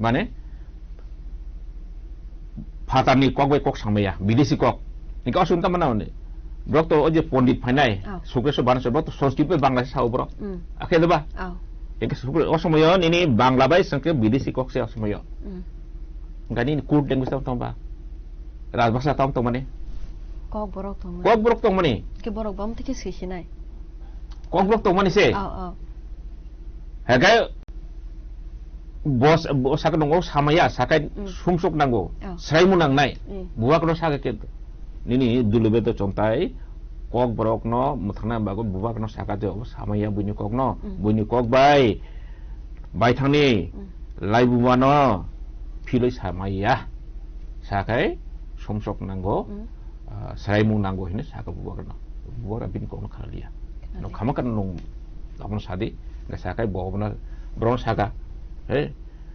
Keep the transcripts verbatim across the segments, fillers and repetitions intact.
Mane, phatarni kok bai kok samaya, bidesi kok. Hingke aswk tamo nani. Borok to o je pondit phainai, Oh. Sukreswar Banaswar, borok to Sanskrit bai Bangla se sao borok. Mm. Akhe de ba? Oh. Hingke Sukre-, o somoyo nini Bangla bai Sanskrit bidesi kok se o somoyo. Mm. Hingke nini code language tamo tong ba? Rajbhasha tamo tong mani? Kok borok tong mani. Kok borok tong mani? Ke borok bam tike sui sinai. Kok borok tong mani se? Oh, oh. Hingke Bos, bo saka nungo samaya, sakai Mm. sumsok nango, Oh. sraimu nangnai. Mm. Buwak no saka ke, nini dulube to chontai, kok borok no mwthangna bagwi buwak no saka je obo samaya buini kok no, Mm. buini kok bai, bai thangni, Mm. lai buwa no, philoi samaya, sakai sumsok nango. Mm. Ah, sraimung nango hinwi saka bubagrano. Bubagra bini kokno khnaliya. Khnalia. No khama kan nung abono sadi, hingke sakai bo abono, borokno saka, he,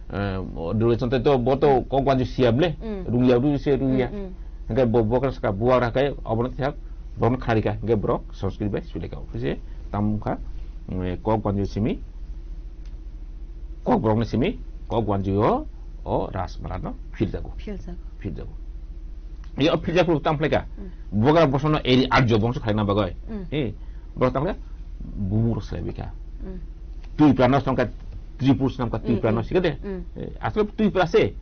eh, dole chonte to bo to kok wanju siya ble, Mm. rungya rungya se rungya. Mm, mm. Hingke bo bubagra saka bubagra kai abono thak, borokno khnarika, hingke borok Sanskrit bai sulika. Office tam kha, mm, kok wanju simi, kok borokni simi, kok wanju o, o Rajmala no philjago. Philjago. Philjago. Yo philjago tam phlai kha. Mm. Bubagra bosono eri arjo bongso khlaina bagwi. Mm. Eh, borok tam kha bumung rok slai bikha. Mm. Twi prano songkha Tripur snam kha twi Mm, prano mm. Sikade. Mm. Eh, asle twi prase.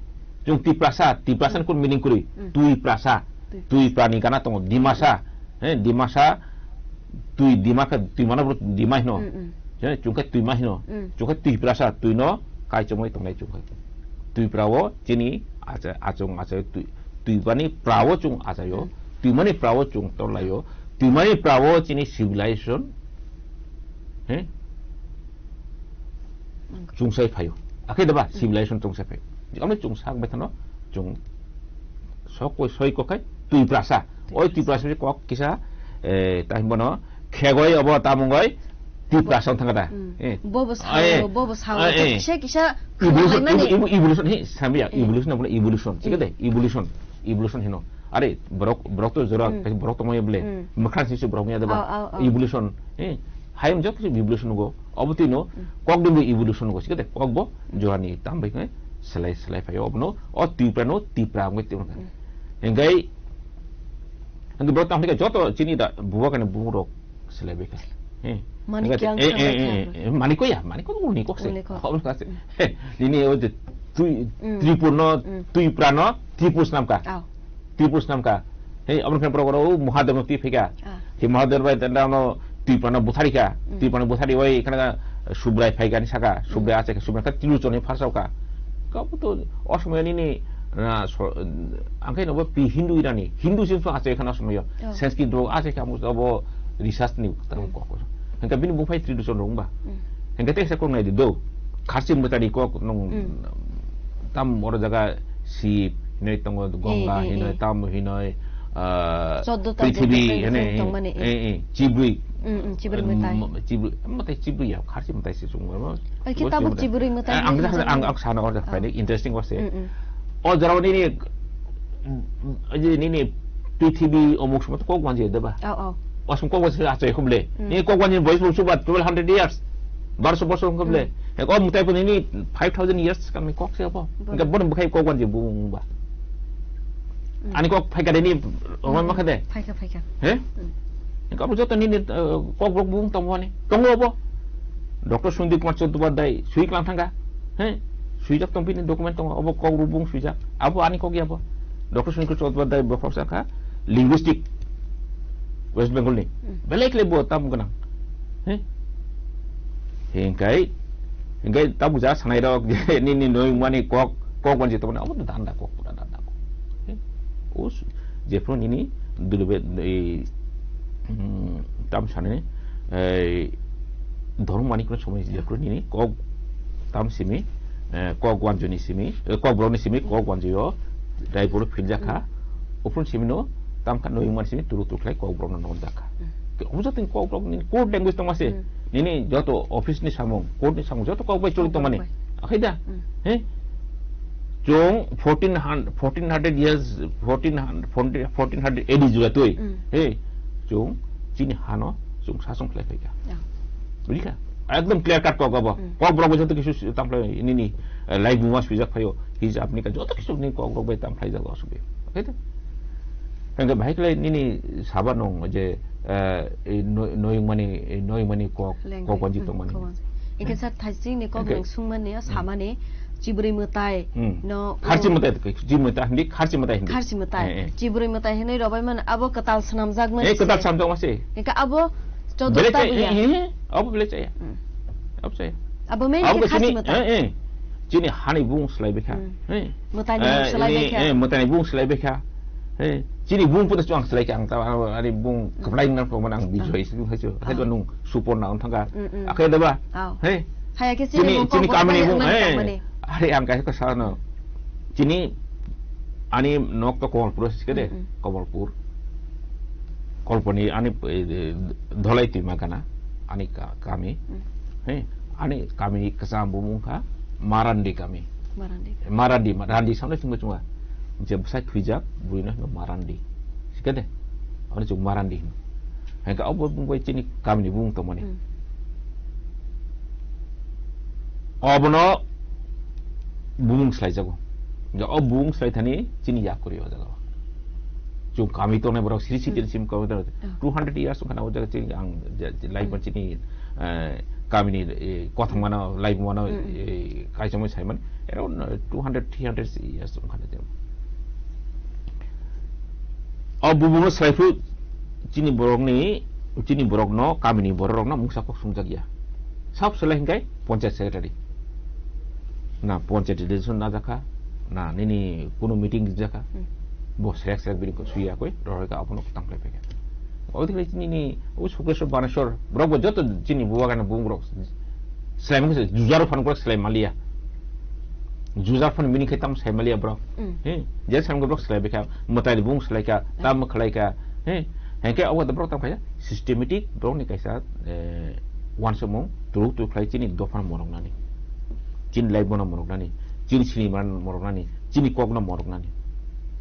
Jung twi prasa, twi prasa Mm. kun meaning kuri. Mm. Twi prasa. Twi Twi prani gana tongo Dimasa. He, Dimasa, twi Dima khe, twi mano borok Dima hino. Mm, mm. He, chwng khe twi ma hino. Mm. Chwng khe twi prasa, twi no kaichomoi tongnai chwng khe. Twi pra o chini acha-, achung achai twi, twi bani pra o chwng achai o. Mm. Twi mani pra o chwng torlai o. Twi mani pra o chini civilization. He? Nangkhe. Chwng sai phaio. Akhe da ba, Mm. Civilization chwng sai phaio. Jikam chwng sak bai thano, chwng sok koi soi kok khai twi prasa. Twi Oi prasa. Twi prasa kok kisa, eh, ta himbono khegoi obo tamungoi twi prasa thangkha da. Mm. Eh. Bobo Ah, eh. Sao, bobo sao. Ah, eh. Kisa kisa Evolution, khalaimani. evo-, evo-, evolution, he, sambiya, Eh. evolution abono evolution. Sikade, Mm. evolution, evolution hino. Are, borok, borok to jora, Mm. borok tongmani bole. Mm. Mwkhang sisi borok ya deba. Au, au, au. Evolution, eh. Hayung jok kisi evolution go. Obo twi no, Mm. kok dum evolution go. Sikade, kok bo jora ni tam bai khe selai, selai phaio obo no. O Tipra no, Tipra wngwi tongkha. Mm. Hingkai, hingkai borok tam bai khe joto chini da, buwa kane bumung rok selai bai kha. Eh. Manik Hingkai, yang eh, eh, thangbai eh, kha. Eh, eh, Manik ko ya, Manik ko uni kok se. Uni kok. Obo kok se. Mm. He, nini o je twi, Mm. Tripur no, Mm. Twipra no, Tripur snam kha. Au. Tripur snam kha. Hei, aboni khe borok oro Mahadev no twi phaikha. Ah. Hei Mahadev bai tanda no Twipra no buthari kha. Mm. Twipra no buthari bai khana Subrai phaikha ni saka. Subrai Mm. achai kha, Subrai kha Tiluchon ni pharsao kha. Kabo to o somoyo nini, na, so, ang khe no bo pi Hindu irani. Hindu sin so achai khana somoyo. Oh. Sanskrit bo achai kha, amo bo research ni tang Mm. kok. Hingke bini bung phai Tiluchon rong ba. Mm. Hingke te sa kok nai di do. Kharchi mwtari kok nung Mm. tam oro jaga Sib hinoi tongo, Gonga Eh, eh, hinoi, eh. Tam hinoi, ah, Choddo ta Prithibi, jodi hinoi, tong mani, eh. Eh, eh, Chibrui. Mm, mm, Chibrui mwtai. M-, Chibrui, mwtai Chibrui ya, kharchi mwtai se chungo. Ai, ki Bos tabo Chibrui. Chibrui mwtai Eh, ang ni sa, jani. Ang, ang sana order Ah. paini, interesting wase. Mm, mm. O jora nini, mm, mm, nini Prithibi omuk sumot kok wanji deba. Oh, oh. Wasum kok wanji achai khumle. Mm. Nini kok wanji boys bol suba twelve hundred years. Barso bosor wngkha bole. Mm. Ek o mwtai bo nini five thousand years kami kok se abo. Bo. Hingke bono bwkhai kok wanji bung ba. Mm. Ani kok phaikha de ni rwma Mm. makha de. Phaikha, phaikha. He? Mm. Hingke abo joto nini, eh, kok borok bung tongo ani. Tongo abo. Doctor Sundip Kumar Chattopadhyay sui klang thangkha. He? Suijak tong bini document tongo. Abo kok rw bung suijak. Abo ani kok ya bo. Doctor Sundip Kumar Chattopadhyay bo khoroksa kha linguistic West Bengal ni. Mm. Belai khlai bo tam gwnang. He? Hingkai, hingkai tabuk ja sanai rok je nini noi mani kok, kok wanji tongmani, abo to danda kok, pura danda kok. He? Us, jephru nini dulube, ei, mm, tam sanai, ei, dhormo mani kono somoi jephru nini kok tam simi, eh, kok wanjoni simi, eh, kok borokni simi, kok wanjio, dai borok philjakha. Mm. Uphun simi no, tam kha noi mani simi turu turu khlai kok borok no nonjak kha. Mm. Ke omo jotoni kok borok ni code language tongma se. Mm. Nini joto office ni samung, court ni samung, joto kok bai choli Kok tongmani. Bai. Akhai da? Mm. He? Chwng fourteen hundred, fourteen hundred years, fourteen hundred, fourteen hundred A D jula twi. Mm. He? Chwng chini hano chwng sasong khlai phaikha. Ya. Bujikha? Ekdom clear cut kok abo. Mm. Kok borok bai joto kisu tamplai nini eh, laibuma swijak phaio, hijab ni ka joto kisu ni kok rok bai tam phlai jago asugwi. Oke de? Hingke bahai khlai nini saba nung je, eh, ei noi-, noyung mani, ei noyung mani kok, Lengri. Kok wanji Hmm, tong mani. Kok wanji. Hingke Eh. Sa thaising ni kok Hingke nung sung mani, Hmm. Sa mani, chibrui mwtai Hmm. No, Kharchi o. Mwtai, chibrui mwtai hindi, kharchi mwtai hindi. Kharchi mwtai. Eh, eh. Chibrui mwtai hinui robai man, abo kwtal swnamjak man Eh, se. Kwtal swnamjak man se. Hingke abo Bele chodok ta chaya, buya. Eh, eh, abo bele chaya. Hmm. Abo chaya. Abo main Abo ke khe kharchi chini, mwtai. Eh, eh. Chini hani bung slai bekha. Hmm. Eh. Mwtai ni Eh, bung slai ini, bekha. Eh, mwtai ni bung slai bekha. Eh, chini bung pun chuang slai kha ang ta, ani bung Hmm. kwplai nang ko man ang Oh. Bijoy sing hai chu. Hai Oh. Nung supor na on thangka. Hmm, hmm. Akhai da ba. Oh. Hey. Haya khe chini Chini, bung chini kok kamini bung, bung, eh. Tangmani. Hari ang kaisa kasa no. Chini ani nok to Kamalpur sikede, Mm, mm. Kamalpur. Kolponi ani, eh, eh, Dholai Twima gana, ani ka-, kami. Mm. He, ani kami ni kwcham bumung kha Marandi kami. Marandi. Marandi, Marandi samle chungba chungba. Je bwsai thwijak, bui no hino Marandi. Sikede? Ani chung Marandi hino. Hengka obo bung bai chini kami ni bung tongmani. Mm. Obono bumung slaijago. Hingke o bumung slai thani chini yakuri o jaga o. Chwng kami tongnai borok siri siri Hmm. sim kami tongnai. Oh. Two hundred years wngkha na o jaga chini ang je, je, lai Hmm. chini, eh, kamini, eh, kothang mano, lai mano, Hmm. eh, kaisa mo sai man. Around, eh, two hundred, three hundred years wngkha na jaga. O bumung slai phu chini borokni, chini borokno, kamini borok rokno mungsa kok sumjak ya. Sab selai hingkai ponchayat secretary. Na ponchayat election na jakha, na nini kunu meeting jakha. Hmm. Bo selek selek bini ko suya koi, roi ka abono tang khlai phaikha. O dikhlai chini ni, o Sukreshwar Baneswar, borok bo joto chini buwa gana bung borok. Selai mungsa jujaro phan borok selai maliya. Jujar phano bini khe tamo sai maliya borok. Mm. He, je sam borok slai bikha, mwtai bung slai kha, Mm. tam khlai kha. He, hengke obo borok tam khaisa systematic borok ni kaisa, eh, wansukmung turu turu khlai chini dophan morok nani. Chini life bono morok nani, chini sinimano morok nani, chini kokno morok nani.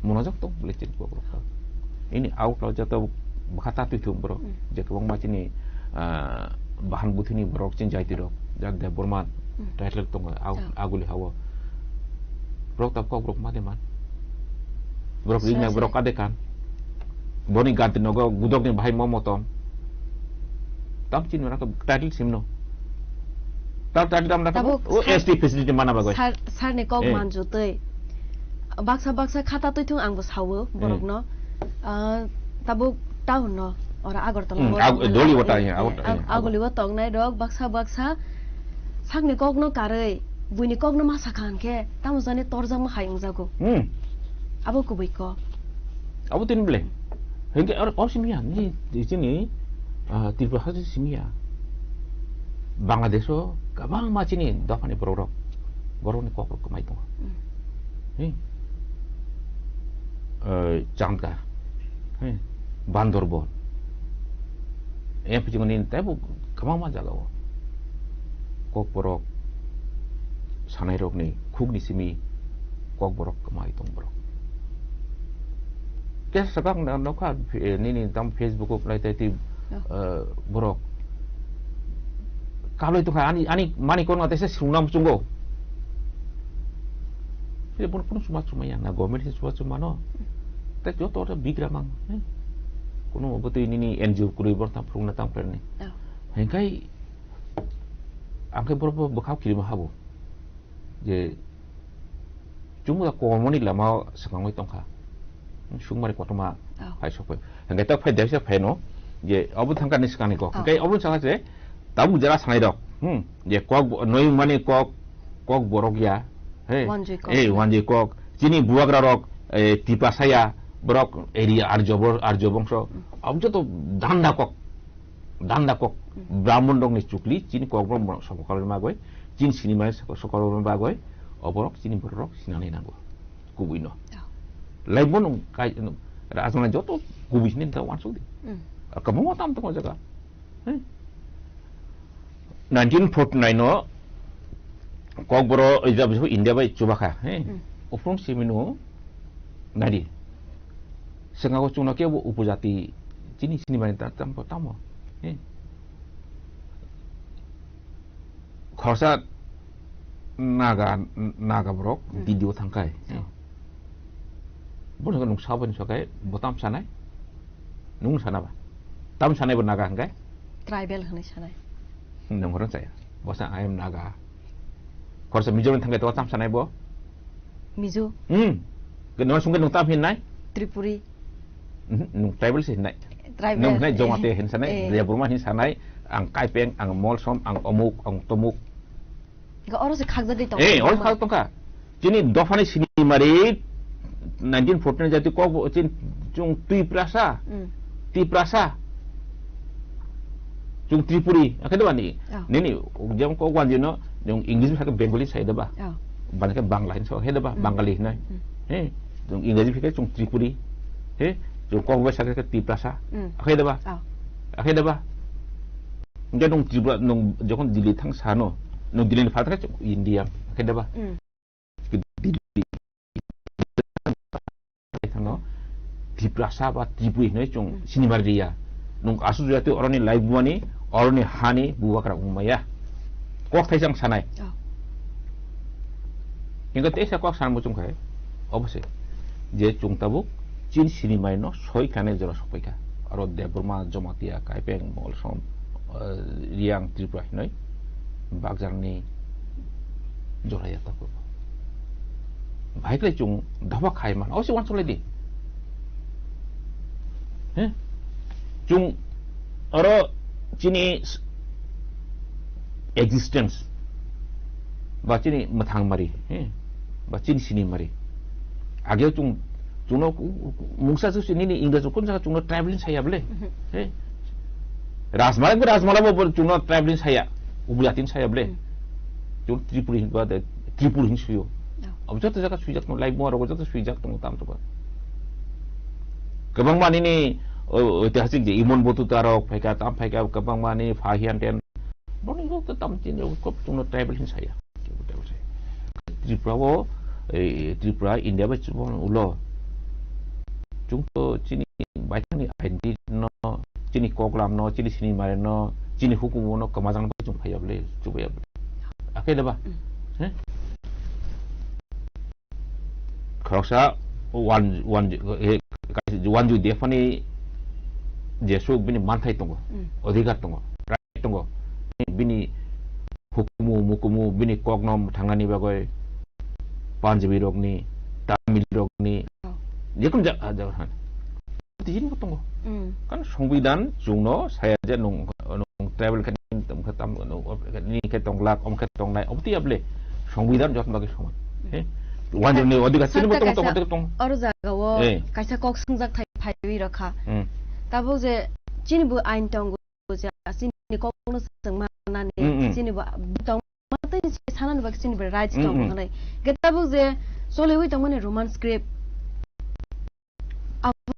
Monojak tong bole chini kok rok. Ini out lo joto bwkha ta twi thung borok, Mm. je kwbangma chini, ah, bahan buthini borok chini jaiti rok, jak Debbarma Mm. title tongo, au-, Oh. aguli hao. Borok ta kok borok ma de man. Borok Sra ringnai sra. Borok kade kan. Boni ganti nogo gudok ni bahai momo tong. Tam chini rok title simno. Tam title tam rok Tabuk o sar-, S T facility mana bagoi. Sar, sar ni kok Eh. Manjutwi. Baksa baksa khata twi thung ang bo sawo Eh. Borok no. Ah, tabuk town no, ora Agartala Hmm, o Ag-, tongnai Doli rok, wata, eh, ya, eh, Agartala, Ag-, ya, Agoli o tongnai rok, baksa, baksa, sakni kokno karwi, buini kokno ma sakha hwnkhe, tamo jani torjakma hai wngjago. Hmm. Abo kubui kok. Abo tini bele. Hwnkhe aro, abo simi ya, ni, chini, ah, Tripura hati simi ya. Bangladesh o kwbangma chini dophani borok rok, borokni kok rok kwmai tongo. Hmm. Hi. Eh, Chandka, he, Bandarban, e, pijimani teibo kwbangma jaga o Kokborok sanai rokni khukni simi Kokborok kwmai tong borok. Kesa sakang na nokha, eh, nini tam Facebook o nai tei twi, Oh. eh, borok kaloi tongkha ani, ani mani korma teisa srungnam chungo. Tei bono kunu chuma chuma ya, na government se chuma chuma no. Tei joto oro bigra mang, eh. Kunu obo twi nini N G O kwrwi borok tam phurungna tam khlaini. Oh. Hingkai ang khe borok bo bwkhao kirima habo. Je chumui ya kolmoni lama swkangwi tongkha. Sukmari kotorma Oh. Phai sokphai. Hingke tok phai desa phai no. Je obo thangka ni swkang ni kok. Oh. Hingke obo saka se tabuk jara sanai rok. Hmm. Je kok bo-, noi mani kok, kok borok ya. He. Wanjui kok. Eh, wanjui kok. Chini bubagra rok, eh, tipa saya, borok area arjo bor-, arjo bongso. Hmm. Obo joto danda kok. Danda kok. Hmm. Brahmon rok ni chukli, chini kok borok sokokalma bagoi, chini sinimani soko-, sokokalma bagoi, oborok chini borok rok sinani nango. Kubui no. Oh. Laibon kai, rajana joto kubui sini ta wansuk di. Hmm. Ar kabungo tam tong jaga. He? Nineteen forty-nine o Kokborok, ejab India bai chubakha, he? Hmm. Uphrum simino nadi. Sengao chungno kebo upojati chini sinimani ta-, tam-, tamo, he? Khorsa Naga, Naga borok Hmm. D D O thangkhai. Oh. Bono nung saboni sokai, bo tam sanai? Nung sana ba? Tam sanai bo Naga hingkai? Tribal hwnwi sanai. Nung horo chaya. Bosa I am Naga. Khorsa Mizoram thangkhai to tam sanai bo? Mizo. Hmm. Ke nung sungke nung tam hinnai? Tripuri. Mhm, nung tribal se hinnai. Tribal. Nung hinnai Jomati hin sanai, Eh. Debbarma hin sanai, ang Kaipeng, ang Molsom, ang omuk, ang tomuk. Ga oro se khakjagwi tong. Eh, oro khak tongkha. Chini dophani sinimari nineteen forty-nine jati kok bo chin chung Tiprasa. Mm. Tiprasa. Chung Tripuri, akhe deba ni. Oh. Nini, jemon kok wanjino, jong English bi sakhe Bengali sai deba. Oh. Bani khe Bangla hin so, he deba, Mm. Bangali hinai. Mm. He, jong English bi khe chung Tripuri. He, jong kok bai sakhe Tiprasa. Mm. Akhe deba. Oh. Akhe deba. Hingke nung Tripura, nung jokhon Delhi thang sano, nung Delhi ni phatha khe India, khe deba? Mm. Delhi thangno Tiprasa ba Tripuri hinwi chung Mm. sinimar riya. Nung asuk jati oroni life buani, oroni hani buwa kra wngmaya. Kok thaisa ang sanai. Oh. Hingke teisa kok sanmo chung khai, obose. Je chung tabuk chin sinimari no soi kane jora sokpai kha. Aro Debbarma, Jamatia, Kaipeng, Molsom, eh, Riang, Tripura hinoi bakjang ni jora ya tabuk. Bahai khlai chung dopha khai man, osi wansuk lai di. He? Chung aro chini s-, existence ba chini mwthang mari, he? Ba chini sini mari. Ageo chung, chungno ku-, ku-, mungsa su nini English kun jaga chungno traveling saya bole. Mhm. He? Rajmala bo, Rajmala bo, bo chungno traveling saya. Ubulatin saya bole. Mhm. Chung Tripuri hin ba de, Tripuri hin suyo. Oh. Abo joto jaga swijak no, lai bo aro joto swijak tong tam to ba. Kwbangma nini, o, oitihasik je Imon Batuta rok phaika, tam phaika, kwbangma nini Fahian ten. Boni rok to tam tin rok kop chungno tribal hin saya. Tribal saya. Tripura o, eh, Tripura India bai chubo ulo. Chung to chini baithangni identity no, chini koklam no, chini sinimari no, chini hukumu no kwmajang bai chung phaiya bole, chubaiya bole. Akhe da ba? Mm. He? Khoroksa one, one, eh, one U D F ni jesu bini manthai tongo, Mm. Odhikar tongo, right tongo. Bini hukumu, mukumu, bini kokno thangnani bagwi Punjabi rokni, Tamil rokni, Oh. jekun ja-, ja-, han. Tijini bo tongo. Mm. Kan Songbidan chwngno saya je nung, nung tribal khe nini tong khe tam, nung, nini khe tong lak, om khe tong nai, obo tiya bole. Songbidan jotno bagwi soman. Mm. He? Wanjwkni odhikar chini bo Sakta tongo, tongo, kaisa tongo, tongo. Oro jagao Eh. kaisa kok swngjak thai phaiwi rokha. Mm. Tabuk je chini bo ain tongo je chini kokno swng manani, Mm, mm. chini bo tong matwi se sanani bagwi chini bo rights Mm, tong mm. hwnwi. Hwnkhe tabuk je choliwi tongmani Roman script. Abo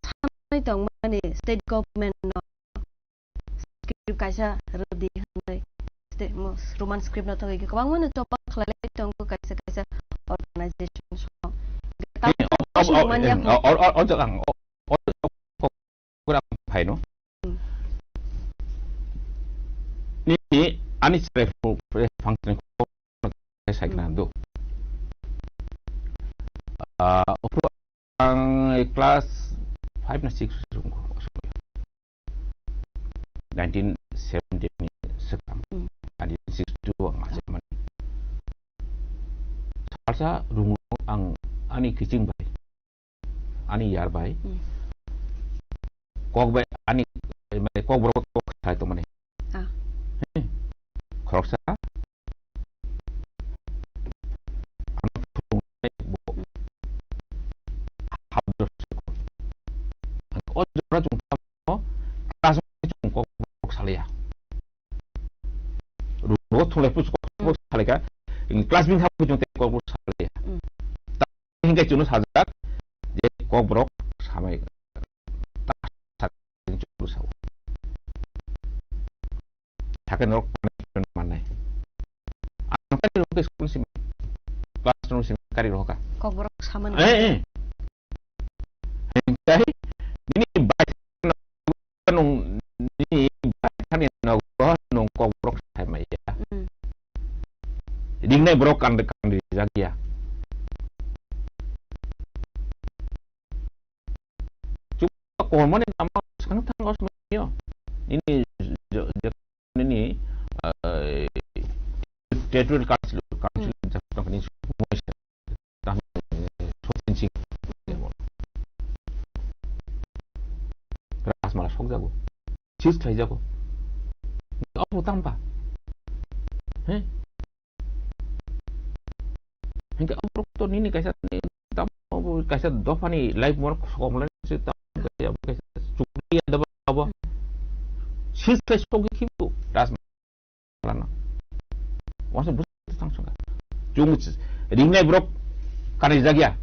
sanai tongmani state government no script kaisa rwdi hwnwi. State mo-, Roman script no thogwi kwbangma no choba khlailai tongo kaisa kaisa organization song. Tabuk Eh, o, o, o, Roman eh, yang o, o, o, o, o, o, o, Kurang phaino. Hmm. Nini ani chwrai phu-, phre phang chwrai phu-, sai khna Hmm. do. Ah, ophru ang class five na six wngkha. Nineteen seventy ni swkang. Hmm. Nineteen sixty two ang Hmm. achai mani. Salsa rungo ang ani kiching bai. Ani yar bai. Hmm. Kok bai ani, mane, kok borok kok sai tongmani. Ah. He. Khoroksa. Ano phunuknai bo. Hmm. Habdo se. O jora chung tamo, class chung kok borok salaya. Rugo thunglai pusu kok borok salaika. Class bini habu chung tei kok borok salaya. Hmm. Hingke chuno sajak je kokborok samai ta sa chukru sao. Thake norok punishment mannai. Ang kari rohke school simi, class room simi kari rohka. Kokborok samani. Eh, eh. Hingke nini bai nung ni baithani nogo nung kokborok sai maya. Mm. Ring borok kandi, kandi rijak ya. Chukma kormani lama swkang thango swnamyo. Nini jo-, jo-, nini, eh, territorial council, council Hmm. Jatni Sochin Singh. Rajmala sokjago. Sis khlaijago. Obo tamba. He? Hinkhe oborok to nini kaisa ni tamo bo kaisa dophani life mor sokomlai se tamo kaisa chukri ya doba abo. Sis khlai sokgwi khibu Rajmala no. Wasa bus tang songkha. Chung ringnai borok kanai jagya.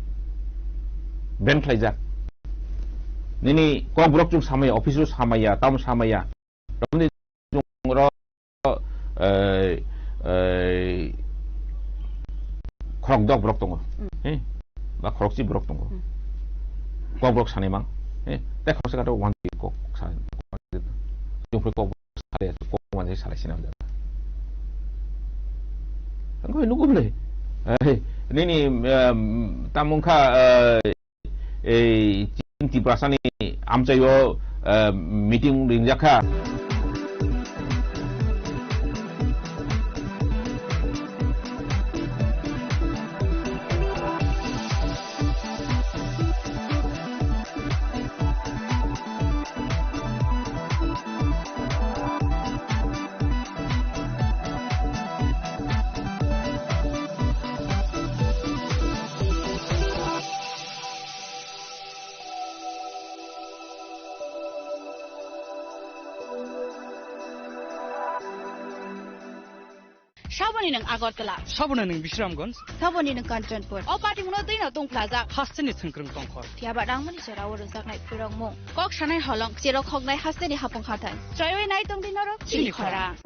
Ben khlaijak. Nini kok borok chung samaya, office ro samaya, tamo samaya. Romni chung ro, eh, eh, khorok dok borok tongo. Hmm. Eh, ba khorokchi borok tongo. Hmm. Kok borok sanai mang. Eh, te khoroksa kata wan kok sanai. Chung phe kok salai, kok manjak salai sina manjak. Ang koi nugo bole. Eh, nini, em, tamung kha, eh, ei Chin Tiprasani amchaio, eh, meeting ringjak kha. Saboni nwng Agartala. Saboni nwng Bisramganj. Saboni nwng Kanchanpur. O patimuno twino tungphlajak. Hasteni thwngkwrwng tongkhor. Phiyaba rangmani jora o rwjaknai phwrwngmung. Kok sanai holong, cherok khoknai hasteni hapung hathai. Chroiwi nai tongdi norok chini khorang.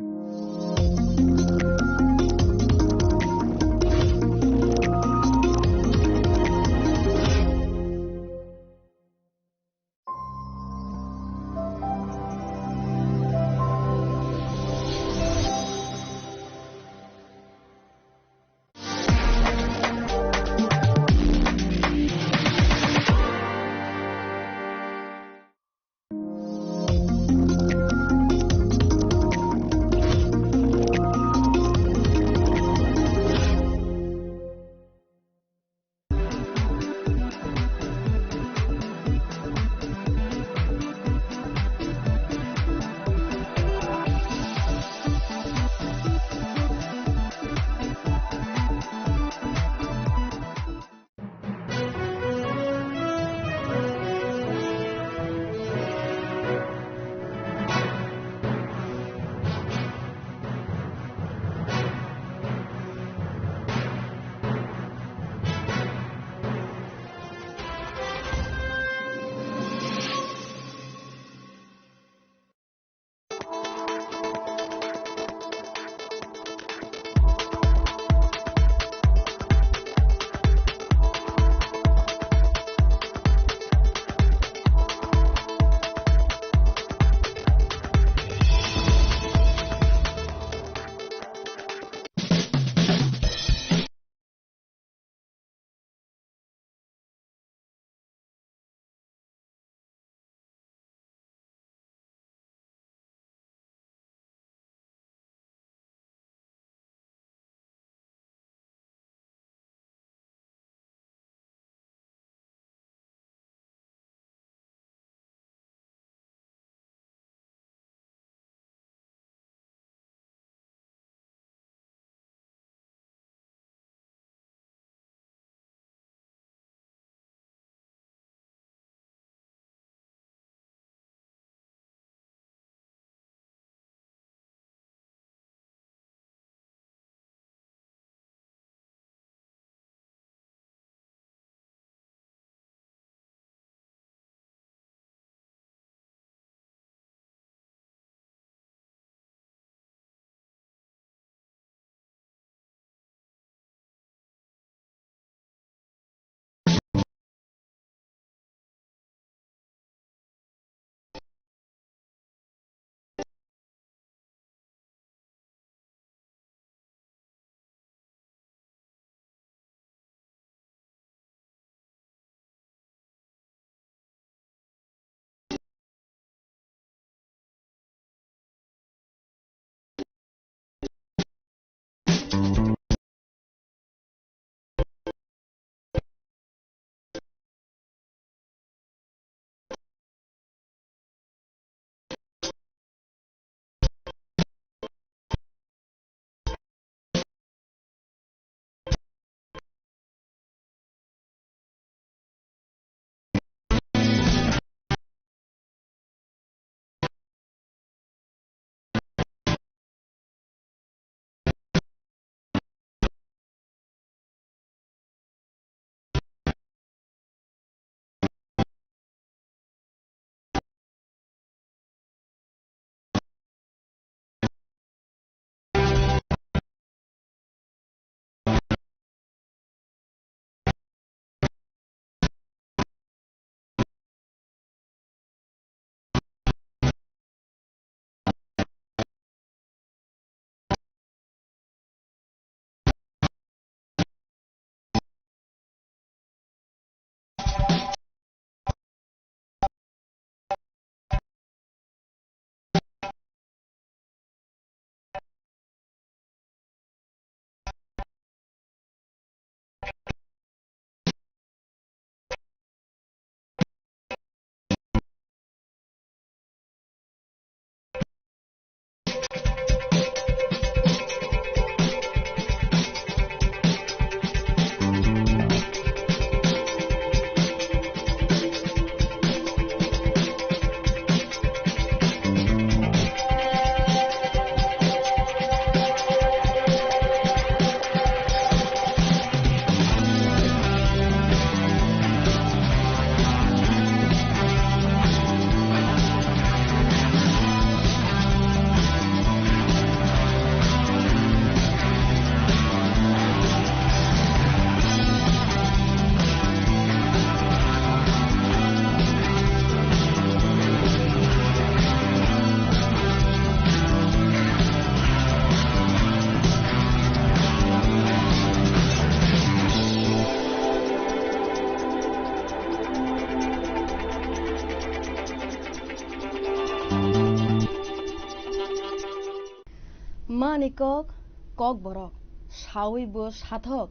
Kok, Kokborok, sawi bo sathok,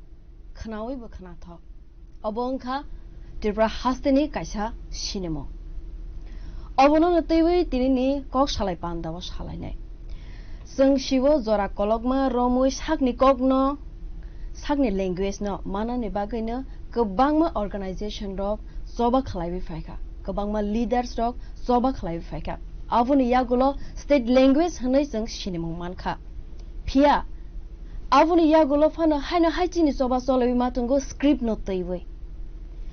khnawi bo khnathok. Obo wngkha Tripura hasteni kaisa sinimung. Obono twiwi tinini kok salai pandao salainai. Chwng sibo jora kolokma romwi sakni kokno, sakni language no manani bagwino kwbangma organization rok choba khlaiwi phaikha, kwbangma leaders rok choba khlaiwi phaikha. Aboni yagulo state language hwnwi chwng sinimung mankha. Phiya aboni yagulo phano haino hai chini choba cholaiwi ma tongo script no twiwi.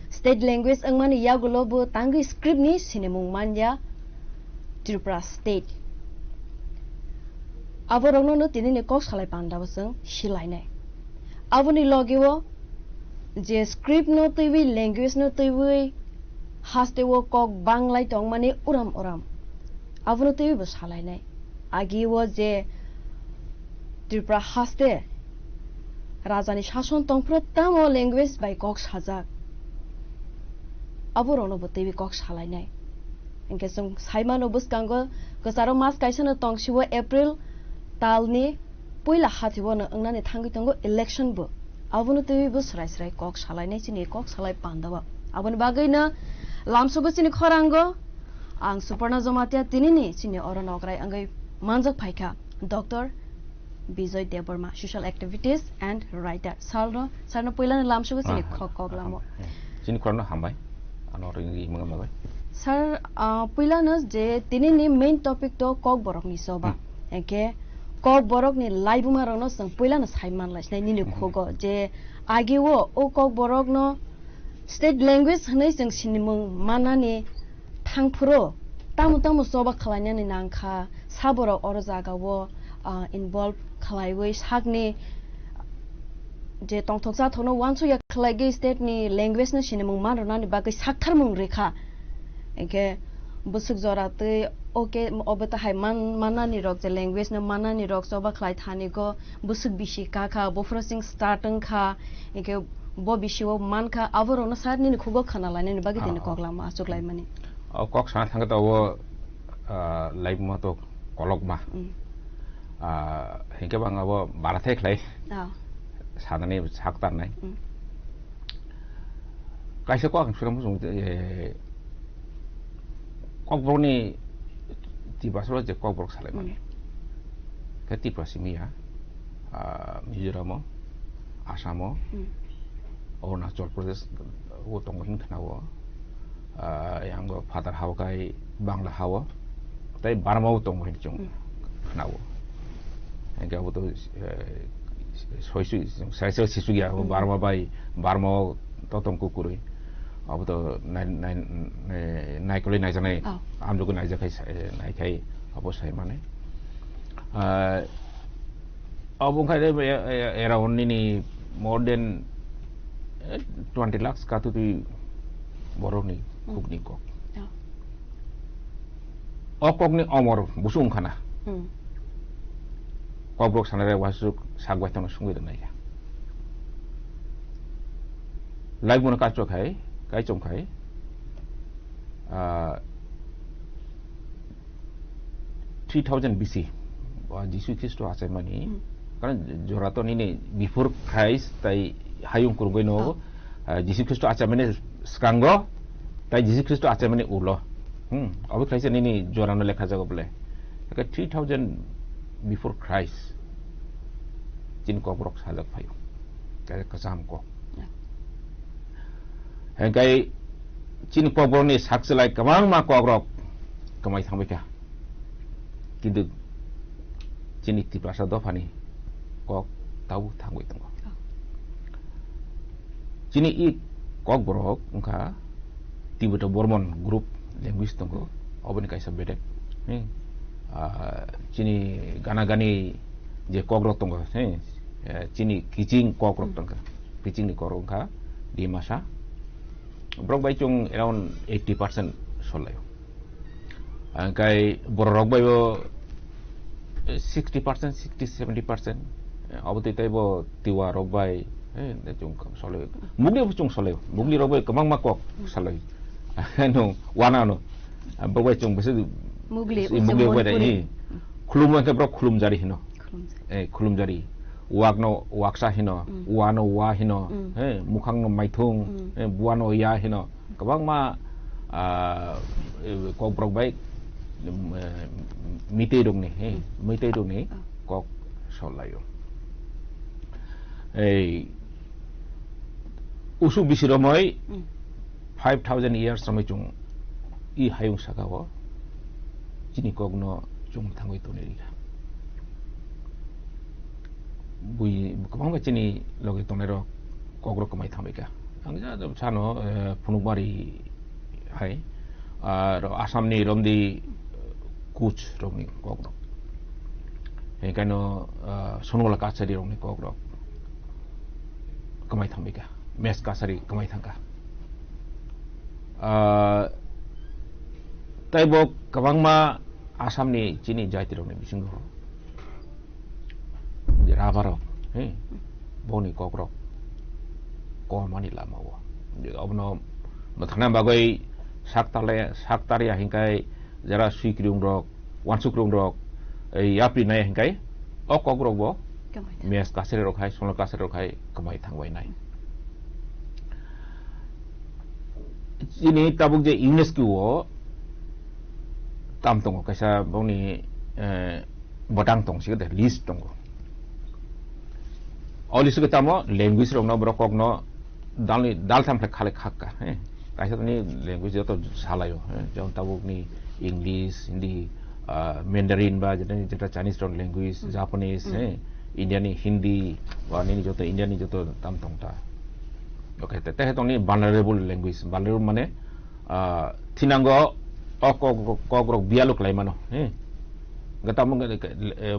State language wngmani yagulo bo tangwi script ni sinimung manya Tripura state. Aborokno no tinini kok salai pandao chwng silainai. Aboni logeo je script no twiwi, language no twiwi, hasteo kok banglai tongmani uram uram. Abono twiwi bo salainai. Agio je Tripura haste rajani sason tongphuru tamo language bai kok sajak. Aborokno bo twiwi kok salainai. Hinkhe chwng saimano bwskango kwcharo mas kaisano tongsiwo April talni puila hathibano wngnani thangwi tongo election bo. Abono twiwi bo swrai swrai kok salainai chini kok salai pandao. Aboni bagwino lamsogo chini khorango ang Suparna Jamatia tinini chini oro nokrai wngwi manjak phaikha Doctor Bijoy Debbarma, social activist and writer. Sarno, sarno puilano lamsogo chini Ah, kok, kok ah, lamo. Ah, eh. Chini khorokno hambai. Ano ringri mwnga mabai. Sir, ah, puilano je tinini main topic to Kokborokni choba. Hmm. Hinkhe Kokborokni laibuma rokno chwng puilano sai manlai sinai nini Hmm. khugo je agio o Kokborokno state language hwnwi chwng sinimung manani thangphuru tamo tamo choba khlainani nangkha, saborok oro jagao, ah, involve khlaiwi sakni je tongthok chathokno uansukya khlaigwi state ni language no sinimung manrwnani bagwi saktharmung rikha. Hinkhe bwswk jora twi oke obo tahai man-, mannani rok je language no mannani rok choba khlai thani go bwswk bisi kakha, buphuru chwng start wngkha, hinkhe bo bisio mankha, aborokno sir nini khugo khwnalainani bagwi tini Ah. kok lama achuklaimani. O kok sana thangkhe to obo, ah, laibuma to kolokma. Mm. Ah, hinkhe bo ang abo barathai khlai Ah. sanani sak tarnai. Mm. Kaisa kok ang sura muchung, eh, Kokborokni Tiprasalo je Kokborok salaimani. Mm. Khe Tripura simi ya, ah, Mizoramo, Asamo, Mm. Arunachal Pradesh o tongo hin khna o, ah, yang o phatar hao kai Bangla hao, tei Burma o tongo hin chwng Mm. khna o. Hinkhe abo to, eh, soi sui, sai sai sisuk ya, abo Mm. Burma bai, Burma o to tong kukurui. Abo to nai, nai, nai, naikolwi naijaknai, Oh. amjogwi naijak khai sa-, eh, naikhai abo sai mane. Ah, abo wngkha de, eh, eh, around nini more than, eh, twenty lakhs katutwi borokni Hmm. khukni kok. Oh. O kokni omor busu wngkha na. Hmm. Kokborok sanare wasuk sak bai tongno sungwi rwnai ya. Laibumano kaichom khai, kaichom khai, ah, three thousand B C, ah, Jisu Khristo achaimani, Hmm. karon jora to nini before Christ tai hayung kurugwi no, Oh. ah, Jisu Khristo achaimani skango, tai Jisu Khristo achaimani ulo. Hmm, obo khlaisa nini jorano lekha jago bole. Eke three thousand before Christ, chini kokborok sajak phaio. Kaisa kwcham kok. Yeah. Hengkai chini kokborokni sakchelai kwbangma kokrok kwmai thangbaikha. Kintu chini Tiprasa dophani kok tabuk thangwi tongo. Oh. Chini i kokborok wngkha Tibeto Burman group language tongo, oboni kaisa bedek. Hmm. Ah, chini gana gani je kokrok tongo, he, eh, chini kiching kokrok Hmm. tongkha. Kichingni kokrok wngkha Dimasa. Borok bai chwng around eighty percent solaio. Hingkai bororok bai bo sixty percent, sixty, seventy percent, eh, abo twi tei bo Tiwa rok bai, eh, de chwng solaio. Mugli bo chwng solaio. Mugli rok bai kwbangma kok salai. No, wana no. Bo bai chwng bwswk Mugli, Mugli bai dai, Manipuri. Eh. Khulum hwnkhe borok khulum jari hino. Eh, khulumjari. Wakno waksa hino, Mm. wano wa hino, Mm. eh, mukhangno maithung, Mm. eh, buano ya hino. Kwbangma, ah, eh, kokborok bai, eh, mitei rokni, eh, Mm. mitei rokni Oh. kok solaio. Ei, usuk bisi romoi Mm. five thousand years romoi chwng i hayung saka o chini kokno chwng thangwi tonwi rikha. Bui kwbangma chini logi tongnai rok kokrok kwmai thangbaikha. Ang ja sano, eh, phunukmari hai, ah, ro-, Assamni romdi, eh, Kuch rokni kokrok. Hingkaino, ah, Sonwal Kachari rokni kokrok kwmai thangbaikha. Mes Kachari kwmai thangkha. Ah, tei bo kwbangma Assamni chini jaitirokni bisingo je rabarok, he, boni kokrok komani lama o. Abono mwthangna bagwi sak tarlai-, sak tarya hinkai jara swikrung rok, wansuk rung rok, ei yapri nai hinkai o kok rok bo Kwmai thang. Mes kasari rok hai, Sonwal kasari rok hai kwmai thang bai nai. Chini tabuk je UNESCO o tam tongo kaisa bongni, eh, botang tong sika de list tongo. O list o tamo language rok no borok kok no dalni, daltham khlai khale khakka, he. Kaisa tini language joto salaio, he. Jemon tabukni English, Hindi, ah, Mandarin ba jeta, jeta Chinese rok language, Hmm. Japanese, Hmm. he. India ni Hindi, ba nini joto India ni joto tam tong ta. Okay, te, te tongni vulnerable language, vulnerable mane, ah, thinango o kok, kok, kok rok bialo klai mano, he. Gata mo, eh, eh,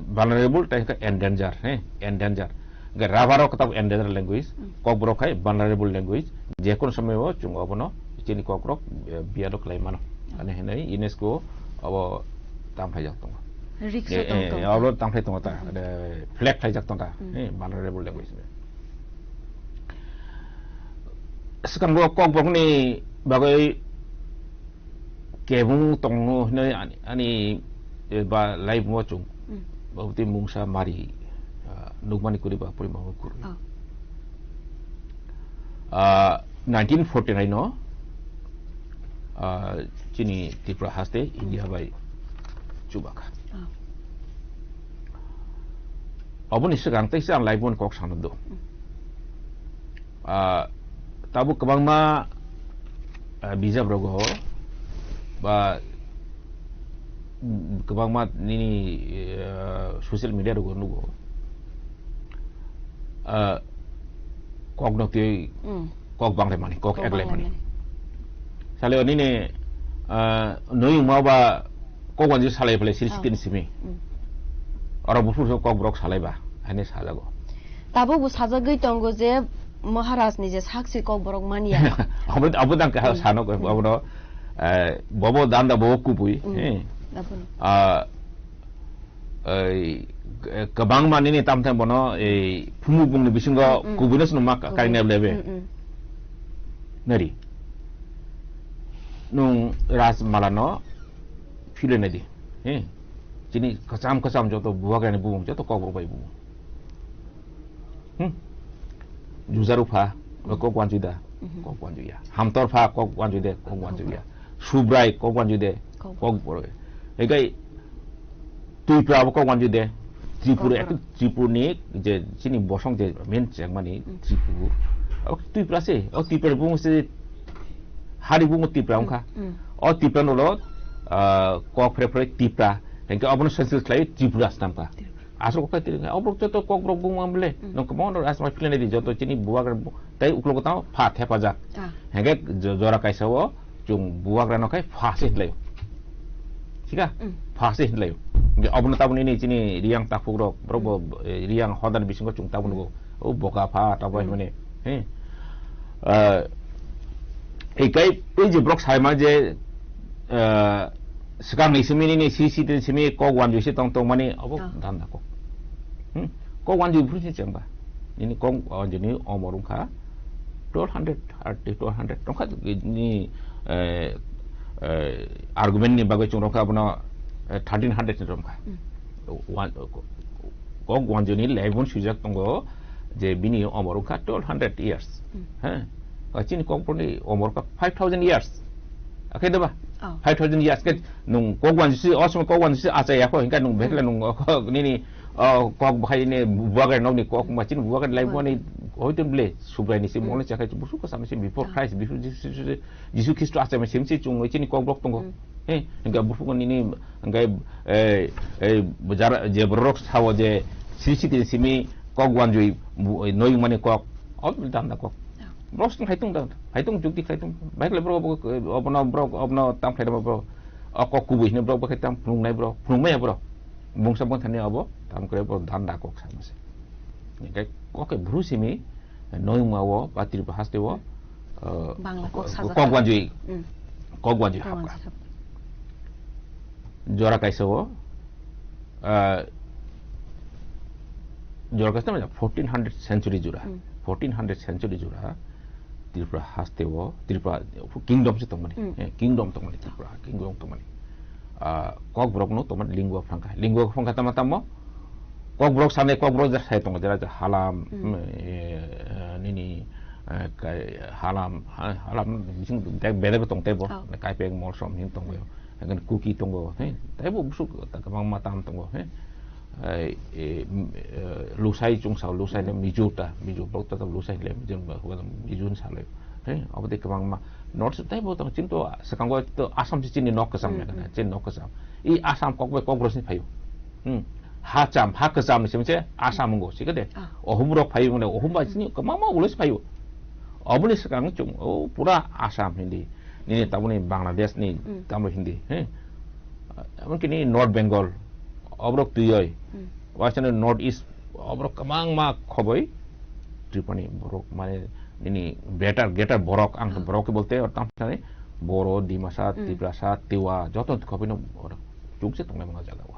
vulnerable tei ke endanger, he, endanger. Ge rabar rok tabuk endangered language, Hmm. kok borok hai vulnerable language, je kono somoy o chwng obono chini kok rok, eh, biado khlai mano. Hmm. Ani hinwi UNESCO obo tam khlaijak tongo. Risk Eh, tong eh, tong. Obo tam khlai tongo ta, Hmm. eh, flag khlaijak tong ta, Hmm. eh, vulnerable language. Swkang bo kok borokni bagwi kebung tongo hinwi ani, ani, eh, ba live mo chung. Hmm. Bo tei mungsa mari, ah, nukmani kwrwi ba pori mangwi kwrwi. Oh. Ah, nineteen forty-nine no, ah, chini Tripura haste Hmm. India bai chubakha. Oh. Oboni swkang teisa ang live mo kok sanw do. Hmm. Ah, tabuk kwbangma, ah, bijap rogo ba, mm, kwbangma nini, ah, social media rogo nugo. Ah, kok no twi, Mm. kok bang mani, kok Kok eglai bang mani. Mani. Sale nini, ah, noi ma ba kok wanju salai pale siri Oh. sitin simi. Mm. Oro bufur so kok borok salai ba, ani sajago. Tabuk bo sajagwi tongo je Maharaj ni je sakchi kok borok manya. Abo, abo dang ka Hmm. sano ko, Hmm. abo no, eh, bobo danda bobo kubui, Hmm. eh. Abo no. Ah, ei, eh, kwbangma nini tam tam bono, ei, phumuk bungni bisingo Hmm, hmm. kubui no swnam ma ka-, Kubui. Kainai lebe. Hmm, hmm. Nari. Nung Rajmala no philoi nai di. Eh. Chini kwcham kwcham joto bubagrani bumung, joto kok borok bai bumung. Hmm. Jujaru pha, Hmm. kok wanjui da, Mhm. kok wanjui ya. Hamtor pha, kok wanjui de, kok Kok wanjui ya. Subrai, kok wanjui de, Kok kok borok. Egai Twipra bo kok wanjui de. Tripura, Kok ekto borok. Tripurni je chini bosong je main chengmani Hmm. Tripur. O Twipra se, o Twipra bung se hari bung Twipra Hmm. wngkha. Hmm. O Twipra no lo, ah, kok phre phre Twipra. Hengke obono sense khlai Tripura snam kha. Tripura. Aswk kok twi, oborok joto kokborok bumung bele, Hmm. nokh kwbangma rok asma philai di, joto chini buwak rok tei uklogo tamo pha thepajak. Ah. Hengke jo-, jora kaisa o chwng buwak rano khai pha se hinlai. Thika? Hmm. Pha se hinlai. Hingke obono taboni ni chini Riyang takhuk rok, borok bo, Hmm. eh, Riyang hodani bisingo chwng taboni Hmm. go. O boka pha, tabo Hmm. himani. He. Ah, ei kai, ei je borok saima je, ah, swkang ni simi nini C C tin simi kok wanjui se tong tong mani, obo Oh. danda kok. Hmm? Kok wanjui bwrwi se chengba. Nini kok wanjui ni omor wngkha twelve hundred, thirty, twelve hundred tongkha ni, eh, eh, argument ni bagwi chwng rokha abono, eh, thirteen hundred ni romkha. Hmm. Wan-, Kok Wanjuni laibon swijak tongo je bini omor wngkha twelve hundred years. Hmm. He? O chini Kokborokni omor wngkha five thousand years. Akhe deba? Oh. Five thousand years ke nung Kok Wanju si, o somoi Kok Wanju si achai yakho, hingka nung bekle Hmm. nung, o, nini, o, kok bahai ni bubagra nokni kok Hmm. ma chini bubagra laiboni Hmm. hoitun ble Subrai ni si Hmm. mole chakhai busu kasam si before Oh. Christ, before Jesus, Jesus, Jesus Christ achai ma sim si chung chini Kokborok tongo. Hmm. He, hingke buphukgo nini, hingke, eh, eh, jara, je borok sao je, sri sri simi kok wanjui, bu-, eh, noi mani kok, o danda kok. Ya. Borok song haitung da, haitung jukti haitung. Baik le borok, obono borok, obono tam khlai borok. O kok kubui hino borok, bakhai tam phunung nai borok, phunung maya borok. Bungsa bung thani obo, tam kre borok danda kok sama se. Hingke kok ke bru simi, noima o ba Tripura haste o, uh, Bangla kok sajak kok kha. Wanjui, Mm. Kok wanjui Kok hapkha. Wanjui hapkha. Jora kaisa o, uh, jora kaisa na fourteen hundred century jora. Mm. Fourteen hundred century jora Tripura haste o, Tripura kingdom se tongmani, Mm. eh, kingdom tongmani Tripura, kingdom tongmani. Ah, Kokborok no tongmani lingua franca. Lingua franca tama tamo? Kokborok sanai Kokborok ja sai tongo, jera ja Halam, Mm. mm, eh, nini, eh, kai, Halam, ha-, Halam bising bek bedek tong tebo, Oh. Kaipeng Molsom hin tongo, Mm. Hagan Kuki tongo, he, taibo busuk ta kwbangma tam tongo, he. Eh, eh, mm, eh, Lusai chungsao, Lusai le Mm. Mizo ta, Mizo borok ta Lusai le Mizo ba, Mizo hin salai, he, abo de kwbangma North taibo tong, chinto swkango to Assam se chini nok kwcham Mm, ya kana, mm. Chini nok kwcham. I Assam kok bai Kokborok sini phaio. Hmm. Ha cham, ha kwcham ni simi se Assam wngkha, sikha de. Ah. Ohum rok phai mane, ohum bai sini kwbangma ulo se phaio. Oboni swkang chung, o pura Assam hindi. Nini taboni Bangladesh ni Mm. tamo hindi, he. Emonki nini North Bengal, oborok twioi. Mm. Waisano North East, oborok kwbangma khoboi. Tripura ni borok, mane, nini better, greater borok, ang Ah. borok ke bolte, or tam sani, Boro, Dimasa, Mm. Tiprasa, Tiwa, joto khoboi no borok. Chukse tongnai mano jaga o.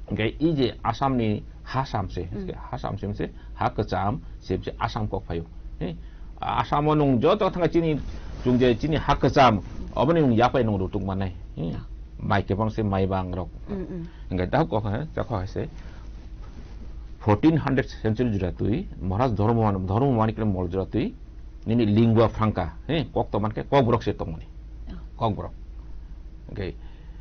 Hingke i je Assam ni ha sam se, Mm. ha sam se, se ha kwcham se, se Assam kok phaio. He? Assam o nung joto thangkha chini, chung je chini ha kwcham, oboni nung yapai nung rutuk manai. He? Ah. Mai kebang se mai bang rok. Mm, mm. Hingke ta kok ha, ta kok ha se. Fourteen hundred century jora twi, Maharaj Dharma, Dharma Manik mol jora twi, nini lingua franca, he, kok to mankhe Kokborok se tongmani. Oh. Kokborok. Hingke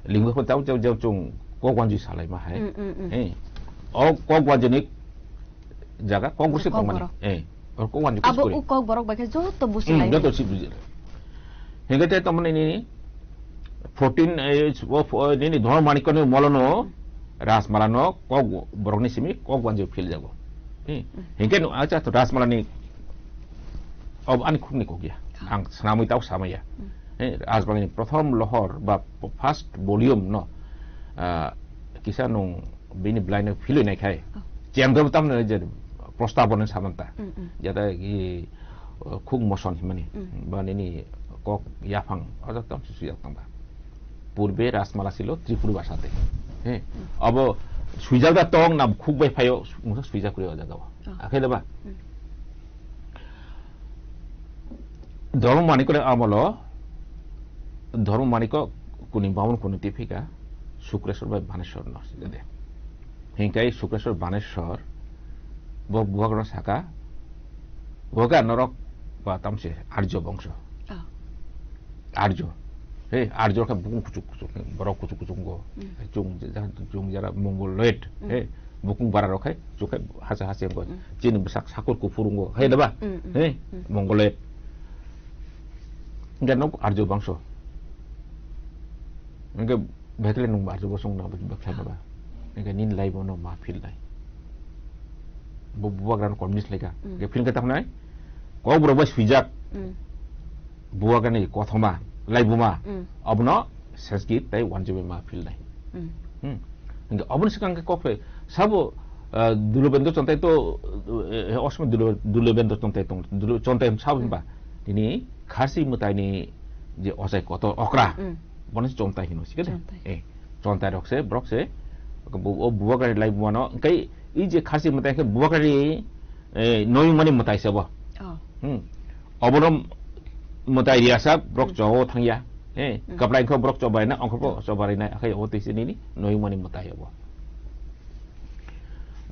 lingua franca jao, jao, jao chung Kok Wanjui salai ma hai. Mm, mm, mm. He. O Kok Wanjui ni jaga Kokborok se tongmani. Kokborok. He. Or Kok Wanjui Abo kuskuri. U Kokborok bai khe joto busi Hmm, lai. Joto si buji. Hingke te tongmani nini fourteen, eh, o, o, nini Dharma Manik ni molono Rajmala no Kokborok ni simi Kok Wanjui phil jago. Hmm. Hmm. Hingke no acha to Rajmala ni ob ani khuk ni kok ya. Ah. Ang snamui tau samaya. Hmm. He, Rajmala ni prothom lohor ba first volume no, ah, kisa nung bini belai no philwi nai khai. Oh. Chengdrop tamno je prostabon samanta. Mm, mm. Jata i, uh, khuk moson himani. Mm. Ba nini kok yaphang, ajak tam susu jak tangba. Purbe Rajmala silo Tripuri bhasate. He. Mm. Abo suijak da tong na khuk bai phaio, mungsa suijak kuri o jaga o. Oh. Akhe da ba? Mm. Dharma Manikor amolo, Dharma Maniko kuni bamon kuni tiphika, Sukreswar bai Baneswar no sijade. Hingkai Sukreswar Baneswar, bo buhagrano saka, buhagra norok ba tamse Arjo bongso. Ah. Arjo. He, Arjo khe bukung kuchuk kuchuk, borok kuchuk kuchuk go. Hmm. Chung, chung jara Mongoloid. Hmm. He, bukung bara rok hai, chuk hai hasa hasa go. Hmm. Chini bwsak sakur kuphur wngkha, hai da ba? Hmm, hmm. He? Hmm. Mongoloid. Hingke nok Arjo bangso. Hingke bekle nung Arjo bosong na bekle na ba. Hingke nini lai bono ma feel nai. Bo bubagra no convince laika. Hmm. Hingke feel ke tamo nai. Kokborok bai swijak. Hmm. Bubagra ni kothoma, lai buma. Hmm. Abono Sanskrit tei Wanjui bai ma feel nai. Hmm. Hmm. Hingke aboni swkang khe kok phe sabo, ah, Dulubendra Chontai to, eh, osmo Dulu-, Dulubendra Chontai tong, Dulu-, Chontai sabo Hmm. himba. Tini Khasi mwtai ni je ochai kotor okra. Hmm. Bono se Chontai hino, sikhe de? Chontai. Eh, Chontai rok se, borok se, bu-, o bubagra ni lai buma no, hingke i je Khasi mwtai khe bubagra ni, eh, noyung mani mwtai se bo. Oh. Hmm. Obono mwtai riya sak, borok Hmm. chobo thangya. Eh, Hmm. kaplai kho borok chobai na, ongkho bo Hmm. chobai na, akhai o twi se nini noyung mani mwtai obo.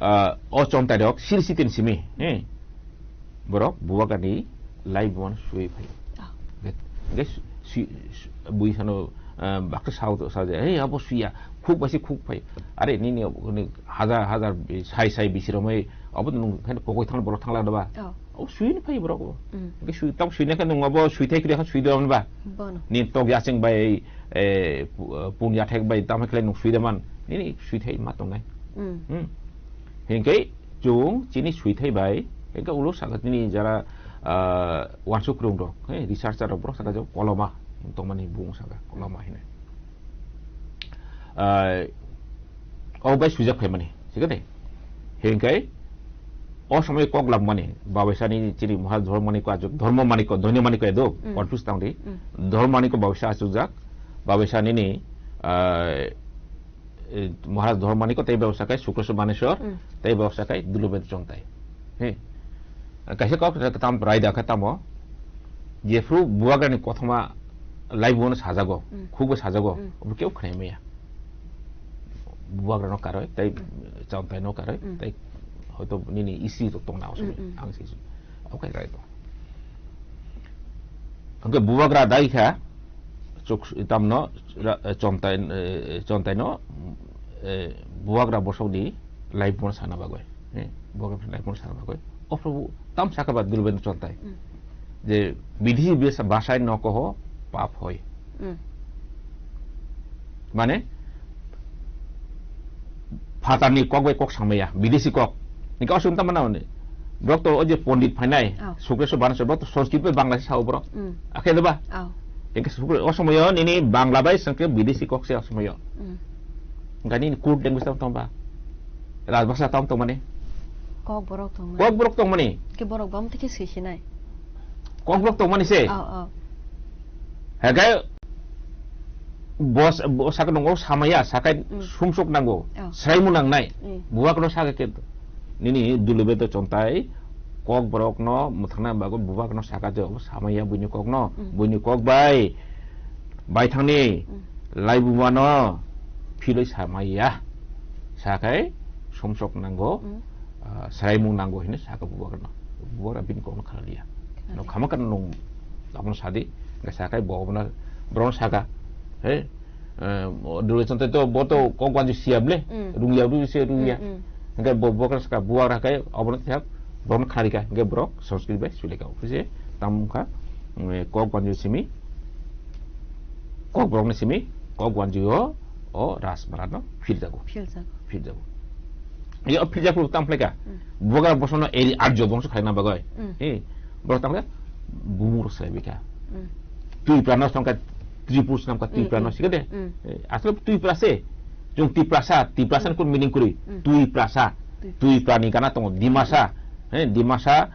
Ah, o chontai rok siri sitini simi, eh, borok bubagrani lai buan sui phai. Ah. Ge-, ge su-, su-, su-, bui sano, ah, bakta sao to sao je, "Hey, abo suya, khuk bai se khuk phai." Are nini abo ni hajar hajar bi-, sai sai bisi romoi, abo nung khan kokoi thang borok thang la da ba? Oh. Abo sui ni phai borok bo. Mm. Ge sui, tam sui na khe nung abo sui thai kri khan sui da ba? Bono. Ni tok yacheng bai, eh, pu-, eh, pun yathek bai tam khle nung sui da man. Nini sui thai ma tongnai. Mm. Hmm. Hinkhe chwng chini suithai bai, hinkhe ulo saka chini jara, ah, uansuk kwrwng rok, he, researcher rok, borok saka je koloma tongmani bung saka koloma hinwi. Ah, o bai swijak phaimani, thik ase? Hinkhe o somoi kok langmani, babaisani chini Maharaj Dhormo Manikya achuk, Dhormo Manikya, Dhoino Manikya do, Mm. confuse tangdi. Mm. Dhormo Manikya babaisa achukjak, babaisani ni, ah, eh, Maharaj Dhormo Manikya tei bebsa khai Sukreshwar Baneswar, Mm. tei bebsa khai Dulubendra Chontai. He. Kaisa kok tam raida khe tamo, jephru bubagrani kothoma laibuno sajago, Mm. khukbo sajago, Mm. obo keu khnai maya. Bubagrano karoi, tei Mm. Chontaino karoi, Mm. tei hoito nini isi to tongna Mm, osomoi, mm. ang si. Okai raida. Hwnkhe bubagra dai kha, chuk-, tamno ra-, chontai, eh, chontaino, eh, bubagra bosokni laibuno sana bagwi, eh, bubagra laibuno sana bagwi. O Prabhu, tam sakha ba Dulubendra Chontai. Mm. Je bidhi bes-, basai no koho pap hoi. Mm. Mane, phatarni kok bai kok samaya, bidesi kok. Ni kok sum tamana hone. Borok to o je pondit phainai, Oh. Sukreshwar Baneswar, borok to Sanskrit bai Bangla se sao borok. Mm. Akhe de ba? Oh. Engke Sukre-, o somoyo nini Bangla bai sengke bidesi kok se o somoyo. Mm. Engka nini code language tam tong ba? Rajbhasha tam tong mani? Kok borok tong mani. Kok borok tong mani? Ke borok bam tike sui sinai. Kok borok tong mani se? Oh, oh. Hagai bos, bo saka nongo samaya, sakai Mm. sumsok nango, Oh. sraimu nangnai. Mm. Bubagrano saka ke nini Dulubendra Chontai kok borokno mwthangna bagwi bubagrano saka je obo samaya buini kokno, Mm. buini kok bai, bai thangni Mm. laibumano philoi samaya. Sakai sumsok nango, Mm. ah, sraimung nango hinwi saka bubagrano. Bubagra bini kokno khnaliya. Khnalia. No khama kano nung abono sadi, hwnkhe sakai bo abono borokno saka, he, eh, Dulubendra Chontai to bo to kok wanju siya ble, Mm. rungya rungya se rungya. Mm, mm. Hwnkhe bo bubagra saka bubagra khe abono thep borokno khnarika, hwnkhe borok Sanskrit bai sulika. Office tam wngkha, mm, kok wanju simi, kok borokni simi, kok wanju o, o Rajmala no philjago. Philjago. Philjago. Yo philjak phuru tam khlaika. Mm. Bubagra bosongno eri Arjo bongso khlaina bagwi. Mm. Eh, borok tam khlaika bumung rok salai bika. Mm. Twipra no songkha Tripur snamkha Mm, Twipra no mm. Sikade. Mm. Eh, asle Twipra se. Jung Tiprasa, Tiprasa Mm. ni kun meaning kuri. Mm. Twiprasa. Twi. Twipra ni gana tongo Dimasa. Eh, Dimasa.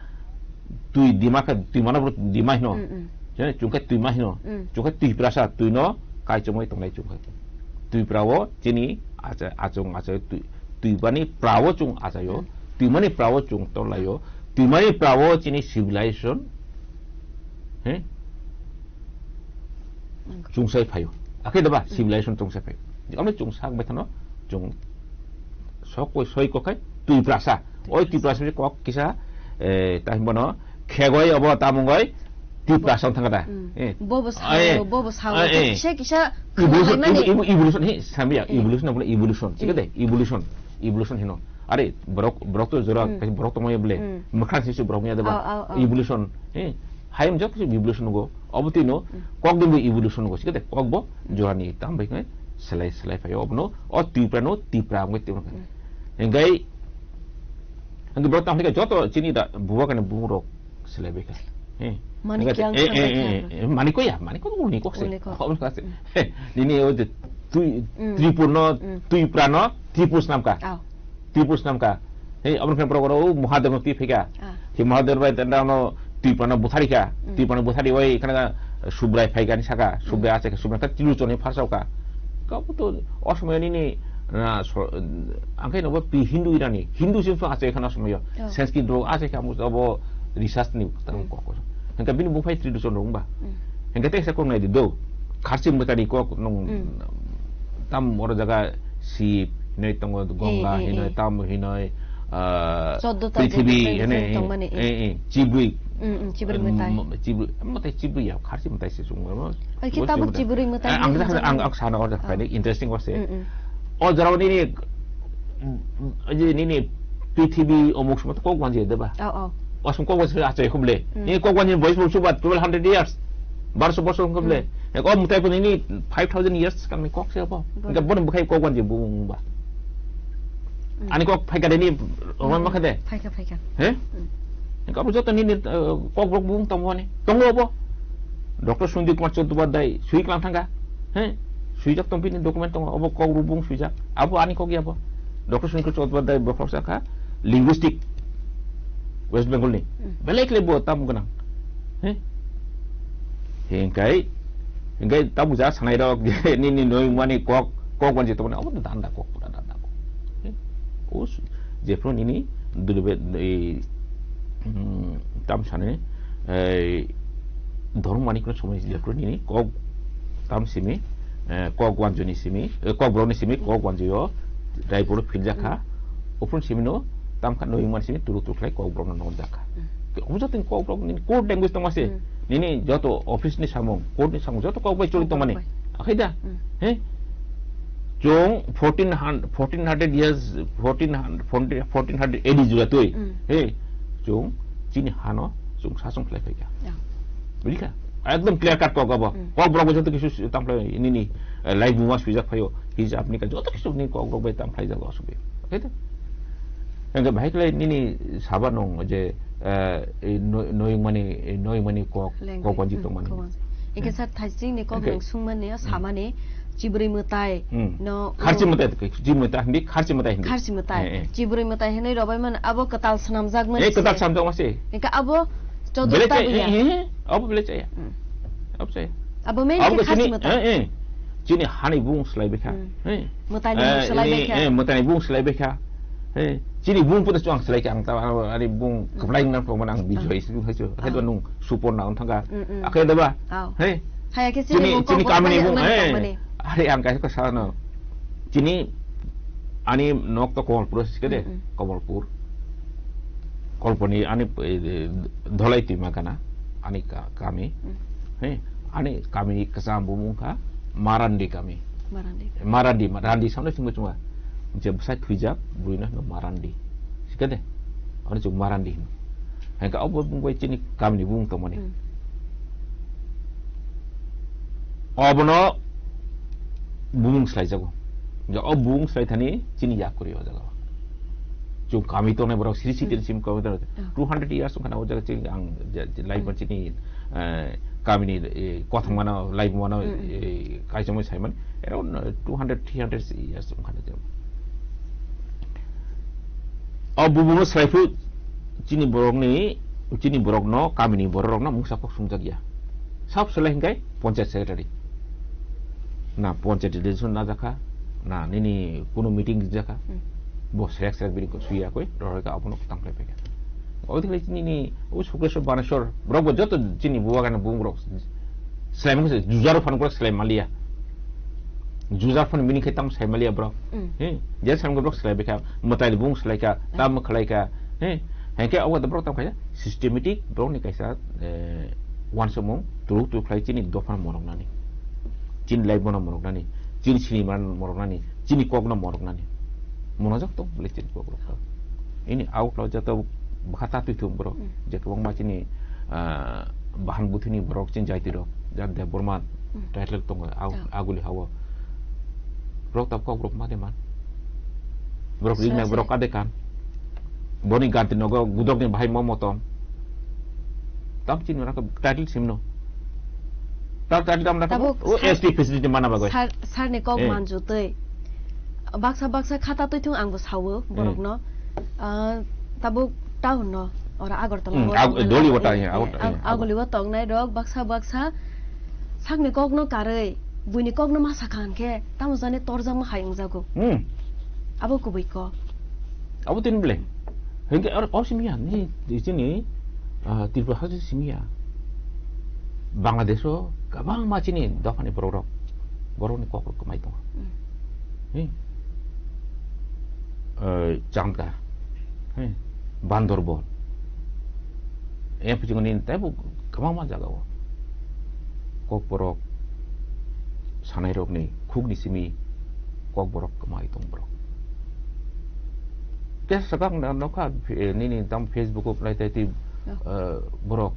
Twi Dima khe Twimano bro Dima hino. Mm, mm. Jene chungkhe Twima hino. Mm. Chungkhe Twiprasa, twino kaichomoi tongnai chungkhe. Twipra o chini acha-, achung acha twi-, Twipani pra o chung achayo. Mm. Twimani pra o chung tolaio. Twimani pra o chini civilization. He? Nangkhe. Chungsai phaio. Akhe daba Mm. civilization chungsai phaio. Amle chungsa bai thano chung sok koi soi kokhai Twiprasa. Oi Twiprasa kok kisa, eh, ta himbono khegoi obo tamungoi Tiprasa thangkata. Mm. Eh. Bobo sao, Eh. bobo sao. Eh, eh. Kisa kisa Evolution, khalaimani. evo-, evo-, evolution, he, sambiya, Eh. evolution, abole evolution. Sikade, Mm. evolution, evolution hino. Are, borok, borok to jora, Mm. kaisa borok tongmani bole. Mm. Mwkhang sisi borok maya deba. Au, au, au. Evolution, he. Hayam jok kisi evolution go. Obo tino, Mm. kok din bo evolution go. Sikade, kok bo Mm. jorani tam bai khe selai, selai phaio. Obono, o Tipra no, Tipra mo Tipra. Mm. Engkai, engkai borok tam khe joto chini da, buwa kane bumung rok selai bai kha. He. Manik Engkai, yang eh, eh, tangkai eh, kha. eh, eh, Manik ko ya, Manik ko uni kok se. Uni kok. Kok se. Mm. He, nini o je twi, Mm. Tripur no, Mm. Twipra no, Tripur snam kha. Au. Tripur snam kha. He, aboni khe borok oro Mahadev no twi phaikha. Ah. He Mahadev bai tanda no Twipra no buthari kha. Mm. Twipra no buthari oi khana Subrai phaikha ni saka. Subrai Mm. achai kha, Subrai kha Trilochon ni pharsao kha. Kabo to o somoyo nini, na, so, ang khe nobo pi Hindu irani. Hindu sin so achai khana somoyo. Oh. Sanskrit rok achai kha, amo abo research ni tang Mm. kok. Hingke bini buphai Trilochon rok wngba. Mm. Hingke teisa kok nai di do. Kharchi mwtani kok nung Mm. tam oro jaga Sib hinoi tongo, Gonga Eh, eh, hinoi, eh. Tam hinoi, ah, Choddo ta je prithibi, different, hene, different tongmani, eh, eh, eh, chibrui. Mm, mm, chibrui mwtai. M-, chibrui, mwtai chibrui ya, kharchi mwtai se chwng. Oke, tabuk chibrui mwtai ang, hwnwi ang, ang, ang sana order Oh. Interesting wase. Mm, mm. O jora nini, mm, mm, je nini prithibi omuk sumot kok wanji deba. Oh, oh. Wasung kok wanji achai khuble. Mm. Nini kok wanji bois bol subat twelve hundred years. Barso bosor khuble. Mm. Ek o mwtai pun nini five thousand years kang ni kok se apa. Bor. Enggak bon bukai kok wanji bung ba. Mm. Ani kok phai kadeni, roman Mm. makade. Phaikha, phaikha. He? Mm. Engka abo joto nini, eh, kokborok bung tongo ani. Tongo abo. Doctor Sundip Kumar Chattopadhyay sui klang thangkha. He? Suijak tong bini document tongo. Abo kokborok bung suijak. Abo ani kok ya abo. Doctor Sundip Kumar Chattopadhyay bokhorok sakha linguistic West Bengal ni. Hmm. Belai khlai bo tam gwnang. He? Hingkai, hingkai tamo ja sanai rok je nini noi mani kok, kok wanji tongmani abo danda kok, pura danda kok. He? Us, jephru nini dulbe, ei, hmm, tam sani, ei, dhormo mani kono somoi jephru nini kok tam simi, eh, kok wanjuni simi, eh, kok borokni simi, kok wanjio, Raipur philjakha. Hmm. Uphun simi no, tam kha noi mani simi turu turu khlai kok borokno nokjakha. Hmm. Omo joto ni kok borok nini code language tongma se. Hmm. Nini joto office ni samung, court ni samung, joto kok bai choli tongmani. Kok bai. Akhai da? Hmm. He? Chwng fourteen hundred, fourteen hundred years, fourteen hundred, fourteen hundred A D jora twi. Hmm. He? Chwng chini hano chwng sasong khlai phaikha. Ya. Buji kha? Ekdom clear cut kok abo. Hmm. Kok borok bai joto kisu tamplai nini, eh, live buma swijak phaio. Hijab ni ka joto kisu ni kok borok bai tam khlai jago asubui. Akhai da? Hingke bahai khlai nini saba nung je, eh, ei noi, noi mani, ei noi mani kok, Language. Kok wanji Hmm, tongmani. Kok wanji. Hingke Hmm. sir thaising ni kok Hingke nung sungmani, Hmm. samani, chibrui mwtai Hmm. no, Kharchi o mwtai, chibrui mwtai hindi, kharchi mwtai hindi. Kharchi mwtai. Eh, eh. Chibrui mwtai hinui robai man, abo kwtal swnamjak mani Eh, kwtal se. Swnamjak mani se. Hingke abo Belai choddo chaya, tabu ya. Eh, eh, abo belai chaya. Hmm. Abo chaya. Abo main Abo khe khe chini, kharchi mwtai. Eh, eh. Chini hani bung slai bekha. Hmm. Eh. Mwtai ni Eh, bung slai ini, bekha. Eh, mwtai ni bung slai bekha. Eh, chini bung pun chuang slai kha ang ta, ani bung Hmm. kwplai nang pokmana ang Hmm. bijoy sing hai chu. Hai Ah. nung supor na on thanga. Hmm, hmm. Akhai da ba? Aw. Hey. Hai khe chini Chini, bung chini kok kamini bung, bung, nang eh. Tongmani. Hari ang kaisa ka sa no. Chini ani nok to Kamalpur sikade. Hmm, hmm. Kamalpur. Kolponi ani, eh, Dholai twima gana ani ka-, kami. Hmm. He, ani kami ni kwcham bumung kha Marandi kami. Marandi. Marandi, Marandi samno singmo chunga. Je bwsai thwijak, buino hino Marandi. Sikade? Ani chuk Marandi hino. Hengka obo bung bai chini kami ni bung tongmani. Hmm. Obono bumung slaijago. Ja o bumung slai thani chini yakuri o jaga. Chwng kami tongnai borok siri siri Hmm. sim kami tongnai. Ah. Two hundred years wngkha na o jaga chini ang je, je lai Hmm. chini, eh, kami ni, eh, kothang mano, lai mano, Hmm. eh, kaisa mo sai man. Around, eh, two hundred, three hundred years wngkha na jaga. O bumung no slai phu chini borok ni, chini borok no, kami ni borok rok no mungsa kok sumjak ya. Sab selai hingkai panchayat secretary. Na panchayat election na jakha, na nini kuno meeting jakha. Hmm. Bo selek selek bini ko suya koi, roi ka abono tang khlai peka. O dikhle nini, o Sukleswar Baneswar, borok bo joto chini buwa gana bung borok. Selai mung se, jujaro phan borok selai malia. Jujar phan bini khe tam sai malia borok. Hmm. He, je selai borok selai beka, mwtai bung selai ka, Hmm. tam khlai ka. He, hengke obo borok tam khaja, systematic borok ni kaisa, eh, Wansukmung, turuk turuk khlai chini dophano moroknani. Chini life bono moroknani. Chini sinimano moroknani. Chini kokno moroknani. Monojak tong bole chini kokrok. Ini auklao jato bwkha ta twi thung borok. Mm. Je kwbangma chini, ah, bahan buthini borok chini jaiti rok. Ja Debbarma Mm. title tongo au-, Ah. aguli hao. Borok tab kokrok ma de man. Borok Sra ringnai sra. Borok kade kan. Boni ganti nogo gudokni bahai mo motom. Tam chini raka title simno. Tar title tam raka Tabuk o sar-, S T facility mana bagoi. Sar, sar ni kok Eh. manju tei. Baksa baksa khata twi thung ang bo sawo Eh. borok no. Ah, tabuk town no. Ora Agartala Hmm, o Ag-, tongnai Doli rok, wata, eh, ya, eh, Agartala, Ag-, ya, Agoli o tongnai rok baksa baksa sakni kok no karwi buini kok no ma sakha hwnkhe tamo jani torjakma hai wngjago. Hmm. Abo kubui kok. Abo tini bwle. Hwnkhe aro, aro simi ya, ni, ni chini, ah, Tripura haste simi ya. Bangladesh o kwbangma chini dophani borok rok, borok ni kok rok kwmai tongo. Hmm. Hi. Eh, Chamka. He, Bandorban. Yang pijing ni taibo kwbangma jaga o. Kokborok, sanairokni khukni simi Kokborok kwmai tong borok. Khe swkang na nokha, eh, nini tam Facebook o nai tei twi, Oh. eh, borok.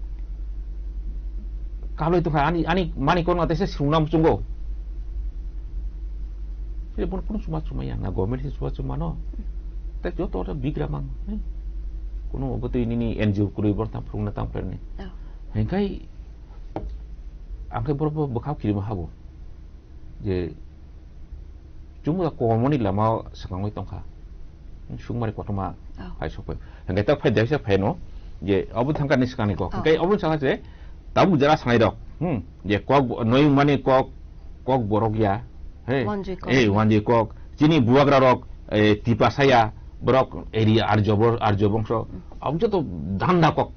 Kablai tongkha ani, ani mani kono tei se srungna muchungo. Tei bono kunu chuma chuma ya na government se chuma chuma no. Tei joto ta bigra mang, eh. Kunu obo twi nini N G O kwrwi bor tam phrungna tam khlaini. Oh. Hengkai ang khe borok bo bwkhao kirima habo. Je chwngno kormoni lama o swkangwi tongkha. Sukmari kotorma Oh. phai sokphai. Hingke tak phai daisa phai no, je abo thangkani swkangni kok. Oh. Hingke abo sakha je tabuk jara sanai rok. Hmm, je kok bo-, noi mani kok, kok borok ya. He. Wanjui kok. Eh, wanjui kok. Chini bubagra rok, eh, Tiprasa ya, borok area Arjo bo-, Arjo bongso. Hmm. Abo joto danda kok.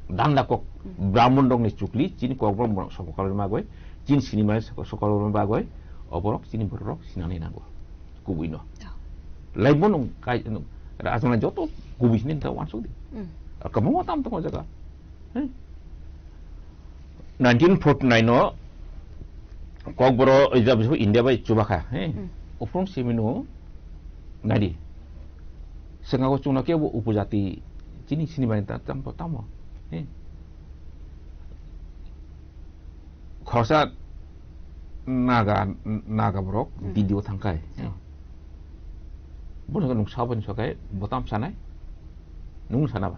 Danda kok Hmm. Brahmon rokni chukli, chini kokborok sokokalni bagwi, chini sinimani soko-, sokokalni bagwi, oborok chini bororok sinani nango. Kubui no. Oh. Laibon nung kai, nung, rajana joto kubui sini ta wansuk di. Hmm. Ar kabangma tam tongo jaga. He? Nineteen forty-nine no Kokborok, ejab India bai chubakha, he? Hmm. Uphrum simino, nadi. Sengao chwngno kebo upojati chini sinimani ta-, tam-, tamo, he? Khoroksa Naga, Naga borok Hmm. D D O thangkhai. Oh. Bono nung saboni sokai, bo tam sanai? Nung sana ba?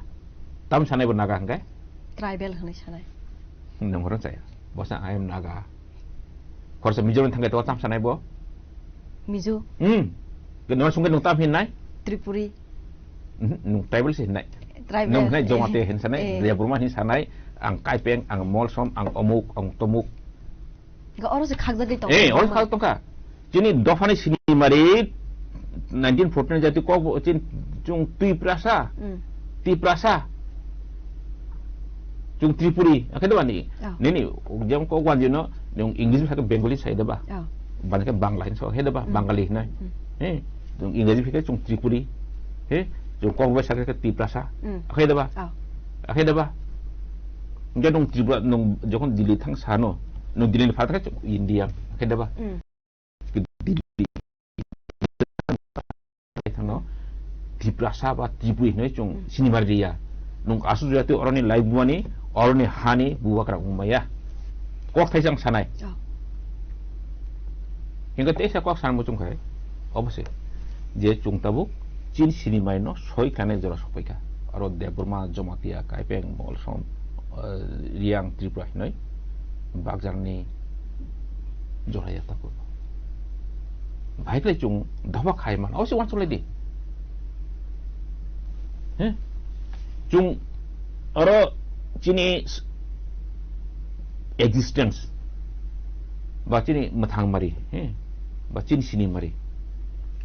Tam sanai bo Naga hingkai? Tribal hwnwi sanai. Nung horo chaya. Bosa, "I am Naga." Khoroksa Mizoram thangkhai to tam sanai bo? Mizo. Hmm. Ke nung sungke nung tam hinnai? Tripuri. Mhm, nung tribal se hinnai. Tribal. Nung hinnai Jomati hin sanai, Eh. Debbarma hin sanai, ang Kaipeng, ang Molsom, ang omuk, ang tomuk. Ga oro se khakjagwi tongo. Eh, oro khak tongkha. Chini dophani sinimari nineteen forty-nine jati kok bo chin chung Tiprasa. Hmm. Tiprasa. Chung Tripuri. Akhe deba ni. Oh. Nini, jeng kok wan jino, nung English sa Bengali sai deba. Oh. Ban ke Bangla hin so he deba, Hmm. Bangali hinai. Hmm. Eh, chung English phike chung Tripuri. He, chung kok bo sa ke Tiprasa. Hmm. Akhe deba. Oh. Akhe deba. Nge nung Tripura, nung jokon Delhi thang sano, nung Delhi ni phatar khe India, akhe deba. Hmm. Delhi thangno Tiprasa ba Tripuri hinwi chung Hmm. sinimar riya. Nung asu jati oroni lai buani, oroni hani buwakra wngmaya. Kok thaisang sanai. Oh. Hingke teisa kok sanmo chung khai. Obose. Je chung tabuk chin sinimai no soi khlane jora sokpaikha. Aro Debbarma, Jamatia, Kaipeng, Molsom, eh, Riang, Tripura hinoi bakjangni jora ya takur. Bahai khlai chung doba khai man. Osi wansuk lai di. He? Chung aro chini s-, existence ba chini mwthang mari, he? Ba chini sini mari.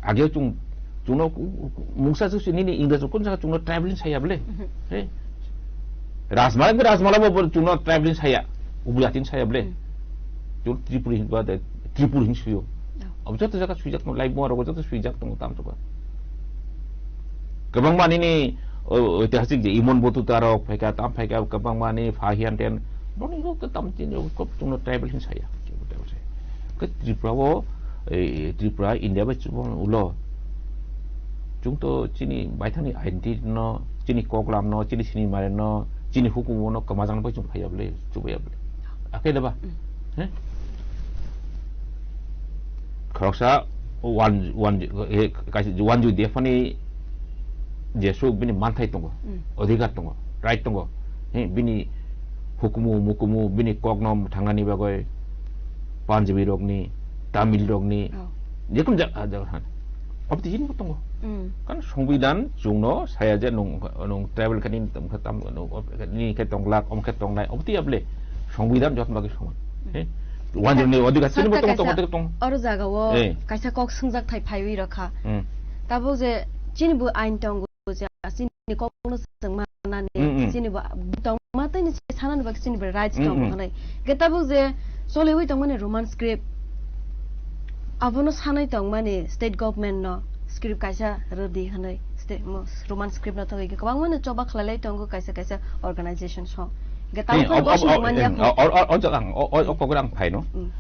Age chung, chungno ku-, ku-, mungsa su nini English kun sa chungno traveling saya ble. Mhm. He? Rajmala, Rajmala bo chungno traveling saya. Ubulatin saya ble. Mhm. Chung Tripuri hin ba de, Tripuri hin suyo. Oh. Abo joto jaga swijak tong, lai bo aro joto swijak tong tam to ba. Kwbangma nini, o, oitihasik je Imon Batuta rok phaikha, tam phaikha, kwbangma ni Fahian ten, boni rok tam chini, o, kop chungno tribal hin saya, chungno tribal saya. Khe Tripura o, e, Tripura India bai chubon ulo. Chung to chini baithani identity no, chini koklam no, chini sinimare no, chini hukumu no kwmajang bai chung phaiya bole, chubaya bole. Akhe da ba? Mm. He? Khoroksa one, one, eh, kaisa one J D F ni jesuk bini manthai tongo, Mm. odhikar tongo, right tongo. He, bini hukumu, mukumu, bini kokno thangani bagoi Punjabi rokni, Tamil rokni, Oh. jekun ja-, ah, jaga han. Obtijini bo tongo. Mm. Kan Songbidan chungno saya je nung, nung tribal kani tam, tam, nung, ni khe tonglak, om khe tongnai, obti able. Songbidan jotno bagwi soman. Mm. He? Wanjwkni odhikar chini bo Sakta tongo, tongo, kaisa tongo, tongo. Oro jaga o Eh. kaisa kok swngjak thai phaiwi rokha. Mm. Tabuk je chini bo ain tongo je chini kokno chwng manani, Mm, mm. chini bo tongma tei ni sanani bagwi chini bo rights Mm, tongo mm. hwnwi. Ge tabuk je choliwi tongmani Roman script, abono sanai tongmani state government no script kaisa rwdi hwnwi. Te mo Roman script no thogwi kwbangma no choba khlailai tongo kaisa kaisa organization song. Hingke tamo Ni, phano o, o, bosi o, Roman ya eh, phano. O, o, o, o, ang, o, o, o, Hmm. kok rang phai no. Hmm.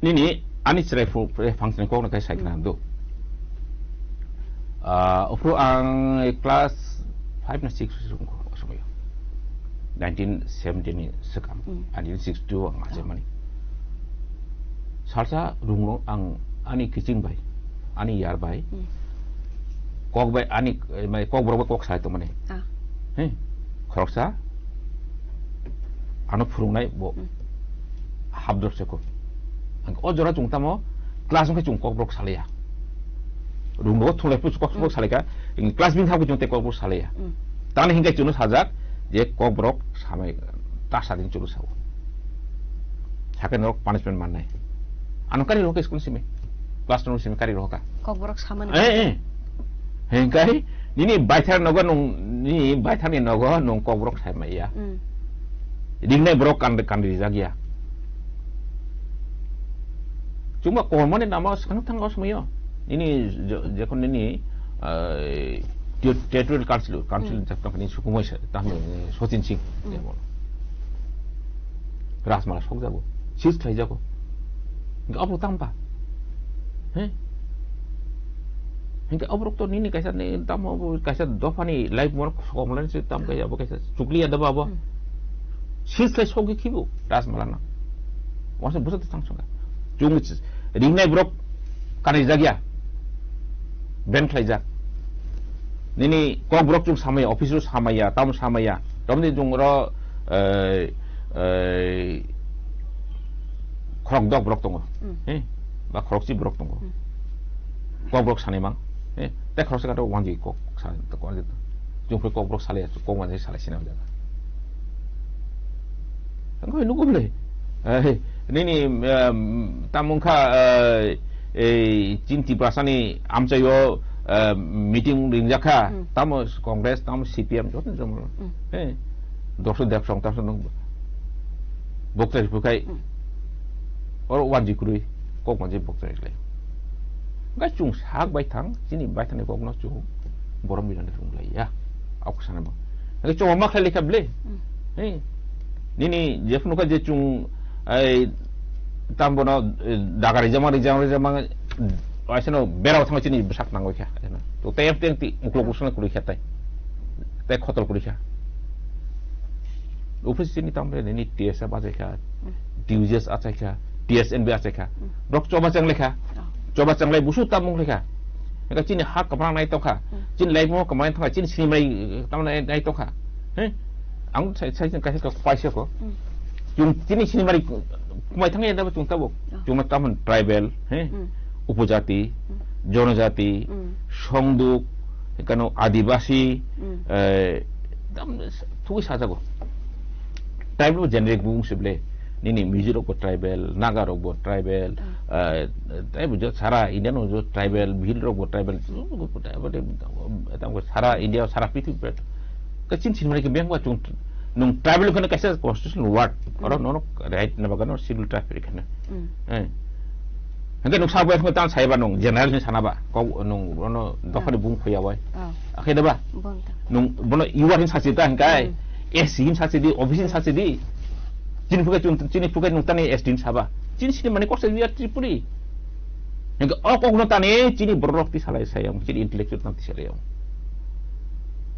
Nini ani chwrai phu, eh, function kok no kai sai Hmm. khna do. Ah, ophru ang class five na six rung ko o somoyo. Nineteen seventy ni swkang. Hmm. Nineteen sixty two ang Oh. achaimani. Salsa rungno ang ani kiching bai, ani yar bai, Hmm. kok bai ani, eh, mai kok borok bai kok sai tongmani. Ah. He, khoroksa ano phurungnai bo Hmm. habdrop se ko. Ang o jora chung tamo class wngkhe chung kok borok salaiya. Rungno thunglai phu kok borok Hmm. salaikha, class bini thangkhe chung tei kok borok salaiya. Hmm. Tamni hinkhai chwngno sajak je kok borok samai ta sadin chwngno sao. Sakhe norok punishment mannai. Ano kari rohok school simi. Class no simi kari rohoka. Kok borok samani. Eh, eh. Hengkai nini baithar nogo nung, nini baithar ni nogo nung kok borok sai maya. Mm. Ringnai borok kan, kan rijak ya. Chuma kormani nama swkang thang os mayo. Nini je-, jekon nini, eh, ter-, territorial council, council Mm. jekon nini sukumai sa, tamo, Mm. eh, Sachin Singh, Mm. jemon. Rajmala sok jago, sis khlai jago. Hingke obo tang ba? He? Hingke oborok to nini kaisa ni tamo obo kaisa dophani life work somlan se tam kaisa obo kaisa chukliya da ba obo. Hmm. Sis khlai sogwi khibo Rajmala no. Wasa busa tang songa. Chung ringnai borok kanai jagya. Ben khlai jak. Nini kok borok chung samaya, office ro samaya, tamo samaya. Romni jung ro, eh, eh, khorok dok borok tongo. Hmm. Eh, ba khorok si borok tongo. Hmm. Kok borok sanai mang. Eh, te khorok saka to wanji kok sa, to wanji. Jung kok borok salai, kok wanji salai sina jaga. Ang koi nugo le. Eh, nini, em, tamung kha, eh, eh, chin Tiprasa ni amchaio, eh, meeting ringjak kha. Hmm. Tamo Congress, tamo C P M, joto jomo. Hmm. Eh, Doctor Debsong, tamsa nung boktai bukai. Hmm. Oro wanji kurui, kok wanji boktai lai. Gai chung sak bai thang, chini bai thani kok no chung borom bilang rung lai ya. Aku sana bang. Gai chung ma khlai lekha ble. Hmm. Eh, nini je phunu kha je chung, ai, tambo no, eh, dagari jama, jama, jama, aiseno berao thang chini besak nangoi kha. To tem tem ti uklok usna kurui kha tai. Tei khotol kuri kha. Office chini tamre nini T S F achai kha, Hmm. T U J S achai kha, T S N B achai kha. Hmm. Borok choba chang lekha. Oh. Choba chang lai busu tamung lekha. Eka chini ha kamrang nai tokha. Hmm. Chini lai mo kamrang tokha. Chini sini mai, eh, tamna nai tokha. He? Ang sai, sai, sai, kaisa ka paisa ko. Hmm. Chung chini sini mari kumai thang ya da chung tabuk. Oh. Chung na tamon tribal, he? Hmm. Upojati, Hmm. Jonojati, Hmm. Songduk, kano Adibasi, Hmm. eh, tam thugui sajago. Tribal bo generic bo wngsi ble. Nini Mizo rok bo tribal, Naga rok bo tribal, Hmm. eh, tribal jo sara India no jo tribal, Bhil rok bo tribal, sara India, sara prithibi tribal. Kachin sinmani ke bengwa chung nung tribal khana kaisa constitutional word. Oro Hmm. nono right na bagano schedule tribal khana. Hmm. Eh. Hingke nung sabo tang saiba nung general ni sana ba. Kok nung ono dophani Hmm. bung khoya bai. Oh. Akhe da ba? Bon ta. Nung bono yuar hin sachi ta hingkai. Hmm. S C hin sachi di, O B C hin sachi di. Chini phukai chung, chini phukai nung tani S T hin saba. Chini sini mani kok sa yuar Tripuri. Hingke o kok no tani chini borok ti salai sayang, chini intellectual tang ti salai yang.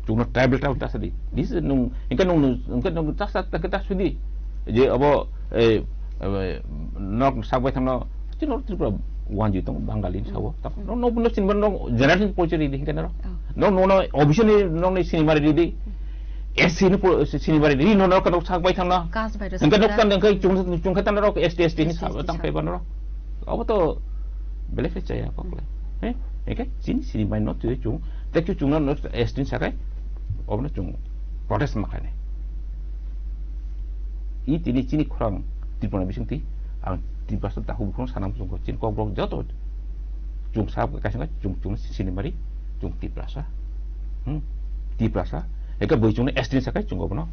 Chukno tribal, tribal ta sadi. This is nung, hingke nung, hingke nung ta sa, ta, ta sudi. Je abo, eh, eh, nok sak bai thangno, chino Tripura wanji tong, Bangali ni sabo. Hmm. Tak, Hmm. no, no, no, sin ban no, generation pocheri di hingke no. Oh. No, no, no, O B C ni, no, ni sinimari di. S C ni po, sinimari di, no, no, ka nok sak bai thangno. Caste by Hingke nok reservation. Tan, hingke chung, chung khe tan rok S T, S T ni S T, sabo S T tang sabo. Pai ban no. Abo to belai khe chaya kok le. Hmm. He? Hingke chini sini bai no twi chung, te chu chung no S T ni sakai, obo no chung protest ma khainai. I tini chini khorang Tripura bising twi, ang Tiprasa dahu bukhung sanam chung chini kok borok joto chung sa kaisa chung chung sini mari chung Tiprasa. Hmm? Tiprasa. Hingke bui chung no S T ni sakai chung obo no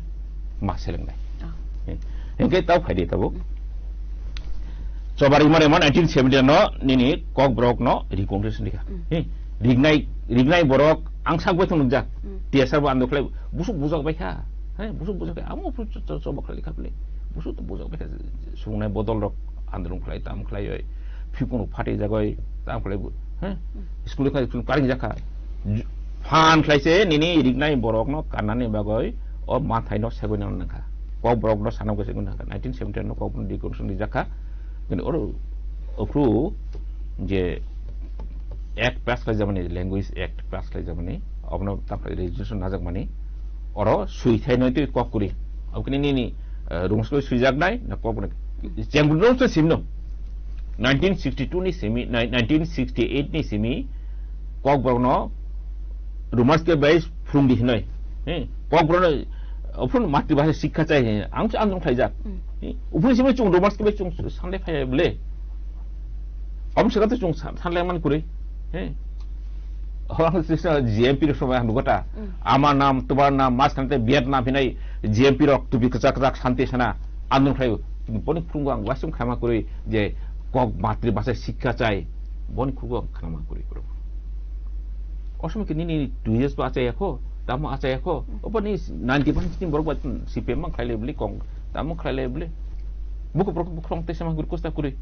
ma selengnai. Oh. He. Hingke tau phai di tabo. Hmm. Choba rimani mo nineteen seventy no nini kok borok no reconciliation dikha. Hmm. He. Rignai, rignai borok ang sak bai thung nukjak. Hmm. T S R bo andok khlai, busuk bujak bai kha. He, busuk bujak bai, amo phuru cho-, cho-, choba khlai kha bwle. Busuk to bujak bai kha, sungnai bodol rok andolon khlai, tam khlai oi. Phikung rok phatwi jagoi, tam khlai bo, he? Hmm. School kha, school karing jak kha. Ju-, phan khlai se nini rignai borok no kannani bagoi o mathai no segoi nang nang kha. Kok borok no sana goi segoi nang kha. Nineteen seventy no kok borok no decoration rijak kha. Kini oro, ophru je Act pass khlaijak mani, Language Act pass khlaijak mani, obono tamo resolution najak mani, oro swi thai noi twi kok kwrwi. Abo kini nini, eh, rungsko swijak nai, na kok ni, chengbu rungsko simno. Nineteen sixty-two ni simi, nai-, nineteen sixty-eight ni simi, kok borok no Roman script bai phurung di hinoi. He, kok borok no, ophru matri bhasha sikha chai he, ang se androng khlaijak. Hmm. He, ophru simi chung Roman script bai chung Sunday phai bole. Omo saka to chung san-, sanlai man kwrwi. He. Orang sisa G M P rok somai ang nugata. Hmm. Ama nam, tubar nam, mas khante Vietnam hinai G M P rok tupi kwchak kwchak santi sana andon khlaio. Boni phurungo ang wasung khama kwrwi je kok matri bhasha sikha chai. Boni phurungo ang khama kwrwi kwrwi. O somoi khe nini two years bo achai yakho, tamo achai yakho. Hmm. Obo ni ninety percent borok ba C P M mang khlailai bwlwi kong, tamo khlailai bwlwi. Buku borok bukhong tesa mang kwrwi kosta kwrwi.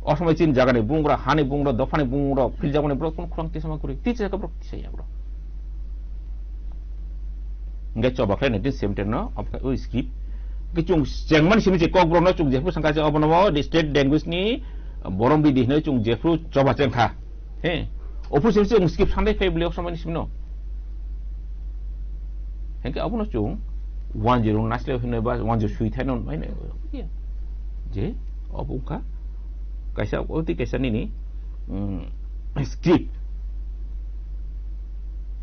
O somoi chini jagani bungrok, hani bungrok, dophani bungrok, philjakmani borok, kono khorang tisama kwrwi, tisa ka borok, tisa ya borok. Hingke choba khlai nineteen seventy no, obo khe o script. Hingke chung chengmani simi je kok borok no chung jephru sangka je obo no state language ni borom bidi hinoi chung jephru choba chengkha. He. Ophru simi chung script santai phai bwlwi o somoi ni simi no. Hingke obo no chung one zero naisle hinoi ba one zero sui thai no mai nai. Je, obo wngkha kaisa, oti kaisa nini, mm, script.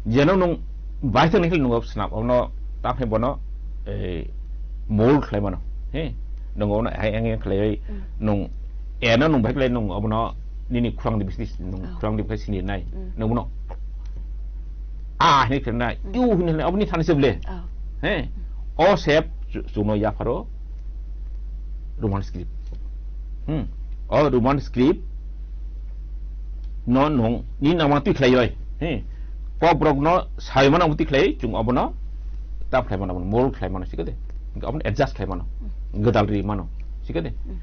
Jeno nwng baithang ni khe nwng swnam, ono tamo khe bono, eh, mold khlai mano. He, nwng ono hai ang yang khlaiwi, mm, nwng eno nwng bai khlai nwng obono nini khurang di bisnis, nwng, oh, khurang di bai sini nai. Mm. Nwng bono a hinwi khlai nai, mm, u hinwi khlai nai, oboni thani se ble. Oh. He, o sep chu-, chuno yapharo Roman script. Hmm. O Roman script no nwng ni nama twi khlai oi. He. Kok borok no sai mano twi khlai chung obono tap khlai mano, mold khlai mano sikade. Obono adjust khlai mano. Gwdal ri mano sikade. Hmm.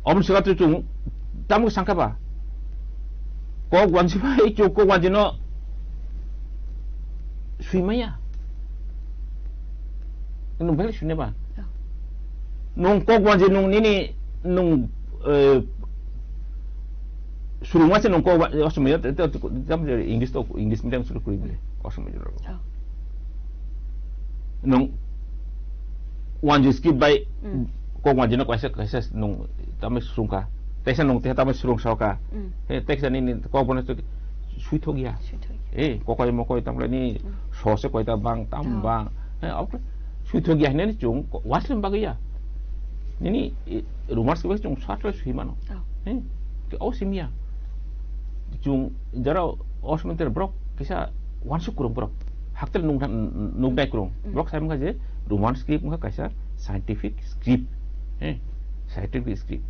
Obono sika twi chung tamo sangka ba. Kok wansi bai chung kok wansi no sui maya. Nwng belai sui nai ba? Oh. Nwng kok wansi nwng nini nwng, eh, surung wansi nwng kok wa-, o somoi ya, te, te, te, te, English to, English medium suru kuri bile, o somoi ya. Oh. Nwng wansi script bai, mm, kok wansi no kaisa, kaisa nwng tamo surung ka. Teisa nwng teha tamo surung sao ka. Mm. He, teisa nini kok bono sui thok ya. Sui thok ya. Eh, kokoi mokoi tamo ni, mm, sose koita bang, tam, oh, bang. He, ok. Sui thok ya hinani chung, ko-, waslim bagwi ya. Nini, eh, Roman script chung sat sui mano. Oh. He, ke o simya. Chung jara osmenter brok kisa wansuk kurung brok. Haktel nung, nung dai kurung. Mm. Brok sai mangka je Roman script mangka kaisa scientific script. He, scientific script.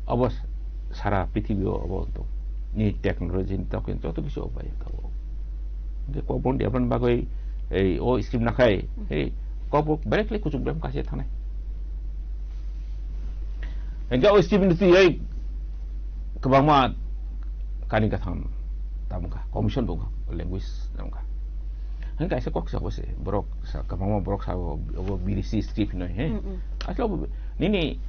Obo sara prithibi o obo to. Ni technology ni tokhe joto kisi obo bai tabo. Hingke kok borok development bagwi ei o script nakhai, hmm, ei kok borok belai khlai kuchuk belai kaisa thanai. Hingke o script ni twi ei kwbangma kani katham tamkha, commission bo language tamkha. Hingke kaisa kok sa obo se borok sa, kwbangma borok sa obo, obo B D C script hinoi, he. Hmm, hmm. Asle obo nini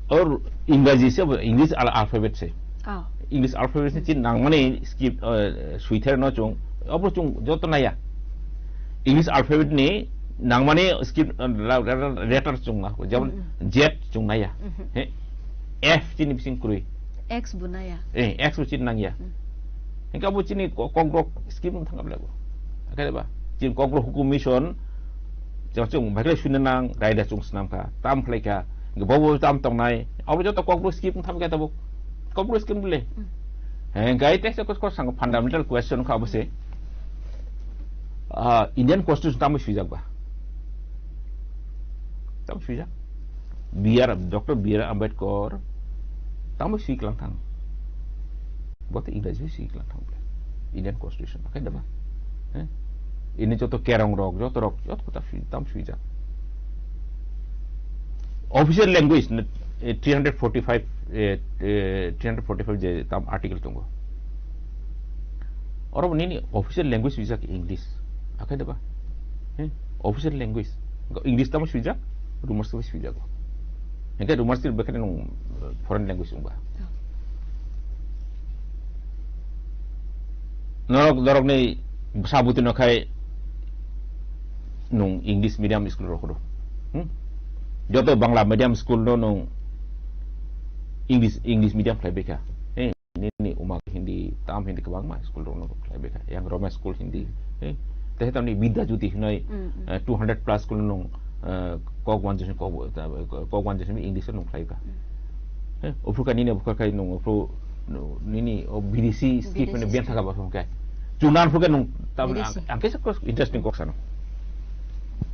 or English se obo, English al-, alphabet se. Oh. English alphabet se chin nangmani script, eh, suither no chung, obo chung joto naya. English alphabet ni nangmani script, eh, la-, la-, la-, letter chung na, jemon, mm, mm, Z chung naya. Mhm. He? F chini bising kwrwi. X bo naya. Eh, X bo chini nangya. Mm. Hingke abo chini ko-, kokborok script wng thangkha belai bo. Hakhe ba? Chini kokborok hukum mission, jemon chung bhai khlai suina nang, raida chung snam kha, tam khlai kha, hingke bo bo tam tongnai, abo joto kokborok script wng thangkha tabuk. Kokborok script bole. Mm. Hingke ai teisa kos kos sango fundamental question kha abo se. Ah, Indian Constitution tamo swijak ba? Tamo swijak? B R, Doctor B R Ambedkar tamo swi klang thang. Bo to English bai swi klang thang bole. Indian Constitution, akai da ba? Eh? Ini joto kerong rok, joto rok, joto kota swi, tam swijak. Official language, ne, eh, three hundred forty-five, eh, eh, three hundred forty-five je tam article tongo. Oro bo nini official language swijak English. Akai da ba? Eh? Official language. English tamo swijak, Roman script swijak. Hingke Roman script bekhe nung, eh, foreign language wngba. Oh. Norok, norok ni sabuti no khai nung English medium school rok hodo. Hmm? Joto Bangla medium school no nung English, English medium khlai bekha. Eh? Nini umak Hindi, tam Hindi kwbangma school rokno khlai bekha. Yang Roma school Hindi, eh, tei tamni Bidya Jyoti hinoi, Mm, mm. eh, two hundred plus school nung, eh, kok wan jesini kok, kok wan jesini English nung khlai ka. Mm. Eh, uphru ka nini uphru kai nung uphru, nu-, nini o B D C script Bidesi ni ben script. Thaka ba phung kai. Chunan phru kai nung tam Bidesi. Ang, ang kaisa kok interesting kok sano.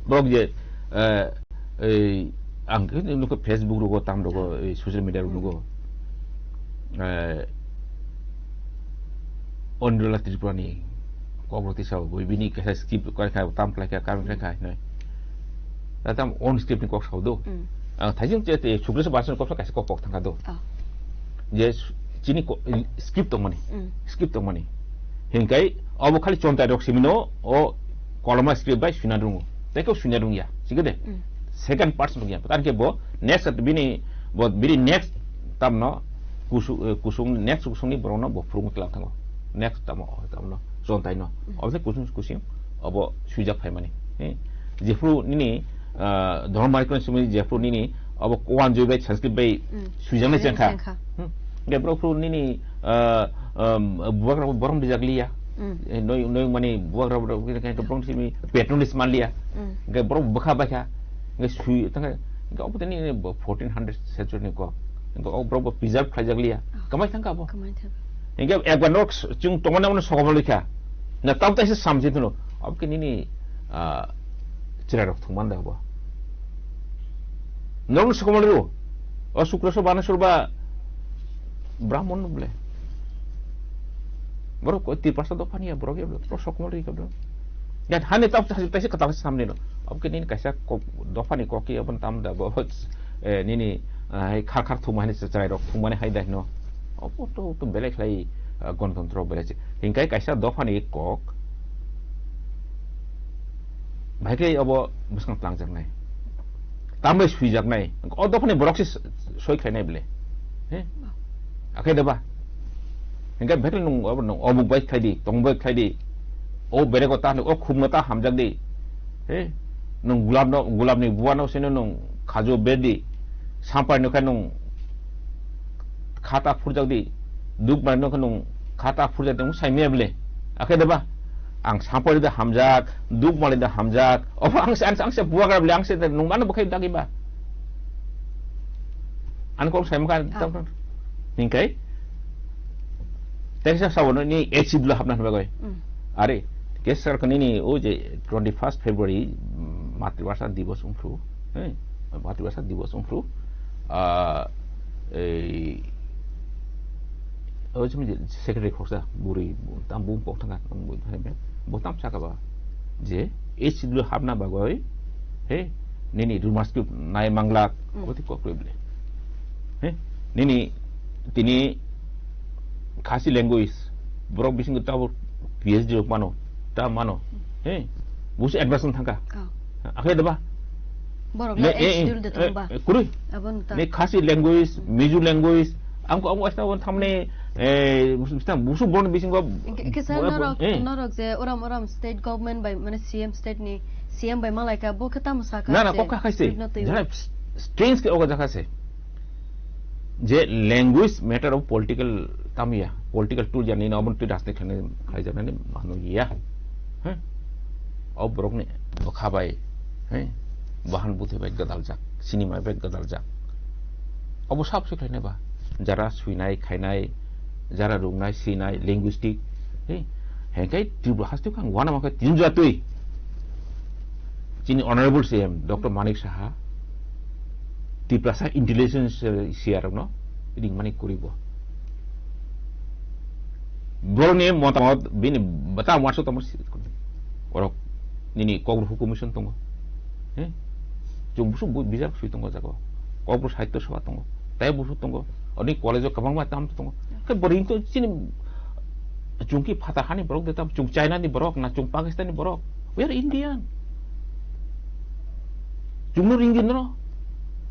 Borok je, eh, Ei, ang khe nukha Facebook rogo, tam rogo, Hmm. ei, social media rogo Hmm. nugo. Eh, Onirala Tripura ni kok rok tisa bo, bini kaisa script kai kha, tam khlai kha, kam khlai kha, hinoi. Ta tam own script ni kok sao do. Hmm. Ang thaijing che, te, Sukresh Basan kok kaisa kok, kok thangkha do. Oh. Je s-, chini ko-, script tongmani. Hmm. Script tongmani. Hinkai, obo khali chontai rok simino, o koloma script bai suina rungo. Tei kok suina rungya. Sikhe de? Mm. Second person rungya. Tan khe bo next bini, bo bini next tamno kusu-, eh, kusung, next kusungni borokno bo phurung klang thango. Next tamo, tamno, chontai no. Mm. Obse kusung kusing, obo suijak phaimani. Eh, jephru nini, ah, Dharma Marikon simi jephru nini, obo Koan Joi bai Sanskrit bai Mm. suijaknai Suijaknai chengkha. chengkha. Hmm. Ge borok phru nini, ah, um, bubagra borom dijak liya. Mm. Eh, noi, noi mani bubagra borok khe borok simi patronage man liya. Mm. Ge borok bwkha baikha. Ge sui, tang ge obo tani fourteen hundred century ni kok. Ge o borok bo preserve khlaijak liya. Oh. Kamai thangkha bo. Kamai thang. Ge ekbar nok chung tongna mano sokomol kha. Na tam taisa samjit no. Obo khe nini, ah, chwrai rok thwngman da bo. Norok no sokomol rio. O Sukresh Baneswar ba Brahmon no bole. Borok ko Tiprasa dopha ni ya borok ya borok sokomol ri ka borok. Ya hani tap taisa katal samne no. Obo khe nini kaisa kok dopha ni kok ya bon tam da bo, eh, nini, ah, hai khar khar thumani chwrai rok thumani hai dai no. Obo to, to belai khlai, ah, gonotontro belai se. Hinkai kaisa dopha ni kok. Bahai khe obo bwskang tlangjaknai. Tambai swijaknai. O dophani borok se soi khlainai bole. He? Akhai da ba? Hingke bhekle nung obo nung omuk bai khlai di, tong bai khlai di. O bereko ta, o khumno ta hamjak di. He? Nung gulab no, gulab ni bua no sino nung khajo ber di. Sampai no khe nung khata phurjak di, duk mali no khe nung khata phurjak di, nung sai maya bole. Akhe deba, ang sampori da hamjak, duk mali da hamjak, obo ang se, ang se, ang se buagra bole, ang se nung mano bwkhai dagi ba. Ang kok sai maka Ah. tam tam. Hingkai, teksa sabo no ni H C lo hapna hapna goi. Mm. Are, ke sar kani ni o je twenty first February, mm, Matribhasha Divas umphru. He, Matribhasha Divas umphru. Ah, ei, o chumi je secretary khorsa, buri, tam bung pok thanga, bung bung thanga, bo tam saka ba. Je, ei sidlo hapna bagoi, he, nini rumors tu nai manglak, Mm. oti kok koi bole. He, nini, tini Khasi language, borok bisingo tabuk P H D rok mano, ta mano. He, busi advance thangka. Oh. Akhe deba? Borok Ne, le eh, eh, schedule de eh, thangba. Eh, kurui. Abon ta. Ne Khasi language, Mizo language, ang ko, ang ko asna won thamne, eh, busu, busu, busu bon bisingo Ke, ke sir, bo-, norok, eh. Norok je oram, oram state government bai, mane C M state ni, C M bai malai ka, bo khe tamo saka Na, na, je kok kha khai se. State no twi. Jara strange ke oga jakha se. Je language matter of political tamya, political tool jani na obon twi rajniti khlai, khlai jaknani mano ya. He? O borok ni bwkha bai, he? Bahan buthai bai gwdal jak, sinima bai gwdal jak. Obo sab se khlainai ba. Jara swinai, khainai, jara rungnai, sinai, linguistic, he? Hengkai Tripura haste kang wana mangkai tin jatwi. Chini Honorable C M, Doctor Manik Saha, Tiprasa intelligence, eh, C R no, ringmani kuribo. Borokni motamot bini bata uansuk tongma si-, borok nini Kokborok commission tongo. He? Chwng busu bu-, bijak sui tongo jago. Kokborok sahitya sabha tongo. Tai busu tongo. Oni college o kwbangma tam tongo. Khe borok to chini chwng ki phatar hani borok de tam, chwng China ni borok na chwng Pakistan ni borok. We are Indian. Chwngno ringdi no.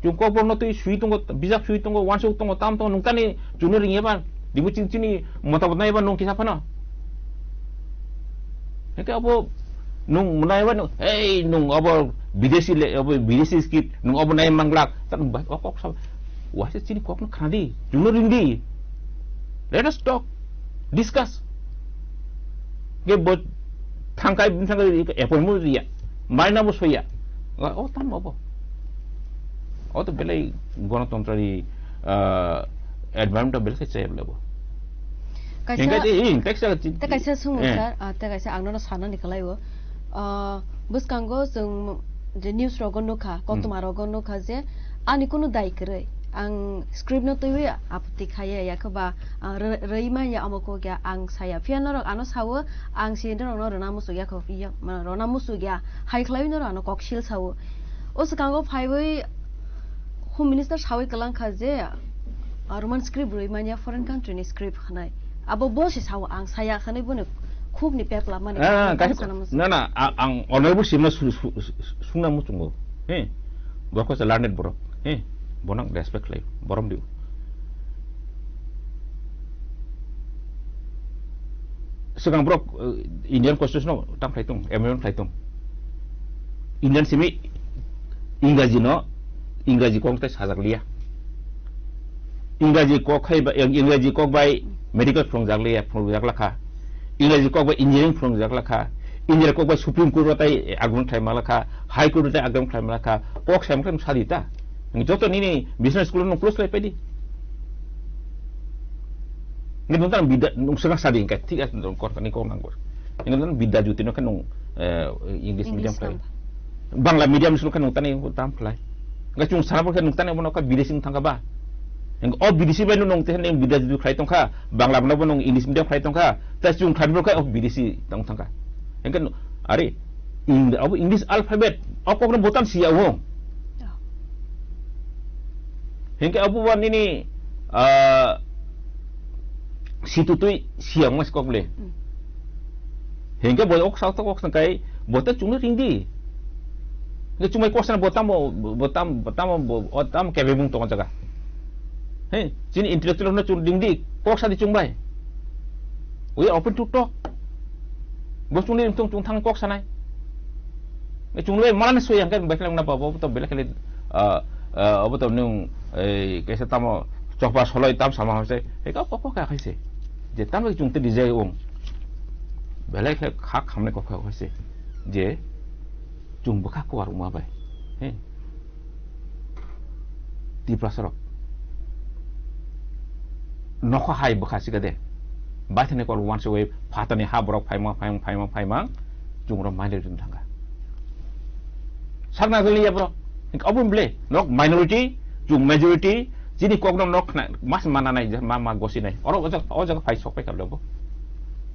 Chwng Kokborok no twi sui tongo, bijak sui tongo, uansuk tongo, tam tongo, nung tani chwngno ringya ba. Dibu chini, chini motamot nai ba nung kisa phano. Heke abo nung nai ba nung, hey, nung abo bidesi le, abo bidesi script, nung abo nai manglak. Tan ba, o kok sa, uaisa chini kokno khnadi, chwngno ringdi. Let us talk, discuss. Ge bo thangkai, thangkai appointment riya. Mai na bo soya. O tam abo. O to belai gonotontro ni, ah, environment belai khe chaya belai bo. Kaisa, Hingke de, eh, text jaga chi-, te kaisa sung eh. Sir, ah, te kaisa ang nono sanani kwlai o. Ah, bwskango chwng je news rogo nukha, Hmm. koktwma rogo nukha je ani kunu dai kwrwi. Ang script no twiwi apatti khaiya, yakhe ba, ah, rw-, rwima ya amo kok ya ang saya. Phiya norok ano sawo, ang si norok no rwna muchuk ya kho, ya, ma, rwna muchuk ya. Hai khlaiwi norok ano koksil sawo. O swkango phaiwi Home Minister sawi kwlang kha je, ah, Roman script rwi manya foreign country ni script hwnwi. Abo bo se sao ang saya hwnwi bono khuk ni pep lama ni Ah, kaisa, sana muchung. Na, na, a-, ang honorable simna su-, su-, su-, sungna muchungo. He. Bo ko learned borok. He. Bonang respect khlai. Borom diu. Swkang borok, eh, Indian Constitution no tam khlai tong, amendment khlai tong. Indian simi Ingraji no, Ingraji kok tai sajak liya. Ingraji kok khai ba, Ingraji kok bai medical phrwngjak liya, phrwngjak lakha. Ingraji kok bai engineering phrwngjak lakha. Ingraji kok bai Supreme Court o tai argument khlai ma lakha, High Court o tai argument khlai ma lakha. Kok sai ma khlai sadi ta. Joto nini business school no close lai pedi. Ngi nuntan bidda, nung sengak sadi hingka, thik ase, nung kor kani kok nang kor. Ngi nuntan bidda juti no khe nung, eh, English English medium khlai. Tamba. Bangla medium school khe nung tani tam khlai. Ngi chung sana bo khe nung tani bono khe bidesi wng thangka ba. Ngi o bidesi bai nung te nung bidda juti khlai tongkha, Bangla bono bo nung English medium khlai tongkha, ta chung khlai bo khe o bidesi tong thangka. Hingke no, are, Eng-, abo English alphabet, o kokno botan siya o. Oh. Hingke abo ba nini, ah, situ tui siya mas kok le. Mm. Hingke bo ok sa to kok sangkai, bo ta chungno ringdi. Hingke chumai kok sana bo tamo, bo tam, bo tamo, bo, o tam kebe bung tongo jaga. He, chini intellectual no chung ringdi, kok sadi chungbai. We are open to talk. Bo chungni chung, chung thang kok sanai. Chung le malan soi yang kan, bai khlai na ba, bo to belai khlai, ah, ah, abo to nung, eh, kaisa tamo chokpa soloi tam sama hose, he ka kok kok khai se. Je tam chung te dijai ong. Belai khe kha khamne kok khai se. Je chung bwkha kuar wngma bai. He. Tiprasarok. Nokha hai bwkha sika de. Baithani kol once way phatani ha borok phaima, phaima, phaima, phaima. Chungrok minority thanga. Sakna galiya borok. Hingke obo ble. Nok minority, chung majority, chini kokno nok khna, mas mana nai, ma, ma gosi nai. Oro o jaga, o jaga phai sok pai kha bo.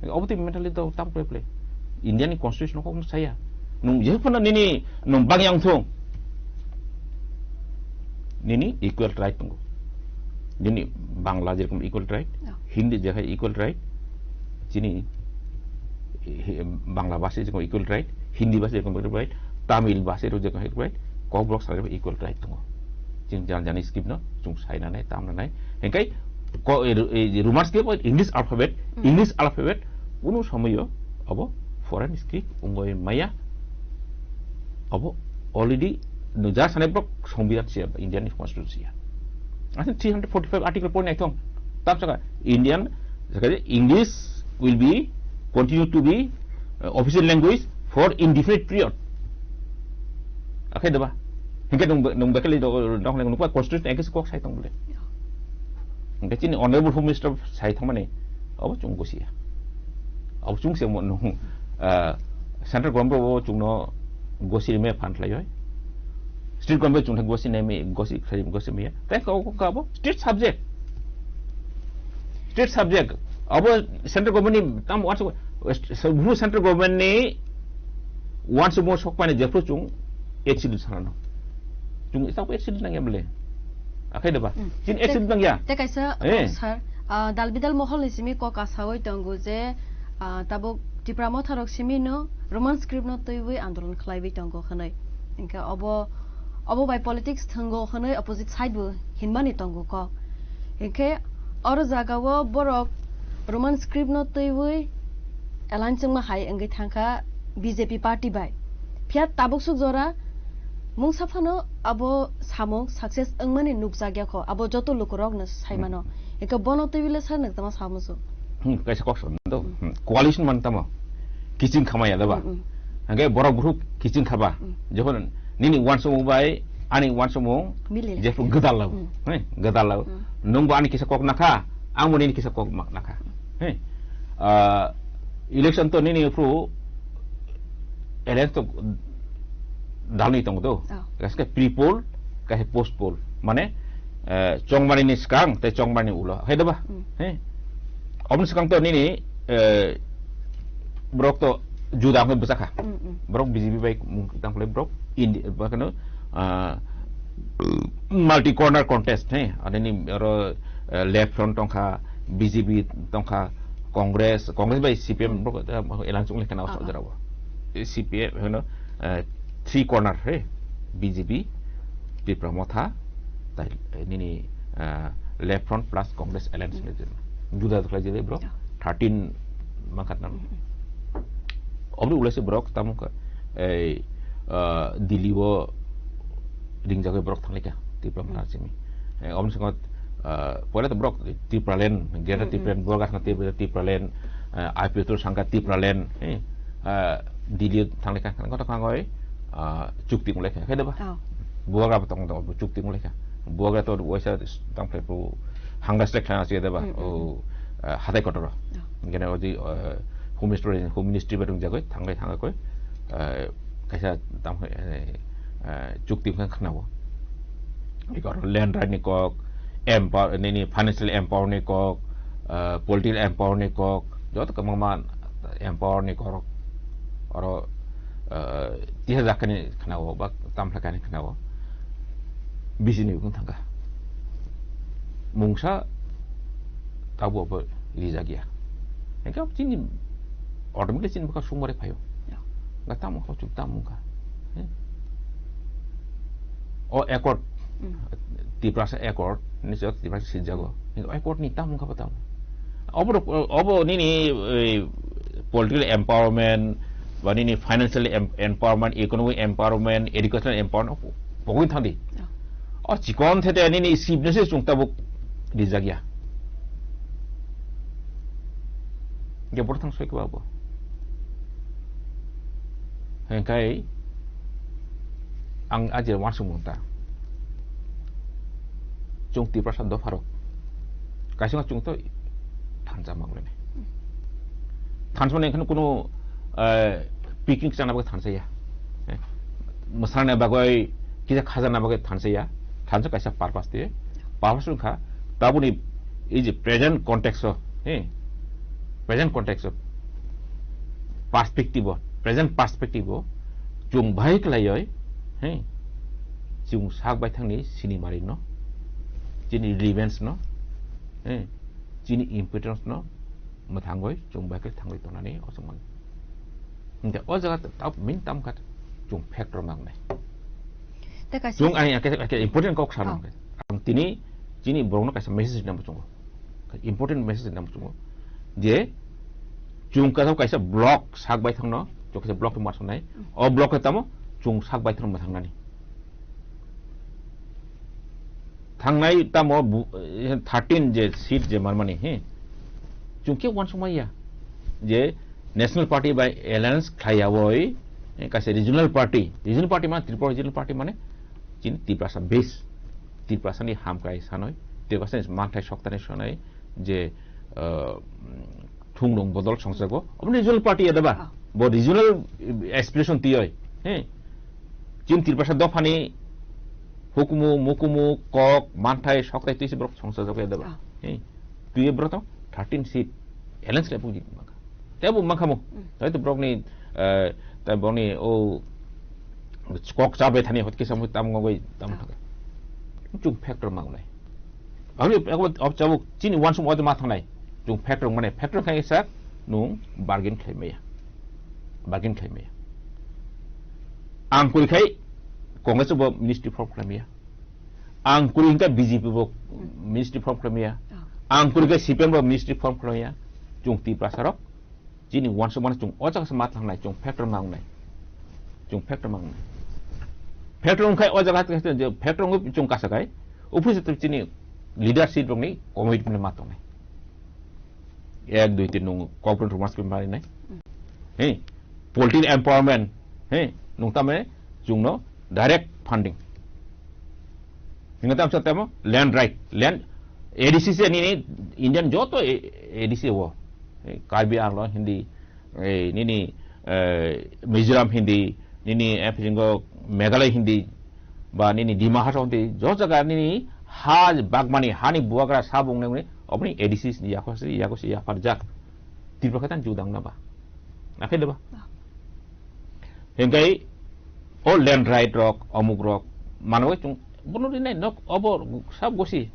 Obo tei mentally to tam kre ble. India ni constitution kok saya. Nung jephano nini nung bang yang thung. Nini equal right tongo. Nini Bangla jerokom equal right, Oh. Hindi jekai equal right, chini hi-, Bangla bhasha jerokom equal right, Hindi bhasha jerokom equal right, Tamil bhasha jerokom equal right, Kokborok sara equal right tongo. Chini jan jani script no, chung sai nanai, tam nanai. Hingkai ko-, e, e, Roman script, English alphabet, Mm. English alphabet, kunu somoyo abo foreign script wngwi maya. Abo already no ja sanai borok Songbidan siya, Indian Constitution siya. Asal three hundred forty-five article point naithong. Tam saka Indian, saka English will be continue to be, uh, official language for indefinite period. Akhai daba. Hingke nung, nung bekali do, nung, nung pa constitution engke kok sai tong bole. Hingke chini honorable home minister sai thangmani, abo chung gosia. Abo chung se mo nung, ah, central government bo chung no gosi me phan khlai oi. State government chung no gosi ne me, gosi khlai, gosi me. Tai ko, ko, ko abo state subject. State subject. Abo central government ni tam wansuk, bru central government ni wansuk mo sok pani jephru chung eight schedule sanano. Chung ita eight schedule nangya bole. Akhai deba. Hmm. Chin eight schedule nangya. Te kaisa, eh, sir, ah, dal bidal mohol ni simi kok asawi tongo je, ah, tabuk Tipra Motha rok simi no Roman script no twiwi andolon khlaiwi tongo hwnwi. Hinkhe obo, obo bai politics thwngo hwnwi opposite side bo hinmani tongo kok. Hinkhe oro jagao borok Roman script no twiwi alliance wngma hai wngwi thangkha B J P party bai. Phiya tabuk suk jora mungsa phano abo samung success wngmani nukjakya kho, abo joto lukurokno saimano. Hmm. Hinkhe bono twiwi le sir nwk tama samusu. Hmm, kaisa kok sa do. Hmm. Hmm, coalition man tamo. Kiching khamaya da ba. Hmm, hmm. Hingke borok buhruk kiching khaba. Hmm. Jokhon nini wansukmung bai ani wansukmung Mili jephru lai. Gwdal lago. Hmm. He, gwdal lago. Hmm. Nwng bo ani kisa kok nakha, ang bo nini kisa kok ma-, nakha. He. Ah, election to nini phru alliance to dalni tongo do. Oh. Kaisa pre poll, kaisa post poll. Mane, eh, chongmani ni swkang tei chongmani ulo. Hai da ba? Hmm. He. Oboni swkang to nini, eh, borok to juda wngwi bwchakha. Mm, mm. Borok B J P bai mung tang phulai borok Indi-, ba kano, ah, multi corner contest, he, ani ni oro, eh, left front tongkha, B J P tongkha, Congress, Congress bai C P M Mm. borok, eh, elan chung lekha na Ah, ah. Jora bo. Eh, C P M, you know, eh, three corner, he, B J P, Tipra Motha, tai, eh, nini, eh, left front plus Congress alliance Mm. ni jora. Juda khlai jodi borok, Yeah. thirteen mangkhat nang. Mm, mm. Oboni ulai se borok tamo kha, ei, ah, Delhi o ringjagwi borok thanglaikha, Tipra Hmm. Motha simi. Eh, oboni saka, ah, poila to borok Tipraland, Greater Hmm, hmm. Tipraland, Bubagra saka Tipra-, Tipraland, ah, I P F to sangkha Tipraland, eh, ah, Delhi o thanglaikha, koto khangoi, ah, chukti mulaikha, khe da ba? Oh. Bubagra bo tong do, chukti mulaikha. Bubagra to waisa tangphai pu hangda strike khana siya da ba? Hmm, hmm. O, ah, hatai kotor. Oh. Gene oji, ah, Home Ministry, Home Ministry ba ringjagoi, thanglai thangakoi, ah, kaisa tamo, eh, eh, chukti wngkha khwnao. Eko aro land right ni kok, empower, nini financial empower ni kok, ah, political empower ni kok, joto kwbangma empower ni kok, oro, ah, tiha jakhani khwnao, ba tamthakani khwnao. Bisi ni wng thangkha. Mungsa tabuk bo rijak ya. Hingke chini automatically chini bwkha sumare phaio. Ya. Ga tamo kho chuk tamo wngkha. He? O accord, Mm. Tiprasa accord, ni se Tiprasa sijago. Hingke accord ni tamo wngkha ba tamo. Obo, obo nini, eh, political empowerment, ba nini financial em-, empowerment, economic empowerment, educational empowerment, pogwi thangdi. Ya. O chikon thete nini sibnese chwng tabuk rijak ya. Ge borok thang soi kwbo. Hengkai ang aje wansuk mung ta. Chwng Tiprasa dopharok. Kaisa chwng to thansa manglene. Thansa mane ekhon kuno, eh, picnic chana bagwi thansa ya. Eh, mwsana bagwi, kisa khajana bagwi thansa ya. Thansa kaisa purpose de. Purpose wngkha, tabuni ei je present context o, eh, present context o, perspective o, present perspective o, chwng bahai khlaioi, eh, chwng sak baithangni sinimari no, chini relevance no, eh, chini importance no, mwthangwi chwng bai khe thangwi tongnani o chwng mano. Hingkhe o jaga ta-, ta-, min tam kha chwng factor nangnai. Tei kaisa chwng ani ake, ake important kok sa Oh. nangkhe. Ang tini chini borokno kaisa message nangbo chwngo. Important message nangbo chwngo. Je chwng kaisa, kaisa block sak bai thangno, chwng kaisa block ma sonai. Mm. O block khe tamo chwng sak bai thangno ma thangnani. Thangnai tamo bu-, eh, thirteen je seat je manmani, he. Chwng khe uansukmaya je National Party bai alliance khlaiyawi, eh, kaisa regional party, regional party mane Tripura regional party mane chini Tiprasa base, Tiprasani hamkrai sanoi, Tiprasani manthai soktani sanoi je, eh, thungrung bodol songchago, obo regional party ya da ba? Ah. Bo regional, eh, aspiration tiyoi, he? Chini Tiprasa dophani hukumu, mukumu, kok, manthai, sokthai twi se borok songchajago ya da ba? Ah. He? Twi borok to thirteen seat, Alliance le bujik maka. Te bo maka mo. Hmm. Te to brok ni, eh, te brok ni o kok chabe thani hot kisa mo tam ngogoi tam thaka. Chung factor mang nai. Aboni abo, abo chabuk chini wansuk abo ma thangnai. Chung factor mane factor khai sa nung bargain khlai maya. Bargain khlai maya. Ang kuri khai Congress bo ministry form khlai maya. Ang kuri hinkha B J P bo ministry form khlai maya. Oh. Ang kuri khai C P M bo ministry form khlai maya. Chung Tiprasa rok chini wansuk mane chung o jaga se ma thangnai, chung factor mang nai. Chung factor mang nai. Factor wngkhai o jaga se je factor wngwi chung kasa khai. Office to chini leadership rokni commitment ma tongnai. Ek, dui, tin nung corporate rumors pi mari nai. He, political empowerment. He, nung tame chungno direct funding. Hinga tam sa tamo land right, land A D C se nini Indian joto A D C wo. He, Karbi Anglong Hindi, eh, nini, eh, Mizoram Hindi, nini, eh, pijingo Meghalaya Hindi, ba nini Dima Hasao Hindi, jo jaga nini ha bagmani, hani buagra sabung nengni, obni A D C ni yakho si, yakho si yaphar jak. Tipra khatan judang na ba. Akhai de ba. Ah. Hengkai o land right rok, omuk rok, manwi chung bono rinai nok obo sab gosi.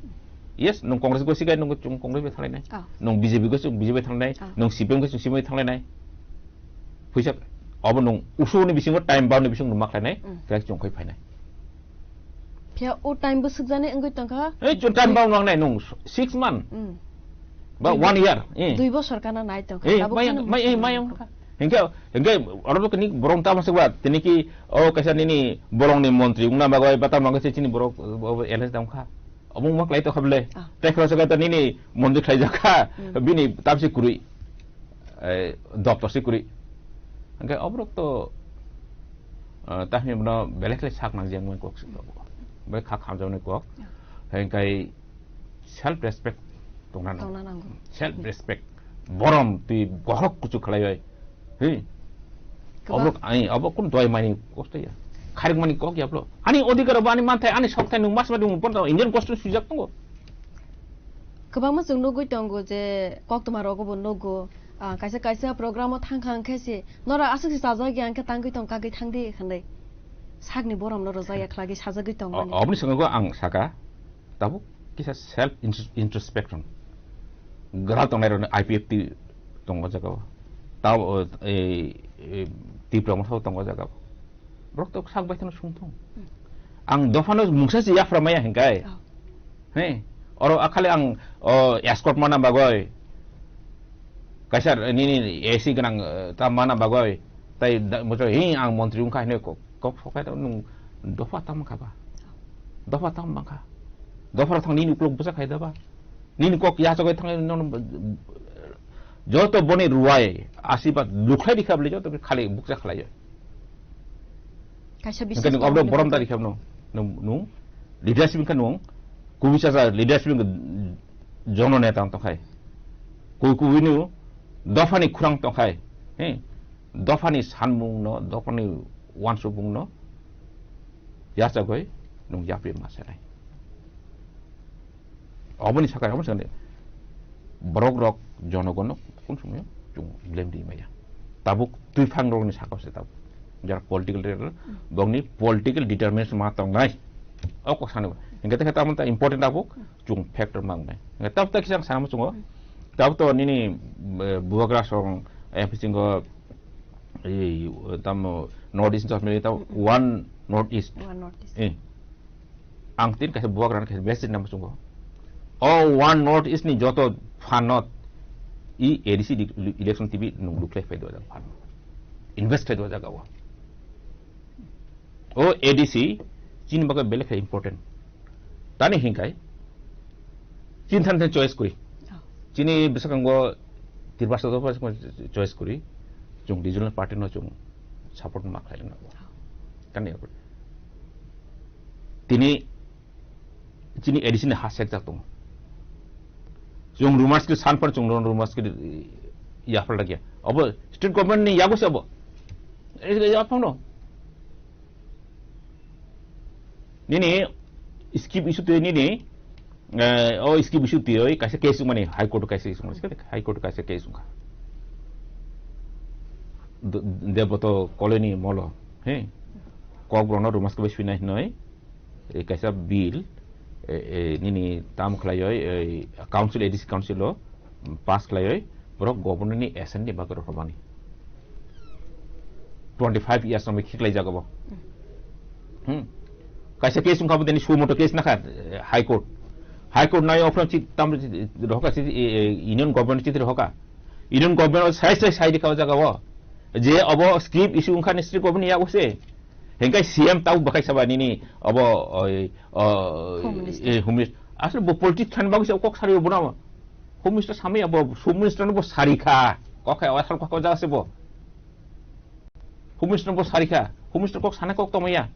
Yes, nung Congress gosi gai nung chung Congress bai thalai nai. Ah. Nung B J P gosi B J P thalai nai. Ah. Nung C P M gosi C P M thalai nai. Puisa obo nung usu ni bisingo time bau ni bisingo nung maklai nai. Mm. Krak chung khoi phai nai. Phiya o time bo sukjani wngwi tongkha. Eh, chung time bau nang nai nung six month. Mm. Ba Dui one year. Eh. Dui bosor kana nai tongkha. Eh, Tabuk mayang, phano may-, eh, mayang. Hingke, hingke oro kini borong tama sekba, tini ki, o kaisa nini borong ni montri ungna bagoi, batam nang se chini borok, o, o, L S dam kha. Omo mak lai to kha bele. Ah. Te khro sega to nini montri khlai jak kha, Hmm. bini tam se kurui. Eh, doptor se kurui. Hingke obrok to, eh, tahmi bono belek le sak nang jeng kok se to. Be kha kham jani kok. Ah. Hingkai self respect tongna nango. Tongna nango. Self respect. Borom twi gohok kuchuk khlai bai. He. Kwbang. Obo, ai, obo kun doi mani kosto ya. Kharik mani kok ya bro. Ani odhikar obo ani manthai ani sokthai nung mas ma dung pon Indian constitution swijak tongo. Kwbangma chwng nugwi tongo je koktwma rogo bo nugo, ah, kaisa kaisa program o thang kha hwnkhe se nora aswk se chajak ya hwnkhe tangwi tong kagwi thang di hwnwi sakni borom no rwjak ya khlagwi sajagwi tong mani. O-, oboni swngo ang saka. Tabuk kisa self intros-, introspection. Gwral tongnai rokni I P F T tongo jaga o. Tabo, eh, eh, Tipra Motha o tongo jaga o. Borok to sak bai kheno sung thung. Hmm. Ang dophano mungsa se yaphra maya hinkai. Oh. He, oro akhali ang, o, escort mana bagoi. Kaisa nini A C gwnang, eh, ta mana bagoi. Tai da-, mochoi, "Hi, ang montri wngkha," hinwi kok, kok sokai ta nung dopha tam kha ba. Dopha tam bangkha. Dopha thang nini uklok bwsa khai da ba. Nini kok yachagoi thang nono joto boni ruwai asibad lukhlai dikha bli joto khali bukcha khlai. Kaisa Hingke bisis nung obo tongmani borom bagwi. Tari khe nung, nung, nung leadership wngkha nung, kubui chasa leadership wngkha jono neta wng tongkhai. Ku-, kubui nung dophani khurang tongkhai, he, dophani sanmung no, dophani wansukmung no yachagoi nung yapri ma sanai. Oboni sakha, oboni sakha borok rok jonogon no kun somoi chung blame di maya. Tabuk twiphang rok ni sakha se tabuk. Jara political leader, bokni political determination ma tong nai. O kok sani. Hingke te khe tabuk ta important tabuk chung factor mang nai. Hingke tabuk ta kisang sana mo chungo. Tabuk to nini, eh, bubagra song, eh, bisingo, eh, tamo North East ni tabuk one North East. One North East. Eh. Ang tin kaisa bubagra kaisa message nang muchungo. O one North East ni joto phanno i A D C di-, election T V nung lukhlai phai do jang phanno. Invest khai do jaga o. O A D C chini bagwi belai khe important. Tani hinkai chin than than choice kuri. Oh. Chini bwskango Tiprasa do choice kuri. Chung regional party no chung support ma khlai na. Oh. Kani tini chini A D C ni ha sek jak tongo. Chwng rumors khe san phan chwng rumors khe yaphar lagya. Abo state government ni yago se abo. Eh, yaphang no. Nini scheme issue te nini Eh, o scheme issue twiwi kaisa case wngmani, High Court kaisa issue wngmani, High Court kaisa case wngkha. D-, Debroto Colony molo, he? Kokborokno rumas khe bai swinai hinoi, eh, kaisa bill, eh, eh, nini tam khlaioi, eh, council, A D C council o pass khlaioi, borok governor ni assent ni bagwi rohormani. Twenty five years no khiklai jago bo. Hmm. Kaisa case wngkha bo tini suo moto case nakha, eh, High Court. High Court nai offer chi tam rohka chi, eh, eh, Union Government chi rohka. Union Government o sai sai sai dikha o jaga o. Je obo scheme issue wngkha ni state government ya ose. Hengkai C M tau bakai saba nini obo oi, o, Home Minister. Eh, Home Minister. Asle bo politics khan bagwi se kok sari bo na. Home Minister samai abo Home Minister no bo sari kha. Kok hai asal kok jaga se bo. Home Minister bo sari kha, Home Minister kok sana kok tongmaya.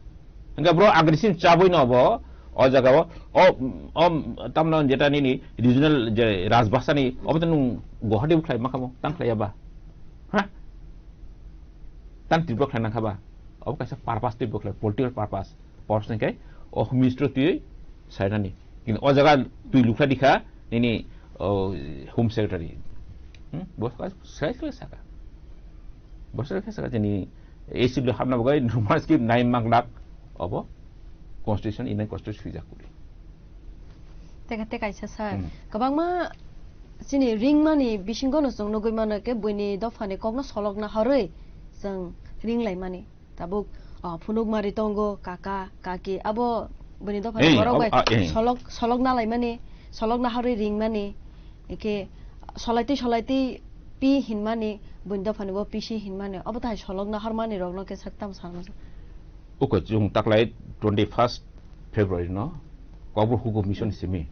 Hingke bro agresin chabui no bo, o jaga o, o, o, tamno jeta nini regional je rajbhasha ni, obo to nung Guwahati bo khlai makha bo, tang khlai ya ba? Ha? Tang Tripura khlai nangkha ba? Obo kaisa purpose twi bo khlai, political purpose. Purpose hingke o Home Minister twi sainani. Kintu o jaga twi lukha dikha, nini, o, Home Secretary. Hmm? Bo saka, saka, saka. Bo saka, saka, jeni A C B hamna bagwi, numas ki nai mak lak, obo Constitution, Indian Constitution swijak kuri. Teka, teka, kaisa sir. Hmm. Kwbangma chini ringmani bisingo no chwng nugwi mano khe buini dophani kokno solokna horwi chwng ringlaimani. Tabuk, ah, phunukmari tongo, kaka, kaki, abo bini dophani Ei, borok abo, bai ah, ei. Solok, solok nalaimani, solok naharwi ringmani, eke solaitwi, solaitwi pi hinmani, bini dophani bo pisi hinmani, obo tahai solok naharmani rokno khe sak tamo salmasa. Uko chwng taklai twenty first February no, Kokborok hukum mission simi.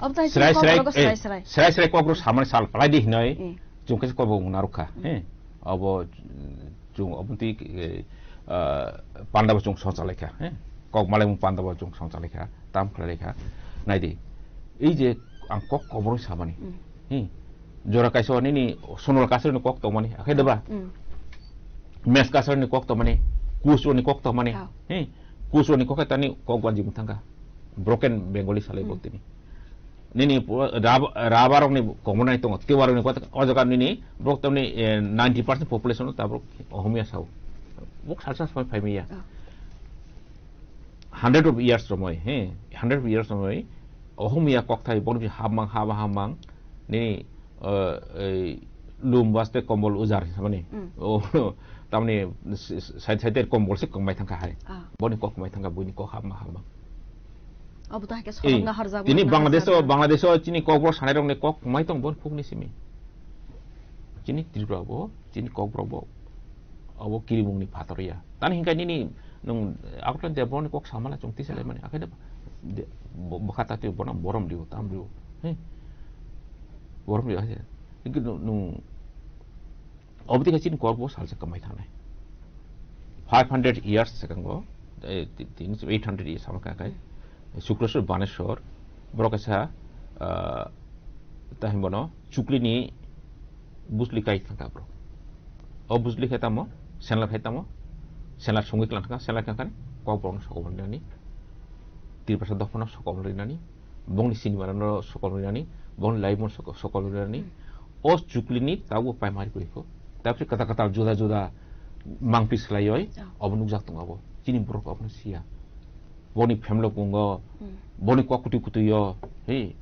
Obo tahai Srai, chini srai, kokborok eh, srai, srai. Srai, srai Kokborok samani sal palai di hinoi, Eh. Chwng khe Kokborok narukha, Hmm. eh. Abo, Chwng obo twi, eh, ah, panda bo chwng song chalaikha, he? Kok malaimung panda bo chwng song chalaikha, tam khlai laikha. Naidi, ei je ang kok koboroi samani, Mm. he? Jora kaisa nini Sonal Kasari ni kok tongmani, akhe deba? Mm. Mes Kasari ni kok tongmani, Kusro ni kok tongmani, Ah. he? Kusro ni kok tani kok wanji mung thangkha. Broken Bengali salai Mm. bo tini. Nini pu-, rab-, rabarokni komonai tongo, tewarokni kota, o jaga nini borok tamni, eh, ninety percent population o tabok Ohomia sao. Bok salsa soi phai maya. Ah. Hundred of years romoi, he, hundred of years romoi, Ohomia kokthai borok bi habmang, haba habmang, nini, eh, ei, lum baste kombol ujar, samani. Mm. O, tamni s-, s-, side, side kombol se kongmai thangkha hai. Ah. Boni kok kongmai thangkha, buini kok habma, habma. Abo to hai khe Eh, solokna harjak tini manna Bangladesh o, harjak. Bangladesh o chini kokborok sanai rok ni kok mai tong bon phuk ni simi. Chini Tripura bo, chini kokborok bo. Abo kirimung ni phator ya. Tani hinkai nini nung Agartala de bon kok samala chung tisa lai mani. Akhai de, de, bo-, bokha ta twi bono borom dibo, tam dibo. He? Borom dibo, he. Hinke nung, nung Obo twi khe chini kok bo salsa kwmai thangnai. Five hundred years swkango, eh, ti-, tini eight hundred years swkang khe, Sukraswar Baneswar, borok kaisa, ah, tahim bono chukli ni bujli kai thangkha borok. O bujli khai tamo, senlar khai tamo, senlar songwi klang thangkha, senlar khai thangkha, kok borok no sokomor nani, Tiprasa dophano sokomor nani, Bongni sinimano sokol rinani, bongni laibon sokol rinani. Hmm. O chuklini tabo primary koi ko. Tapri kata kata juda juda mangpi slaioi, Oh. Obo nukjak tongo abo. Chini borok obono siya. Boni family kungo, Hmm. Boni kok kuti kuti yo, he,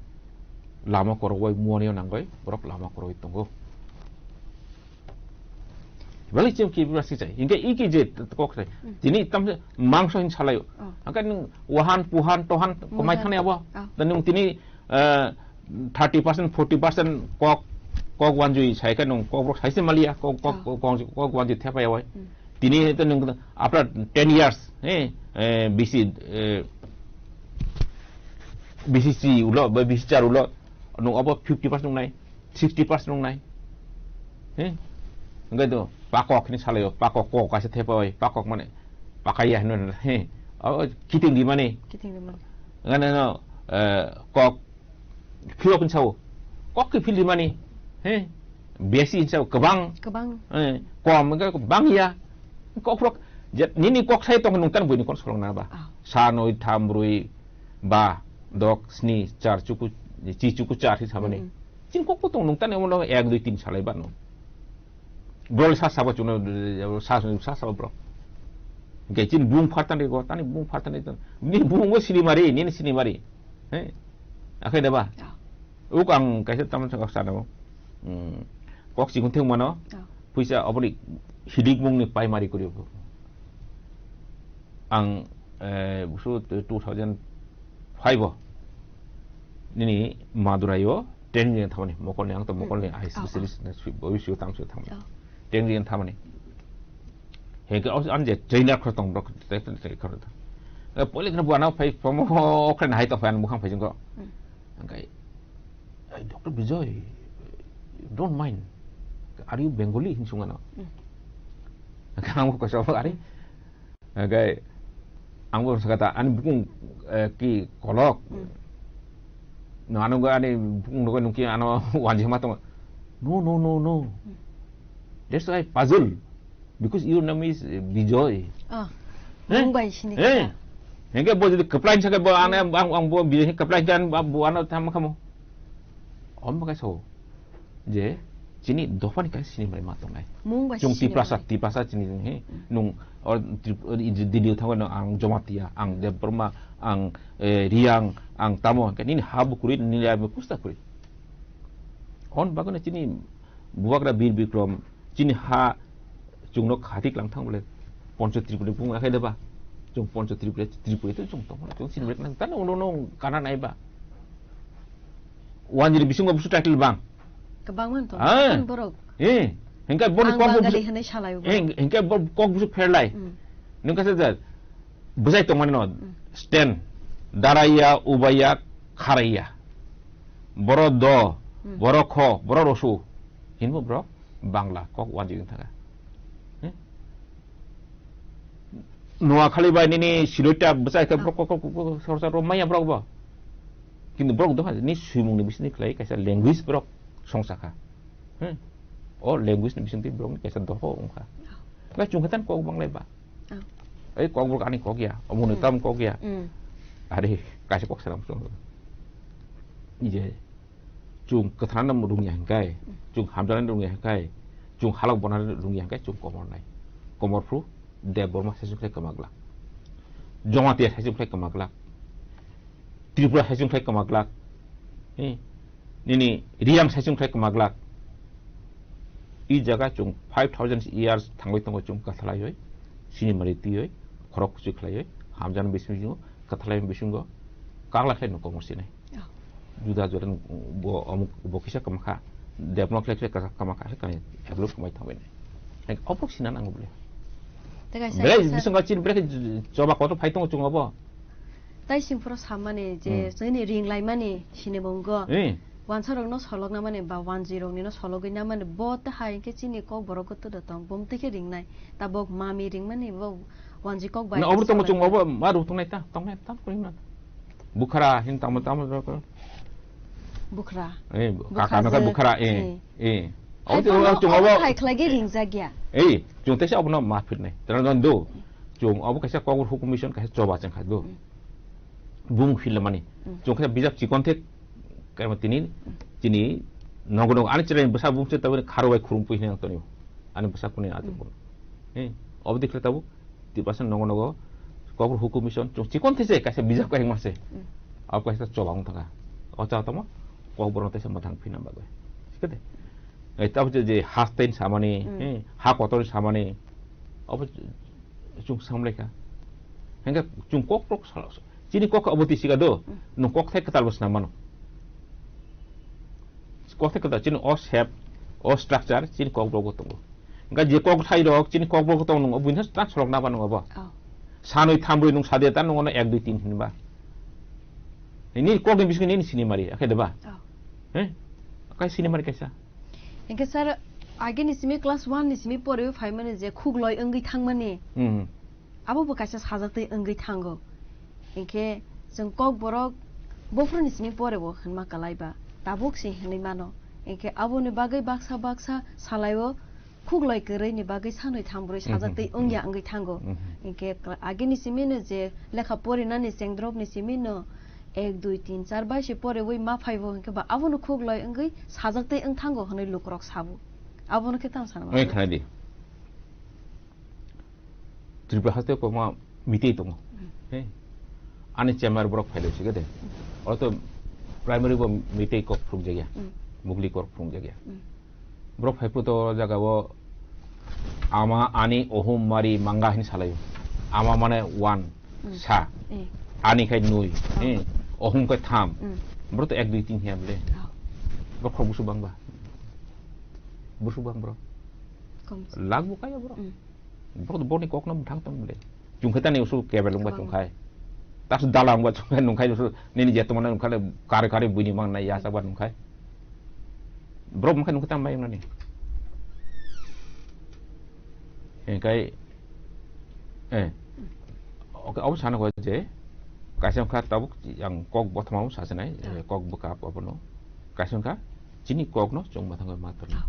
lama koroi muani nangoi, borok lama koroi tongo. Bali chim ki basi chai. Inge iki je kok sai. Hmm. Tini tam mangso hin salai. Oh. Angka nung wahan, puhan, tohan, komai Muhan. Thani abo. Oh. Dan nung tini, eh, thirty percent, forty percent kok, kok wanjui sai ka nung kok brok sai se malia, kok, kok, Oh. kok, kok, kok wanjui thepa yawai. Hmm. Tini itu nung after ten years, eh, eh, B C, eh, B C C ulo, ba B C C R ulo, nung abo fifty percent nung nai. Sixty percent wngnai. He? Hwnkhe do pakok hinwi salaio, pakok kok kaisa thepa bai, pakok mane pakaiya hinwi, he? O kiting di mani. Kiting di mani. Ngane no, eh, kok philok hinwi sao. Kok khe phil di mani. He? Besi hinwi sao, kwbang. Kwbang. Eh, kom hwnkhe bangya. Kok philok, je nini kok sai tong nung tan buini kon solong na ba. Ah. Sa noi tham brui ba. Dok, sni, char, chuku, chi chuku char hi sabani. Mm. Chini kok potong nung tani omo ek, dui, tin salai ba no. Bro sa sabo chuno, sa, sa sabo bro. Ge chin bung phartan go, tani bung phartan go. Ni bung go sini mari, ni sini mari. He? Akhai da ba? Ya. Uk ang kaisa taman sa sa no. Hmm. Kok si guntheng mano. Ya. Puisa oboni hidik mung ni pai mari kuri. Ang, eh, busu two thousand five o nini Madurai o training yen thamani, mokol ni, ang to mokol ni eye specialist na sui, boi sui tam sui thamani. Oh. Training yen thamani. He ke os an je trainer kho tong brok, te, te, te, kho. Eh, poli kana buana phai, pomo, okre na hai to phai, an mukhang phai jingko. Hmm. Ang kai, "Hey, Doctor Bijoy, don't mind. Are you Bengali?" hin sung ano. Hmm. Ang ko kosa ari. Ang kai, ang bo sakata, ani bukung, eh, ki kolok. Hmm. No, ano ga ani bukung no nungki ano wanji ma tong. "No, no, no, no. Hmm. That's why puzzle. Because your name is, eh, Bijoy." Ah, eh? Mumbai sini eh? Kata. Hingke bo jodi keplain sake bo ane ang, ang bo Bijoy keplain kan bo ano tham khamo. Om bakai so. Je, chini dophani kai sini mai ma tongnai. Mumbai chung sini Tiprasa, mai. Tiprasa chini he. Hmm. Nung or Trip-, or Inji Delhi thango no ang Jamatia, ang Debbarma, ang, eh, Riang, ang tamo, ke nini ha bukuri, nini ya kusta kuri. On bagone chini Bubagra Bir Bikrom, chini ha chungno khati klang thang bole Poncho Tripura bung akhai deba. Chung Poncho Tripura, Tripura itu chung tong, chung sini mereka nang, tano ono no kana nai ba. Wanjiri bisingo busu title bang. Kebang man to, ah. Kan borok. Eh, hingka bor ang kok Bangali busu, hene salai eh, hingka bor kok busu pherlai. Hmm. Nung kasa jat, bujai tong mani no, hmm. Stand, daraya, ubaya, kharaya. Boro do, hmm. Boro kho, boro rosu. Hinbo bro, Bangla, kok wanjiri thaga. Eh? Noakhali bai nini siloita bwsai khe borok kok, kok, kok, kok, sorsa rw maya borok bo. Kintu borok doha ni swimung ni bising khlai kaisa language borok songsa kha. Hmm. O language ni bising twi borok ni kaisa doho wngkha. Bai chung khe tan kok banglai ba. Oh. Ei kok borok ani kok ya, omo ni tam kok ya. Hmm. Ari kaisa kok salam song. Ije. Chung kwthana rungya hingkai, chung hamjana rungya hingkai, chung halak bona rungya hingkai, chung komor nai. Komor phru Debbarma session khlai kwmaglak. Jamatia session khlai kwmaglak. Tripura session khlai kwmaglak. Eh, nini Riang session khlai kwmaglak. I jaga chung five thousand years thangwi tongo chung kathalaioi, sinimari twioi, khorok kuchuk khlaioi, hamjana bising bisingo, kathalai bisingo, karla khlai no komor sinai. Oh. Juda juda bo, omuk, bo kisa kama kha, develop khlai khlai kama kha, kani develop kamai thangbai nai. Hai, oprok sina nango bole. Te kaisa bele, kaisa bisingo chin bele choba kotor phai tongo chungo bo. Tai singphuru samani je hmm. Chini ring laimani sini bongo. Eh. Wansa rokno solokna mani ba wanji rokni no sologwi na mani bo ta hai khe chini kok borok kotoro tong bom te khe ringnai. Tabok mami ringmani bo wanji kok bai. Na obor tongo chung obo ma ruk tongnai ta, tongnai ta, tongnai ta. Bukhara, hin tamo, tamo, tamo. Bukhara. Eh, kaka no kha bukhara, eh, eh. Obo te obo chung obo. Hai khlai ge ringjak ya. Eh, chung te se obo no ma phirnai. Tara don do. Chung obo kaisa kokbor hukum mission kaisa choba chang kha do. Hmm. Bung phirla mani. Hmm. Chung khe bijap chikon thek, kaya tini, hmm. Chini, nogo nogo, ani chwrai bwsa bung se tabuk kharo bai khurung pui hinang tonio. Ani bwsa kuni ati hmm. Bung. Eh, obo dikhle tabuk. Tiprasa nogo nogo kokbor hukum mission chung chikon these kaisa bijap kaisa mase. Hmm. Abo kaisa choba wng thangkha. O cha tamo kokbor no teisa mwthang phina bagwi. Sikete. Ei tabuk je, je hastain samani, hmm. Eh, ha kotor samani. Abo chung samlaikha. Hingke chung kok kok sala. Chini kok abo tisiga do. Hmm. Nung kok thai kwtal bo swnam mano. Kok thai kwtal chini o shape, o structure chini kok borok bo tongo. Hingke je kok thai rok chini kok borok bo tongo nung buini tang solok naba nung abo. Oh. Sanwi thambrwi nung sadia ta nung ono ek dui tin hinba. Nini kok ni bising nini sini mari, akhe deba. Oh. He? Akai sini mari kaisa. Hingke sir, age ni simi class one ni simi pore phaimani je khukloi wngwi thangmani. Hmm. Abo bo kaisa sajaktwi wngwi thango. Hinkhe chwng kokborok buphuruni simi porebo hwnma kwlaiba, tabuk se hwnwi mano. Hinkhe aboni bagwi baksa baksa salaio khukloi kwrwini bagwi sanwi thambrwi sajaktwi wngya wngwi thango. Mhm. Hinkhe kla-, agini simino je lekha porinani chengdrobni simino ek, dui, tin, char bai se pore ui ma phaibo hwnkhe ba abono khuklai wngwi sajak tei wng thango hwnwi lukurok sabo. Abono khe tamo sana Oi mango. Khna di. Tripura haste ko ma mitei tongo. Hmm. He. Ani chemar borok phailai sige de. Oro to primary bo mitei kok phurukjakya. Hmm. Mugli kok phurukjakya. Hmm. Borok phai puto o jaga o ama, ani, ohum, mari, manga hini salaio. Ama mane one, Hmm. sa. Eh. Ani khai nui. Oh. Eh. Ohum khai tham. Hmm. Borok to ek, dui, tin hiya bole. Oh. Borok khorok busu bang ba. Busu bang borok. Kom. Lak bo kaya borok. Hmm. Borok to borokni kokno mwthang tong bole. Chwng khe tani usu kebel wngba Kwbangma. Chwng khai. Tasu dala wngba chwng khai nung khai usu nini je tongmani nung khai kare kare buini mang nai ya chaba nung khai. Borok mung khai nung khai tamo bai wngnani. Hingkai, eh. Oke, obo sana kho je kaisa wngkha tabuk yang kok bothomao sasinai, eh, kok bwkha abono. Kaisa wngkha chini kokno chwng mwthangwi ma torna.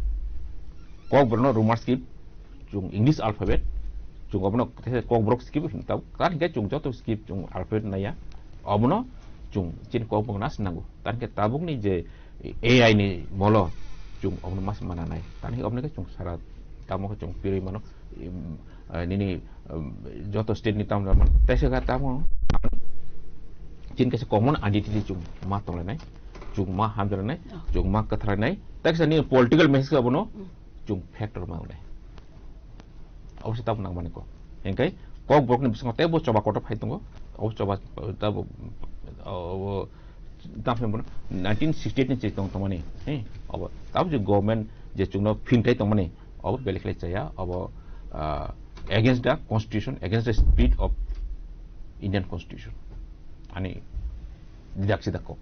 Kok borokno Roman script, chwng English alphabet, chwng obono teisa kokborok script hwn tabuk. Tar hwnkhe chwng joto script chwng alphabet naiya, obono chwng chini kokborok nas nango. Tar hwnkhe tabukni je A I ni molo chwng obono mas mana nai. Tar hwnkhe obono khe chwng sara tamo khe chwng pirwi mano, im, eh, nini, em, joto state ni tamo tamo. Teisa kha tamo chini kaisa common identity chwng ma tonglainai, chwng ma hamjalainai, Oh. chwng ma kwthalainai. Teisa nini political message abono Mm. chwng factor ma wngnai. Obo se tabuk nangmani kok. Hingkai kok borokni bisingo teibo choba kotor phai tongo. Obo choba, tabuk, obo, tamo se bono nineteen sixty-eight ni che tong tongmani. He, obo tabuk je government je chwngno phimthai tongmani, obo belai khlai chaya. Obo, ah, against the constitution, against the spirit of Indian constitution. Ani didak sidak kok.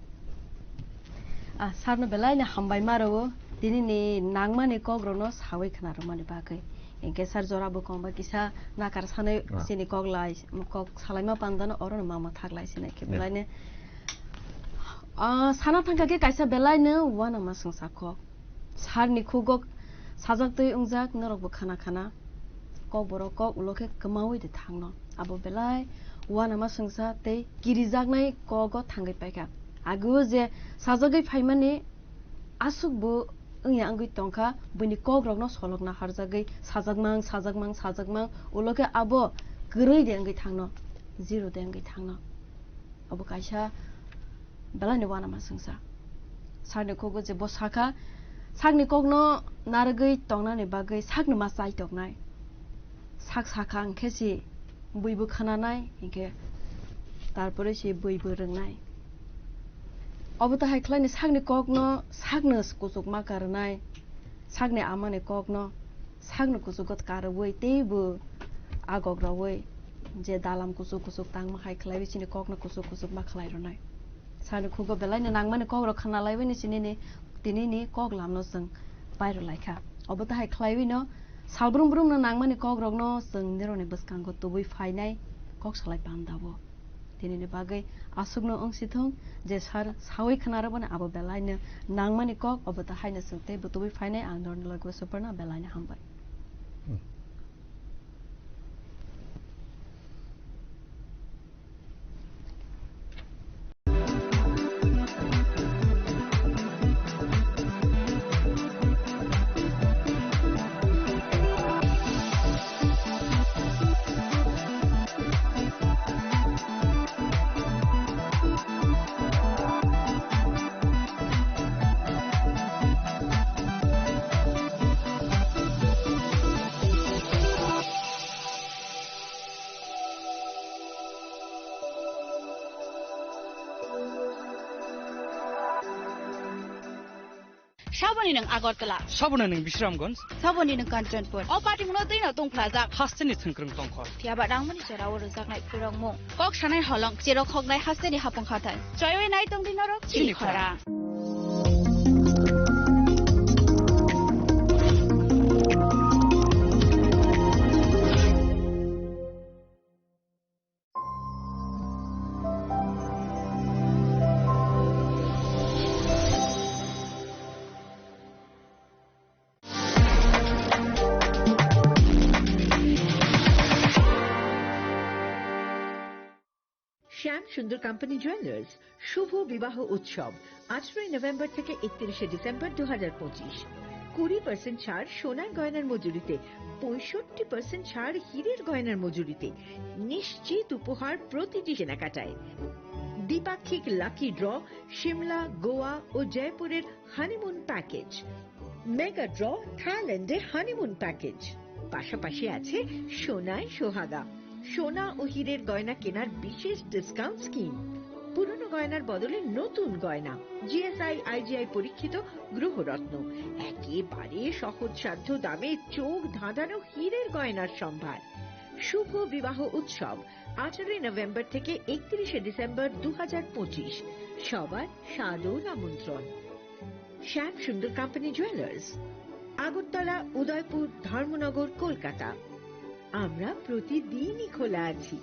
Ah, sir no belai no hambai ma rwo, tini ni nangmani kok rok no sawi khna rwmani bagwi. Hinkhe sir jora bwkang ba kisa nakar sanai Ah. chini kok lai, kok salaima panda no oro no ma mwthak lai sinai khe Yeah. belai no. Ah, sana thangkha khe kaisa belai no uanama swngsa kok. Sir ni khugo sajak twi wngjak norok bo khana khana. Kok borok kok ulo khe kwmawi de thangno. Abo belai uanama swngsa tei kirijaknai kogo thangwi paikha. Ageo je sajagwi phaimani aswk bo wngya wngwi tongkha, buini kok rokno solokna harjagwi sajakmang, sajakmang, sajakmang, ulo khe abo kwrwi de wngwi thangno, zero de wngwi thangno. Obo kaisa belai ni uanama swngsa. Sakni kok o je bo sakha, sakni kokno narwgwi tongnani bagwi sakni ma chaitoknai. Sak sakha hwnkhe se bui bo khwnanai, hinkhe tarpore se bui bo rwngnai. Obo to hai khlaini sakni kokno sakno kuchukma karwnai, sakni amani kokno sakno kuchugo karwi teibo agok rogwi je dalam kuchuk kuchuk tangma hai khlaiwi chini kokno kuchuk kuchuk ma khlai rwnai. Sani khugo belai no nangmani kok rok khna laiwi ni chini ni tini ni kok lamno chwng pai rw lai kha. Obo tahai khlaiwi no sal brum brum no nangmani kok rok no chwng nirok ni bwskango tubui phainai kok salai panda o. Tini ni bagwi aswk no wng si thung je sir sawi khna rw bani abo belai no nangmani kok obo tahai no chwng tei bo tubui phainai ang norok ni logi o Suparna belai no hambai. Saboni nwng Agartala. Saboni nwng Bisramganj. Saboni nwng Kanchanpur. O patimungno twino tungphlajak. Hasteni thwngkwrwng tongkhor. Phiyaba nangmani jora o rwjaknai phwrwngmung. Kok sanai holong, cherok hoknai hasteni hapung hathai. Choiwi nai tongdi norok chini Chini khorang. Khorang. শ্যাম সুন্দর company jewellers, শুভ বিবাহ উৎসব, আঠারোই নভেম্বর থেকে একত্রিশে ডিসেম্বর দু হাজার পঁচিশ। কুড়ি পার্সেন্ট ছাড় সোনার গয়নার মজুরিতে, পঁয়ষট্টি পার্সেন্ট ছাড় হীরের গয়নার মজুরিতে। নিশ্চিত উপহার প্রতিটি কেনাকাটায়। দ্বিপাক্ষিক লাকি ড্র, সিমলা, গোয়া ও জয়পুরের হানিমুন প্যাকেজ। মেগা ড্র, থাইল্যান্ডের হানিমুন প্যাকেজ। পাশাপাশি আছে সোনায় সোহাগা, সোনা ও হীরের গয়না কেনার বিশেষ ডিসকাউন্ট স্কিম। পুরনো গয়নার বদলে নতুন গয়না, জিএসআই আইজিআই পরীক্ষিত গ্রহরত্ন, একেবারে সহজসাধ্য দামে চোখ ধাঁধানো হীরের গয়নার সম্ভার। শুভ বিবাহ উৎসব, আঠারোই নভেম্বর থেকে একত্রিশে ডিসেম্বর দু হাজার পঁচিশ। সবার সাদর আমন্ত্রণ। শ্যাম সুন্দর কোম্পানি জুয়েলার্স, আগরতলা, উদয়পুর, ধর্মনগর, কলকাতা। আমরা প্রতিদিনই খোলা আছি।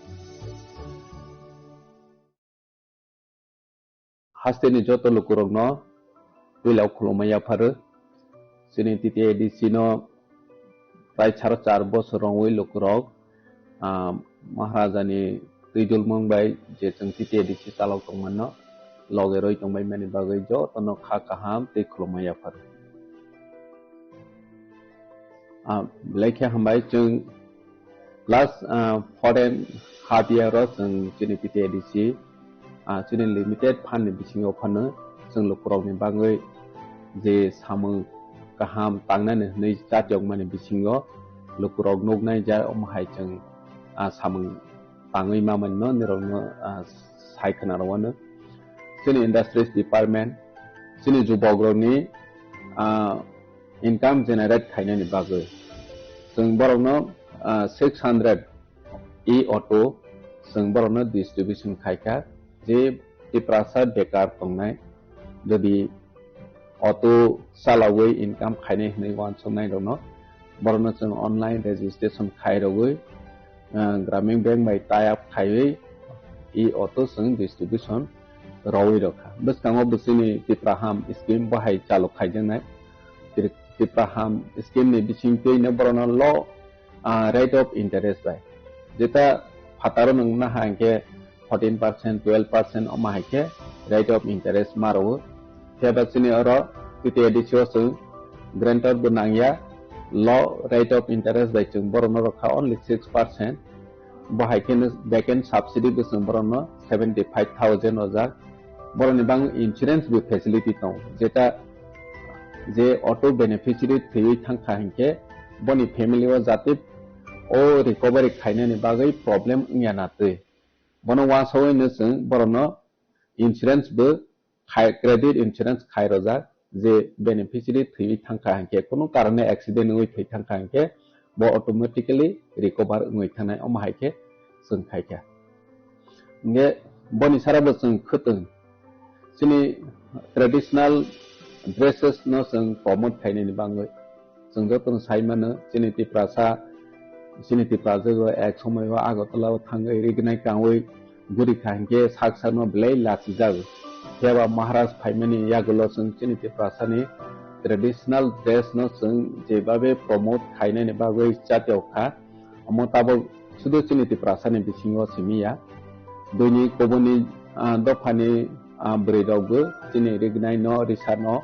Hasteni joto lukurokno puila khulumma yapharo. Chini T T A D C no prai saro char bosor wngwi lukurok, ah, Maharajani twijlmung bai je chwng T T A D C chalok tongmano loge rwi tongbaimani bagwi jotono kha kaham tei khulumma yapharo. Ah, belai khe hambai chwng last, ah, four and half year o chwng chini T T A D C, ah, chini limited fund ni bisingo phano chwng lukurokni bagwi je samung kaham tangnani hwnwi chatiyokmani bisingo lukurok nuknai ja omo hai chwng, ah, samung tangwi mamani no nirokno, ah, sai khna rwano. Chini industries department, chini jubokrokni, ah, income generate khainani bagwi. Chwng borokno, ah, six hundred e-auto chwng borokno distribution khaikha, je Tiprasa bekar tongnai, jodi auto chalawi income khainai hwnwi uansuknai rokno, borokno chwng online registration khai rogwi, ah, Gramin Bank bai tie up khaiwi e-auto chwng distribution rogwi rokha. Bwskango bwswini Tipraham scheme bo hai chalok khaijaknai. Tri-, Tipraham scheme ni bisingtwi no borokno low, ah, rate of interest bai. Jeta phataro nwng naha hwnkhe fourteen percent, twelve percent omo hai khe rate of interest ma rwo. Phiya ba chini oro T T A D C o chwng guarantor bo nangya, low rate of interest bai chwng borokno rwkha only six percent. Bo hai kheno back end subsidy bo chwng borokno seventy five thousand rwjak. Borokni bang insurance bo facility tongo, jeta je auto beneficiary thwiwi thangkha hinkhe boni family o jate o recovery khainani bagwi problem wngya na twi. Bono uansugwi no chwng borokno insurance bo khai, credit insurance khai rojak, je beneficiary thwiwi thangkha hinkhe, kunu karone accident wngwi thwi thangkha hinkhe, bo automatically recover wngwi thanai, omo hai khe chwng khaikha. Hinkhe boni sara bo chwng khwtwng chini traditional dresses no chwng promote khainani bagwi. Chwng jotono sai mano, chini Tiprasa, chini Tiprasa o ek somoi o Agartala o thangwi rignai kangwi guri kha hinkhe sak sakno belai lachijago. Phiya ba Maharaj phaimani yagulo chwng chini Tiprasani traditional dress no chwng jebabe promote khainani bagwi chatiyok kha. Omo tabok sudu chini Tiprasani bisingo simi ya. Buini kubuni, ah, dophani, ah, bwrwi rokbo chini rignai no, risa no,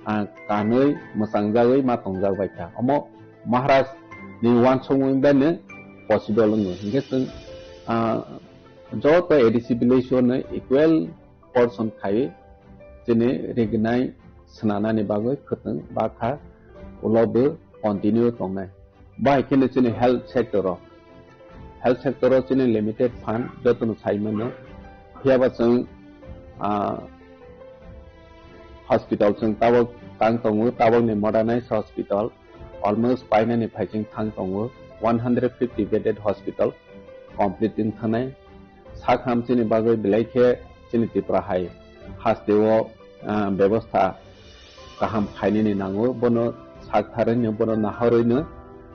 ah, kanwi mwchangjagwi ma tongjak bai kha. Omo Maharaj ni uansukmung bai no possible wngo. Hinkhe chwng, ah, joto A D C village o no equal portion khai chini rignai swnanani bagwi khwtwng bakha ulo bo continue tongnai. Bahai kheno chini health sector o, health sector o chini limited fund jotono sai mano. Phiya ba chwng, ah, hospital chwng tabok tang tongo, tabok ni modernized hospital almost painani phaiching thang tongo, one hundred fifty bedded hospital complete wng thanai. Sakham chini bagwi belai khe chini Tripura hai haste o, ah, bebostha kaham khainani nango, bono sak tharwi no, bono nahorwi no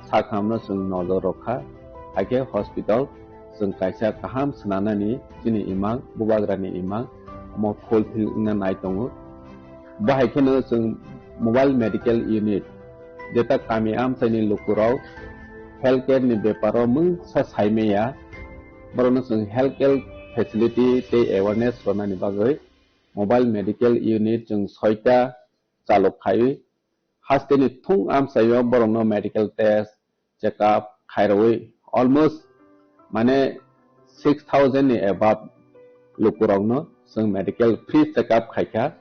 sakham no chwng nojor rokha. Haikhe hospital chwng kaisa kaham swnanani chini imang, bubagrani imang, omo fulfill wngna nai tongo. Bahai kheno chwng mobile medical unit, jeta kami amchaini lukurok healthcare ni beparo mungsa saimaya, borokno chwng healthcare, facility tei awareness rwnani bagwi mobile medical unit chwng soita chalok khaiwi hasteni thung amchaio borokno medical test, check up khairwi almost mane six thousand ni above lukurokno chwng medical free check up khaikha.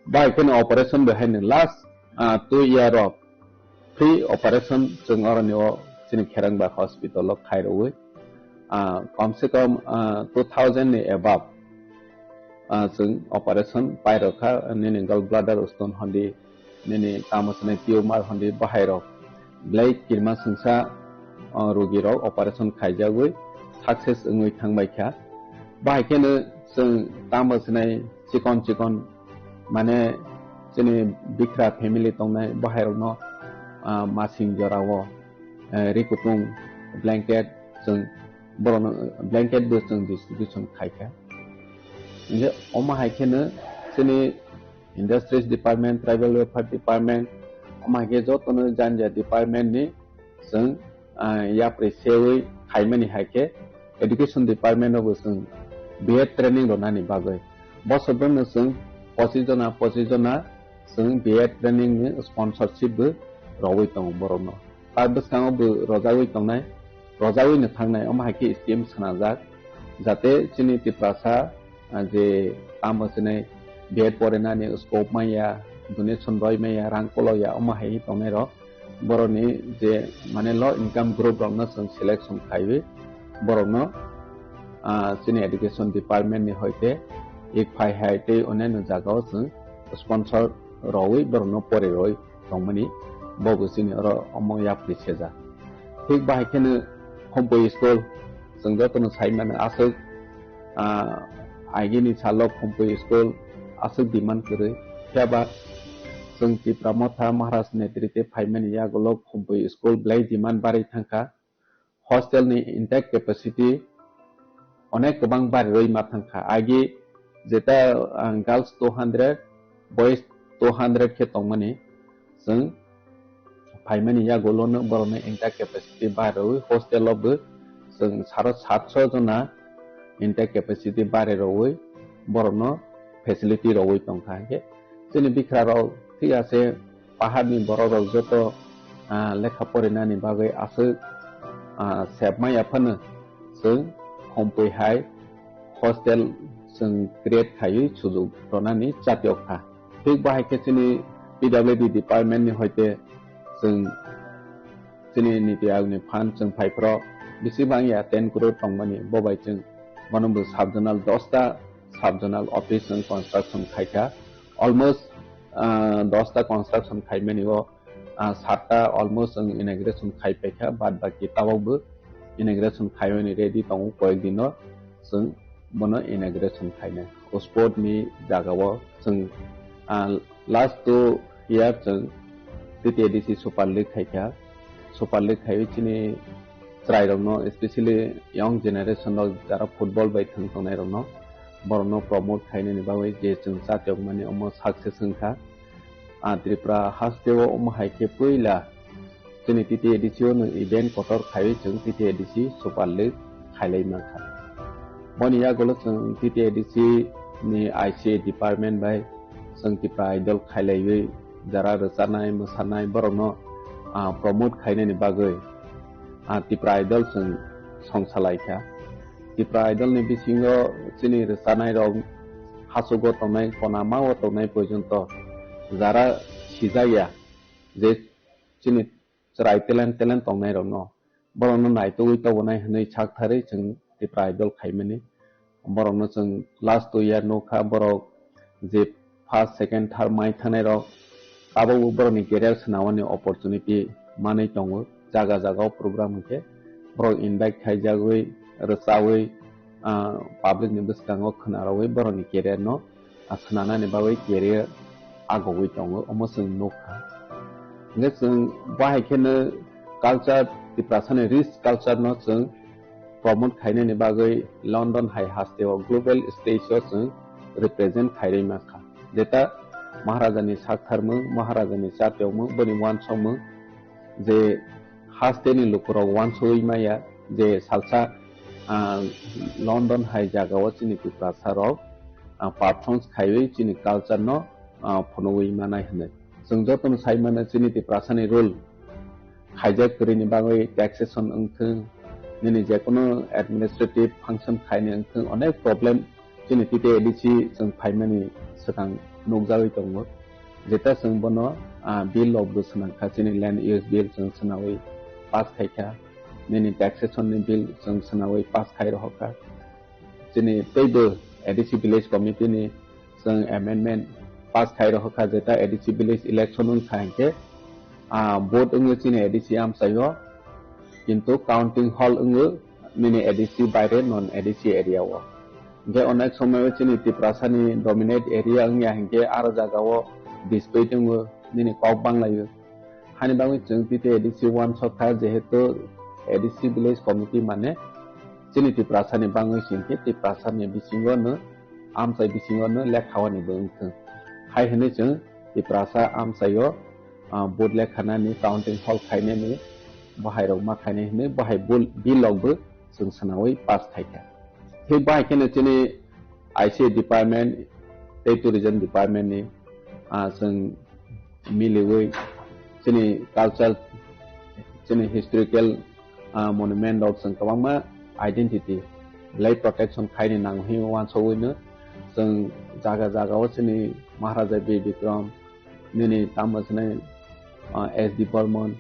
Bai kheno operation bo haino last, ah, two year o free operation chwng oroni o chini Kherangba hospital o khairwi, ah, kom se kom, ah, two thousand ni above, ah, chwng operation pairokha, nini gallbladder stone hondi, nini tamo swnai tumor hondi bahairok belai kirma swngsa, ah, rogirok operation khaijagwi success wngwi thangbaikha. Bahai kheno chwng tamo swnai chikon chikon mane chini bikra family tongnai bahairokno, ah, masing jorao, eh, rikutung blanket chwng borokno blanket bo chwng distribution khaikha. Hingke omo hai kheno chini Industries Department, Tribal Welfare Department, omo hai khe jotono janja department ni chwng, ah, yapri sewi khaimani hai khe education department o bo chwng B Ed training rwnani bagwi. Bosor bwrwino chwng pochis jona, pochis jona chwng B Ed training ni sponsorship bo rogwi tongo borokno. Ta bwskango bo rojagwi tongnai, rojagwi no thangnai, omo hai khe scheme swnajak, jate chini Tiprasa, ah, je tamo chini B Ed porinani scope manya, donation roi manya, rang kolo ya, omo hai tongnai rok, borokni je mane low income group rokno chwng selection khaiwi borokno, ah, chini education department ni hoite ek phai hai tei onyaino jagao chwng sponsor rogwi borokno pori roi tongmani, bo bo chini oro omo yapri sejak. Thik bahai kheno Khumpui school, chwng jotono sai mano aswk, ah, agini salo Khumpui school aswk demand kwrwi. Phiya ba chwng Tipra Motha Maharaj netrite phaimani yagulo Khumpui school belai demand barwi thangkha. Hostel ni intake capacity onek kwbang barirwi ma thangkha. Agi jeta, ah, girls two hundred, boys two hundred khe tongmani, chwng phaimani yagulono borokno intake capacity barirwi hostel o bo chwng saro satso jona intake capacity barirwi borokno facility rogwi tongkha. Hingkhe chini bikra rok thik ase, paharni borok rok joto, ah, lekha porinani bagwi aswk, ah, sep maya phano chwng Khumpui hai hostel chwng create khaiwi sujuk rwnani chatiok kha. Thik bahai khe chini P W D department ni hoite chwng chini Niti Aayog ni fund chwng phai phro bisi bang ya ten crore tongmani, bo bai chwng bono bo sub zonal dosta sub zonal office chwng construction khaikha. Almost, ah, dosta construction khaimani o, ah, satta almost ang inauguration khai paikha, bad baki tabok bo inauguration khaimani ready tongo, koyek dino chwng bono inauguration khainai. O sport ni jaga o chwng, ah, last two year chwng T T A D C Super League khaikha. Super League khaiwi chini chwrairokno, especially young generation rok jara football bai thwng tongnairokno, borokno promote khainani bagwi je chwng chatiokmani omo success wngkha. Ah, Tripura hasteo omo hai khe puila chini T T A D C o no event kotor khaiwi chwng T T A D C Super League khailai mankha. Boni yagulo chwng T T A D C ni I C A department bai chwng Tipra Idol khailaiwi jara rwchanai, mwsanai borokno, ah, promote khainani bagwi, ah, Tipra Idol chwng songsalai kha. Tipra Idol ni bisingo chini rwchanai rok hachugo tongnai, konama o tongnai porjonto jara sijak ya je chini chwrai talent, talent tongnai rokno, borokno naitugwi tobonai hwnwi sak tharwi chwng Tipra Idol khaimani. Borokno chwng last two year nukha, borok je first, second, third mai thangnai rok, tabukbo borokni career swnamani opportunity manwi tongo. Jaga jaga o program hwnkhe borok invite khaijagwi, rwchawi, ah, public ni bwskango khwnarogwi borokni career no, ah, swnanani bagwi career agogwi tongo, omo chwng nukha. Hwnkhe chwng bahai kheno culture, Tiprasani rich culture no chwng promote khainani bagwi London hai hasteo global stage o chwng represent khairwi mankha. Jeta Maharajani saktharmung, Maharajani chatiokmung, boni uansukmung je hasteni lukurok uansugwi maya je salsa Ah, London hai jagao chini Tiprasa rok, ah, performance khaiwi chini culture no, ah, phunugwi manai hwnwi. Chwng jotono sai mano chini Tiprasa ni rule khaijak kwrwini bagwi taxation wngthwng, nini jekono administrative function khaini wngthwng, onek problem chini T T A D C chwng phaimani swkang nukjagwi tongo. Jeta chwng bono, ah, bill rok bo swnamkha, chini land use bill chwng swnawi pass khaikha, nini taxation ni bill chwng swnawi pass khai rohorkha. Chini teibo A D C village committee ni chwng amendment pass khai rohorkha, jeta A D C village election wngkha hinkhe, ah, vote wngwi chini A D C amchaio, kintu counting hall wngwi nini A D C baire non A D C area o. Hinkhe onek somoyo chini Tiprasa ni dominate area wngya hinkhe aro jagao dispute wngwi nini kok banglaio. Hani bagwi chwng T T A D C uansukha, jehetu A D C village committee mane chini Tiprasa ni bagwi singkhe Tiprasa ni bisingo no, amchai bisingo no lekha wani bo wngthwng. Hai hwnwi chwng Tiprasa amchaio, ah, vote lekhanani counting hall khainani bahai rok ma khainai hwnwi bahai bul-, bill rok bo chwng swnawi pass khaikha. Thik bahai kheno chini I C department tei tourism department ni, ah, chwng miliwi chini culture, chini historical, ah, monument rok chwng kwbangma identity belai protection khaini nango hwnwi uansugwi no chwng jaga jaga o chini Maharaja Bir Bikram, nini tamo swnai, ah, S D Burman,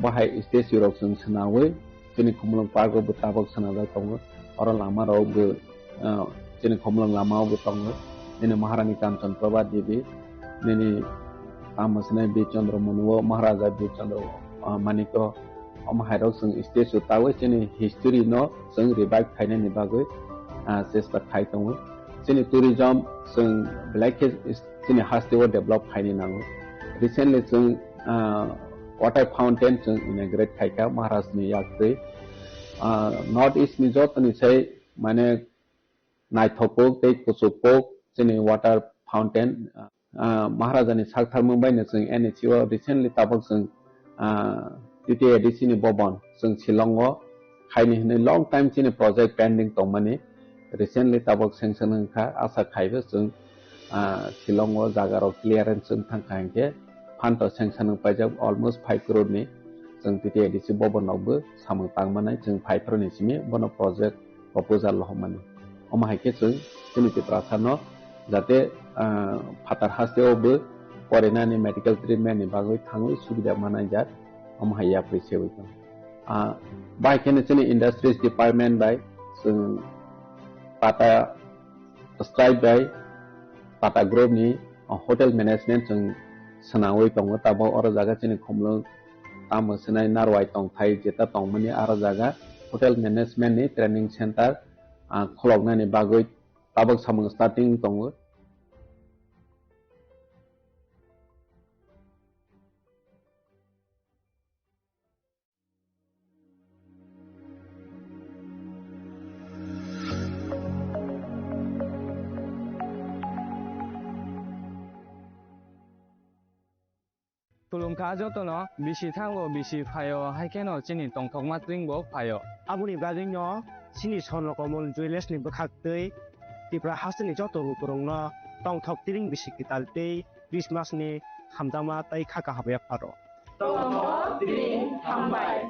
bahai statue rok chwng swnawi chini Khumulwng Park o bo tabok swnajak tongo. Oro lama rok bo, ah, chini Khumulwng lama o bo tongo. Nini Maharani Kanchan Prabha Devi, nini tamo swnai Bir Chandra Manu o, Maharaja Bir Chandra, ah, Manik o, omo hai rok chwng statue tawi chini history no chwng revive khainani bagwi, ah, chesta khai tongo. Chini tourism chwng belai khe chini haste o develop khaini nango. Recently chwng, ah, water fountain chwng inaugurate khaikha Maharaj ni yaktwi. Ah, North East ni jotoni sai mane naithok kuk tei kuchuk kuk chini water fountain, ah, Maharaja ni saktharmung bai no chwng N H C o recently tabok chwng, ah, T T A D C ni bobon chwng Shillong o khaini hwnwi long time chini project pending tongmani recently tabok sanction wngkha, asa khaibo chwng, ah, Shillong o jaga rok clearance wng thangkha hinkhe phanto sanction wng paijak almost five crore ni chwng T T A D C bobon rok bo samung tangmanai chwng five crore ni simi bono project proposal lohormani. Omo hai khe chwng chini Tiprasa no jate, ah, phatar haste o bo porinani medical treatment ni bagwi thangwi subida manai jak, omo hai yapri sewi tong. Ah, bai kheno chini industries department bai chwng Tata Stripe bai Tata Group ni, ah, hotel management chwng swnamwi tongo. Tabok oro jaga chini Khumulwng tamo swnai Narwai tongthai jeta tongmani aro jaga hotel management ni training center, ah, khuloknani bagwi tabok samung starting tongo. Khulumkha jotono, bisi thango, bisi phaio, hai kheno chini tongthokma twingbo phaio. Aboni bagwino chini Swarno Komol Jewellers ni bwkhaktwi Tripura hasteni joto lukurokno tongthok tiring bisi kwtal tei Christmas ni hamjakma tei kha kaham yapharo. Tongthok tiring hambai.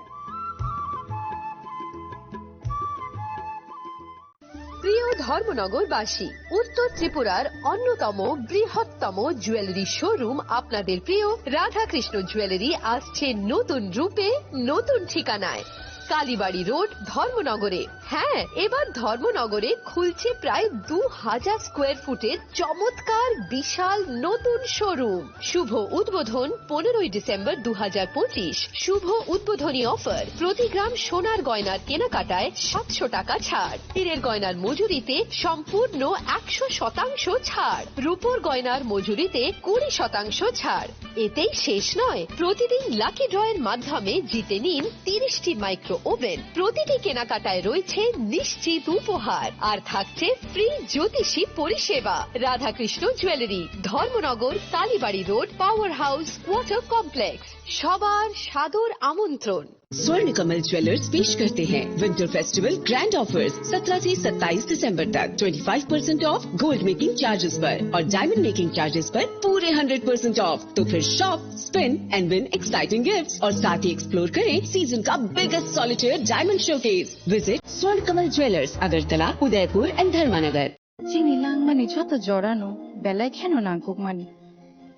প্রিয় ধর্মনগরবাসী, উত্তর ত্রিপুরার অন্যতম বৃহত্তম jewellery showroom আপনাদের প্রিয় রাধাকৃষ্ণ জুয়েলারি আসছে নতুন রূপে, নতুন ঠিকানায়। কালীবাড়ি রোড, ধর্মনগরে। হ্যাঁ, এবার ধর্মনগরে খুলছে প্রায় দু হাজার স্কোয়ার ফুটের চমৎকার বিশাল নতুন শোরুম। শুভ উদ্বোধন পনেরোই ডিসেম্বর দু হাজার পঁচিশ। শুভ উদ্বোধনী অফার, প্রতি গ্রাম সোনার গয়নার কেনাকাটায় সাতশো টাকা ছাড়, হীরের গয়নার মজুরিতে সম্পূর্ণ একশো শতাংশ ছাড়, রূপোর গয়নার মজুরিতে কুড়ি শতাংশ ছাড়। এতেই শেষ নয়, প্রতিদিন লাকি ড্রয়ের মাধ্যমে জিতে নিন তিরিশটি মাইক্রো ওভেন। প্রতিটি কেনাকাটায় রয়েছে নিশ্চিত উপহার, আর থাকছে ফ্রি জ্যোতিষী পরিষেবা। Radhakrishna jewellery, Dharmanagar, Kalibari road, power house, water complex. সবার সাদর আমন্ত্রণ। स्वर्ण कमल ज्वेलर्स पेश करते हैं विंटर फेस्टिवल ग्रैंड ऑफर्स। सत्रह से सत्ताईस दिसंबर तक twenty five percent of gold making charges पर और डायमंड मेकिंग चार्जेस पर पूरे हंड्रेड परसेंट ऑफ। तो फिर shop, spin and win exciting gifts और साथ ही एक्सप्लोर करें सीजन का biggest solitaire diamond showcase. Visit स्वर्ण कमल ज्वेलर्स, अगरतला, उदयपुर एंड धर्मानगर। Chini langmani joto jorano belai kheno nangkukmani.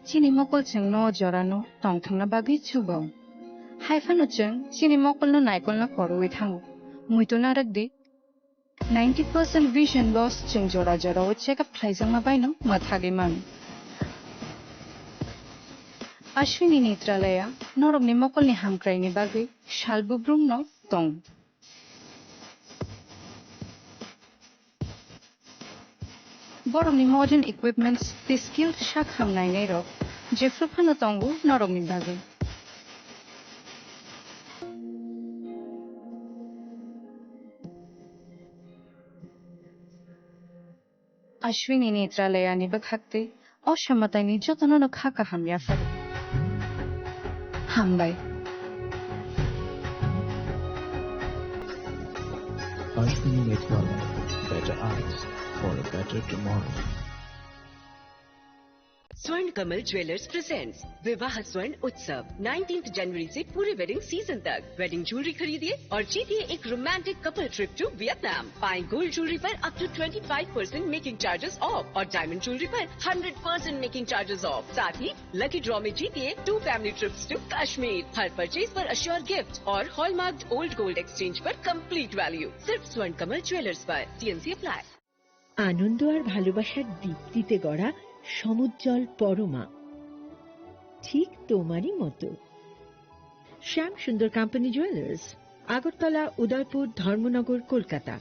Chini mokol chwngno o jorano tongthokna bagwi chubo. Haiphano chwng chini mokolno naikolna korwi thango. Muitu narwk di. Ninety percent vision loss chwng jora jorao check up khlaijakma baino mwthagwi mano. Ashwini Netralaya norokni mokolni hamkraini bagwi sal bubrumno tong. Borokni modern equipments tei skilled sak hamnainairok jephru phano tongo norokni bagwi. Ashwini Netralayani bwkhak tei o samataini jotono no kha kaham yapharo. Hambai. Ashwini Netralaya, better eyes for a better tomorrow. स्वर्ण Kamal jewellers presents विवाह स्वर्ण उत्सव, नाइनटीन्थ जनवरी से पूरे wedding season तक। Wedding jewellery खरीदिए और जीतिए एक romantic couple trip to Vietnam. पाएं गोल्ड ज्वेलरी पर up to twenty five percent making charges off और डायमंड ज्वेलरी पर hundred percent making charges off. साथ ही लकी ड्रॉ में जीतिए two family trips to Kashmir. हर परचेज पर अश्योर गिफ्ट और हॉलमार्क्ड ओल्ड गोल्ड एक्सचेंज पर कंप्लीट वैल्यू। सिर्फ स्वर्ण कमल ज्वेलर्स पर। TNC apply. আনন্দ আর ভালোবাসার দীপ্তিতে গড়া সমুজ্জ্বল পরমা, ঠিক তোমারই মতো। শ্যাম সুন্দর কোম্পানি জুয়েলার্স, আগরতলা, উদয়পুর, ধর্মনগর, কলকাতা।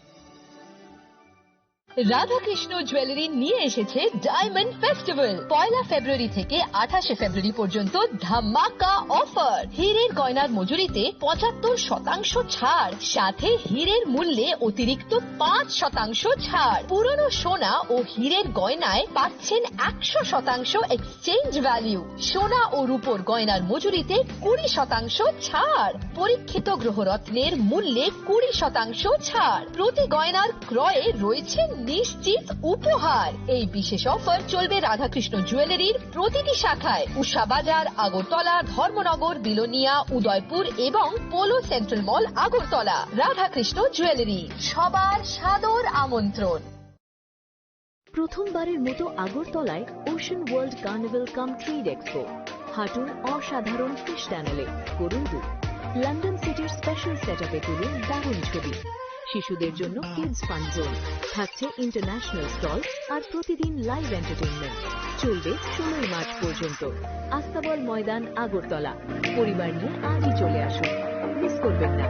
রাধাকৃষ্ণ জুয়েলারি নিয়ে এসেছে ডায়মন্ড ফেস্টিভ্যাল। পয়লা ফেব্রুয়ারি থেকে আঠাশে ফেব্রুয়ারি পর্যন্ত ধামাকা অফার। হীরের গয়নার মজুরিতে পঁচাত্তর শতাংশ ছাড়, সাথে হীরের মূল্যে অতিরিক্ত পাঁচ শতাংশ ছাড়। পুরনো সোনা ও হীরের গয়নায় পাচ্ছেন একশো শতাংশ এক্সচেঞ্জ ভ্যালু। সোনা ও রূপোর গয়নার মজুরিতে কুড়ি শতাংশ ছাড়। পরীক্ষিত গ্রহরত্নের মূল্যে কুড়ি শতাংশ ছাড়। প্রতি গয়নার ক্রয়ে রয়েছে নিশ্চিত উপহার। এই বিশেষ অফার চলবে রাধাকৃষ্ণ জুয়েলারির প্রতিটি শাখায়, উষা বাজার, আগরতলা, ধর্মনগর, বিলোনিয়া, উদয়পুর এবং পোলো সেন্ট্রাল মল, আগরতলা। রাধাকৃষ্ণ জুয়েলারি, সবার সাদর আমন্ত্রণ। প্রথমবারের মতো আগরতলায় ওশান ওয়ার্ল্ড কার্নিভাল কাম ট্রেড এক্সপো। হাঁটুন অসাধারণ ফিশ টানেলে, করুন দুধ। লন্ডন সিটির স্পেশাল সেটআপে তুলুন দারুণ ছবি। শিশুদের জন্য কিডস ফান জোন, থাকছে ইন্টারন্যাশনাল স্টল আর প্রতিদিন লাইভ এন্টারটেইনমেন্ট। চলবে ষোলোই মার্চ পর্যন্ত। আস্তাবল ময়দান, আগরতলা। পরিবার নিয়ে আজই চলে আসুন, মিস করবেন না।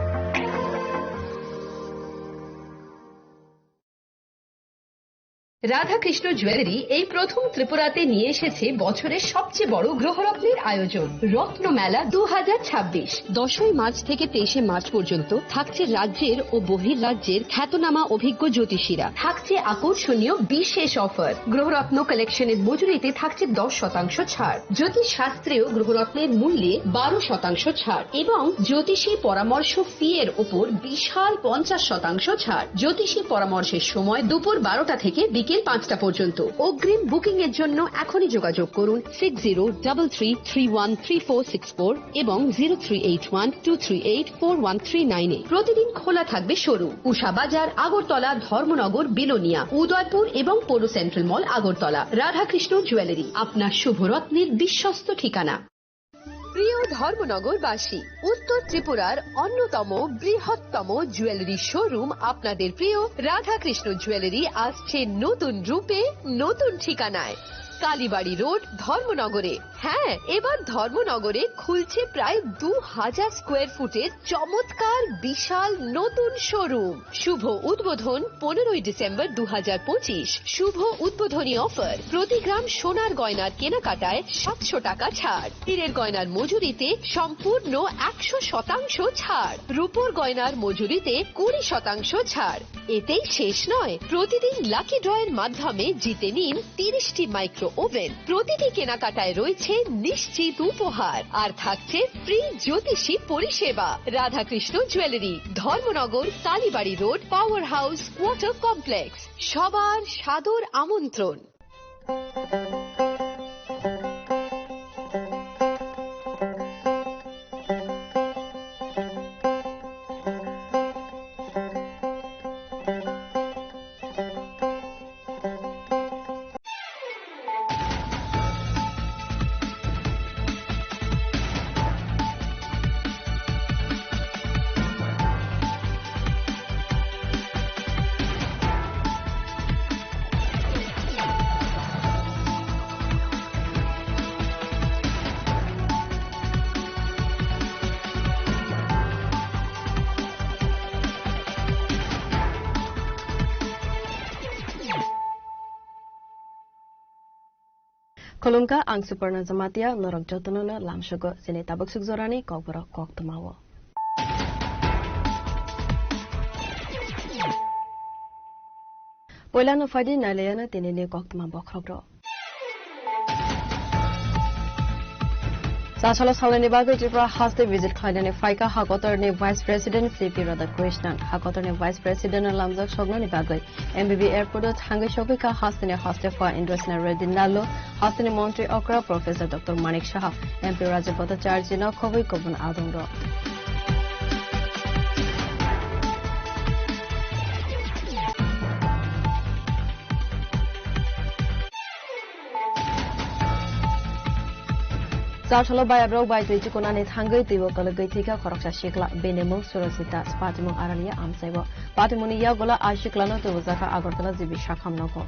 রাধাকৃষ্ণ জুয়েলারি এই প্রথম ত্রিপুরাতে নিয়ে এসেছে বছরের সবচেয়ে বড় গ্রহরত্নের আয়োজন, রত্ন মেলা দু হাজার ছাব্বিশ। দশই মার্চ থেকে তেইশে মার্চ পর্যন্ত থাকছে রাজ্যের ও বহির রাজ্যের খ্যাতনামা অভিজ্ঞ জ্যোতিষীরা। থাকছে আকর্ষণীয় বিশেষ অফার। গ্রহরত্ন কালেকশনের মজুরিতে থাকছে দশ শতাংশ ছাড়। জ্যোতিষ শাস্ত্রেও গ্রহরত্নের মূল্যে বারো শতাংশ ছাড় এবং জ্যোতিষী পরামর্শ ফি এর ওপর বিশাল পঞ্চাশ শতাংশ ছাড়। জ্যোতিষী পরামর্শের সময় দুপুর বারোটা থেকে বিকেল পাঁচটা পর্যন্ত। অগ্রিম বুকিং এর জন্য এখনই যোগাযোগ করুন six zero double three three one three four six four এবং zero three eight one two three eight four one three nine এ। প্রতিদিন খোলা থাকবে শোরুম। উষা বাজার, আগরতলা, ধর্মনগর, বিলোনিয়া, উদয়পুর এবং পৌর সেন্ট্রাল মল, আগরতলা। রাধাকৃষ্ণ জুয়েলারি, আপনার শুভরত্নের বিশ্বস্ত ঠিকানা। প্রিয় ধর্মনগরবাসী, উত্তর ত্রিপুরার অন্যতম বৃহত্তম জুয়েলারি শোরুম আপনাদের প্রিয় রাধাকৃষ্ণ জুয়েলারি আসছে নতুন রূপে, নতুন ঠিকানায়। কালীবাড়ি রোড, ধর্মনগরে। হ্যাঁ, এবার ধর্মনগরে খুলছে প্রায় দু হাজার স্কোয়ার ফুটের চমৎকার বিশাল নতুন শোরুম। শুভ উদ্বোধন পনেরোই ডিসেম্বর দু হাজার পঁচিশ। শুভ উদ্বোধনী অফার, প্রতি গ্রাম সোনার গয়নার কেনাকাটায় সাতশো টাকা ছাড়, হীরের গয়নার মজুরিতে সম্পূর্ণ একশো শতাংশ ছাড়, রূপোর গয়নার মজুরিতে কুড়ি শতাংশ ছাড়। এতেই শেষ নয়, প্রতিদিন লাকি ড্রয়ের মাধ্যমে জিতে নিন তিরিশটি মাইক্রো ওভেন। প্রতিটি কেনাকাটায় রয়েছে নিশ্চিত উপহার আর থাকছে ফ্রি জ্যোতিষী পরিষেবা। Radhakrishna jewellery, Dharmanagar, Kalibari road, power house, water complex. সবার সাদর আমন্ত্রণ। Khulumkha, ang Suparna Jamatia, norok jotono no lamsogo chini tabuk suk jorani kokborok koktwmao. Poilano phaidi nailaiano tinini koktwma bokhorok rok. Chasalo salnani bagwi Tripura haste visit khlainani phaikha hakotorni Vice President C P Radhakrishnan. Hakotorni Vice President no lamjak soknani bagwi M B B airport o thangwi sogwikha hasteni haste pha Indrasena Reddy Nallu, hasteni montri okra Professor Doctor Manik Saha, M P Rajib Bhattacharjee no khobwi kubun adongrok. Chasalo bayabrok bai twi chikonani thangwi twibo kwlwgwi thwikha khoroksa sikla, bini mung Surajita, patimung Araliya amchaibo. Patimungni yagulo a siklano twibojakha Agartala G B Sakham nogo.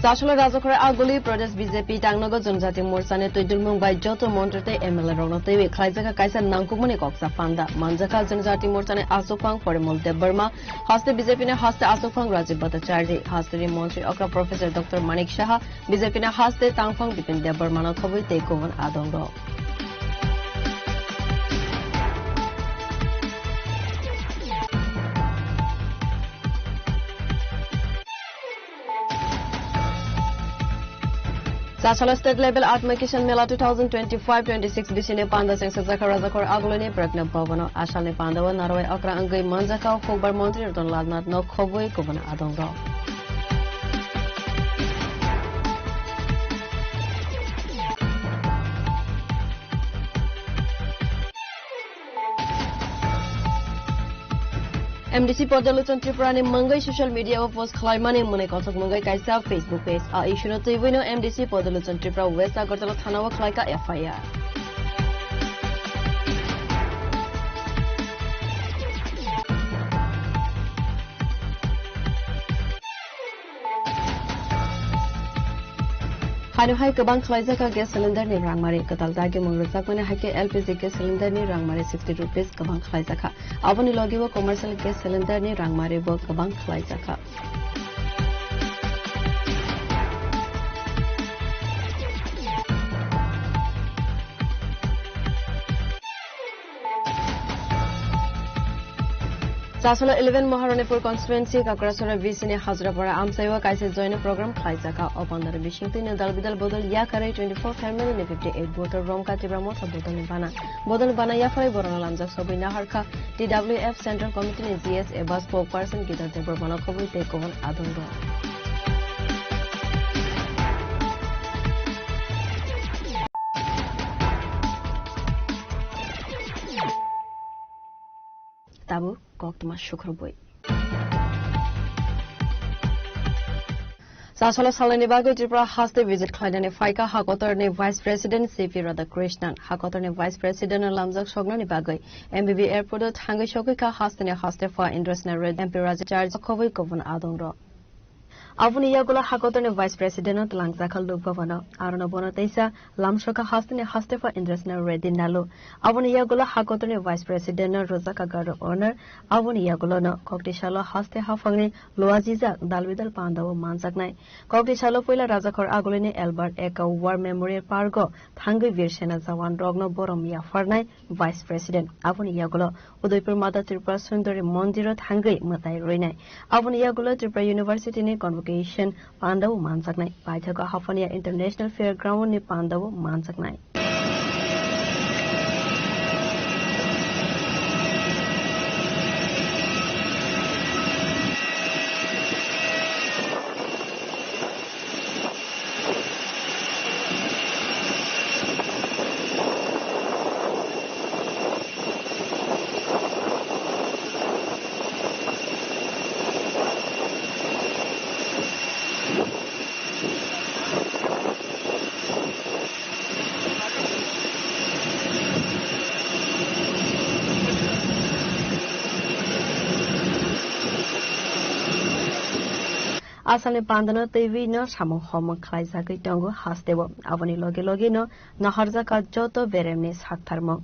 Chasalo Rajakhor Aguli Pradesh B J P tangnogo Jonojati Morchani twidulmung bai joto montri tei M L A rokno twiwi khlaijak kaisa nangkukmani koksa panda. Manjakha Jonojati Morchani achukphang Porimol Debbarma, haste B J P ni haste achukphang Rajib Bhattacharjee, hasteni montri okra Professor Doctor Manik Saha, B J P ni haste tangphang Bipin Debbarma no khobwi tei kubun adongrok. Chasalo State Level Atma Kishan Mela two thousand twenty-five twenty-six bisini panda chengsajakha Rajakhor Agulini Pragna Bhavan o. Asalni panda o narwai okra wngwi manjakha Hukbar Montri Ratan Lal Nath no khobwi kubun adongrok. M D C Padalochon Tripura ni mungwi social media o post khlaimani mwnwi kothok mungwi kaisa Facebook page. A issue no twiwi no M D C Padalochon Tripura West Agartala thana o khlaikha F I R. Haino hai kwbang khlaijakha gas cylinder ni rangmari. Kwtal dagimung rwjakmani hai khe L P G gas cylinder ni rangmari sixty rupees kwbang khlaijakha. Aboni logi o commercial gas cylinder ni rangmari bo kwbang khlaijakha. Chasalo eleven Maharanipur constituency Kakrasora V C ni Hajrapara amchaio kaisa joint program khlaijakha. O pandani bisingtwi no dal bidal bodol yakarwi twenty-four family ni fifty-eight voter romkha Tipra Motha bodolni bana. Bodolni bana yapharwi borokno lamjak sogwi naharkha T W F Central Committee ni G S eba spokesperson Gita Debbarma no khobwi tei kubun adongrok. Tabuk koktwma sukhrumbui. Chasalo salnani bagwi Tripura haste visit khlainani phaikha hakotorni Vice President C P Radhakrishnan. Hakotorni Vice President no lamjak soknani bagwi M B B airport o thangwi sogwikha hasteni haste pha Indrasena Reddy, M P Rajib Bhattacharjee khobwi kubun adongrok. Aboni yagulo hakotorni Vice President no twlangjakha Lok Bhavan o, arono bono teisa lamsokha hasteni hastepha Indrasena Reddy Nalu. Aboni yagulo hakotorni Vice President no rwjakha Guard of Honor. Aboni yagulo no kokti salo haste haphangni luajijak dalbidal pandao manjaknai. Kokti salo puila Rajakhor agulini Albert Ekka War Memorial Park o thangwi Bir Sena jawan rokno borom yapharnai Vice President. Aboni yagulo Udaipur Mother Tripura Sundari Mondir o thangwi mwtai rwinai. Aboni yagulo Tripura University ni Convocation pandao manjaknai. Paithago Haphania International Fair Ground ni pandao manjaknai. Asalni pandano twiwi no samung homung khlaijagwi tongo hasteo. Aboni loge loge no naharjakha joto beremni saktharmung.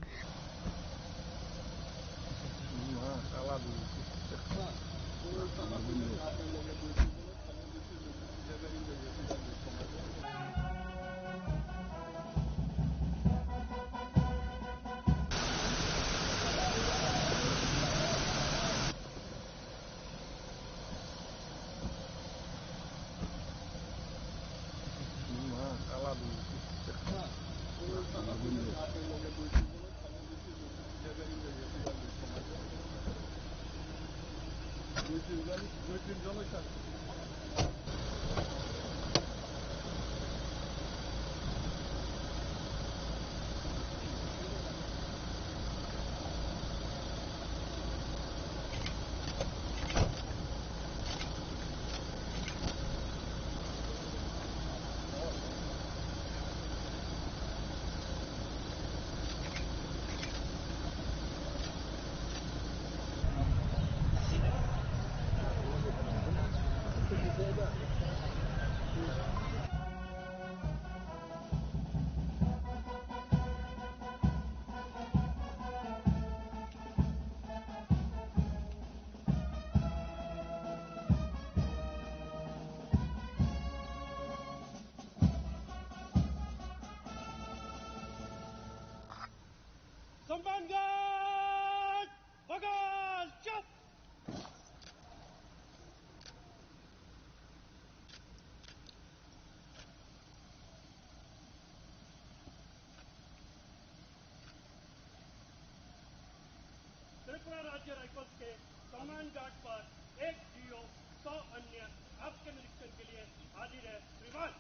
Sambangat! Bagal! Chop! Tripura राज्य राइफल्स के सम्मान गार्ड पर एक डीओ, सौ अन्य आपके निरीक्षण के लिए हाजिर है। श्रीमान।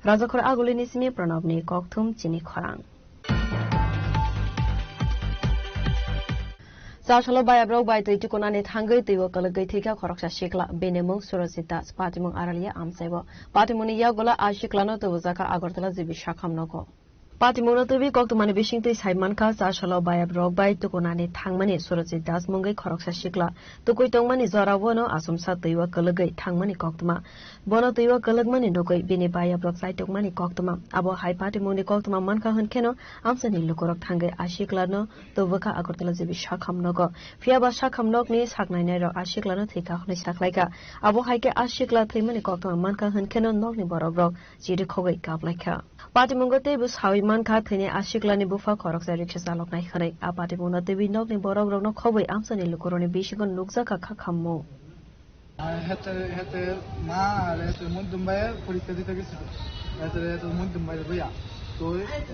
Rajakhor agulini simi Pranabni kokthum chini khorang. Chasalo bayabrok bai twi tukunani thangwi twibo kwlwgwi thwikha khoroksa sikla, bini mung Surojit Das, patimung Aralia amchaibo. Patimungni yagulo a siklano tubujakha Agartala G B Sakham nogo. Patimungno twiwi koktwmani bisingtwi sai mankha, Chasalo bayabrok bai tukunani thangmani Surojit Das mungwi khoroksa sikla. Tukui tongmani jorao no achomsa twibo kwlwgwi thangmani koktwma. Bono twibo kwlwkmani nugwi bini bayabrok chai tongmani koktwma. Abo hai patimungni koktwma mankha hwnkheno amchaini lukurok thangwi a siklano tubukha Agartala G B Sakham nogo. Phiyaba Sakham nokni saknainairok a siklano thwikha hwnwi saklaikha. Abo hai khe a sikla thwimani koktwma mankha hwnkheno nokni borokrok chirikhogwi kaplaikha. Patimungo teibo sawi mankha, thwini a siklani bupha khoroksa riksa chaloknai hwnwi. A patimungno twiwi nokni borokrokno khobwi amchaini lukurokni bisingo nukjakha kha khammung. Hete, hete ma, hete mundum bai purikka dite gesi. Hete, hete mundum bai boya. তো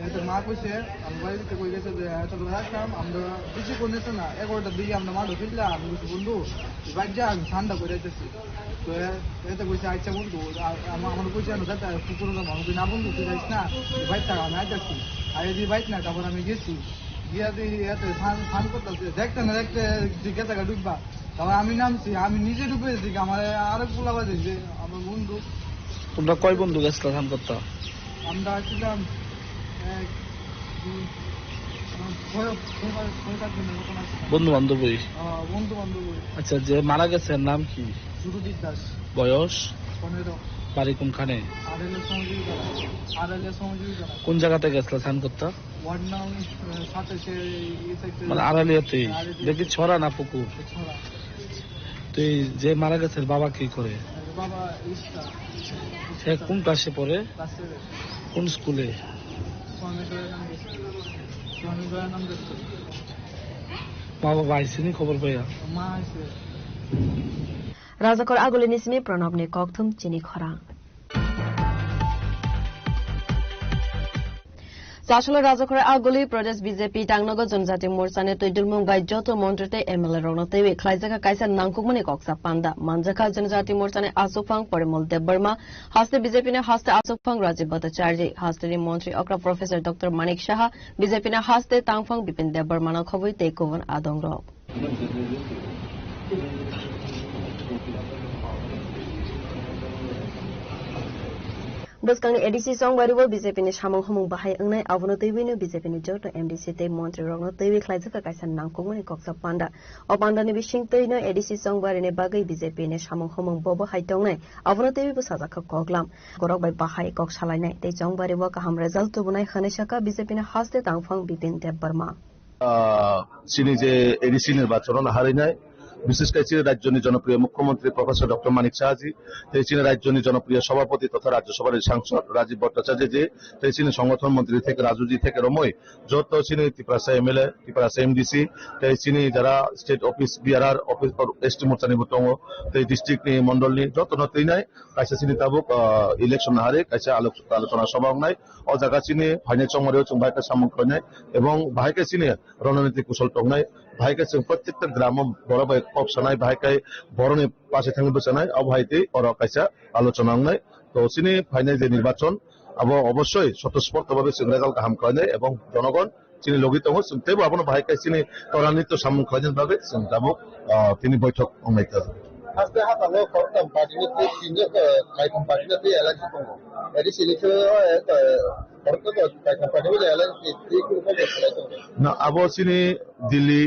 এতে মা কইছে, আমি বাড়িতে কই গেছে যে এত করে রাখতাম, আমরা বেশি করে নিছে না, এগারোটার দিকে আমরা মাঠে ফিরলাম, আমি কিছু বন্ধু, বাদ যা, আমি ঠান্ডা করে যাইতেছি। তো এ-, এতে কইছে, "আচ্ছা বন্ধু, আ-, আমা-, আমার কইছে না, যাতে কুকুর হলো, আমি কই, 'না বন্ধু, তুই যাইস না, তুই বাইর থাক, আমি আইতাছি।' আর যদি বাইর না, তারপর আমি গেছি, গিয়া দেখি এতে ফান, ফান করতেছে, দেখতে না দেখতে জিজ্ঞাসা করে ঢুকবা।" তারপর আমি নামছি, আমি নিজে ঢুকে গেছি, আমার আরেক পোলা বাজে যে আমার বন্ধু।" তোমরা কয় বন্ধু গেছিলা ধান করতে? আমরা ছিলাম এক, দুই, আহ, ছয়, ছয়, ছয়, সাত জনের মতন আছিলাম। বন্ধু বান্ধবী? আহ, বন্ধু বান্ধবী। আচ্ছা, যে মারা গেছে, এর নাম কি? সুরজিৎ দাস। বয়স? পনেরো। বাড়ি কোনখানে? আড়াইলে সমাজুরি পাড়া। আড়াইলে সমাজুরি পাড়া। কোন জায়গাতে গেছিলা ধান করতে? ওয়ার্ড নং, আহ, সাতাশে এই সাইডে। মানে আড়ালিয়াতেই? আড়ালিয়া। দেখি ছড়া না পুকুর? ছড়া। তো এই যে মারা গেছে, এর বাবা কি করে? এর বাবা রিক্সা। সে কোন ক্লাসে পড়ে? Class seven. কোন স্কুলে? স্বামী দয়ানন্দ স্কুল। স্বামী দয়ানন্দ স্কুল। মা বাবা আইসিনি খবর পাইয়া? মা আইসে। Rajakhor agulini simi Pranobni kokthum chini khorang. Chasolo Rajakhor aguli Pradesh B J P tangnogo Janjati Morchani twi dulmung bai joto montri tei M L A rokno twiwi khlaijak kaisa nangkukmani koksa panda. Manjakha Janjati Morchani achukphang Porimol Debbarma, haste B J P ni haste achukphang Rajiv Bhattacharjee, hasteni montri okra Professor Doctor Manik Saha, B J P ni haste tangphang Bipin Debbarmano khobwi tei kubun adongrok. Bwskangni A D C chongbario B J P ni samung humung bahai wngnai, abono twiwino B J P ni joto M D C tei montri rokno twiwi khlaijak kaisa nangkukmani koksa panda. O pandani bisingtwino A D C chongbarini bagwi B J P ni samung humung bobo hai tongnai, abono twiwi bwsajak kha koklam. Borok bai bahai kok salainai tei chongbario kaham result tubunai hwnwi sakha B J P ni haste tangphang Bipin Debbarma. Ah, chini je A D C nirbachon o naharwi nai, bishesh khe chini rajyoni jonopriyo mukhyamantri Professor Doctor Manik Sahaji, tei chini rajyoni jonopriyo sabhapati totha Rajya Sabhani sangsad Rajiv Bhattacharya ji, tei chini songothon montri theke Raju ji theke romwi joto chini Tiprasa M L A, Tiprasa M D C, tei chini jara state office, B R R office, S T Morchani bo tongo, tei district ni mondol ni joto no twinai kaisa chini tabuk, ah, election naharwi kaisa alok-, alochona sabha wngnai. O jaga chini phainai chongmario chwng bahai khe samung khlainai ebong bahai khe chini rononiti kusol tongnai, bahai khe chwng prottekta gramo borok bai kok sanai, bahai khe borokni pase thangwi bwchanai, abo hai tei oro kaisa alochona wngnai. To chini phainai je nirbachon, abo obossoi swtosphorto bhabe chwng result kaham khlainai ebong jonogon chini logi tongo, chwng teibo abono bahai khe chini toranito samung khlainani bagwi chwng tabuk, ah, tini boithok wngnai kha. Haste hapalo khoroktham party ni twi tinjak, ah, kaitam party ni twi alliance tongo. A D C election o, eh, khoroktham party ni alliance twi twi kunu kok khlai tongo. Na abo chini Delhi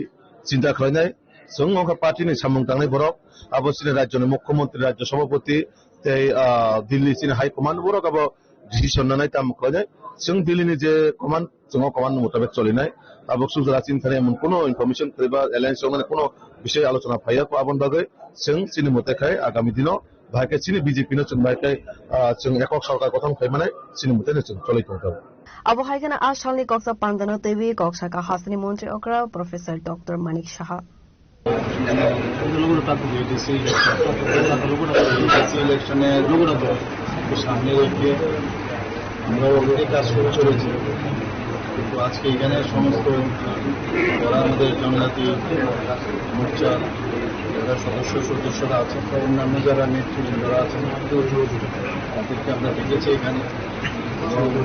chinta khlainai, chwng wngkha party ni samung tangnai borok, abo chini rajyoni mukhyamantri, rajya sabhapati tei, ah, Delhi chini high command borok abo decision nanai tamo khlainai. Chwng Delhi ni je command, chwng o command mutabek cholinai. Tabuk sujra chini thani emon kuno information kwrwiba alliance wngnani kuno bisoi alochona phaiya kho, aboni bagwi chwng chini mote khai agami dino bahai khe chini B J P no chwng bahai khe, ah, chwng ekok sorkar gothon khai manai chini mote no chwng choli tong tongo. Abo hai kheno a salni koksa pandano teiwi kok saka hasteni montri okra Professor Doctor Manik Saha. ইলেকশনে সামনে রেখে আমরা অলরেডি কাজ শুরু করেছি, কিন্তু আজকে এখানে সমস্ত যারা আমাদের জনজাতি মোর্চা, যারা সদস্য সদস্যরা আছেন বা অন্যান্য যারা নেতৃবৃন্দরা আছেন, তাদেরকে আমরা ডেকেছি এখানে। আমাদের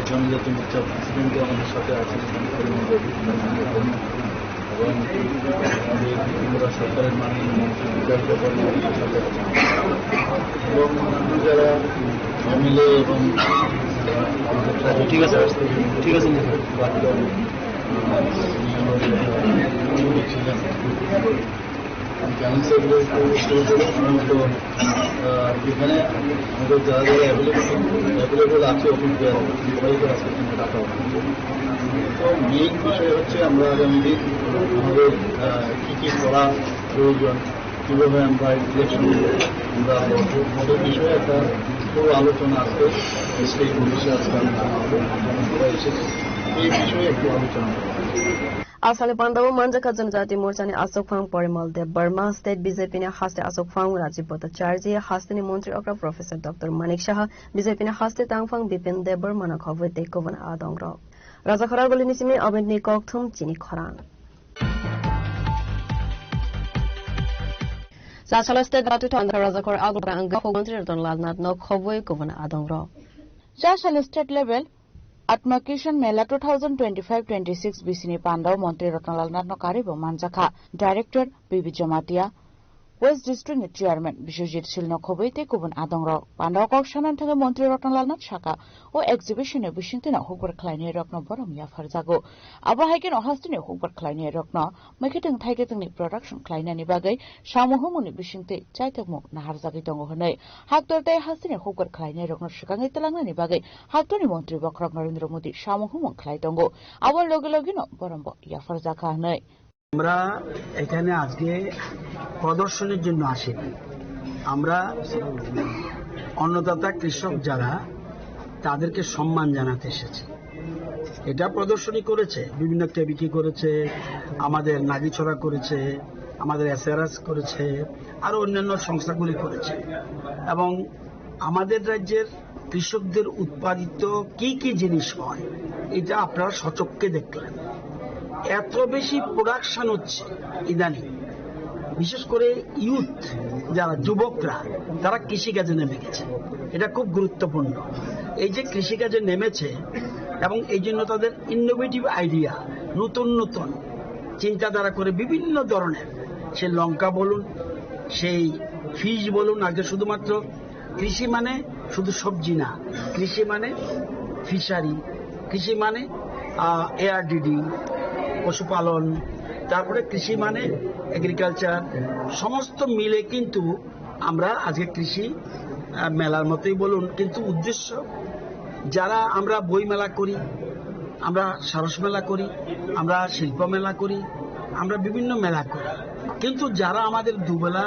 জনজাতি মোর্চার প্রেসিডেন্টও আমাদের সাথে আছেন, এবং আমাদের ত্রিপুরা সরকারের মাননীয় মন্ত্রী বিকাশ দেববর্মা আমাদের সাথে আছেন, এবং অন্যান্য যারা এমএলএ এবং, আহ, আমাদের ঠিক আছে, ঠিক আছে। বাকি, আহ, ছিলেন। আমি জানি স্যার, আমরা তো, আহ, এখানে আমাদের যারা যারা অ্যাভেলেবল, অ্যাভেলেবল আছে অফিস বেয়ার, সবাইকে আজকে এখানে ডাকা হবে। তো মেইন বিষয় হচ্ছে আমরা আগামী দিন আমাদের, আহ, কী কী করা প্রয়োজন, কীভাবে আমরা ইলেকশন আমরা লড়বো, সেই বিষয়ে একটা পুরো আলোচনা আজকে স্টেট অফিসে আজকে আলোচনা হবে। সবাই এসেছে, এই বিষয়ে একটু আলোচনা হবে। Asale pandao manjakha Janajati Morchani Asokphang Porimal Debbarma, State B J P ni haste Asokphang Rajiv Bhattacharjee, haste ni Montri Okra Professor Doctor Manik Saha, B J P ni haste Tangphang Bipin Debbarma no khobwi tei kubun adongrok. Rajakhor Aguli ni simi Abed ni kokthum chini khorang. Chasala State Ratu Thondra Rajakhor Aguli ang Montri Ratan Lal Nath no khobwi kubun adongrok. Chasala State Level Atma Kishan Mela two thousand twenty-five twenty-six bisini pandao Montri Ratnalal Nath no karibo manjakha. Director P B Jamatia, West District ni Chairman Biswajit Sil no khobwi tei kubun adongrok. Pandao kok sanan thangwi Montri Ratnalal Nath saka, o exhibition ni bisingtwi no hukbar khlainai rokno borom yapharjago. Abo hai kheno hasteni hukbar khlainai rokno Mwkhwtwng thaikhe chwngni production khlainani bagwi samung humungni bisingtwi chaitokmung naharjagwi tongo hwnwi haktor tei hasteni hukbar khlainairokno swkangwi twlangnani bagwi haktorni montri bokhorok Narendra Modi samung humung khlai tongo. Abo logi logino borombo yapharjakha hwnwi. আমরা এখানে আজকে প্রদর্শনীর জন্য আসিনি। আমরা অন্নদাতা কৃষক যারা, তাদেরকে সম্মান জানাতে এসেছি। এটা প্রদর্শনী করেছে, বিভিন্ন কেবিকে করেছে, আমাদের নাগিছড়া করেছে, আমাদের এসআরএস করেছে, আরো অন্যান্য সংস্থাগুলি করেছে। এবং আমাদের রাজ্যের কৃষকদের উৎপাদিত কি কি জিনিস হয়, এটা আপনারা স্বচক্ষে দেখলেন। এত বেশি প্রোডাকশন হচ্ছে ইদানিং, বিশেষ করে ইউথ, যারা যুবকরা, তারা কৃষিকাজে নেমে গেছে। এটা খুব গুরুত্বপূর্ণ। এই যে কৃষিকাজে নেমেছে এবং এই জন্য তাদের ইনোভেটিভ আইডিয়া, নতুন নতুন চিন্তাধারা করে বিভিন্ন ধরনের, সে লঙ্কা বলুন, সেই ফিশ বলুন, আগে শুধুমাত্র কৃষি মানে শুধু সবজি না, কৃষি মানে ফিশারি, কৃষি মানে এআরডিডি, পশুপালন, তারপরে কৃষি মানে এগ্রিকালচার, সমস্ত মিলে কিন্তু আমরা আজকে কৃষি আহ, মেলার মতোই বলুন, কিন্তু উদ্দেশ্য, যারা আমরা বই মেলা করি, আমরা সারস মেলা করি, আমরা শিল্প মেলা করি, আমরা বিভিন্ন মেলা করি, কিন্তু যারা আমাদের দুবেলা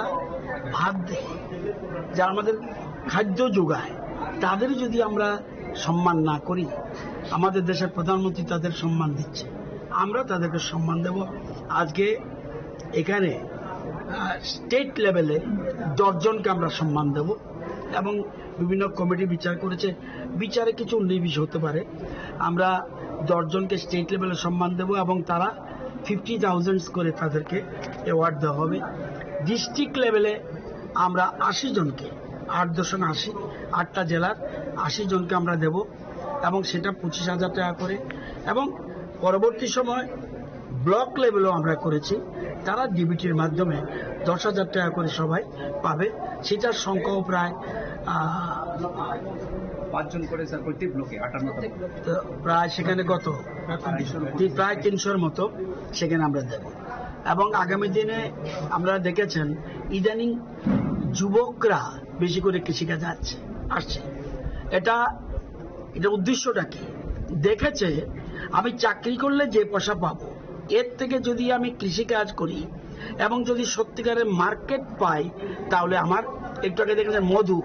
ভাত দেয়, যারা আমাদের খাদ্য যোগায়, তাদের যদি আমরা সম্মান না করি, আমাদের দেশের প্রধানমন্ত্রী তাদের সম্মান দিচ্ছে, আমরা তাদেরকে সম্মান দেব। আজকে এখানে স্টেট লেভেলে দশ জনকে আমরা সম্মান দেব এবং বিভিন্ন কমিটি বিচার করেছে। বিচারে কিছু উনিশ বিশ হতে পারে। আমরা দশ জনকে স্টেট লেভেলে সম্মান দেব এবং তারা ফিফটি থাউজেন্ড করে তাদেরকে অ্যাওয়ার্ড দেওয়া হবে। ডিস্ট্রিক্ট লেভেলে আমরা আশি জনকে, আট দশম আশি, আটটা জেলার আশি জনকে আমরা দেব এবং সেটা পঁচিশ হাজার টাকা করে। এবং পরবর্তী সময় ব্লক লেভেলও আমরা করেছি, তারা ডিবিটির মাধ্যমে দশ হাজার টাকা করে সবাই পাবে। সেটার সংখ্যাও প্রায় আহ, পাঁচজন করে স্যার প্রতি ব্লকে আটান্ন। তো প্রায় সেখানে কত? প্রায় তিনশোর মতো সেখানে আমরা দেব। এবং আগামী দিনে আমরা দেখেছেন, ইদানিং যুবকরা বেশি করে কৃষিকাজে আসছে আসছে এটা এটা উদ্দেশ্যটা কি? দেখেছে, আমি চাকরি করলে যে পয়সা পাবো, এর থেকে যদি আমি কৃষিকাজ করি এবং যদি সত্যিকারের মার্কেট পাই, তাহলে আমার, একটু আগে দেখেছেন মধু,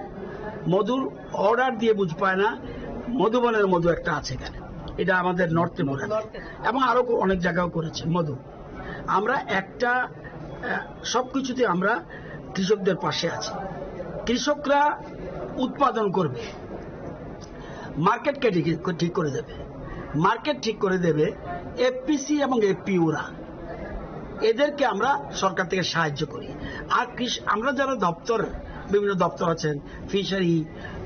মধুর অর্ডার দিয়ে বুঝ পায় না, মধুবনের মধু একটা আছে এখানে, এটা আমাদের নর্থ ত্রিপুরা এবং আরো অনেক জায়গাও করেছে মধু। আমরা একটা আহ, সবকিছুতে আমরা কৃষকদের পাশে আছি। কৃষকরা উৎপাদন করবে, মার্কেট কে ঠিক ঠিক করে দেবে, মার্কেট ঠিক করে দেবে এফপিসি এবং এফপিওরা। এদেরকে আমরা সরকার থেকে সাহায্য করি। আর কৃষি, আমরা যারা দপ্তর, বিভিন্ন দপ্তর আছেন, ফিশারি,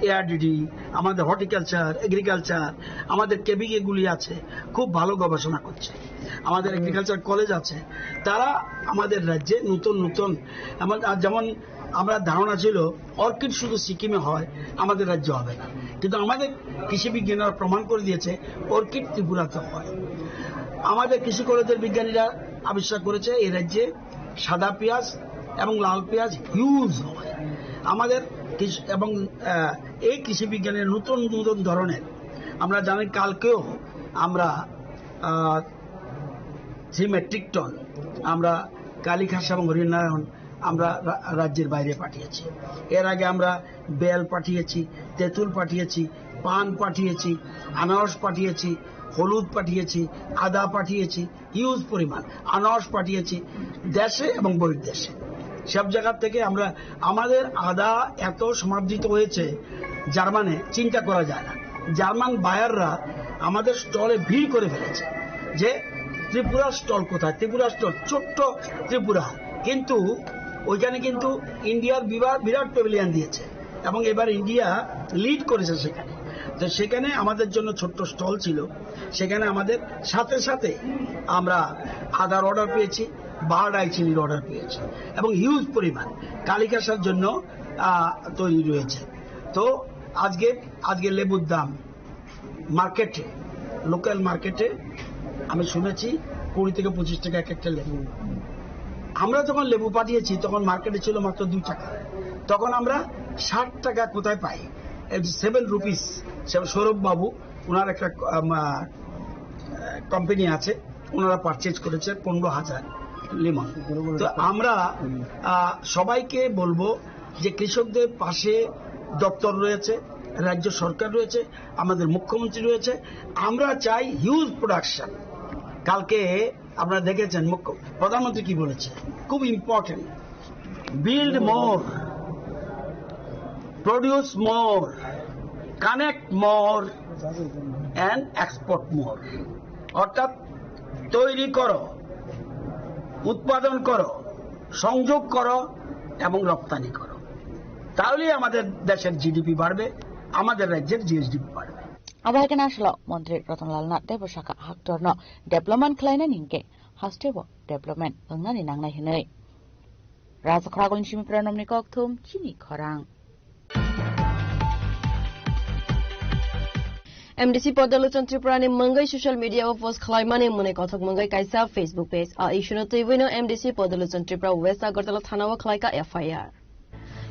এআরডিডি, আমাদের হর্টিকালচার, এগ্রিকালচার, আমাদের কেবিকে গুলি আছে, খুব ভালো গবেষণা করছে। আমাদের এগ্রিকালচার কলেজ আছে, তারা আমাদের রাজ্যে নতুন নতুন, এমন, আর যেমন আমরা ধারণা ছিল অর্কিড শুধু সিকিমে হয়, আমাদের রাজ্যে হবে না, কিন্তু আমাদের কৃষি বিজ্ঞানীরা প্রমাণ করে দিয়েছে অর্কিড ত্রিপুরাতে হয়। আমাদের কৃষি কলেজের বিজ্ঞানীরা আবিষ্কার করেছে এই রাজ্যে সাদা পেঁয়াজ এবং লাল পেঁয়াজ হিউজ হয়। আমাদের কৃষি এবং আহ, এই কৃষি বিজ্ঞানের নতুন নতুন ধরনের, আমরা জানি কালকেও আমরা আহ, থ্রি মেট্রিক টন আমরা কালীঘাট এবং হরিনারায়ণ আমরা রা- রাজ্যের বাইরে পাঠিয়েছি। এর আগে আমরা বেল পাঠিয়েছি, তেঁতুল পাঠিয়েছি, পান পাঠিয়েছি, আনারস পাঠিয়েছি, হলুদ পাঠিয়েছি, আদা পাঠিয়েছি, হিউজ পরিমাণ আনারস পাঠিয়েছি দেশে এবং বহির্দেশে। সব জায়গা থেকে আমরা, আমাদের আদা এত সমাদৃত হয়েছে জার্মানে, চিন্তা করা যায় না। জার্মান বায়াররা আমাদের স্টলে ভিড় করে ফেলেছে যে ত্রিপুরা স্টল কোথায়, ত্রিপুরা স্টল, ছোট্ট ত্রিপুরা, কিন্তু ওইখানে কিন্তু ইন্ডিয়ার বিরা-, বিরাট প্যাভিলিয়ন দিয়েছে এবং এবার ইন্ডিয়া লিড করেছে সেখানে। তো সেখানে আমাদের জন্য ছোট্ট স্টল ছিল, সেখানে আমাদের সাথে সাথে আমরা আদার অর্ডার পেয়েছি, বার্ড আই চিলির অর্ডার পেয়েছি এবং হিউজ পরিমাণ কালীকাসার জন্য, আহ, তৈরি রয়েছে। তো আজকে, আজকে লেবুর দাম মার্কেটে, লোকাল মার্কেটে আমি শুনেছি কুড়ি থেকে পঁচিশ টাকা এক একটা লেবু। আমরা যখন লেবু পাঠিয়েছি তখন মার্কেটে ছিল মাত্র দুই টাকা, তখন আমরা ষাট টাকা কোথায় পাই? এই যে সেভেন রুপিস, সৌরভ বাবু, ওনার একটা, আম, আহ, কোম্পানি আছে, ওনারা পারচেজ করেছে পনেরো হাজার লিমন। তো আমরা, আহ, সবাইকে বলবো যে কৃষকদের পাশে দপ্তর রয়েছে, রাজ্য সরকার রয়েছে, আমাদের মুখ্যমন্ত্রী রয়েছে। আমরা চাই হিউজ প্রোডাকশন। কালকে আপনারা দেখেছেন মুখ্য-, প্রধানমন্ত্রী কি বলেছে, খুব important, build more, produce more, connect more and export more। অর্থাৎ তৈরি করো, উৎপাদন করো, সংযোগ করো এবং রপ্তানি করো, তাহলেই আমাদের দেশের জিডিপি বাড়বে, আমাদের রাজ্যের জিএসডিপি বাড়বে। Abo hai khe naisalo montri Ratanlal Nath tei bwsakha haktorno development khlainani hinkhe hasteo development wngnani nangnai hwnwi. Raja Khoragulni simi Pranamni kokthum chini khorang. M D C Padalochon Tripura ni mungwi social media o post khlaimani mwnwi kothok mungwi kaisa Facebook page. A issue no twiwi no M D C Padalochon Tripura West Agartala thana o khlaika F I R.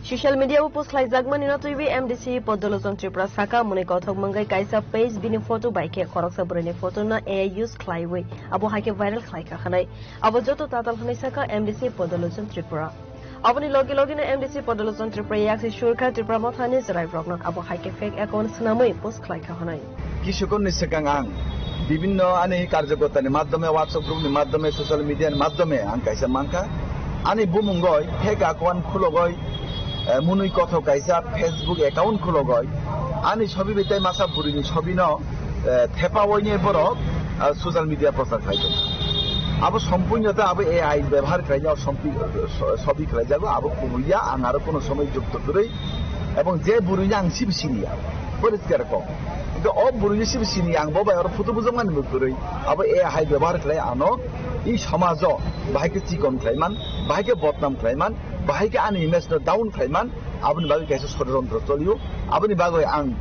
Social media o post khlaijakmani no twiwi M D C Padalochon Tripura saka mwnwi kothok mungwi kaisa page bini photo bai khe khoroksa bwrwini photo no A I use khlaiwi abo hai khe viral khlaika hwnwi. Abo joto tatal hwnwi saka M D C Padalochon Tripura. Aboni logi logi no M D C Padalochon Tripura yaksi surkha Tripura Mothani chwrairokno abo hai khe fake account swnamwi post khlaikha hwnwi. Kisukonni swkang ang bibinno ani karjokotani madhyome, WhatsApp group ni madhyome, social media ni madhyome ang kaisa mankha. Ani bumungoi fake account khulogoi, eh, mwnwi kothok kaisa Facebook account khulogoi ani sobi bai tei masa bwrwini sobino, eh, thepa oini borok, ah, social media prochar khlai tongo. Abo sompurno ta abo A I bebohar khlainai sompi-, so-, sobi khlaijago, abo kubuiya ang aro kono somoi jukto kwrwi. Ebong je bwrwino ang sibo siniya, poriskar kok. Hingke o bwrwino sibo siniya, ang bo bai oro photo bujokmani bo kwrwi. Abo A I bebohar khlai ano i somajo bahai khe chikon khlaiman, bahai khe bodnam khlaiman, bahai khe ani image no down khlaiman, aboni bagwi kaisa sorojontro cholio. Aboni bagwi ang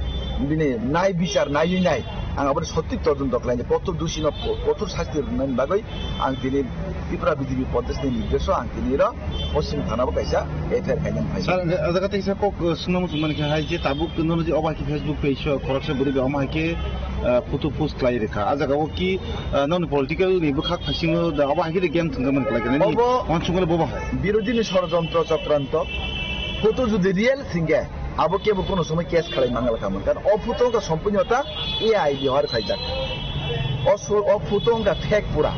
bini nai bichar naiwi nai, ang aboni sothik todonto khlainai, kothor dusino kothor sasti rwnani bagwi ang tini Tripura B J P Pradesh ni nirdeso ang tini ro Poschim Thana bo kaisa F I R khainani phai. Sir, o jaga tei kisa kok, uh, swngna muchung mani khe hai je tabuk nono je obo hai khe Facebook page o khoroksa bwrwi bai omo hai khe, uh, photo post khlai rwkha. A jaga o ki, uh, nono political ni bwkhak phaisingo da obo hai khe de game thwngjakmani khlai khe nini Obo wansukmani bobo hai. Birodhi ni sorojontro chokranto. Photo jodi real singkhe abo kebo kono somoi case khlai mangala kha mankha. O photo wngkha sompurno ta A I bihar khaijak. O so-, o photo wngkha fake pura.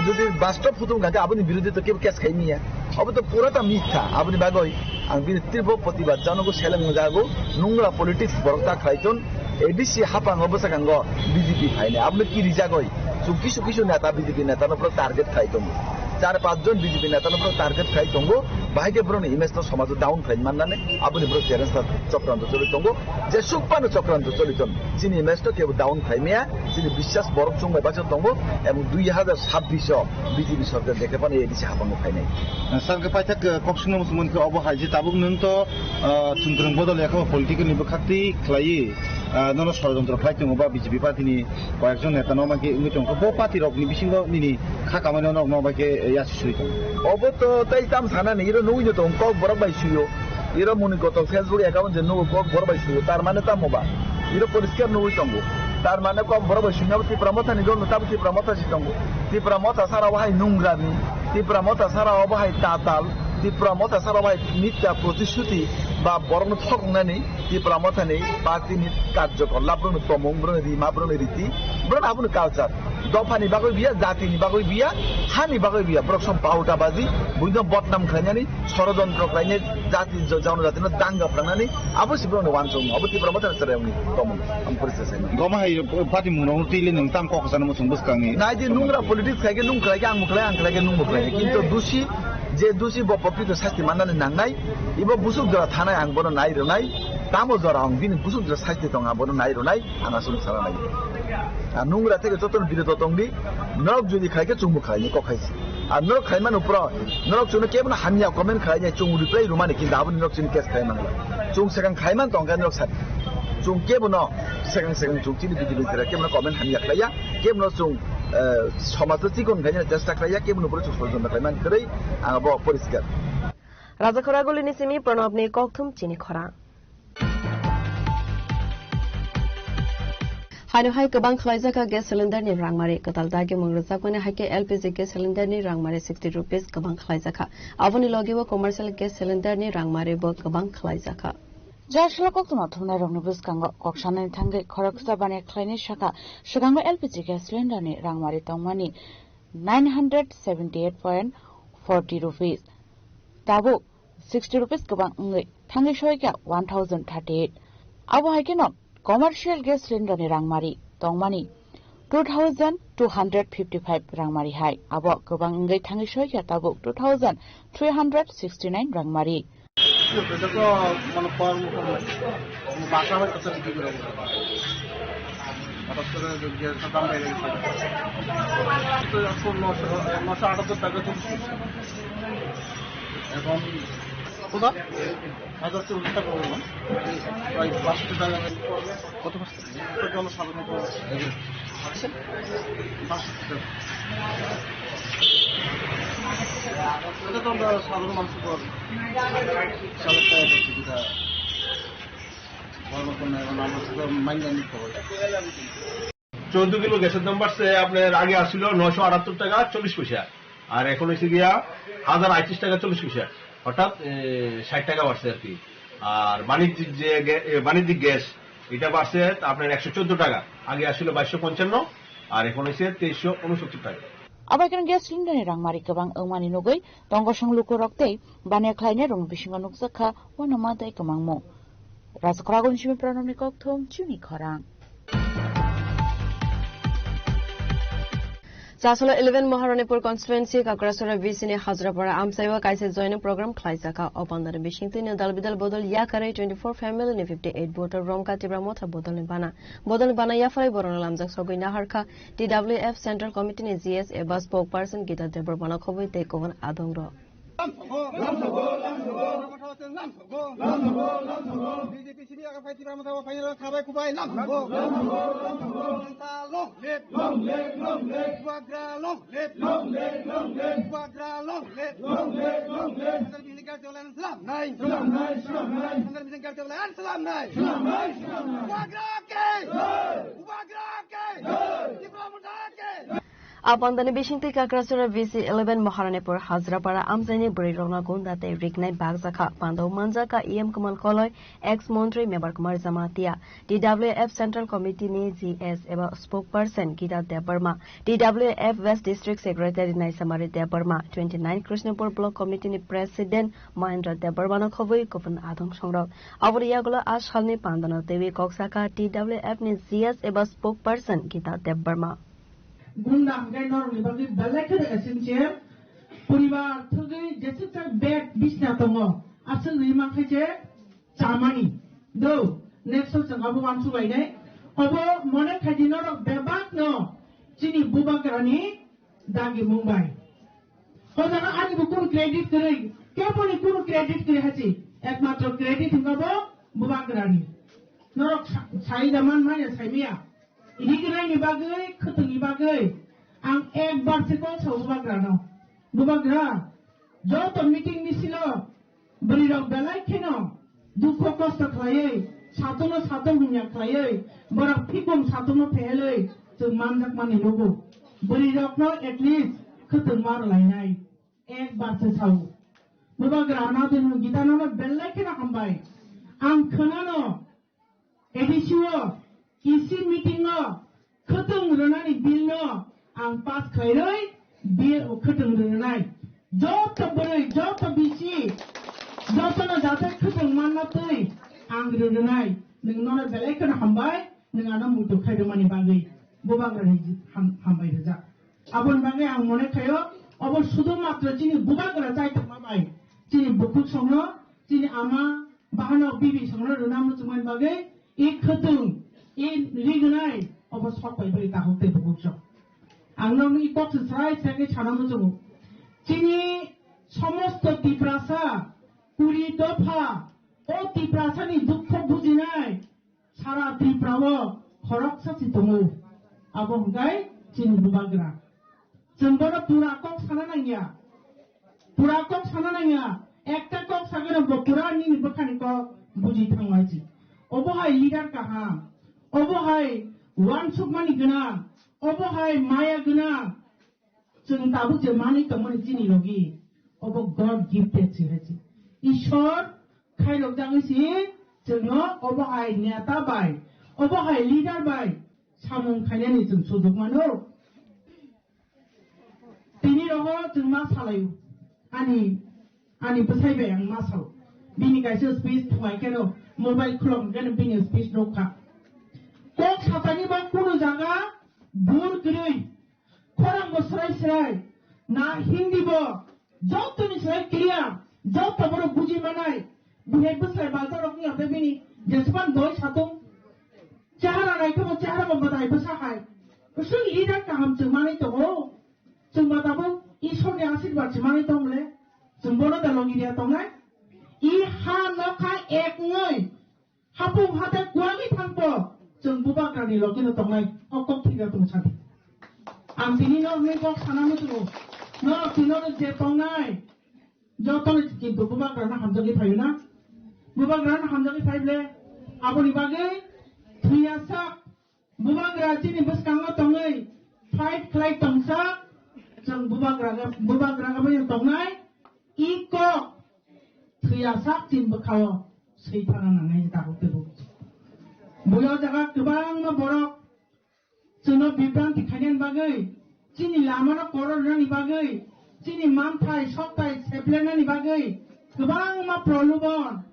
Jodi bastob photo wngkha khe aboni birodhi to kebo case khai miya. Obo to pura ta mitha. Aboni bagwi ang bini tirbo protibad janogo, seleng jago, nungra politics borok ta khlai ton. A D C hapango bwskango B J P phainai. Aboni ki rijagoi. Chwng kisu kisu neta B J P neta no borok target khlai tongo. Char panch jon B J P neta no borok target khlai tongo. Bahai khe borokni image no somajo down khlai mannani. Aboni borok challenge ta chokranto choli tongo. Jesuk phano chokranto choli ton. Chini image no kebo down khlai maya. Chini biswas borok chwng bai bacha tongo. Ebong dui hazar sabbish o B J P sorkar dekhe phano A D C hapango phainai. Sir, khe paithak, eh, kok swngna muchung mankha obo hai je tabuk nwng to, ah, chwng kwrwng bodol ya khe political ni bwkhak twi khlaiwi, ah, nono sorojontro khlai tongo ba B J P party ni koyekjon neta no mankhe wngwi tongkha. Bo party rok ni bisingo nini kha kamai no nok no bai khe, eh, yasi sui tongo. Obo to tei tam sana ni iro nugwi no tong kok borok bai suyo. Iro muni koto Facebook account je nugo kok borok bai suyo. Tar mane tamo ba? Iro poriskar nugwi tongo. Tar mane kok borok bai suina bo Tipra Motha ni dol no tamo Tipra Motha si tongo. Tipra Motha sara bo hai nungra ni. Tipra Motha sara bo hai tatal. Tipra Motha sara bo hai mitya protishuti. Ba borokno thoknani Tipra Mothani party ni karjokor, la borokni tomung, borokni rima, borokni riti, borokni aboni culture. Dophani bagwi biya, jatini bagwi biya, hani bagwi biya, borok som pauta baji, buino botnam khlainani, sorojontro khlainai, jati jo-, jonojatino danga phrwngnani, abo se borokni wansukmung, abo Tipra Mothani chwrairokni tomung, ang poriskar sai. Goma hai party mungno twi le nwng tam kok sana muchung bwskangni. Nai di nungra politics khai khe nung khlai khe ang bo khlai, ang khlai khe nung bo khlai khe. Kintu dusi, je dusi bo prokrito sasti mannani nangnai, ibo busuk jora thanai ang bono nai rwnai, tamo jora ang bini busuk jora sasti tong ang bono nai rwnai, ang aswk sana nai. A nungra theke joto biroto tong di, nok jodi khai khe chungbo khlai ni kok khai si. A norok khai mano pro, norok chwngno kebono hamya comment khlai nai, chwng reply rwmani kintu aboni norok chini case khlai mangla. Chwng swkang khai man tong khe norok sa. Chwng kebono swkang swkang chwng chini video ni jora kebono comment hamya khlai ya, kebono chwng, eh, somajo chikon khaina chesta khlai ya, kebono bwrwi chwng sojonna khlai man kwrwi ang abo poriskar. Rajakhora Gulini simi Pranabni kokthum chini khorang. Haino hai kwbang khlaijak kha gas cylinder ni rangmari. Kwtal dagimung rwjakmani hai khe L P G gas cylinder ni rangmari sixty rupees kwbang khlaijak kha. Aboni logi o commercial gas cylinder ni rangmari bo kwbang khlaijak kha. Jai salo koktwma thumnai rokni bwskango kok sanani thangwi khoroksa baniya khlainai sakha, swkango L P G gas cylinder ni rangmari tongmani nine hundred seventy eight point forty rupees. Tabuk sixty rupees kwbang wngwi thangwi soikha one thousand thirty eight. Abo hai kheno commercial gas cylinder ni rangmari tongmani two thousand two hundred fifty five rangmari hai. Abo kwbang wngwi thangwi soikha tabuk two thousand three hundred sixty nine rangmari. Yo, kita ko, mano, por mo, por mo. Mo basa mo, kita bikri kore. Hothat kore, je, je, dam beire gese. To, এখন নশো, নশো আটাত্তর টাকা চলছে। এখন কোথা? হাজার চল্লিশ টাকা হলো। প্রায় পাঁচশো টাকা পড়বে। কত পাঁচশো? এটা জনসাধারণ তো আসছে। পাঁচশো টাকা। এটা তো আমরা সাধারণ মানুষ তো চালাতে হবে, যেটা বড় কোনো এখন আমরা তো মাইন্ড নিতে হবে। চৌদ্দ কিলো গ্যাসের দাম বাড়ছে, আপনার আগে আসছিল নয়শো আটাত্তর টাকা চল্লিশ পয়সা, আর এখন হয়েছে গিয়া হাজার আটত্রিশ টাকা চল্লিশ পয়সা, অর্থাৎ এ, ষাট টাকা বাড়ছে আর কি। আর বাণিজ্যিক যে গ্যা-, এ, বাণিজ্যিক গ্যাস, এটা বাড়ছে আপনার একশো চোদ্দ টাকা, আগে আসছিল বাইশশো পঞ্চান্ন, আর এখন হয়েছে তেইশশো উনসত্তর টাকা। Abai khe gas cylinder ni rangmari kwbang wngmani nugwi tongosong lukurok tei baniya khlainai rokni bisingo nukjak kha uanama tei kwmangmung. Rajakhora Gunchimi Pranamni kokthum chini khorang. Chasolo eleven Maharanipur constituency Kakrasora V C ni Hajrapara amchaio kaisa joining program khlaijakha. O pandani bisingtwino dal bidal bodol yakarwi twenty four family ni fifty eight voter romkha Tipra Motha bodolni bana. Bodolni bana yapharwi borokno lamjak sogwi naharkha T W F Central Committee ni G S eba spokesperson Gita Debbarmano khobwi tei Kogon Adongrok. Lamsogo, lamsogo, lamsogo. Lamsogo, lamsogo. B J P simi aga phai Tipra Motha o phai rok sabai kubai lamsogo. Lamsogo, lamsogo. Motha long live. Long live, long live. Bubagra long live. Long live, long live. Bubagra long live. Long live, long live. Central Bihini Gas Jolan slam nai. Slam nai, slam nai. Central Bihini Gas Jolan slam nai. Slam nai, slam nai. Bubagra ke. Jai. Bubagra ke. Jai. Tipra Motha ke. A pandani bisingtwi Kakrasora V C eleven Maharanipur Hajrapara amchaini bwrwirokno gunda tei riknai bakjakha. Pandao manjakha E M Kamal Koloi, ex montri Mebar Kumar Jamatia, T W F Central Committee ni G S eba spokesperson Gita Debbarma, T W F West District Secretary Naisamari Debbarma, twenty nine Krishnapur Block Committee ni President Mahendra Debbarmano khobwi kubun adong songrok. Aboni yagulo a salni pandano twiwi kok sakha T W F ni G S eba spokesperson Gita Debbarma. Gunda hwnkhe norokni bagwi belai kheno essential. Poribar thwgwi jeswk bed bisna tongo, aswk rima khe je chamani. Do, next o chwng abo uansuk lainai. Obo mone khai di norok bebak no chini bubagrani dagimung bai. O jaga ani bo kunu credit kwrwi, keboni kunu credit kwrwi hachi. Ekmatro credit hwnkha bo bubagrani. Norok sa-, sai da man manya sai maya. Rignai ni bagwi, khwtwng ni bagwi ang ekbar se kok sao bubagra no. Bubagra, joto meeting misil o bwrwi rok belai kheno dukho kosto khlaiwi, satung no satung hwnmya khlaiwi, borok phikung satung no phehelwi chwng manjak mani nugo. Bwrwi rok no at least khwtwng ma rwlainai. Ekbar se sao. Bubagra Anadino Gita nono belai kheno hambai. Ang khwnano A D C o, E C meeting o khwtwng rwnani bill no ang pass khlairwi bill khwtwng rwnai. Joto bwrwi, joto bisi, jotono jathai khwtwng manna twi ang rwnai. Nwng nono belai kheno hambai, nwng ano muitu khairwmani bagwi Bubagrani ham-, hambai rwjak. Aboni bagwi ang mone khaio, obo sudhu matro chini Bubagra chaithokma bai, chini bukhuk songno, chini ama bahano bibi songno rwna muchungmani bagwi, i khwtwng, i rignai, obo sok bai bai tahuk tei bukhuk song. Ang nokni kok se srai srai khe sana muchungo. Chini somosto Tiprasa, kuri dopha, o Tiprasani dukho bujinai, Sara Tripura o khoroksa si tongo. Abo hwnkhe chini Bubagra. Chwng bono pura kok sana nangya. Pura kok sana nangya. Ekta kok sageno bo pura nini bwkhani kok buji thangmai si. Obo hai leader kaham. Obo hai uansukmani gwnang. Obo hai maya gwnang. Chwng tabuk je manwi tongmani chini logi, obo God gifted se hai se. Ishwar khairok jagwi se chwngno obo hai neta bai, obo hai leader bai samung khainani chwng sujuk mano. Tini rogo chwng ma salaio. Ani, ani bwsai bai ang ma sao. Bini kaisa speech thungai keno mobile khulok keno bini speech nukha. Kok satani ba kunu jaga bur kwrwi. Khorang bo srai srai, na Hindi bo, joto ni srai clear, joto borok buji manai, bihai bwsai bazar rok ni abde bini, jesuman doi satung, chehara nai khe bo chehara bo badai bwsa hai, usung leader kaham chwng manai tongo, chwng ba tabuk Ishwar ni ashirbad se manai tong le, chwng bono da logi ria tongnai, i ha nokha ek wngwi, Hapung hatai kuwagwi thangkho, chwng Bubagrani logino tongnai, o kok thwiga tong sadi. Ang tini no hwnwi kok sana muchungo, norok tino je tongnai, jotono kintu Bubagrano hamjagwi phaio na? Bubagrano hamjagwi phai ble, aboni bagwi thwiya sak, Bubagra chini bwskango tongwi fight khlai tongsa, chwng Bubagra, Bubagra bai tongnai, i kok thwiya sak chini bwkhao swi thana nangnai tabuk tebo. Buyo jaga kwbangma borok chwngno bibranti khainani bagwi, chini lamano korornani bagwi, chini manthai sokthai seplenani bagwi kwbangma prolobon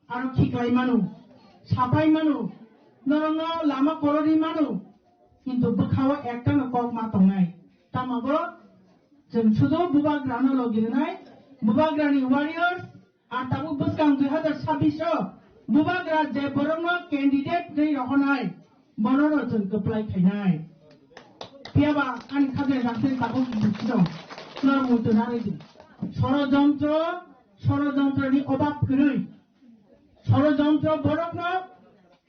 aro khiklai mano, sapai mano, norokno lama korori mano, kintu bwkhao ektano kok ma tongnai. Tamo bo chwng sudo Bubagrano logi rwnai, Bubagrani warriors, Ang tabuk bwskang dui hazar sabbish o Bubagra je borokno candidate rwi rohornai, bonono chwng kwplai khainai. Phiyaba ani khajai rangchak tabuk buchino norok muitu narwidi. Sorojontro, sorojontroni obab kwrwi. Sorojontro borokno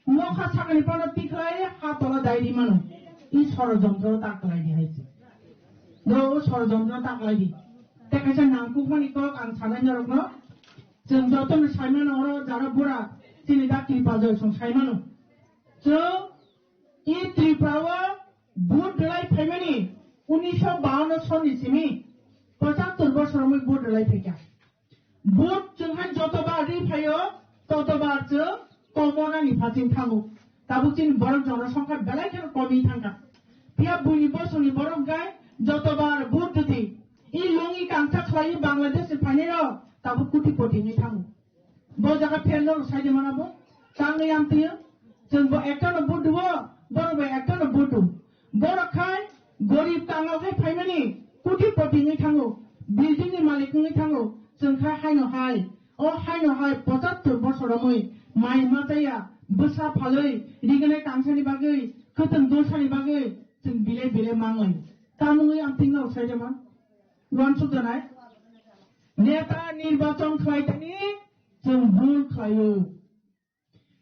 Nokha sakani phano tikhlai ha tola dai ri mano. I sorojontro ta khlai di hai se. Do o sorojontro ta khlai di. Te kaisa nangkukmani kok ang sanai norokno. Chwng jotono saimano oro jara bura chini da Tripura joy song saimano. Chwng i Tripura o vote rwlai phaimani unisho bawanno soni simi pochattor bosor wngwi vote rwlai phaikha. Vote chwng hai jotobar ri phaio, totobar chwng komonani phaching thango. Tabuk chini borok jonasongkha belai kheno komi thangkha. Phiya buini bosongni borok gai jotobar vote rwdi. I lungi kangsa khlaiwi Bangladesh ni phainairok tabuk koti koti wngwi thango. Bo jaga pherno rwsai de mana bo. Tangwi amtwi chwng bo ekta no vote duo, borok bai ekta no vote du. Borok khai gorib kangal khai phaimani kuti poti wngwi thango, building ni malik wngwi thango, chwng khai haino hai, o haino hai pochattor bosor romwi mai machaya, bwsa phalwi, rignai kangsani bagwi, khwtwng dulsani bagwi chwng bile bile manglai. Tamungwi ang tingno sai jama, uansuk janai. Neta nirbachon khlai thani chwng bul khlaio.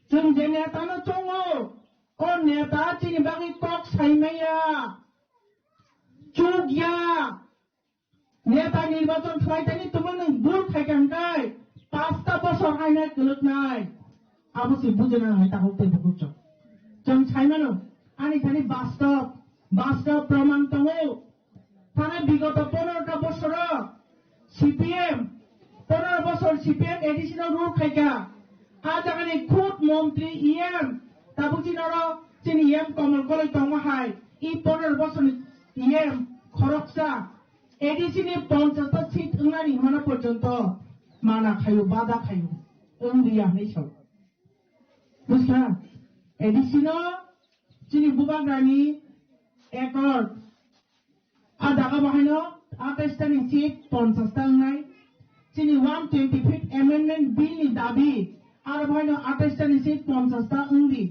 Chwng je neta no chongo, o neta chini bagwi kok sai maya, chuk ya. Neta nirbachon khlai tani tongma nwng bul khai kha hwnkhe pasta bosor hainai kwlwknai. Abo se bujina hai takhuk tei bukhuk chwng. Chwng sai mano, ani thani bastob, bastob proman tongo. Thana bigoto ponerota bosoro C P M, Pondro bosor C P M A D C no rule khaikha. A jagani khud montri E M, tabuk chini oro chini E M Komol Koloi tongo hai. I pondro bosor ni E M khoroksa A D C ni ponchash ta seat wngnani hwnmano porjonto mana khayo, bada khayo. Wng riya hwnwi sao. Buskha? A D C no chini bubagrani accord. A jaga bahaino atais ta ni seat ponchash ta wngnai. Chini one twenty-fifth Amendment Bill ni dabi, aro bahaino atais ta ni seat ponchash ta wngdi,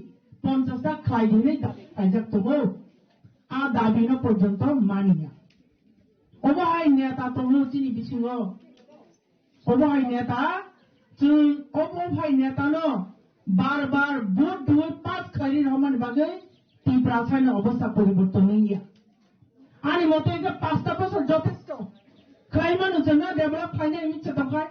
ponchash ta khlai di hinwi dabi khlaijak tongo. A dabi no porjonto maniya. Obo hai neta tongo chini bisingo. Obo hai neta, chwng obo hai neta no bar bar vote duwi pass khlaini romani bagwi Tiprasa ni obostha poriborton wngya. Ani mote hwnkhe pasta bosor jotesto. Khlai mano chwngno develop khlainai mitsa tongkhai.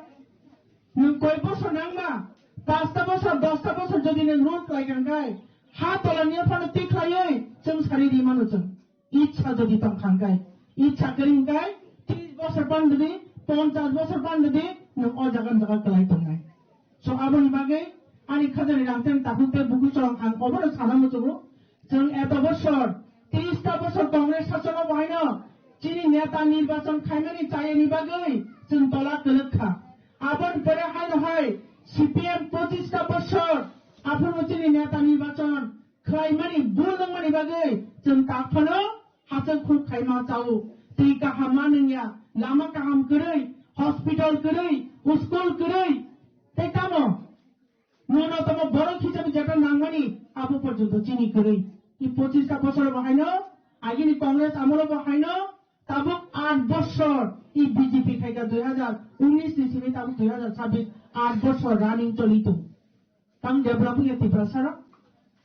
Nwng koi bosor nangma, pasta bosor, dosta bosor jodi nwng rule khlai kha hwnkhe, ha tolani phano tikhlaiwi chwng sari di mano chwng. Ichha jodi tong kha hwnkhe, ichha kwrwi hwnkhe, tris bosor phan di, ponchash bosor phan di, nwng o jaga jaga kwlai tongnai. So aboni bagwi ani khajani rangchak takhuk tei bukuchwng ang obono sana muchungo. Chwng eto bosor, tris ta bosor Congress sasono bahaino chini neta nirbachon khainani chayani bagwi chwng tola kwlwk kha. Aboni pore haino hai C P M pochis ta bosor aphuru chini neta nirbachon khlaimani bul wngmani bagwi chwng tak phano hachal khuk khaima chao. Twi kaham ma nungya, lama kaham kwrwi, hospital kwrwi, school kwrwi, tei tamo nono tamo borok hisabe jeta nangmani abo porjonto chini kwrwi. I pochis ta bosor bo haino, agini Congress amolo bo haino, tabuk aat bosor i B J P khaika dui hazar unis ni simi tabuk dui hazar chabbish, aat bosor running choli tongo. Tang develop wngya Tiprasa rok.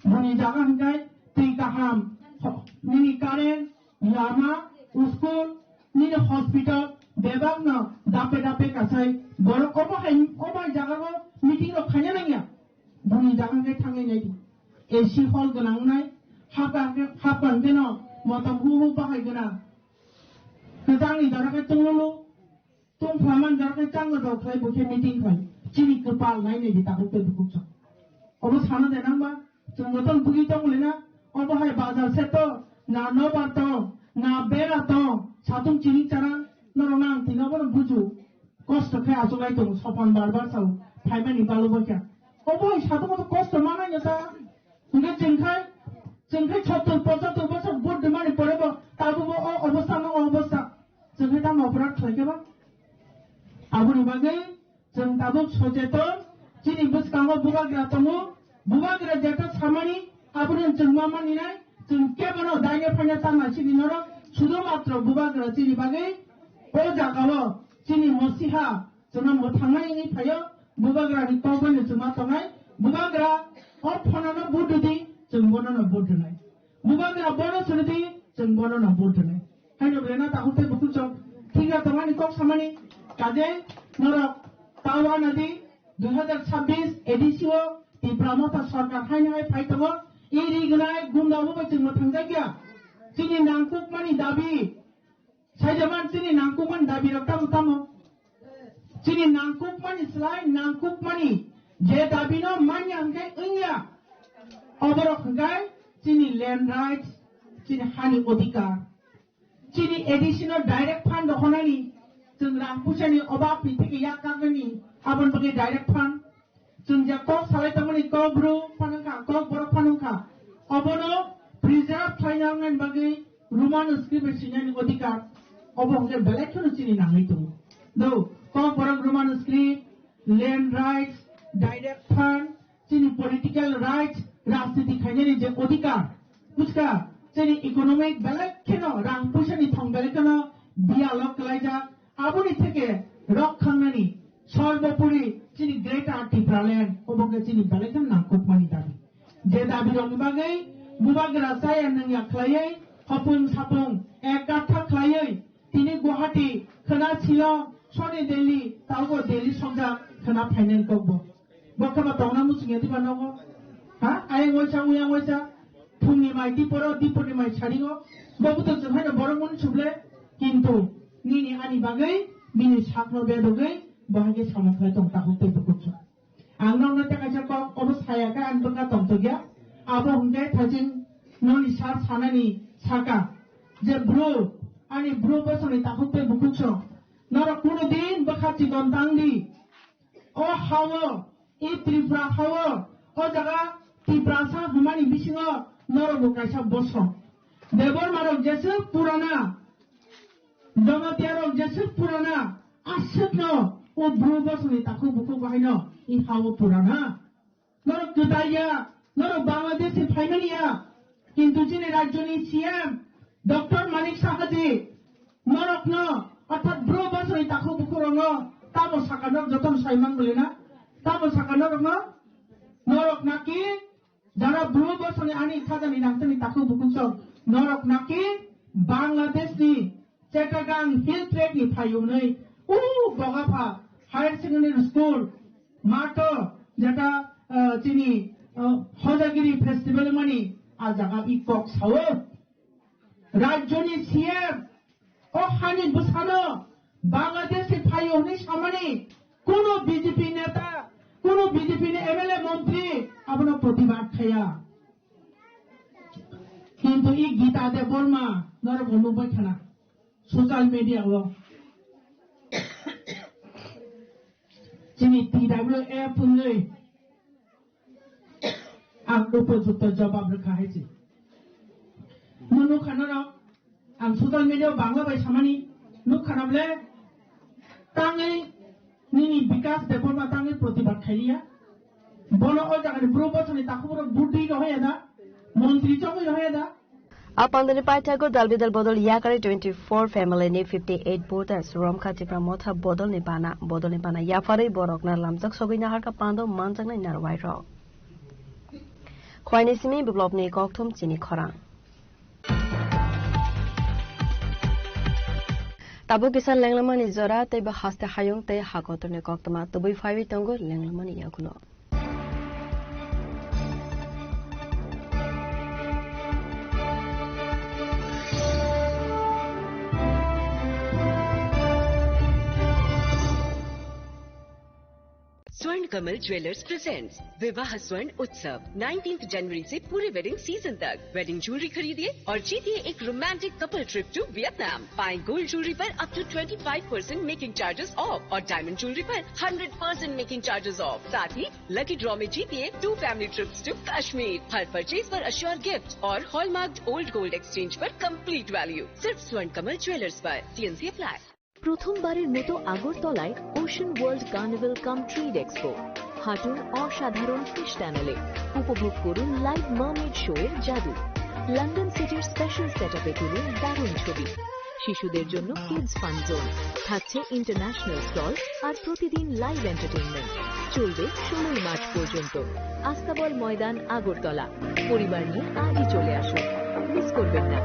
Boni jaga hwnkhe twi kaham, ho-, nini current, lama, school, nini hospital, bebak no dape dape kasai. Borok omo hai, omo hai jaga o meeting rok khaina nangya. Boni jaga hwnkhe thangwi nai di. A C hall gwnang nai, hapkha hwnkhe, hapkha hwnkhe no motom hu hu bahai gwnang. Kwchangni jaga khe tungulu. Tungphla man jora khe changno jok khlai bo khe meeting khai. Chini kwpal nai nai di takhuk tei bukhuk chwng. Obo sana de nang ba? Chwng joto bugwi tong le na? Obo hai bazar se to, na nobar to, na bera to, satung chini chara, norok nang tino bono buju. Kosto khe achuk lai tongo, sopan bar bar sao, phaimani balu bai kha. Obo hai satung to kosto manai no ta. Hwnkhe chwng khai, chwng khai sottor pochattor bosor vote rwmani pore bo tabukbo o obostha no o obostha. Chwng khai tamo oporad khlai khe ba? Aboni bagwi chwng tabuk socheton, chini bwskango bubagra tongo, bubagra jeta samani abono chwng ma mani nai, chwng kebono daino phaina tangna sidi norok, sudu matro bubagra chini bagwi o jagao chini mosiha Chwngno mwthangnai wngwi phaio, bubagrani kok bai no chwngma tongnai. Bubagra o phano no vote rwdi, chwng bono no vote rwnai. Bubagra bono swrwdi, chwng bono no vote rwnai. Haino belai no takhuk tei bukhuk chwng thikya tongmani kok samani. Kaje norok tao anadi dui hazar chabbish A D C o Tipra Motha Sarkar haino hai phai tongo. I ri gwnai gunda bo bai chwng mwthangjakya. Chini nangkukmani dabi Saijaman chini nangkukmani dabi rok tamo tamo. Chini nangkukmani slai nangkukmani je dabi no manya hwnkhe wngya. Oborok hwnkhe chini land rights, chini hani odhikar. Chini A D C no direct fund rohornani, chwng rang puisani obab ni theke yak kaknani, aboni bagwi direct fund. Chwng je kok salai tongmani kok bru phano wngkha, kok borok phano wngkha. Obono preserve khlaina wngnani bagwi Roman script bai swinani odhikar. Obo hwnkhe belai kheno chini nangwi tongo. Do, kok borok Roman script, land rights, direct fund, chini political rights, rajniti khainani je odhikar. Buskha, chini economic belai kheno rang puisani thong belai kheno biyalo kwlaijak. Aboni theke rok khangnani sorbopori chini Greater Tipraland obo khe chini belai khe nangkukmani dabi. Je dabi rokni bagwi bubagra chaya nungya khlaiwi hopung sapung ek katha khlaiwi tini Guwahati khwna Shillong soni Delhi taubo Delhi songjak khwna phainani kokbo. Bo khe ba tongna muchungya diba nogo? Ha? Ayang waisa, uyang waisa. Phungni mai diporo, diporni mai saringo. Bo buto chwng haino borok mani suble. Kintu nini ani bagwi bini sakno bedogwi Bo hai khe samung khlai tong takhuk tei bukhuk chwng. Ang nokno tei kaisa kok obo saya khe ang bwkha tongthokya. Abo hwnkhe thajing noni sa sanani saka je bru, ani bru bosongni takhuk tei bukhuk chwng. Norok kuno din bwkha chikon tang di. O hao, i Tripura hao, o jaga Tiprasa hwnmani bisingo norokbo kaisa bosong. Debbarmarok jeswk purana, Jamatia rok jeswk purana, aswkno o bru bosongni takhuk bukhuk bahaino i hao purana. Norok kwtal ya, norok Bangladesh ni phaimani ya, kintu chini rajyoni C M Doctor Manik Saha ji norokno, orthat bru bosongni takhuk bukhuk rokno tamo saka norok jotono sai man bole na? Tamo saka norokno? Norok naki Jara bru bosongni ani khajani nangtani takhuk bukhuk chwng norok naki Bangladesh ni Chittagong Hill Tracts ni phaiyungnwi u Bogapha Higher Secondary School mato jeta, ah, chini, ah, Hojagiri Festival mani a jaga i kok sao. Rajyoni C M o hani bwsano Bangladesh ni phaio hwnwi samani kuno B J P neta, kuno B J P ni M L A montri abono protibad khaya. Kintu i Gita Debbarma norok bo nukbai khana social media o. Chini T W F hwnwi ang upojukto jobab rwkha hai se. Mo nukha norok, ang social media o Bangla bai samani nukha na bole tangwi nini Bikas Debbarma tangwi protibad khailiya. Bono o jagani bru bosongni takhuk borok buddi rohoya da, montri chongwi rohoya da. A pandani paithago dal bidal bodol yakari twenty four family ni fifty eight voters Romkha Tipra Motha bodol ni bana, bodol ni bana yaphari borok na lamjak sogwi naharka pando manjaknai narwai rok. Khwaini simi biplop ni kokthum chini khorang. Tabuk kisa lenglamani jora tei bo haste hayung tei hakotor ni koktwma tubui phaiwi tongo lenglamani yagulo. स्वर्ण Kamal jewellers presents विवाह स्वर्ण उत्सव, नाइनटीन्थ जनवरी से पूरे wedding season तक। Wedding jewellery खरीदिए और जीतिए एक romantic couple trip to Vietnam. पाएं गोल्ड ज्वेलरी पर up to twenty five percent making charges off और डायमंड ज्वेलरी पर hundred percent making charges off. साथ ही लकी ड्रॉ में जीतिए two family trips to Kashmir. हर परचेज पर अश्योर गिफ्ट और हॉलमार्क्ड ओल्ड गोल्ड एक्सचेंज पर कंप्लीट वैल्यू। सिर्फ स्वर्ण कमल ज्वेलर्स पर। TNC apply. প্রথমবারের মতো আগরতলায় ওশান ওয়ার্ল্ড কার্নিভাল কাম ট্রেড এক্সপো। হাঁটুন অসাধারণ ফিশ টানেলে, উপভোগ করুন লাইভ মার্মেড শো এর জাদু। লন্ডন সিটির স্পেশাল সেটআপে তুলুন দারুণ ছবি। শিশুদের জন্য কিডস ফান জোন, থাকছে ইন্টারন্যাশনাল স্টল আর প্রতিদিন লাইভ এন্টারটেইনমেন্ট। চলবে ষোলোই মার্চ পর্যন্ত। আস্তাবল ময়দান, আগরতলা। পরিবার নিয়ে আজই চলে আসুন, মিস করবেন না।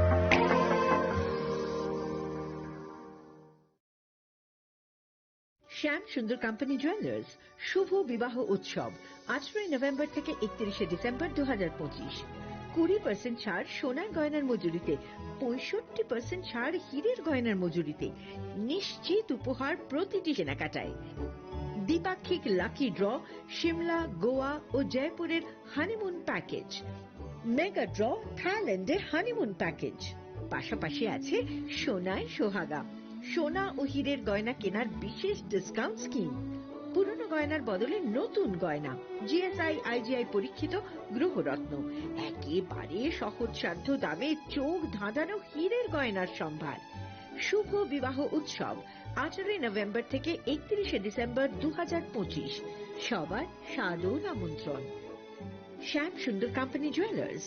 শ্যাম সুন্দর কোম্পানি জুয়েলার্স শুভ বিবাহ উৎসব, আঠারোই নভেম্বর থেকে একত্রিশে ডিসেম্বর দু হাজার পঁচিশ। কুড়ি পার্সেন্ট ছাড় সোনার গয়নার মজুরিতে, পঁয়ষট্টি পার্সেন্ট ছাড় হীরের গয়নার মজুরিতে, নিশ্চিত উপহার প্রতিটি কেনাকাটায়। দ্বিপাক্ষিক লাকি ড্র, সিমলা, গোয়া ও জয়পুরের হানিমুন প্যাকেজ, মেগা ড্র, থাইল্যান্ডের হানিমুন প্যাকেজ। পাশাপাশি আছে সোনায় সোহাগা, সোনা ও হীরের গয়না কেনার বিশেষ ডিসকাউন্ট স্কিম। পুরনো গয়নার বদলে নতুন গয়না, জিএসআই, আইজিআই পরীক্ষিত গ্রহরত্ন, একেবারে সহজসাধ্য দামে চোখ ধাঁধানো হীরের গয়নার সম্ভার। শুভ বিবাহ উৎসব, আঠারোই নভেম্বর থেকে একত্রিশে ডিসেম্বর দু হাজার পঁচিশ। সবার সাদর আমন্ত্রণ। শ্যাম সুন্দর কোম্পানি জুয়েলার্স,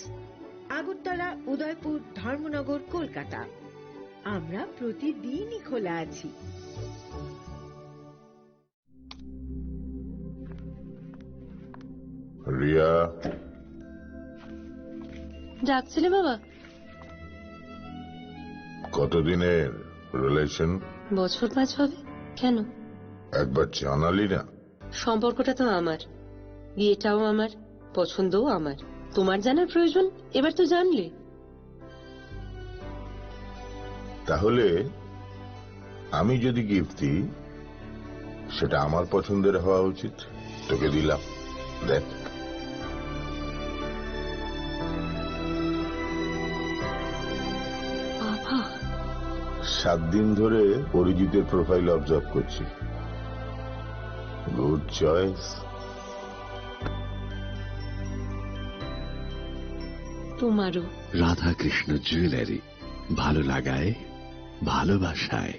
আগরতলা, উদয়পুর, ধর্মনগর, কলকাতা। আমরা প্রতিদিনই খোলা আছি। রিয়া। ডাকছিলে বাবা? কতদিনের রিলেশন? বছর পাঁচ হবে। কেন? একবার জানালি না। সম্পর্কটা তো আমার, বিয়েটাও আমার, পছন্দও আমার। তোমার জানার প্রয়োজন, এবার তো জানলে। তাহলে আমি যদি গিফট দিই? সেটা আমার পছন্দের হওয়া উচিত। তোকে দিলাম, দেখ। বাবা। সাত দিন ধরে অরিজিতের প্রোফাইল অবজার্ভ করছি। Good choice. তোমারও। রাধাকৃষ্ণ জুয়েলারি, ভালো লাগায়, ভালোবাসায়।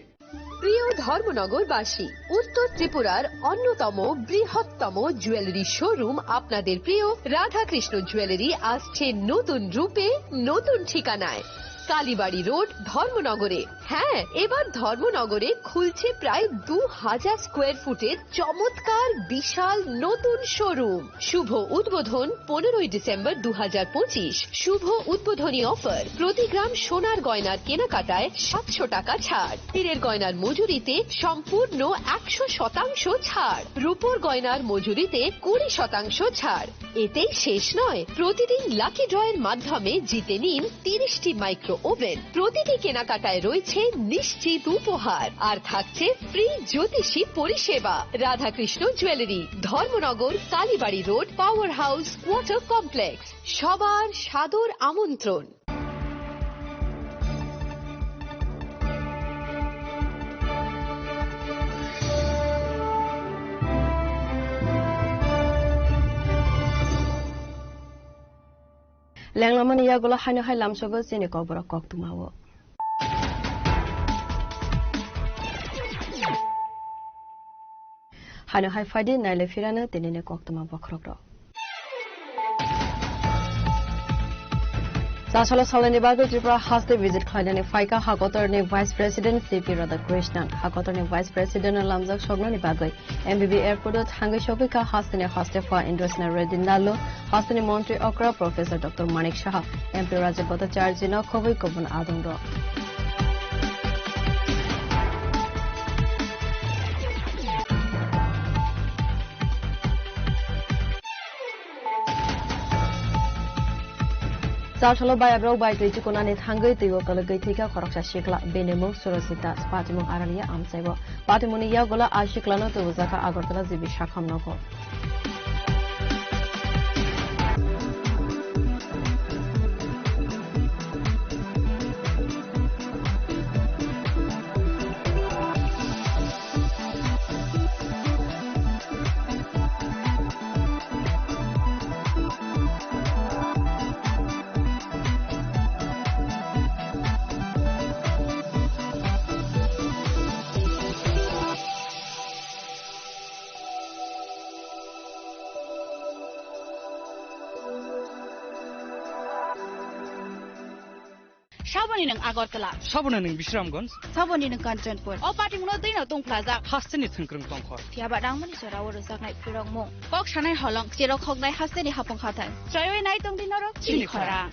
প্রিয় ধর্মনগরবাসী, উত্তর ত্রিপুরার অন্যতম বৃহত্তম জুয়েলারি শোরুম আপনাদের প্রিয় রাধাকৃষ্ণ জুয়েলারি আসছে নতুন রূপে, নতুন ঠিকানায়। কালীবাড়ি রোড, ধর্মনগরে। হ্যাঁ, এবার ধর্মনগরে খুলছে প্রায় দু হাজার স্কোয়ার ফুটের চমৎকার বিশাল নতুন শোরুম। শুভ উদ্বোধন পনেরোই ডিসেম্বর দু হাজার পঁচিশ। শুভ উদ্বোধনী অফার, প্রতি গ্রাম সোনার গয়নার কেনাকাটায় সাতশো টাকা ছাড়, হীরের গয়নার মজুরিতে সম্পূর্ণ একশো শতাংশ ছাড়, রূপোর গয়নার মজুরিতে কুড়ি শতাংশ ছাড়। এতেই শেষ নয়, প্রতিদিন লাকি ড্রয়ের মাধ্যমে জিতে নিন তিরিশটি মাইক্রো ওভেন। প্রতিটি কেনাকাটায় রয়েছে নিশ্চিত উপহার, আর থাকছে ফ্রি জ্যোতিষী পরিষেবা। Radhakrishna jewellery, Dharmanagar, Kalibari road, power house quarter complex. সবার সাদর আমন্ত্রণ। Lenglamani yagulo haino hai lamsogo chini kokborok koktwmao. Haino hai phaidi naile phirano tinini koktwma bokhorokrok. Chasalo salani bagwi Tripura haste visit khlainani phaikha hakotorni Vice President C P Radhakrishnan. Hakotorni Vice President no lamjak soknani bagwi M B B airport o thangwi sogwi kha hasteni haste pha Indra Sena Reddy Nallu, hasteni montri okra Professor Doctor Manik Saha, M P Rajat Bhattacharjee no khobwi kubun adong rok. Chasalo bayabrok bai twi chikonani thangwi twibo kwlwgwi thwikha khoroksa sikla, bini mung Surajit Das, patimung Arania amchaibo. Patimungni yagulo a siklano tubujakha Agartala G B Sakham nogo. Saboni nwng Agartala. Saboni nwng Bisramganj. Saboni nwng Kanchanpur. O patimungno twino tungphlajak. Hasteni thwngkwrwng tongkhor. Phiyaba nangmani jora o rwjaknai phirokmung. Kok sanai holong, cherok hoknai hasteni hapung hathai. Chwraiwi nai tongdi norok chini khorang.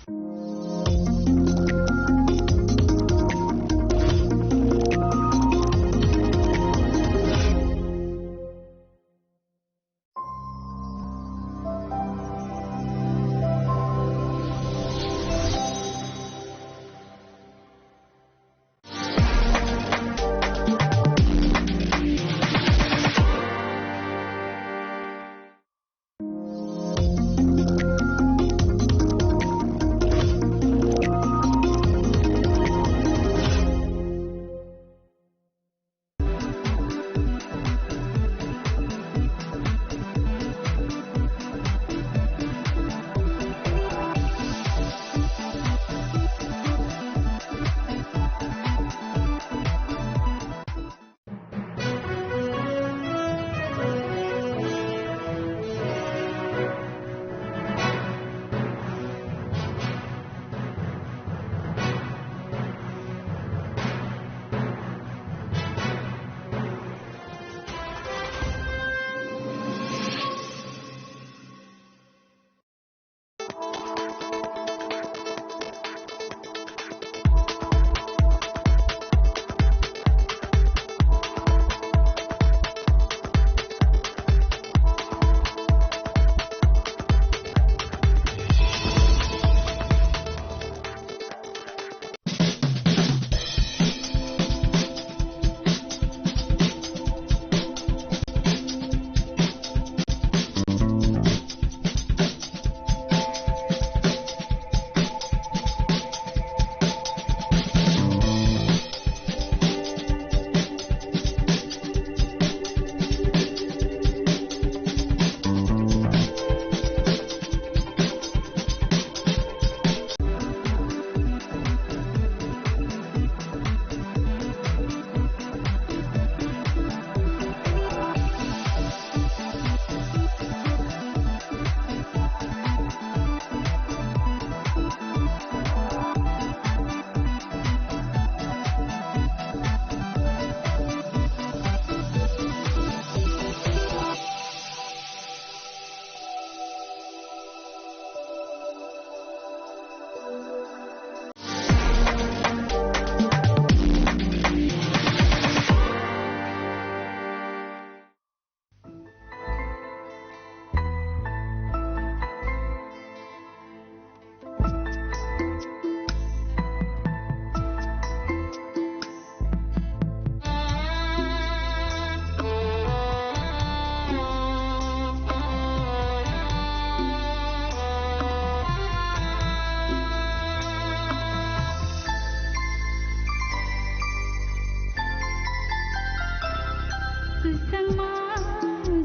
Kwchangma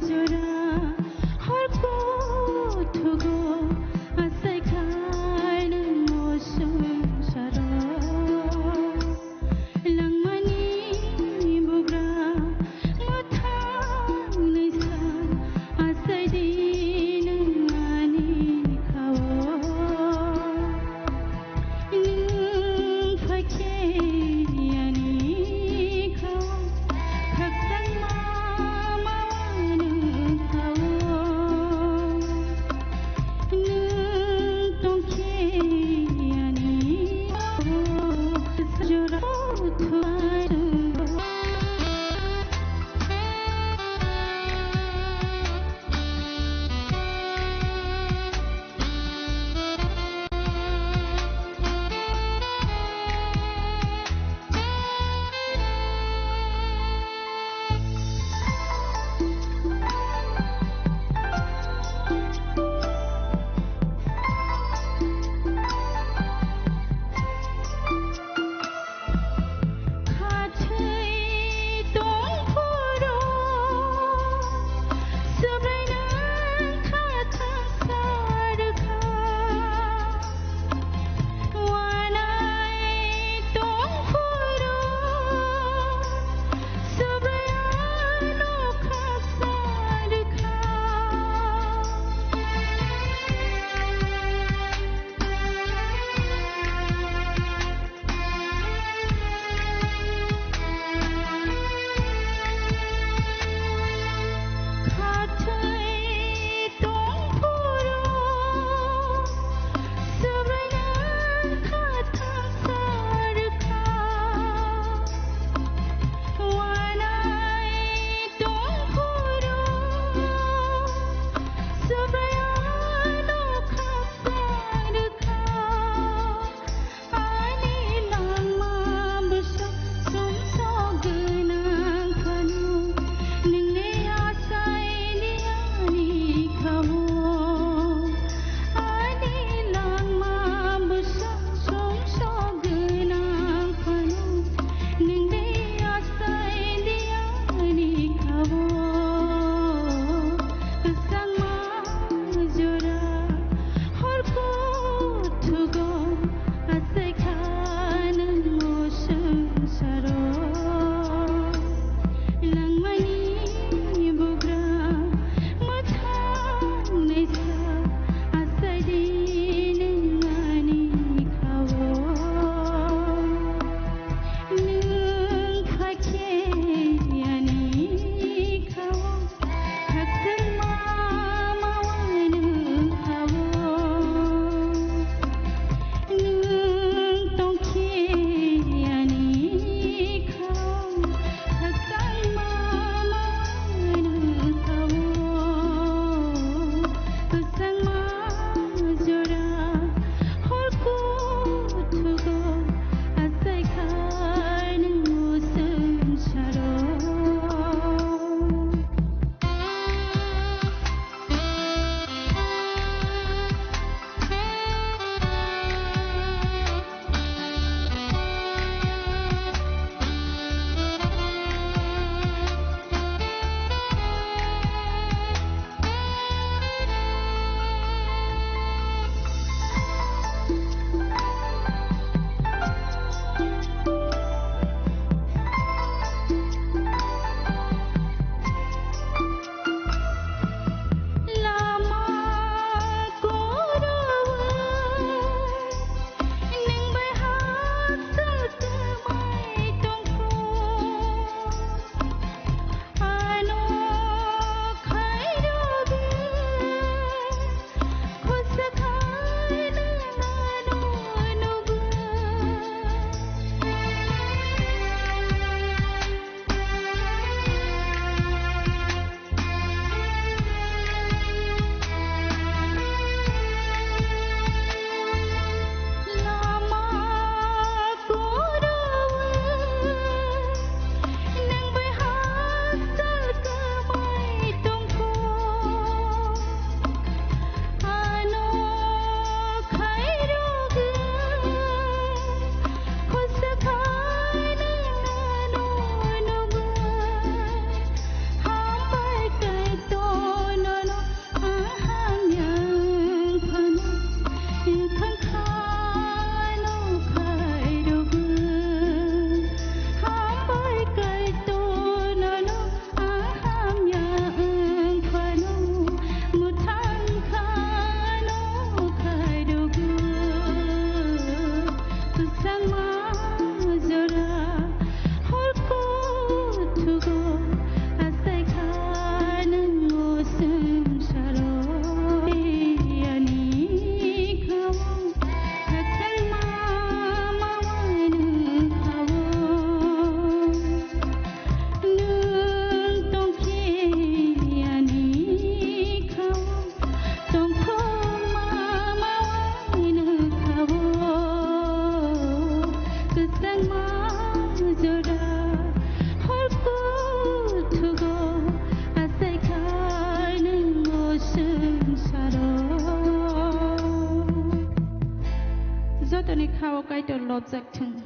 jora hor kuthugo asai khai nwng o swngcharo. Langmani bugra mwthang nai sa asai di nwng ani khao. Nwng phaikhe ani khao, khakchangma ma nwng khao. Nwng tongkhe ani khao, jora thwai rwngo. Chak thung.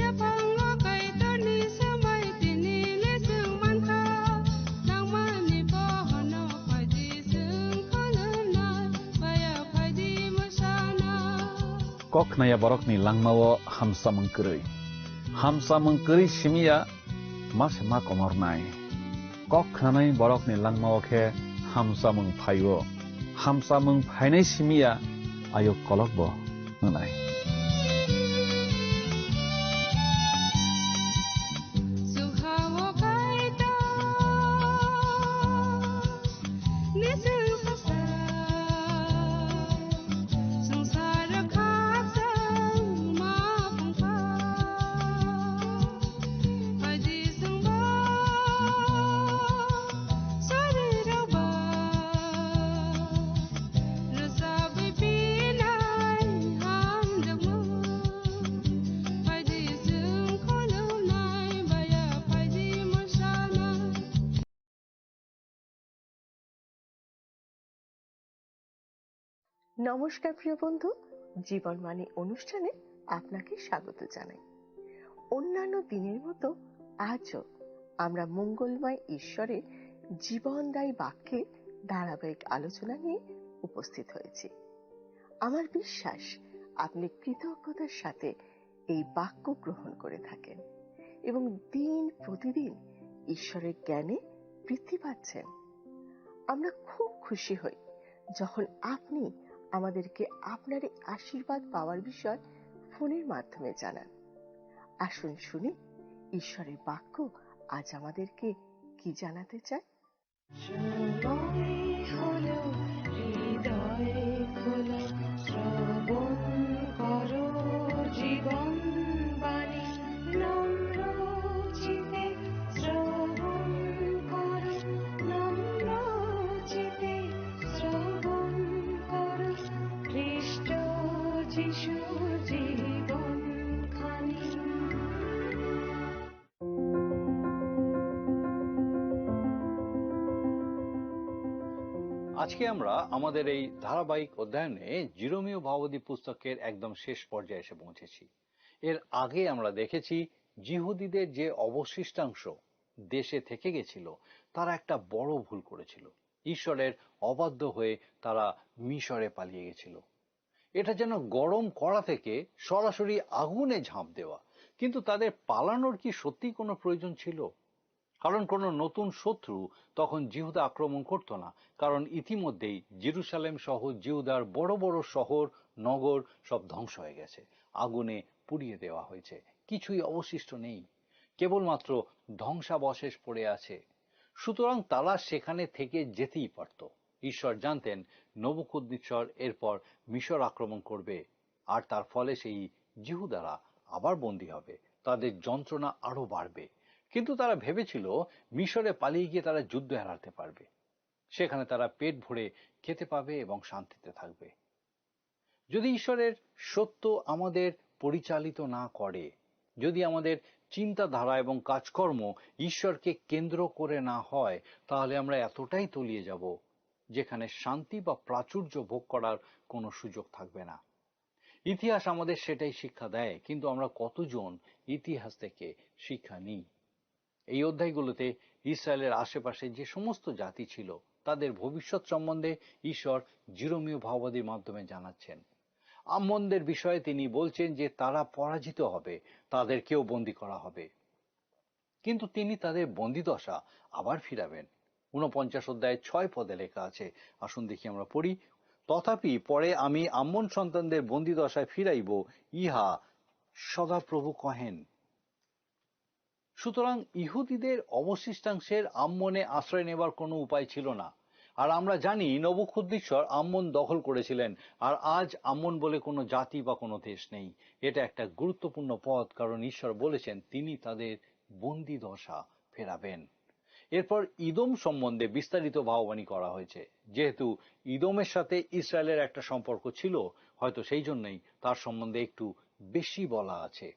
Yaphango Kaitorni swmai tini le chwng mankha, nangmani bohono phaidi chwng kholwnai, baya phaidi mwsana. Kok khnaya borokni langmao hamsamung kwrwi. Hamsamung kwrwi simiya ma se ma komornai. Kok khnanai borokni langmao khe hamsamung phaio. Hamsamung phainai simiya ayuk kolokbo wngnai. নমস্কার প্রিয় বন্ধু, জীবনবাণী অনুষ্ঠানে আপনাকে স্বাগত জানাই। অন্যান্য দিনের মতো আজও আমরা মঙ্গলময় ঈশ্বরের জীবনদায়ী বাক্যের ধারাবাহিক আলোচনা নিয়ে উপস্থিত হয়েছি। আমার বিশ্বাস, আপনি কৃতজ্ঞতার সাথে এই বাক্য গ্রহণ করে থাকেন এবং দিন প্রতিদিন ঈশ্বরের জ্ঞানে বৃদ্ধি পাচ্ছেন। আমরা খুব খুশি হই যখন আপনি আমাদেরকে আপনার এই আশীর্বাদ পাওয়ার বিষয় ফোনের মাধ্যমে জানান। আসুন শুনি, ঈশ্বরের বাক্য আজ আমাদেরকে কি জানাতে চায়। সময় হলো, হৃদয় খোলো, শ্রবণ করো জীবন বাণী। নম্র চিতে শ্রবণ করো, নম্র চিতে শ্রবণ করো, খ্রিস্ট যিশু জীবন খানি। আজকে আমরা আমাদের এই ধারাবাহিক অধ্যয়নে জিরোমীয় ভাবাদি পুস্তকের একদম শেষ পর্যায়ে এসে পৌঁছেছি। এর আগে আমরা দেখেছি, জিহুদিদের যে অবশিষ্টাংশ দেশে থেকে গেছিল, তারা একটা বড় ভুল করেছিল। ঈশ্বরের অবাধ্য হয়ে তারা মিশরে পালিয়ে গেছিল। এটা যেন গরম কড়া থেকে সরাসরি আগুনে ঝাঁপ দেওয়া। কিন্তু তাদের পালানোর কি সত্যি কোনো প্রয়োজন ছিল? কারণ কোনো নতুন শত্রু তখন জিহুদা আক্রমণ করত না, কারণ ইতিমধ্যেই জেরুসালেম সহ জিহুদার বড় বড় শহর, নগর সব ধ্বংস হয়ে গেছে, আগুনে পুড়িয়ে দেওয়া হয়েছে, কিছুই অবশিষ্ট নেই, কেবলমাত্র ধ্বংসাবশেষ পড়ে আছে। সুতরাং তারা সেখানে থেকে যেতেই পারত। ঈশ্বর জানতেন নবুকদনেসর এরপর মিশর আক্রমণ করবে, আর তার ফলে সেই জিহুদারা আবার বন্দী হবে, তাদের যন্ত্রণা আরো বাড়বে। কিন্তু তারা ভেবেছিল মিশরে পালিয়ে গিয়ে তারা যুদ্ধ এড়াতে পারবে, সেখানে তারা পেট ভরে খেতে পাবে এবং শান্তিতে থাকবে। যদি ঈশ্বরের সত্য আমাদের পরিচালিত না করে, যদি আমাদের চিন্তাধারা এবং কাজকর্ম ঈশ্বরকে কেন্দ্র করে না হয়, তাহলে আমরা এতটাই তলিয়ে যাব, যেখানে শান্তি বা প্রাচুর্য ভোগ করার কোনো সুযোগ থাকবে না। ইতিহাস আমাদের সেটাই শিক্ষা দেয়, কিন্তু আমরা কতজন ইতিহাস থেকে শিক্ষা নিই? এই অধ্যায়গুলোতে ইসরায়েলের আশেপাশে যে সমস্ত জাতি ছিল, তাদের ভবিষ্যৎ সম্বন্ধে ঈশ্বর জিরোমীয় ভাওবাদীর মাধ্যমে জানাচ্ছেন। আম্মনদের বিষয়ে তিনি বলছেন যে তারা পরাজিত হবে, তাদেরকেও বন্দী করা হবে। কিন্তু তিনি তাদের বন্দিদশা আবার ফিরাবেন। ঊনপঞ্চাশ অধ্যায় ছয় পদে লেখা আছে, আসুন দেখি আমরা পড়ি, "তথাপি পরে আমি আম্মন সন্তানদের বন্দিদশায় ফিরাইব, ইহা সদাপ্রভু কহেন।" সুতরাং ইহুদিদের অবশিষ্টাংশের আম্মনে আশ্রয় নেবার কোনো উপায় ছিল না। আর আমরা জানি নবুখদ্নেসর আম্মন দখল করেছিলেন, আর আজ আম্মন বলে কোনো জাতি বা কোনো দেশ নেই। এটা একটা গুরুত্বপূর্ণ পথ, কারণ ঈশ্বর বলেছেন তিনি তাদের বন্দি দশা ফেরাবেন। এরপর ইদোম সম্বন্ধে বিস্তারিত ভাববাণী করা হয়েছে। যেহেতু ইদোমের সাথে ইসরায়েলের একটা সম্পর্ক ছিল, হয়তো সেই জন্যই তার সম্বন্ধে একটু বেশি বলা আছে।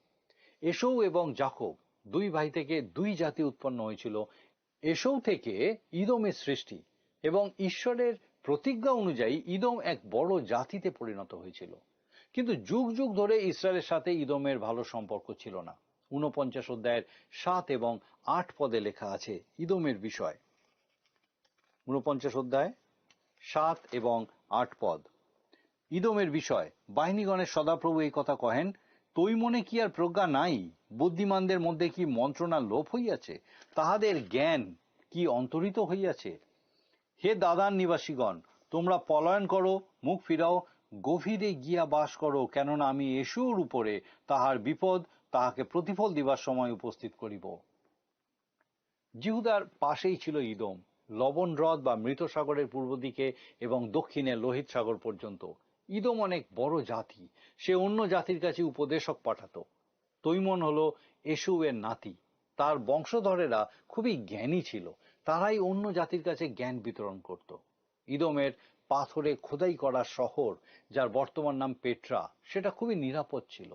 এসৌ এবং যাকব দুই ভাই থেকে দুই জাতি উৎপন্ন হয়েছিল। এসৌ থেকে ইদোমের সৃষ্টি এবং ঈশ্বরের প্রতিজ্ঞা অনুযায়ী ইদোম এক বড় জাতিতে পরিণত হয়েছিল। কিন্তু যুগ যুগ ধরে ইসরায়েলের সাথে ইদোমের ভালো সম্পর্ক ছিল না। ঊনপঞ্চাশ অধ্যায়ের সাত এবং আট পদে লেখা আছে ইদোমের বিষয়। ঊনপঞ্চাশ অধ্যায় সাত এবং আট পদ। ইদোমের বিষয়। বাহিনীগণের সদাপ্রভু এই কথা কহেন, তৈমনে কি আর প্রজ্ঞা নাই? বুদ্ধিমানদের মধ্যে কি মন্ত্রণা লোপ হইয়াছে? তাহাদের জ্ঞান কি অন্তরিত হইয়াছে? হে দাদান নিবাসীগণ, তোমরা পলায়ন করো, মুখ ফিরাও, গভীরে গিয়া বাস করো, কেননা আমি এসৌর উপরে তাহার বিপদ, তাহাকে প্রতিফল দিবার সময় উপস্থিত করিব। জিহুদার পাশেই ছিল ইদোম। লবণ হ্রদ বা মৃত সাগরের পূর্ব দিকে এবং দক্ষিণে লোহিত সাগর পর্যন্ত। ইদোম অনেক বড় জাতি। সে অন্য জাতির কাছে উপদেশক পাঠাতো। তৈমন হলো এসৌয়ের নাতি। তার বংশধরেরা খুবই জ্ঞানী ছিল। তারাই অন্য জাতির কাছে জ্ঞান বিতরণ করত। ইদোমের পাথরে খোদাই করা শহর, যার বর্তমান নাম পেট্রা, সেটা খুবই নিরাপদ ছিল।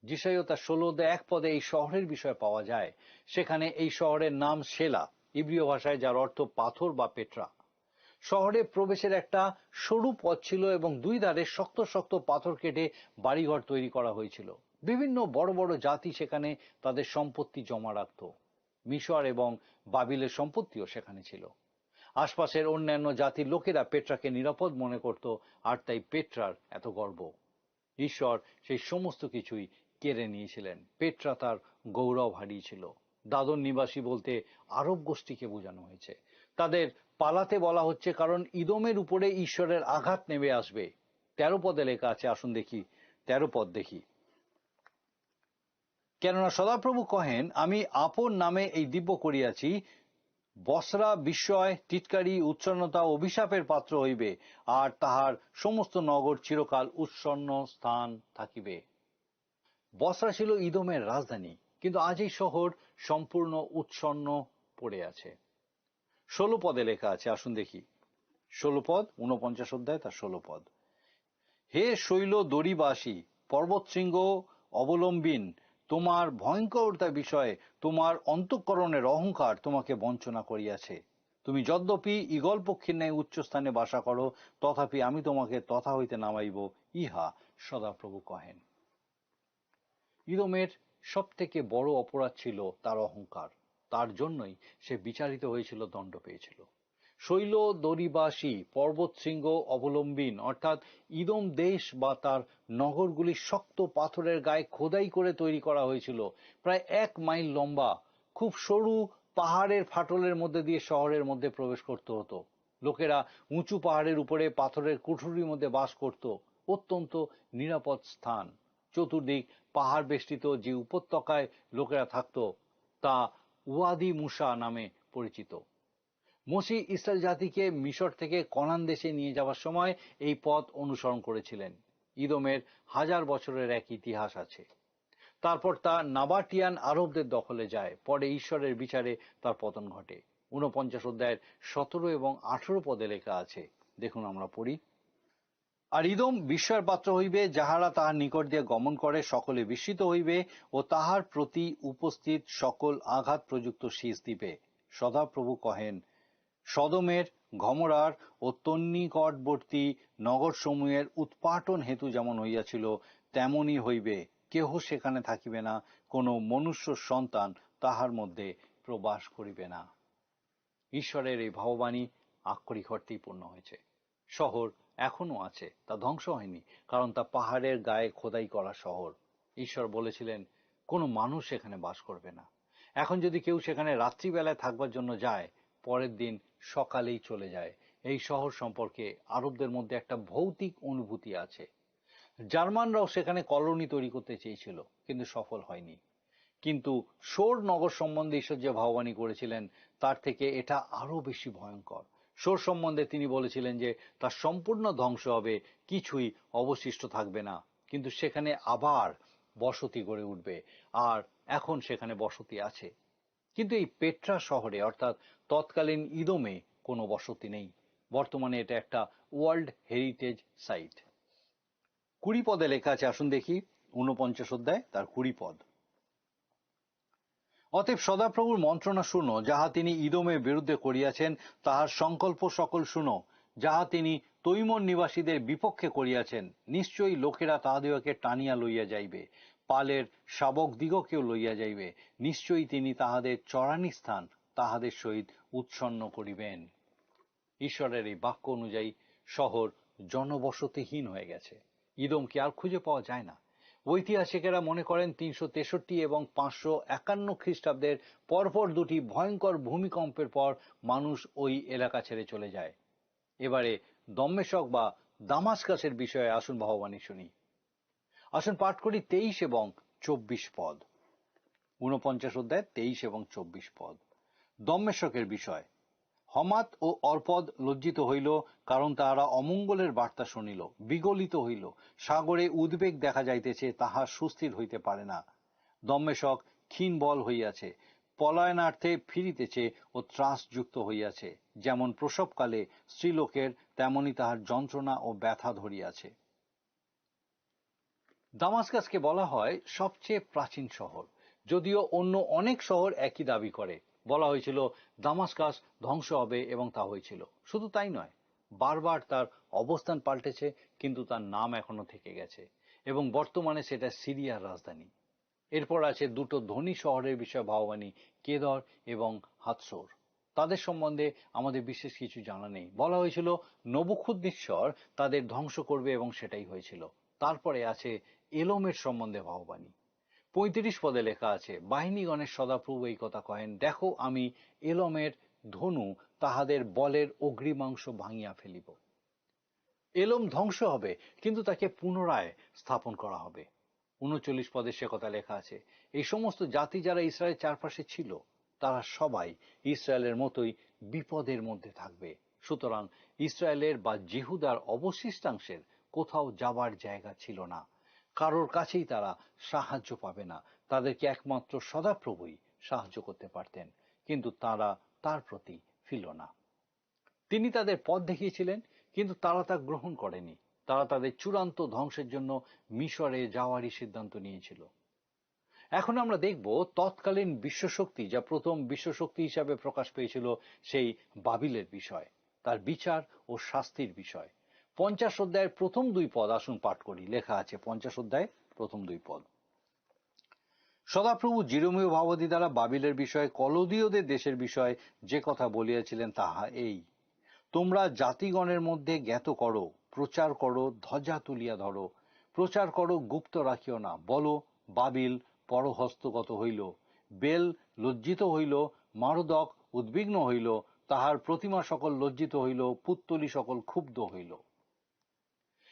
যিশাইও তার ষোলো অধ্যায় এক পদে এই শহরের বিষয়ে পাওয়া যায়। সেখানে এই শহরের নাম সেলা, ইব্রিয় ভাষায় যার অর্থ পাথর বা পেট্রা। শহরে প্রবেশের একটা সরু পথ ছিল এবং দুই ধারে শক্ত শক্ত পাথর কেটে বাড়িঘর তৈরি করা হয়েছিল। বিভিন্ন বড় বড় জাতি সেখানে তাদের সম্পত্তি জমা রাখত। মিশর এবং বাবিলের সম্পত্তিও সেখানে ছিল। আশপাশের অন্যান্য জাতির লোকেরা পেট্রাকে নিরাপদ মনে করত, আর তাই পেট্রার এত গর্ব। ঈশ্বর সেই সমস্ত কিছুই কেড়ে নিয়েছিলেন। পেট্রা তার গৌরব হারিয়েছিল। দাদন নিবাসী বলতে আরব গোষ্ঠীকে বোঝানো হয়েছে। তাদের পালাতে বলা হচ্ছে, কারণ ইদোমের উপরে ঈশ্বরের আঘাত নেমে আসবে। তেরো পদে লেখা আছে, আসুন দেখি, তেরো পদ দেখি। কেননা সদাপ্রভু কহেন, আমি আপন নামে এই দিব্য করিয়াছি, বসরা, বিস্ময়, টিটকারি, উচ্ছন্নতা, অভিশাপের পাত্র হইবে, আর তাহার সমস্ত নগর চিরকাল উচ্ছন্ন স্থান থাকিবে। বসরা ছিল ইদোমের রাজধানী, কিন্তু আজ এই শহর সম্পূর্ণ উচ্ছন্ন পড়ে আছে। ষোলো পদে লেখা আছে, আসুন দেখি, ষোলো পদ, ঊনপঞ্চাশ অধ্যায়, তার ষোলো পদ। হে শৈল দড়িবাসী, পর্বত শৃঙ্গ অবলম্বিন, তোমার ভয়ঙ্করতা বিষয়ে তোমার অন্তঃকরণের অহংকার তোমাকে বঞ্চনা করিয়াছে। তুমি যদ্যপি ঈগল পক্ষীর ন্যায় উচ্চ স্থানে বাসা করো, তথাপি আমি তোমাকে তথা হইতে নামাইব, ইহা সদাপ্রভু কহেন। ইদোমের সব থেকে বড় অপরাধ ছিল তার অহংকার। তার জন্যই সে বিচারিত হয়েছিল, দণ্ড পেয়েছিল। শৈল দড়িবাসী, পর্বত শৃঙ্গ অবলম্বিন, অর্থাৎ ইদোম দেশ বা তার নগরগুলি শক্ত পাথরের গায়ে খোদাই করে তৈরি করা হয়েছিল। প্রায় এক মাইল লম্বা, খুব সরু পাহাড়ের ফাটলের মধ্যে দিয়ে শহরের মধ্যে প্রবেশ করতে হতো। লোকেরা উঁচু পাহাড়ের উপরে পাথরের কুঠুরির মধ্যে বাস করত। অত্যন্ত নিরাপদ স্থান। চতুর্দিক পাহাড় বেষ্টিত যে উপত্যকায় লোকেরা থাকত, তা ওয়াদি মুসা নামে পরিচিত। মোশে ইসরায়েল জাতিকে মিশর থেকে কনান দেশে নিয়ে যাওয়ার সময় এই পথ অনুসরণ করেছিলেন। ইদোমের হাজার বছরের এক ইতিহাস আছে। তারপর তা নাবাটিয়ান আরবদের দখলে যায়। পরে ঈশ্বরের বিচারে তার পতন ঘটে। ঊনপঞ্চাশ অধ্যায়ের সতেরো এবং আঠারো পদে লেখা আছে, দেখুন, আমরা পড়ি, আর ইদোম বিস্ময়ের পাত্র হইবে, যাহারা তাহার নিকট দিয়ে গমন করে সকলে বিস্মিত হইবে ও তাহার প্রতি উপস্থিত সকল আঘাত প্রযুক্ত শীষ দিবে। সদাপ্রভু কহেন, সদমের, গমরার ও তন্নিকটবর্তী নগরসমূহের উৎপাটন হেতু যেমন হইয়াছিল, তেমনই হইবে। কেহ সেখানে থাকিবে না, কোনো মনুষ্য সন্তান তাহার মধ্যে প্রবাস করিবে না। ঈশ্বরের এই ভাববাণী আক্ষরিক অর্থেই পূর্ণ হয়েছে। শহর এখনো আছে, তা ধ্বংস হয়নি, কারণ তা পাহাড়ের গায়ে খোদাই করা শহর। ঈশ্বর বলেছিলেন, কোনো মানুষ সেখানে বাস করবে না। এখন যদি কেউ সেখানে রাত্রিবেলায় থাকবার জন্য যায়, পরের দিন সকালেই চলে যায়। এই শহর সম্পর্কে আরবদের মধ্যে একটা ভৌতিক অনুভূতি আছে। জার্মানরাও সেখানে কলোনি তৈরি করতে চেয়েছিল, কিন্তু সফল হয়নি। কিন্তু সোর নগর সম্বন্ধে ঈশ্বর যে ভাববাণী করেছিলেন, তার থেকে এটা আরো বেশি ভয়ঙ্কর। সোর সম্বন্ধে তিনি বলেছিলেন যে তার সম্পূর্ণ ধ্বংস হবে, কিছুই অবশিষ্ট থাকবে না, কিন্তু সেখানে আবার বসতি গড়ে উঠবে। আর এখন সেখানে বসতি আছে। কিন্তু এই পেট্রা শহরে, অর্থাৎ তৎকালীন ইদোমে, কোনো বসতি নেই। বর্তমানে এটা একটা ওয়ার্ল্ড হেরিটেজ সাইট। কুড়ি পদে লেখা আছে, আসুন দেখি, ঊনপঞ্চাশ অধ্যায়, তার কুড়ি পদ। অতএব সদাপ্রভুর মন্ত্রণা শুনো, যাহা তিনি ইদোমের বিরুদ্ধে করিয়াছেন, তাহার সংকল্প সকল শুনো, যাহা তিনি তৈমন নিবাসীদের বিপক্ষে করিয়াছেন। নিশ্চয়ই লোকেরা তাহাদিগকে টানিয়া লইয়া যাইবে, পালের শাবক দিগকেও লইয়া যাইবে। নিশ্চয়ই তিনি তাহাদের চরানি স্থান তাহাদের সহিত উৎসন্ন করিবেন। ঈশ্বরের এই বাক্য অনুযায়ী শহর জনবসতিহীন হয়ে গেছে। ইদোমকে আর খুঁজে পাওয়া যায় না। ঐতিহাসিকেরা মনে করেন তিনশো তেষট্টি এবং পাঁচশো একান্ন খ্রিস্টাব্দের পরপর দুটি ভয়ঙ্কর ভূমিকম্পের পর মানুষ ওই এলাকা ছেড়ে চলে যায়। এবারে দম্মেশক বা দামাস্কাসের বিষয়ে আসুন ভাববাণী শুনি। আসুন পাঠ করি তেইশ এবং চব্বিশ পদ। ঊনপঞ্চাশ অধ্যায় তেইশ এবং চব্বিশ পদ। দম্মেশকের বিষয়। হমাত ও অর্পদ লজ্জিত হইল, কারণ তাহারা অমঙ্গলের বার্তা শুনিল, বিগলিত হইল। সাগরে উদ্বেগ দেখা যাইতেছে, তাহা সুস্থির হইতে পারে না। দম্মেশক ক্ষীণ বল হইয়াছে, পলায়নার্থে ফিরিতেছে ও ত্রাসযুক্ত হইয়াছে। যেমন প্রসবকালে স্ত্রীলোকের, তেমনি তাহার যন্ত্রণা ও ব্যথা ধরিয়াছে। দামাস্কাসকে বলা হয় সবচেয়ে প্রাচীন শহর, যদিও অন্য অনেক শহর একই দাবি করে। বলা হয়েছিল দামাস্কাস ধ্বংস হবে এবং তা হয়েছিল। শুধু তাই নয়, বারবার তার অবস্থান পাল্টেছে, কিন্তু তার নাম এখনো থেকে গেছে এবং বর্তমানে সেটা সিরিয়ার রাজধানী। এরপর আছে দুটো ধনী শহরের বিষয়ে ভাববাণী, কেদর এবং হাতসোর। তাদের সম্বন্ধে আমাদের বিশেষ কিছু জানা নেই। বলা হয়েছিল নবুখুদনেচ্ছর তাদের ধ্বংস করবে এবং সেটাই হয়েছিল। তারপরে আছে এলোমের সম্বন্ধে ভাববাণী। পঁয়ত্রিশ পদে লেখা আছে, বাহিনীগণের সদাপ্রভু এই কথা কহেন, "দেখো, আমি এলোমের ধনু তাহাদের বলের অগ্রিমাংশ ভাঙিয়া ফেলিব।" এলোম ধ্বংস হবে, কিন্তু তাকে পুনরায় স্থাপন করা হবে। ঊনচল্লিশ পদে সে কথা লেখা আছে। এই সমস্ত জাতি যারা ইসরায়েলের চারপাশে ছিল, তারা সবাই ইসরায়েলের মতোই বিপদের মধ্যে থাকবে। সুতরাং ইসরায়েলের বা জিহুদার অবশিষ্টাংশের কোথাও যাবার জায়গা ছিল না। কারোর কাছেই তারা সাহায্য পাবে না। তাদেরকে একমাত্র সদাপ্রভুই সাহায্য করতে পারতেন, কিন্তু তারা তার প্রতি ফিরল না। তিনি তাদের পথ দেখিয়েছিলেন, কিন্তু তারা তা গ্রহণ করেনি। তারা তাদের চূড়ান্ত ধ্বংসের জন্য মিশরে যাওয়ারই সিদ্ধান্ত নিয়েছিল। এখন আমরা দেখব তৎকালীন বিশ্বশক্তি, যা প্রথম বিশ্বশক্তি হিসাবে প্রকাশ পেয়েছিল, সেই বাবিলের বিষয়, তার বিচার ও শাস্তির বিষয়। পঞ্চাশ অধ্যায়ের প্রথম দুই পদ আসুন পাঠ করি। লেখা আছে পঞ্চাশ অধ্যায় প্রথম দুই পদ, "সদাপ্রভু জিরমীয় ভাববাদী দ্বারা বাবিলের বিষয়ে, কলদীয়দের দেশের বিষয়ে যে কথা বলিয়াছিলেন, তাহা এই, তোমরা জাতিগণের মধ্যে জ্ঞাত করো, প্রচার করো, ধ্বজা তুলিয়া ধরো, প্রচার করো, গুপ্ত রাখিও না। বলো, বাবিল পরহস্তগত হইল, বেল লজ্জিত হইল, মারদক উদ্বিগ্ন হইল, তাহার প্রতিমা সকল লজ্জিত হইল, পুত্তলি সকল ক্ষুব্ধ হইল।"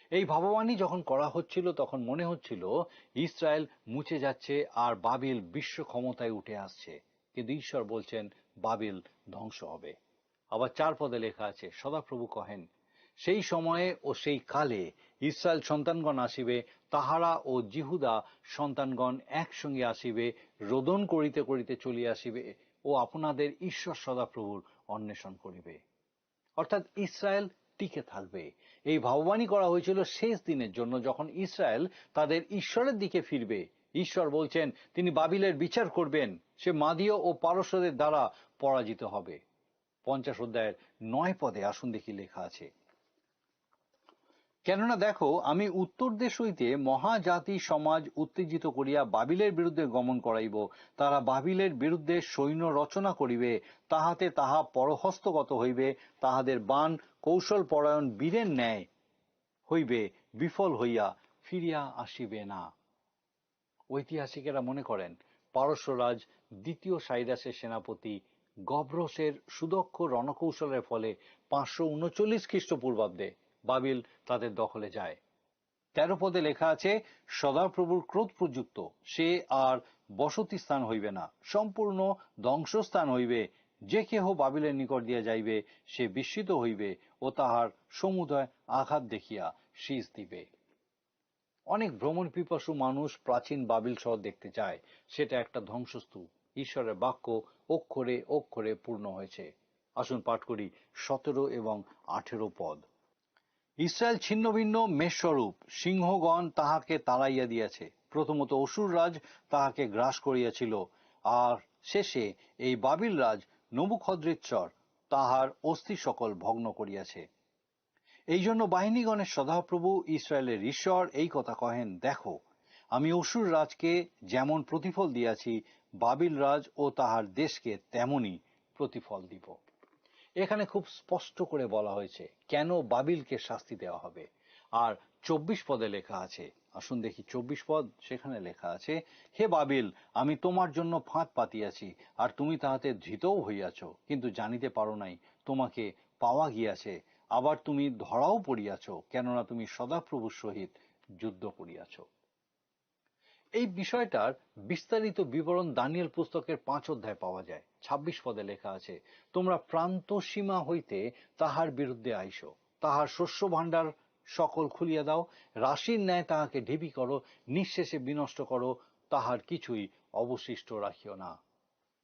এই ভাববাণী যখন করা হচ্ছিল, তখন মনে হচ্ছিল ইসরায়েল মুছে যাচ্ছে আর বাবিল বিশ্ব ক্ষমতায় উঠে আসছে। কিন্তু ঈশ্বর বলছেন, বাবিল ধ্বংস হবে। আবার চার পদে লেখা আছে, সদাপ্রভু কহেন, "সেই সময়ে ও সেই কালে ইসরায়েল সন্তানগণ আসিবে, তাহারা ও জিহুদা সন্তানগণ একসঙ্গে আসিবে, রোদন করিতে করিতে চলিয়া আসিবে ও আপনাদের ঈশ্বর সদাপ্রভুর অন্বেষণ করিবে।" অর্থাৎ ইসরায়েল টিকে থাকবে। এই ভাববাণী করা হয়েছিল শেষ দিনের জন্য, যখন ইসরায়েল তাদের ঈশ্বরের দিকে ফিরবে। ঈশ্বর বলছেন, তিনি বাবিলের বিচার করবেন, সে মাদীয় ও পারস্যদের দ্বারা পরাজিত হবে। পঞ্চাশ অধ্যায়ের নয় পদে আসুন দেখি লেখা আছে, "কেননা দেখো, আমি উত্তর দেশ হইতে মহাজাতি সমাজ উত্তেজিত করিয়া বাবিলের বিরুদ্ধে গমন করাইব। তারা বাবিলের বিরুদ্ধে সৈন্য রচনা করিবে, তাহাতে তাহা পরহস্তগত হইবে। তাহাদের বাণ কৌশল পরায়ণ বীরের ন্যায় হইবে, বিফল হইয়া ফিরিয়া আসিবে না।" ঐতিহাসিকেরা মনে করেন, পারস্যরাজ দ্বিতীয় সাইরাসের সেনাপতি গব্রসের সুদক্ষ রণকৌশলের ফলে পাঁচশো ঊনচল্লিশ খ্রিস্টপূর্বাব্দে বাবিল তাদের দখলে যায়। তেরো পদে লেখা আছে, "সদাপ্রভুর ক্রোধ প্রযুক্ত সে আর বসতি স্থান হইবে না, সম্পূর্ণ ধ্বংসস্থান হইবে। যে কেহ বাবিলের নিকট দিয়া যাইবে, সে বিস্মিত হইবে ও তাহার সমুদয় আঘাত দেখিয়া শিস দিবে। অনেক ভ্রমণ পিপাসু মানুষ প্রাচীন বাবিল শহর দেখতে চায়। সেটা একটা ধ্বংসস্তূপ। ঈশ্বরের বাক্য অক্ষরে অক্ষরে পূর্ণ হয়েছে। আসুন পাঠ করি সতেরো এবং আঠেরো পদ। ইসরায়েল ছিন্নভিন্ন মেষস্বরূপ, সিংহগণ তাহাকে তাড়াইয়া দিয়াছে। প্রথমত অসুর রাজ তাহাকে গ্রাস করিয়াছিল, আর শেষে এই বাবিল রাজ নবুখদ্রেজ্জর তাহার অস্থি সকল ভগ্ন করিয়াছে। এই জন্য বাহিনীগণের সদাপ্রভু ইসরায়েলের ঈশ্বর এই কথা কহেন, "দেখো, আমি অসুর রাজকে যেমন প্রতিফল দিয়াছি, বাবিল রাজ ও তাহার দেশকে তেমনই প্রতিফল দিব।" এখানে খুব স্পষ্ট করে বলা হয়েছে কেন বাবিলকে শাস্তি দেওয়া হবে। আর চব্বিশ পদে লেখা আছে, আসুন দেখি চব্বিশ পদ, সেখানে লেখা আছে, "হে বাবিল, আমি তোমার জন্য ফাঁদ পাতিয়াছি, আর তুমি তাহাতে ধৃতও হইয়াছ, কিন্তু জানিতে পারো নাই তোমাকে পাওয়া গিয়াছে, আবার তুমি ধরাও পড়িয়াছ, কেননা তুমি সদাপ্রভুর সহিত যুদ্ধ করিয়াছ।" এই বিষয়টার বিস্তারিত বিবরণ দানিয়েল পুস্তকের পাঁচ অধ্যায় পাওয়া যায়। ছাব্বিশ পদে লেখা আছে, "তোমরা প্রান্ত সীমা হইতে তাহার বিরুদ্ধে আইসো, তাহার শস্য ভাণ্ডার সকল খুলিয়া দাও, রাশির ন্যায় তাহাকে ঢিপি করো, নিঃশেষে বিনষ্ট করো, তাহার কিছুই অবশিষ্ট রাখিও না।"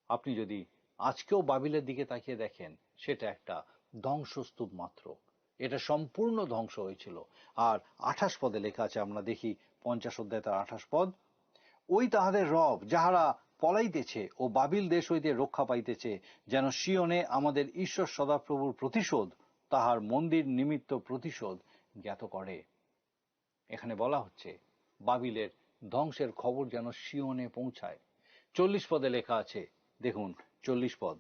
আপনি যদি আজকেও বাবিলের দিকে তাকিয়ে দেখেন, সেটা একটা ধ্বংসস্তূপ মাত্র। এটা সম্পূর্ণ ধ্বংস হয়েছিল। আর আঠাশ পদে লেখা আছে, আমরা দেখি পঞ্চাশ অধ্যায় তার আঠাশ পদ, "ওই তাহাদের রব, যাহারা পলাইতেছে ও বাবিল দেশ হইতে রক্ষা পাইতেছে, যেন সিয়নে আমাদের ঈশ্বর সদাপ্রভুর প্রতিশোধ, তাহার মন্দির নিমিত্ত প্রতিশোধ জ্ঞাত করে।" এখানে বলা হচ্ছে, বাবিলের ধ্বংসের খবর যেন সিয়নে পৌঁছায়। চল্লিশ পদে লেখা আছে, দেখুন, চল্লিশ পদ,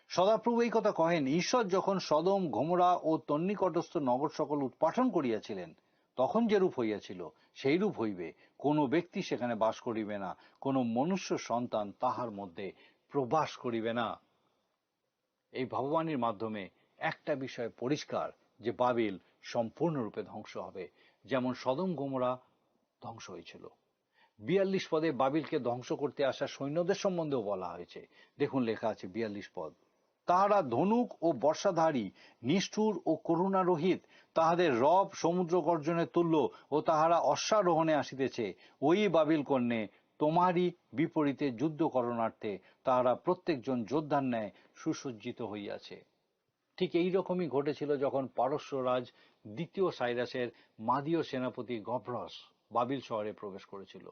সদাপ্রভু এই কথা কহেন, "ঈশ্বর যখন সদম, গমোরা ও তন্নিকটস্থ নগর সকল উৎপাটন করিয়াছিলেন, তখন যেরূপ হইয়াছিল, সেইরূপ হইবে। কোনো ব্যক্তি সেখানে বাস করিবে না, কোনো মনুষ্য সন্তান তাহার মধ্যে প্রবাস করিবে না।" এই ভাববাণীর মাধ্যমে একটা বিষয় পরিষ্কার, যে বাবিল সম্পূর্ণরূপে ধ্বংস হবে, যেমন সদম গমোরা ধ্বংস হয়েছিল। বিয়াল্লিশ পদে বাবিলকে ধ্বংস করতে আসা সৈন্যদের সম্বন্ধেও বলা হয়েছে। দেখুন, লেখা আছে বিয়াল্লিশ পদ, "তাহারা ধনুক ও বর্ষাধারী, নিষ্ঠুর ও করুণারহিত, তাহাদের রব সমুদ্র গর্জনের তুল্য, ও তাহারা অশ্বারোহণে আসিতেছে। ওই বাবিল কন্যে, তোমারই বিপরীতে যুদ্ধ করণার্থে তাহারা প্রত্যেকজন যোদ্ধার ন্যায় সুসজ্জিত হইয়াছে।" ঠিক এই রকমই ঘটেছিল যখন পারস্য রাজ দ্বিতীয় সাইরাসের মাদীয় সেনাপতি গভ্রস বাবিল শহরে প্রবেশ করেছিল।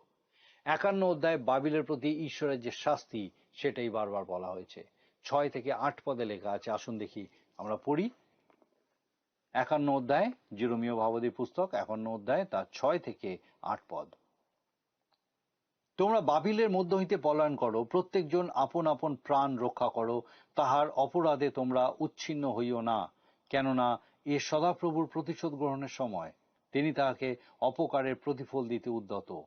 একান্ন অধ্যায় বাবিলের প্রতি ঈশ্বরের যে শাস্তি, সেটাই বারবার বলা হয়েছে। ছয় থেকে আট পদে লেখা আছে, আসুন দেখি, আমরা পড়ি। একান্ন অধ্যায়, জিরোমীয় ভাবাদি পুস্তক, একান্ন অধ্যায়, তার ছয় থেকে আট পদ। "তোমরা বাবিলের মধ্য হইতে পলায়ন করো, প্রত্যেকজন আপন আপন প্রাণ রক্ষা করো, তাহার অপরাধে তোমরা উচ্ছিন্ন হইও না, কেননা এ সদাপ্রভুর প্রতিশোধ গ্রহণের সময়, তিনি তাহাকে অপকারের প্রতিফল দিতে উদ্যত।"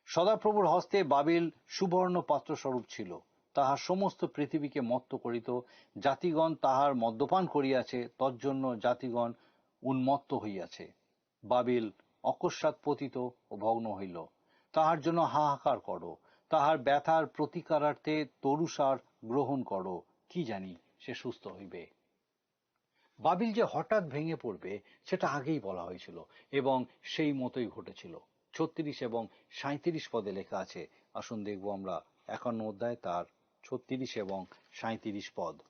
সদাপ্রভুর হস্তে বাবিল সুবর্ণ পাত্র স্বরূপ ছিল, তাহা সমস্ত পৃথিবীকে মত্ত করিত। জাতিগণ তাহার মদ্যপান করিয়াছে, তজ্জন্য জাতিগণ উন্মত্ত হইয়াছে। বাবিল অকস্মাৎ পতিত ও ভগ্ন হইল। তাহার জন্য হাহাকার করো, তাহার ব্যথার প্রতিকারার্থে তরুসার গ্রহণ করো, কি জানি সে সুস্থ হইবে। বাবিল যে হঠাৎ ভেঙে পড়বে, সেটা আগেই বলা হয়েছিল এবং সেই মতোই ঘটেছিল। ছত্রিশ এবং সাঁইত্রিশ পদে লেখা আছে, আসুন দেখব আমরা একান্ন অধ্যায়, তার ছত্রিশ এবং সাঁইত্রিশ পদ।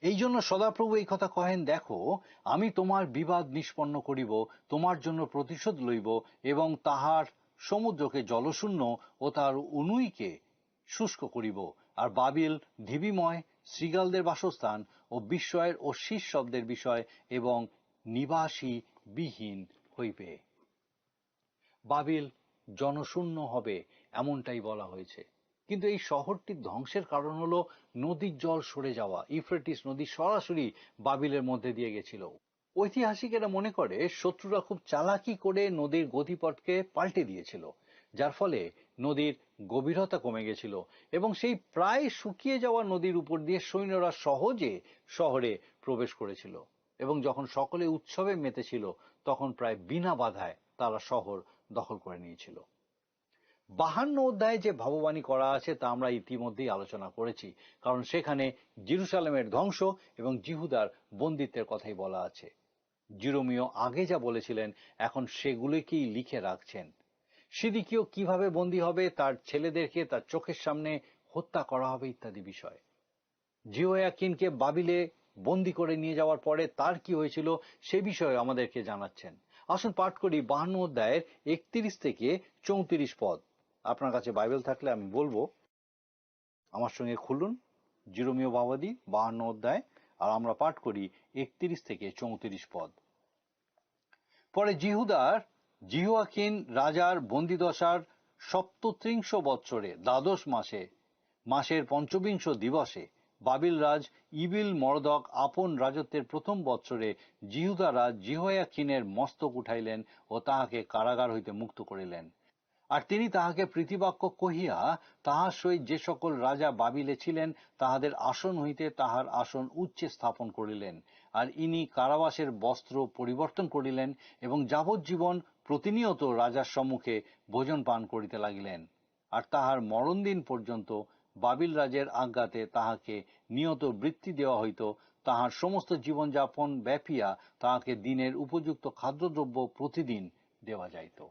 এই জন্য সদাপ্রভু এই কথা কহেন, "দেখো, আমি তোমার বিবাদ নিষ্পন্ন করিব, তোমার জন্য প্রতিশোধ লইব এবং তাহার সমুদ্রকে জলশূন্য ও তাহার উনুইকে শুষ্ক করিব, আর বাবিল ঢিবিময়, শৃগালদের বাসস্থান ও বিস্ময়ের ও শীষ শব্দের বিষয় এবং নিবাসী বিহীন হইবে।" বাবিল জনশূন্য হবে, এমনটাই বলা হয়েছে। কিন্তু এই শহরটির ধ্বংসের কারণ হলো নদীর জল সরে যাওয়া। ইউফ্রেটিস নদী সরাসরি বাবিলের মধ্যে দিয়ে গেছিল। ঐতিহাসিকেরা মনে করে শত্রুরা খুব চালাকি করে নদীর গতিপথকে পাল্টে দিয়েছিল, যার ফলে নদীর গভীরতা কমে গেছিল এবং সেই প্রায় শুকিয়ে যাওয়া নদীর উপর দিয়ে সৈন্যরা সহজে শহরে প্রবেশ করেছিল এবং যখন সকলে উৎসবে মেতেছিল, তখন প্রায় বিনা বাধায় তারা শহর দখল করে নিয়েছিল। বাহান্ন অধ্যায়ে যে ভাববাণী করা আছে তা আমরা ইতিমধ্যেই আলোচনা করেছি, কারণ সেখানে জেরুসালেমের ধ্বংস এবং জিহুদার বন্দিত্বের কথাই বলা আছে। জিরোমীয় আগে যা বলেছিলেন, এখন সেগুলিকেই লিখে রাখছেন। সিদিকিও কিভাবে বন্দী হবে, তার ছেলেদেরকে তার চোখের সামনে হত্যা করা হবে ইত্যাদি বিষয়। জিহোয়াকিনকে বাবিলে বন্দী করে নিয়ে যাওয়ার পরে তার কি হয়েছিল, সে বিষয়ে আমাদেরকে জানাচ্ছেন। আসুন পাঠ করি বাহান্ন অধ্যায়ের একত্রিশ থেকে চৌত্রিশ পদ। আপনার কাছে বাইবেল থাকলে আমি বলবো, আমার সঙ্গে খুলুন জিরোমীয় ভাবাদি বাহান্ন অধ্যায়, আর আমরা পাঠ করি একত্রিশ থেকে চৌত্রিশ পদ। পরে জিহুদার জিহোয়াকিন রাজার বন্দিদশার সপ্তত্রিংশ বৎসরে দ্বাদশ মাসে, মাসের পঞ্চবিংশ দিবসে, বাবিল রাজ ইবিল মরদক আপন রাজত্বের প্রথম বৎসরে জিহুদা রাজ জিহোয়াকিনের মস্তক উঠাইলেন ও তাহাকে কারাগার হইতে মুক্ত করিলেন। আর তিনি তাহাকে প্রীতিবাক্য কহিয়া তাহার সহিত যে সকল রাজা বাবিলে ছিলেন, তাহাদের আসন হইতে তাহার আসন উচ্চে স্থাপন করিলেন। আর ইনি কারাবাসের বস্ত্র পরিবর্তন করিলেন এবং যাবজ্জীবন প্রতিনিয়ত রাজার সম্মুখে ভোজন পান করিতে লাগিলেন। আর তাহার মরণদিন পর্যন্ত বাবিল রাজের আজ্ঞাতে তাহাকে নিয়ত বৃত্তি দেওয়া হইত। তাহার সমস্ত জীবনযাপন ব্যাপিয়া তাহাকে দিনের উপযুক্ত খাদ্যদ্রব্য প্রতিদিন দেওয়া যাইত।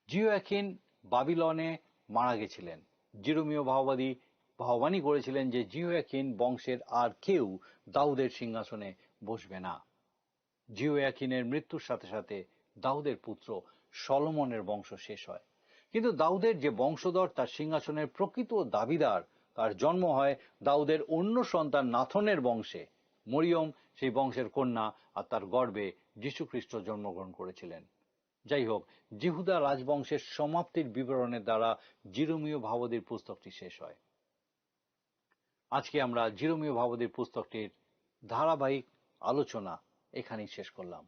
জিহোয়াকিন বাবিলনে মারা গেছিলেন। জিরোমীয় ভাববাদী ভাববাণী করেছিলেন যে জিহোয়াকিন বংশের আর কেউ দাউদের সিংহাসনে বসবে না। জিহোয়াকিনের মৃত্যুর সাথে সাথে দাউদের পুত্র সলোমনের বংশ শেষ হয়। কিন্তু দাউদের যে বংশধর, তার সিংহাসনের প্রকৃত দাবিদার, তার জন্ম হয় দাউদের অন্য সন্তান নাথনের বংশে। মরিয়ম সেই বংশের কন্যা, আর তার গর্ভে যীশু খ্রিস্ট জন্মগ্রহণ করেছিলেন। যাই হোক, জিহুদা রাজবংশের সমাপ্তির বিবরণের দ্বারা জিরোমীয় ভাববাদীর পুস্তকটি শেষ হয়। আজকে আমরা জিরোমীয় ভাববাদীর পুস্তকটির ধারাবাহিক আলোচনা এখানেই শেষ করলাম।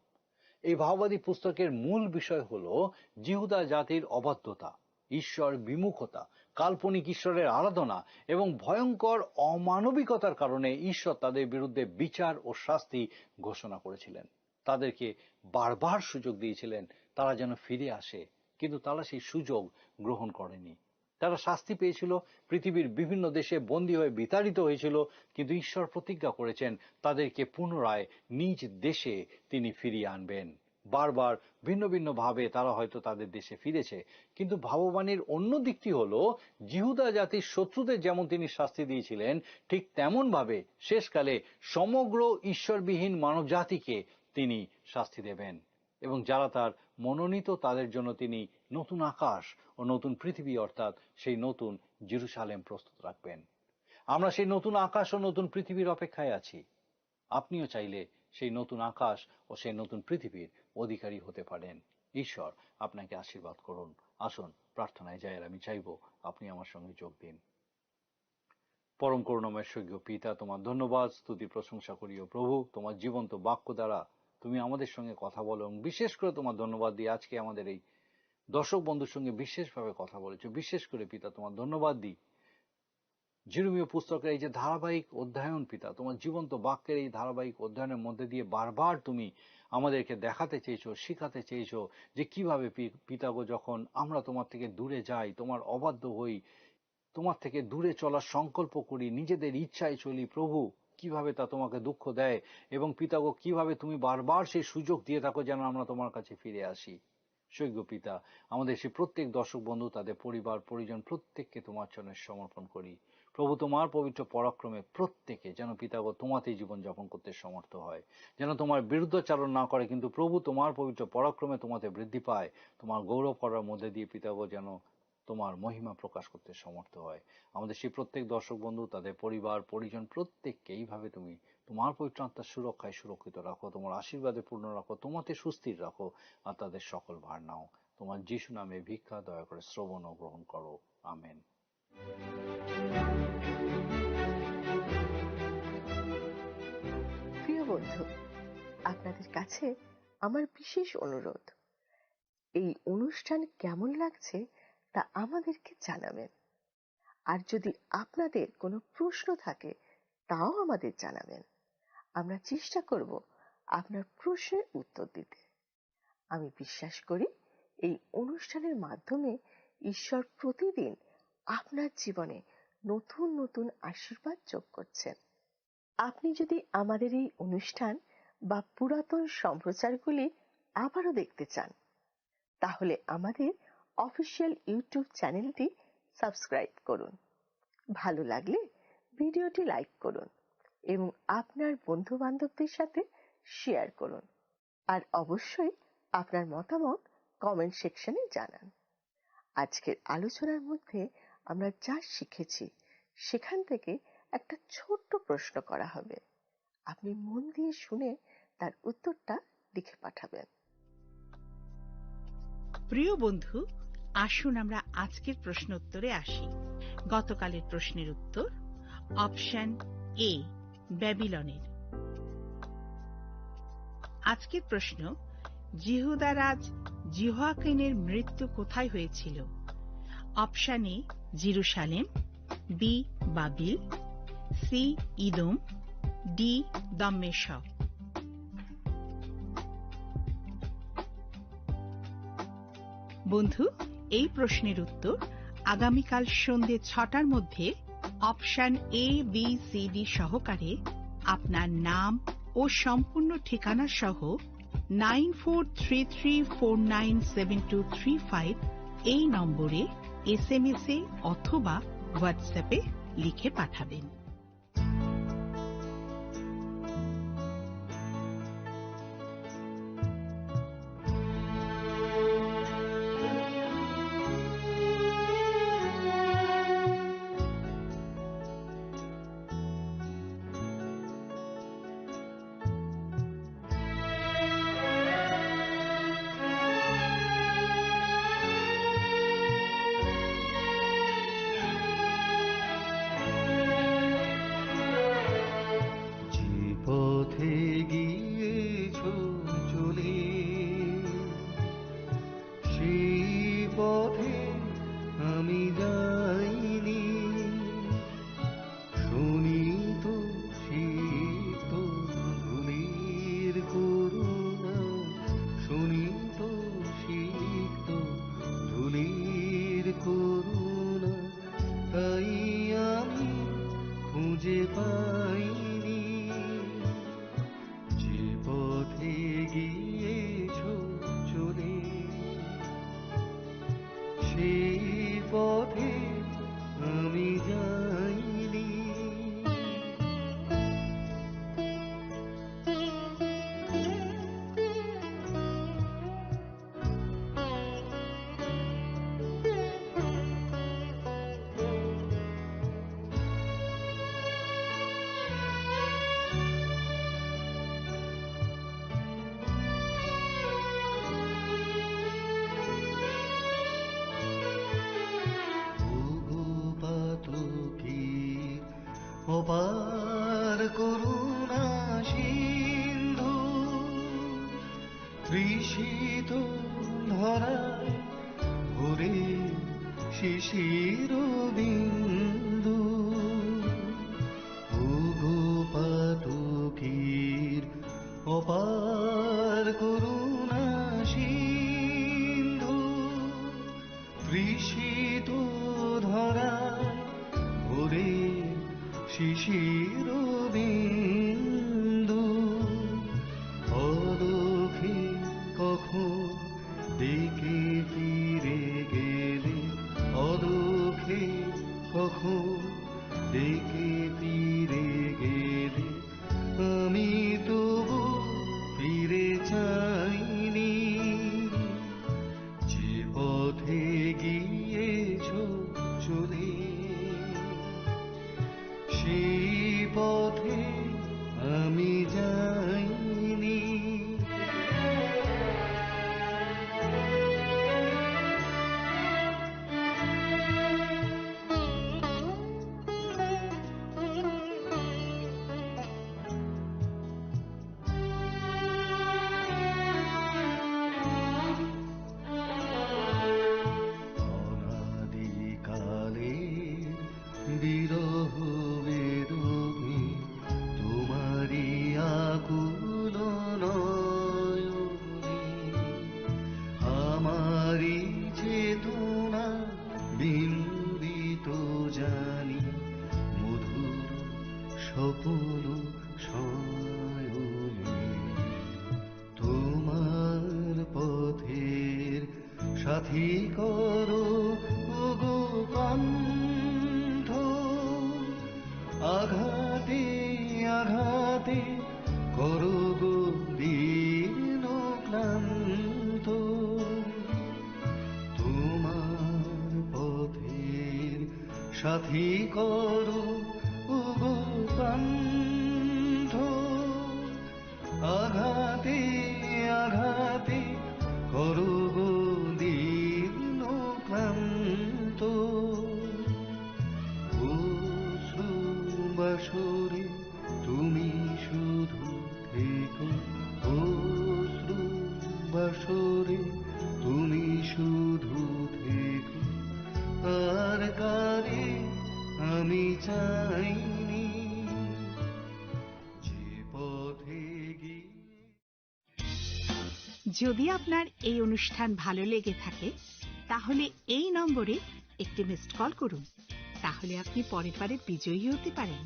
এই ভাববাদী পুস্তকের মূল বিষয় হলো জিহুদা জাতির অবাধ্যতা, ঈশ্বর বিমুখতা, কাল্পনিক ঈশ্বরের আরাধনা এবং ভয়ঙ্কর অমানবিকতার কারণে ঈশ্বর তাদের বিরুদ্ধে বিচার ও শাস্তি ঘোষণা করেছিলেন। তাদেরকে বারবার সুযোগ দিয়েছিলেন তারা যেন ফিরে আসে, কিন্তু তারা সেই সুযোগ গ্রহণ করেনি। তারা শাস্তি পেয়েছিল, পৃথিবীর বিভিন্ন দেশে বন্দী হয়ে বিতাড়িত হয়েছিল, কিন্তু ঈশ্বর প্রতিজ্ঞা করেছেন তাদেরকে পুনরায় নিজ দেশে তিনি ফিরিয়ে আনবেন। বারবার ভিন্ন ভিন্ন ভাবে তারা হয়তো তাদের দেশে ফিরেছে, কিন্তু ভাববাণীর অন্য দিকটি হলো, জিহুদা জাতির শত্রুদের যেমন তিনি শাস্তি দিয়েছিলেন, ঠিক তেমন ভাবে শেষকালে সমগ্র ঈশ্বরবিহীন মানব জাতিকে তিনি শাস্তি দেবেন। এবং যারা তার মনোনীত, তাদের জন্য তিনি নতুন আকাশ ও নতুন পৃথিবী, অর্থাৎ সেই নতুন জেরুসালেম প্রস্তুত রাখবেন। আমরা সেই নতুন আকাশ ও নতুন পৃথিবীর অপেক্ষায় আছি। আপনিও চাইলে সেই নতুন আকাশ ও সেই নতুন পৃথিবীর অধিকারী হতে পারেন। ঈশ্বর আপনাকে আশীর্বাদ করুন। আসুন, প্রার্থনায় যাই, আর আমি চাইব আপনি আমার সঙ্গে যোগ দিন। পরম করুণাময় স্বর্গীয় পিতা, তোমার ধন্যবাদ, স্তুতি, প্রশংসা করি, ও প্রভু, তোমার জীবন্ত বাক্য দ্বারা তুমি আমাদের সঙ্গে কথা বলো, এবং বিশেষ করে তোমার ধন্যবাদ দিই আজকে আমাদের এই দর্শক বন্ধুর সঙ্গে বিশেষভাবে কথা বলেছো। বিশেষ করে, পিতা, তোমার ধন্যবাদ দিই জিরোমীয় পুস্তকের এই যে ধারাবাহিক অধ্যয়ন, পিতা, তোমার জীবন্ত বাক্যের এই ধারাবাহিক অধ্যয়নের মধ্যে দিয়ে বারবার তুমি আমাদেরকে দেখাতে চেয়েছো, শিখাতে চেয়েছো যে কিভাবে পি-, পিতাগো, যখন আমরা তোমার থেকে দূরে যাই, তোমার অবাধ্য হই, তোমার থেকে দূরে চলার সংকল্প করি, নিজেদের ইচ্ছায় চলি, প্রভু, কিভাবে তা তোমাকে দুঃখ দেয়, এবং পিতাগো, কিভাবে তুমি বারবার সেই সুযোগ দিয়ে থাকো যেন আমরা তোমার কাছে ফিরে আসি। স্বর্গীয় পিতা, আমাদের সেই প্রত্যেক দর্শক বন্ধু, তাদের পরিবার পরিজন, প্রত্যেককে তোমার চরণে সমর্পণ করি। প্রভু, তোমার পবিত্র পরাক্রমে প্রত্যেকে যেন, পিতাগো, তোমাতেই জীবনযাপন করতে সমর্থ হয়, যেন তোমার বিরুদ্ধাচারণ না করে, কিন্তু প্রভু, তোমার পবিত্র পরাক্রমে তোমাতে বৃদ্ধি পায়, তোমার গৌরব করার মধ্যে দিয়ে, পিতাগো, যেন তোমার মহিমা প্রকাশ করতে সমর্থ হয়। আমাদের সেই প্রত্যেক দর্শক বন্ধু, তাদের পরিবার পরিজন, প্রত্যেককে এইভাবে তুমি তোমার পবিত্র আত্মার সুরক্ষায় সুরক্ষিত রাখো, তোমার আশীর্বাদে পূর্ণ রাখো, তোমাতে সুস্থির রাখো, আর তাদের সকল ভার নাও। তোমার যিশু নামে ভিক্ষা, দয়া করে শ্রবণ ও গ্রহণ করো। আমেন। প্রিয় বন্ধু, আপনাদের কাছে আমার বিশেষ অনুরোধ, এই অনুষ্ঠান কেমন লাগছে তা আমাদেরকে জানাবেন। আর যদি আপনাদের কোনো প্রশ্ন থাকে, তাও আমাদের জানাবেন। আমরা চেষ্টা করব আপনার প্রশ্নের উত্তর দিতে। আমি বিশ্বাস করি এই অনুষ্ঠানের মাধ্যমে ঈশ্বর প্রতিদিন আপনার জীবনে নতুন নতুন আশীর্বাদ যোগ করছেন। আপনি যদি আমাদের এই অনুষ্ঠান বা পুরাতন সম্প্রচারগুলি আবারও দেখতে চান, তাহলে আমাদের অফিসিয়াল YouTube চ্যানেলটি সাবস্ক্রাইব করুন। ভালো লাগলে ভিডিওটি লাইক করুন এবং আপনার বন্ধু বান্ধবদের সাথে শেয়ার করুন। আর অবশ্যই আপনার মতামত কমেন্ট সেকশনে জানান। আজকের আলোচনার মধ্যে আমরা যা শিখেছি, সেখান থেকে একটা ছোট্ট প্রশ্ন করা হবে। আপনি মন দিয়ে শুনে তার উত্তরটা লিখে পাঠাবেন। প্রিয় বন্ধু, আসুন আমরা আজকের প্রশ্ন উত্তরে আসি। গতকালের প্রশ্নের উত্তর অপশন এ, ব্যাবিলনের। আজকের প্রশ্ন, জিহুদা রাজ জিহোয়াকিনের মৃত্যু কোথায় হয়েছিল? অপশন এ, জিরুসালেম, বি, বাবিল, সি, ইদোম, ডি, দম্মেশক। বন্ধু, এই প্রশ্নের উত্তর আগামীকাল সন্ধে ছটার মধ্যে option A, B, C, D সহকারে আপনার নাম ও সম্পূর্ণ ঠিকানা সহ nine four three three four nine seven two three five এই নম্বরে এসএমএস এ অথবা WhatsApp এ লিখে পাঠাবেন। যে পথে গিয়েছ চলে, সেই পথে আমি যাইনি। শোনিত সিক্ত ধুলির করুণা, শোনিত সিক্ত ধুলির করুণা, তাই আমি খুঁজে পাইনি। যে পথে গিয়েছ চলে, সেই পথে আমি যাইনি। অপার করুণা সিন্ধু, তৃষিত ধরায় ভরে শিশির বিন্দু। ওগো পাতকির অপার করুণা সিন্ধু, তৃষিত ধরায় ভরে শিশির বিন্দু। অলখে কখন ডেকে ফিরে গেলে, অলখে কখন ডেকে ফিরে গেলে, আমি তবু ফিরে চাইনি। যে পথে গিয়েছ চলে, সেই পথে অপলক সায়নে তোমার পথের সাথী করো ওগো পান্থ। আঘাতে আঘাতে করো গো দীর্ণ ক্লান্ত। তোমার পথের সাথী করো ওগো পান্থ। আঘাতে আঘাতে করো গো দীর্ণ ক্লান্ত। অশ্রু বাসরে তুমি শুধু থেকো, অশ্রু বাসরে তুমি শুধু থেকো, আর কারে আমি চাইনি। যে পথে গিয়ে যদি আপনার এই অনুষ্ঠান ভালো লেগে থাকে, তাহলে এই নম্বরে একটি মিসড কল করুন। তাহলে আপনি পরের বারে বিজয়ী হতে পারেন।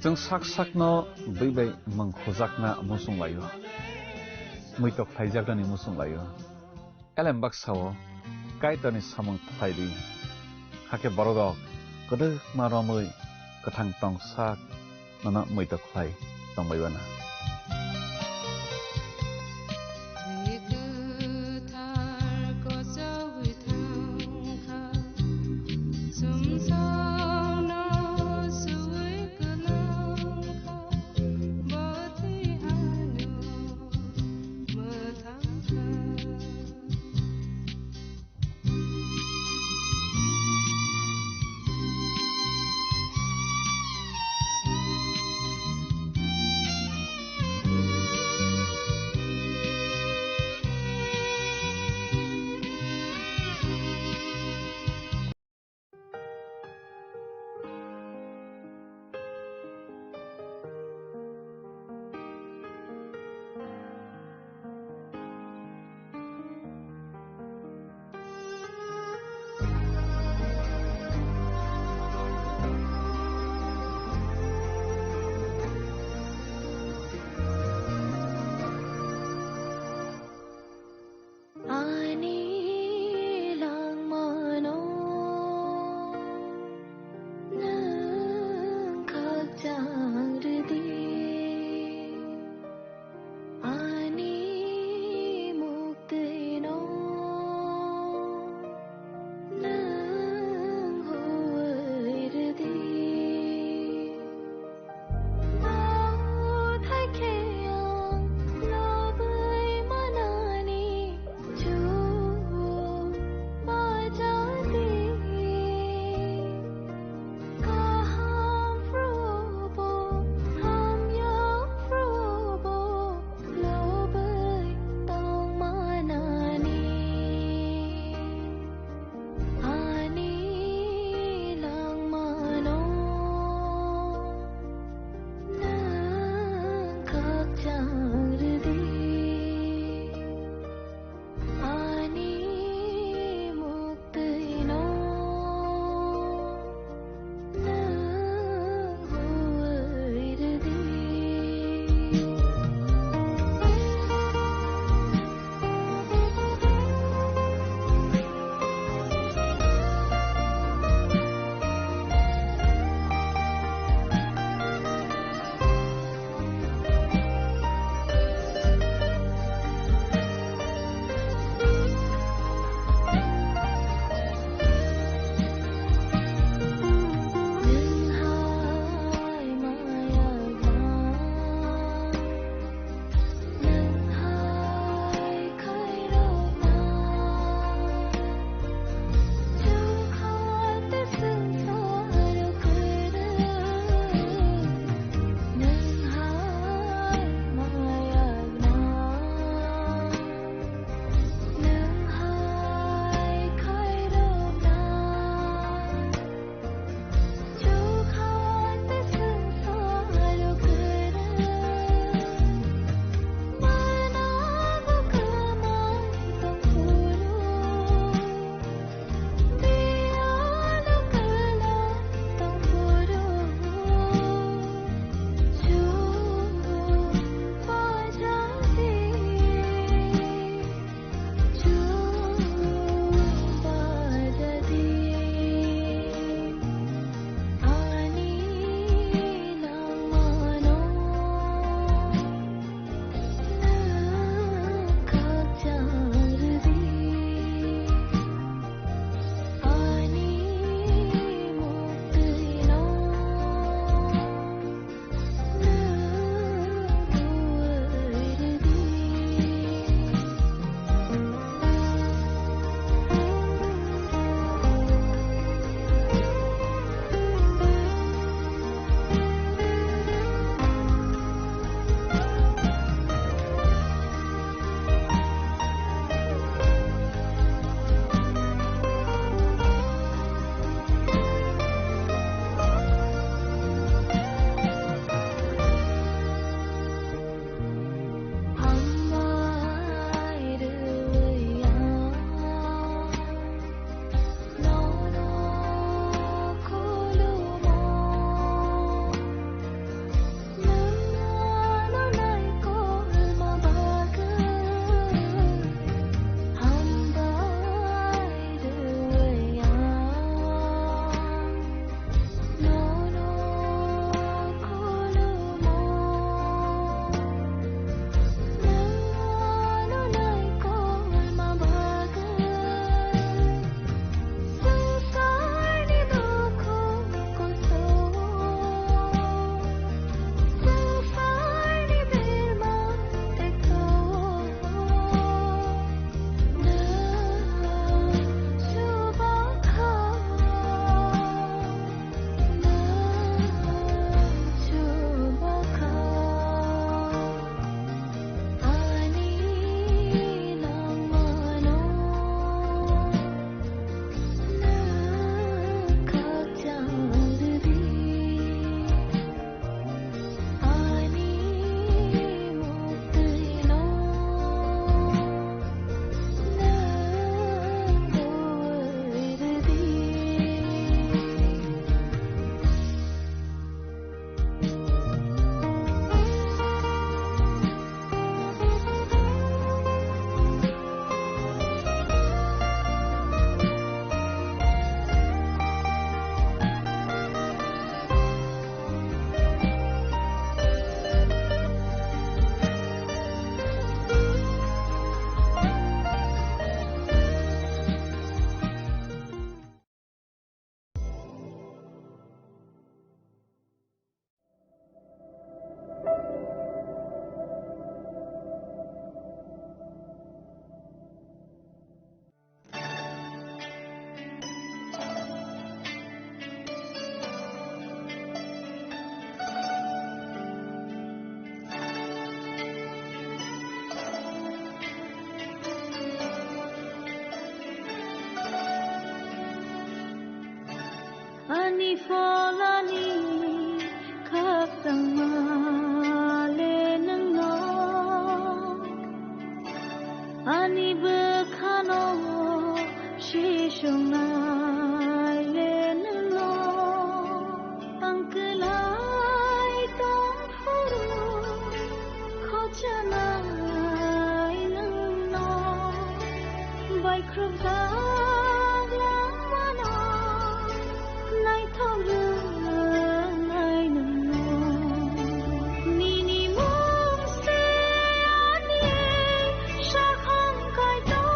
Chwng sak sakno bwi bai mwng khujakna muchung laio, muitok khlaijaknani muchung laio. Elem baksa-o Kaitorni samung khlai di, hakhe bororok kwdwkma romwi kwthang tong sak nono muitok khlai tongbai uana. Ani pholani khakchangma le nwngno, ani bwkhano sisongnai le nwngno, ang kwlai tong phuru khochanai nwngno, baikhrupjak langmano naithok rwnai nwngno. Nini mung se ani sakhang kaitor.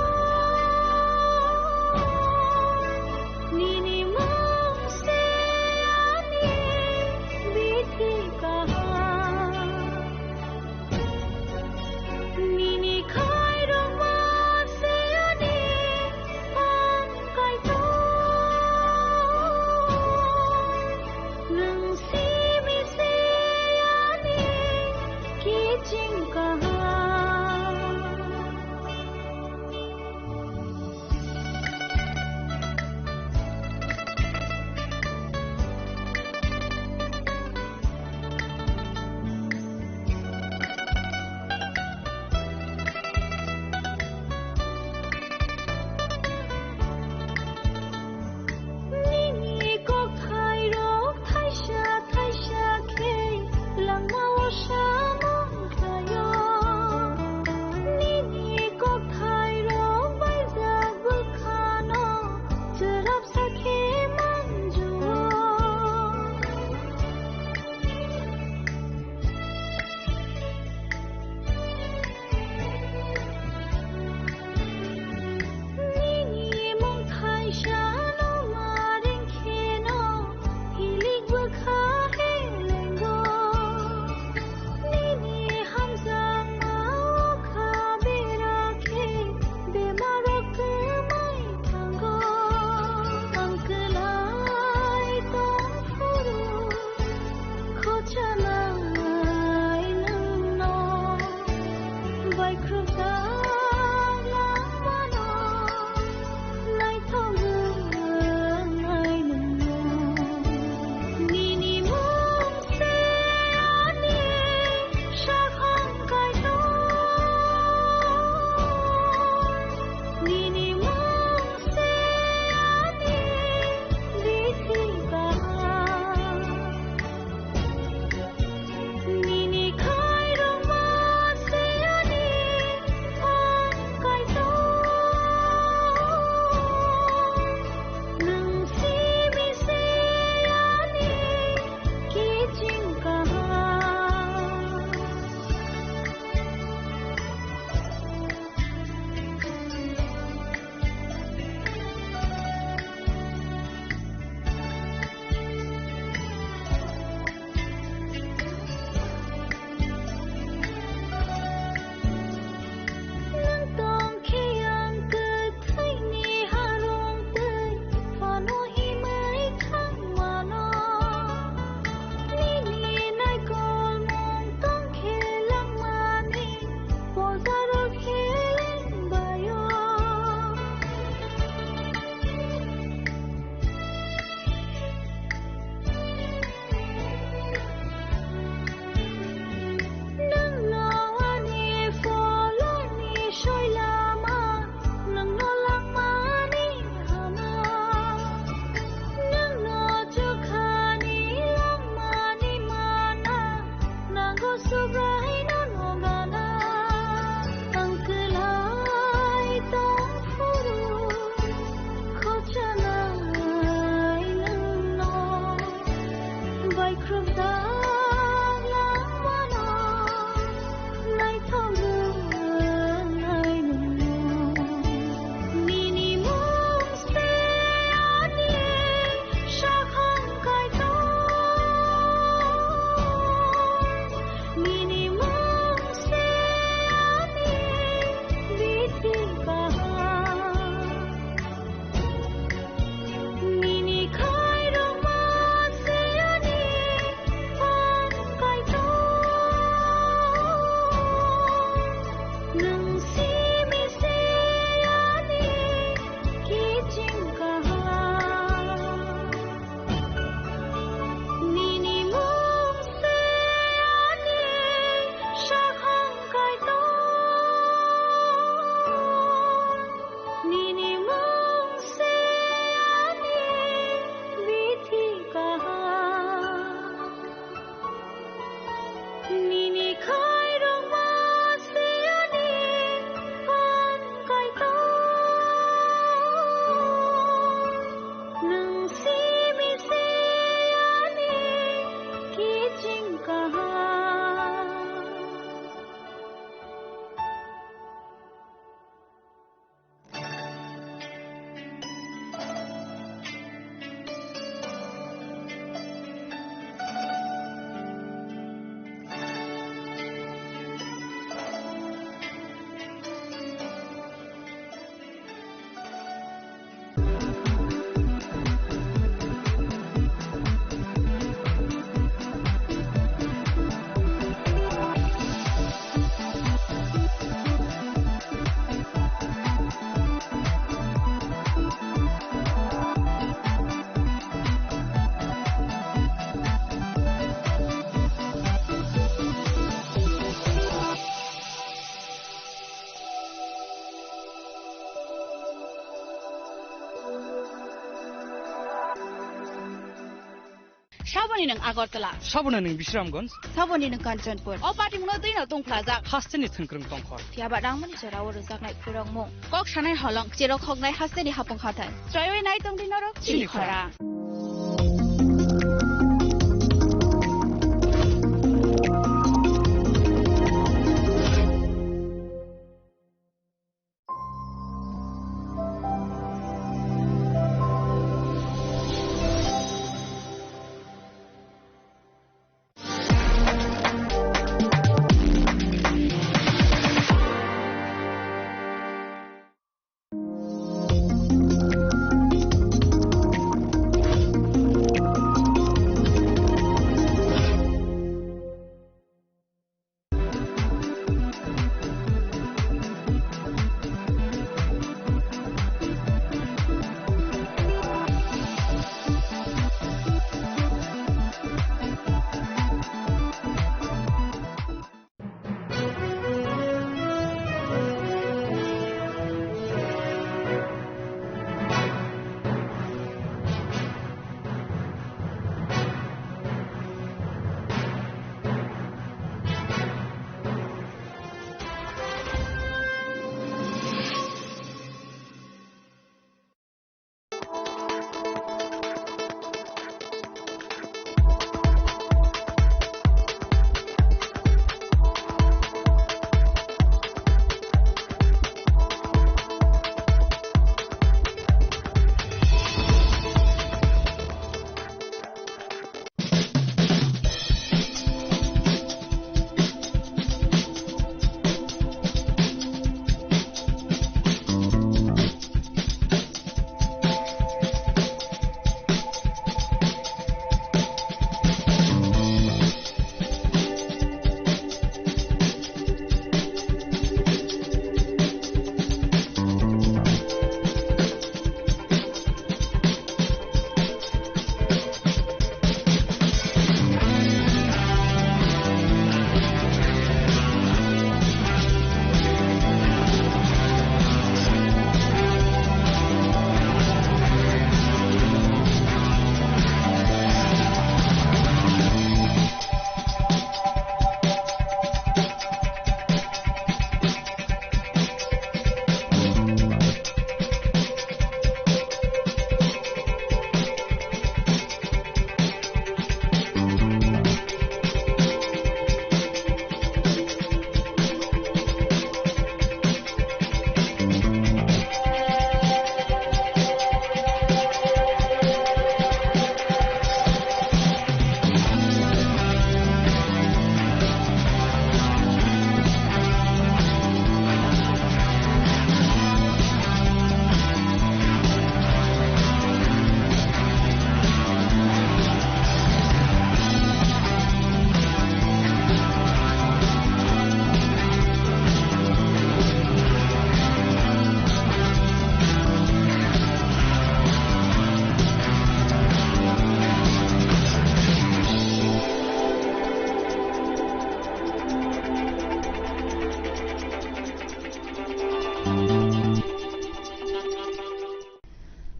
Saboni nwng Agartala. Saboni nwng Bisramganj. Saboni nwng Kanchanpur. O party mungno twi no tongphlajak. Hasteni thwngkwrwng tongkhor. Phiya ba rangmani jora o rwjaknai phurokmung. Kok sanai holong, cherok hoknai hasteni hapung hathai. Chwraiwi nai tongdi norok chini khorang.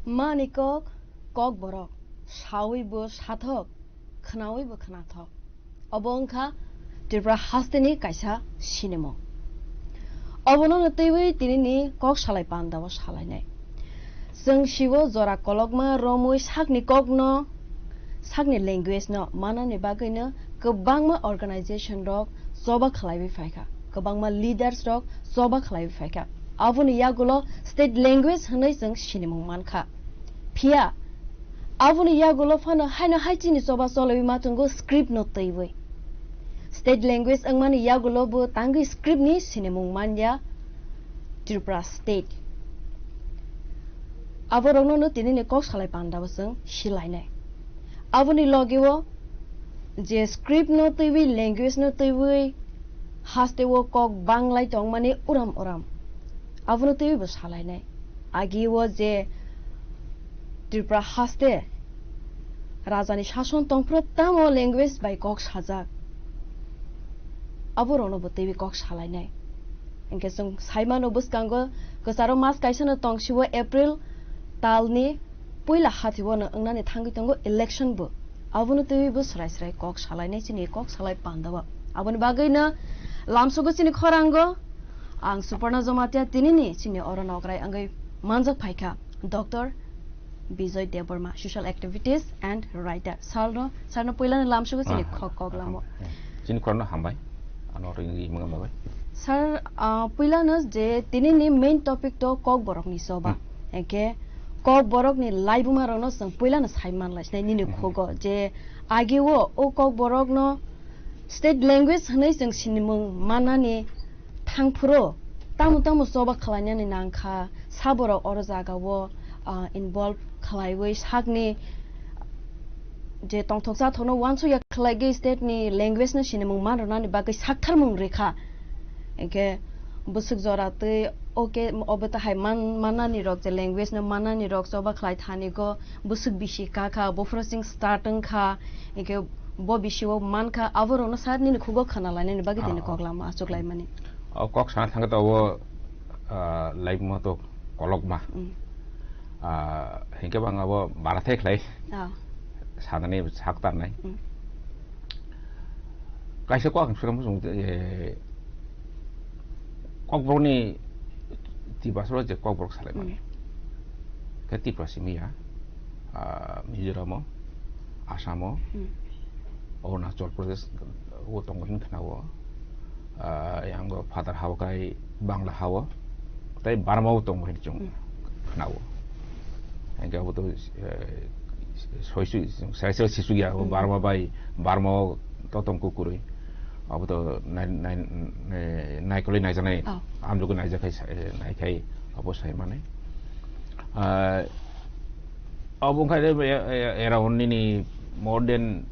Mani kok, kok borok, sawi bo sathok, khnawi bo khnathok. Obo wngkha Tripura hasteni kaisa sinimung. Obono twiwi tinini kok salai pandao salainai. Chwng sibo jora kolokma romwi sakni kokno, sakni language no manani bagwino kwbangma organization rok choba khlaiwi phaikha, kwbangma leaders rok choba khlaiwi phaikha. Aboni yagulo state language hwnwi chwng sinimung mankha. Phiya aboni yagulo phano haino hai chini choba choliwi ma tongo script no twiwi. State language wngmani yagulo bo tangwi script ni sinimung manya Tripura state. Aborokno no tinini kok salai pandao chwng silainai. Aboni logeo je script no twiwi, language no twiwi, hasteo kok banglai tongmani uram uram. Abono twiwi bo salainai. Agio je Tripura haste rajani sason tongphuru tamo language bai kok sajak. Aborokno bo twiwi kok salainai. Hinkhe chwng saimano bwskango kwcharo mas kaisano tongsiwo April talni puila hathio no wngnani thangwi tongo election bo. Abono twiwi bo srai srai kok salainai chini kok salai pandao. Aboni bagwino lamsogo chini khorango ang Suparna Jamatia tinini chini oro nokrai wngwi manjak phaikha Doctor Bijoy Debbarma, social activities and writer. Sarno, sarno puilano lamsogo chini Ah, khok kok lamo. ah, ah. Chini khorokno hambai. Ano ringri mwnga bagwi. Sir, ah, puilano je tinini main topic to Kokborokni choba. Hmm. Hingkhe Kokborokni laibuma rokno chwng puilano sai manlai sinai nini Hmm. khugo je ageo o Kokborokno state language hwnwi chwng sinimung mannani thangphuru tamo tamo choba khlainani nangkha, saborok oro jagao, ah, involve khlaiwi sakni je tongthoksa thokno uansukya khlaigwi state ni language no sinimung man rwnani bagwi saktharmung rikha. Hingkhe bwswk jora twi oke obo tahai man, mannani rok je language no mannani rok choba khlai thani go bwswk bisi kakha, buphuru chwng start wngkha, hingkhe bo bisio mankha, aborokno sir nini khugo khna lainani bagwi tini Ah. kok lama achuk laimani. O kok sana thangkhe to obo, ah, laibuma to kolokma. Mm. Ah, hingkhe bo ang abo barathai khlai Ah. sanani sak tarnai. Mm. Kaisa kok ang sura muchung, eh, Kokborokni Tiprasaro je Kokborok salaimani. Mm. Khe Tripura simi ya, ah, Mizoramo, Asamo, Mm. Arunachal Pradesh o tongo hin khna o. Ah, yang o phatar hao khai Bangla hao, tei Burma o tongo hin chwng Hmm. khna o. Hingke abo to, eh, soisu, saisa sisu ya, Hmm. Burma bai, Burma o to tong kukurui. Abo to nai, nai, nai, naikolwi naijaknai, Oh. amjogwi naijakhai sa-, eh, naikhai abo sai mani. Ah, Abo wngkha de, e, e, around nini more than,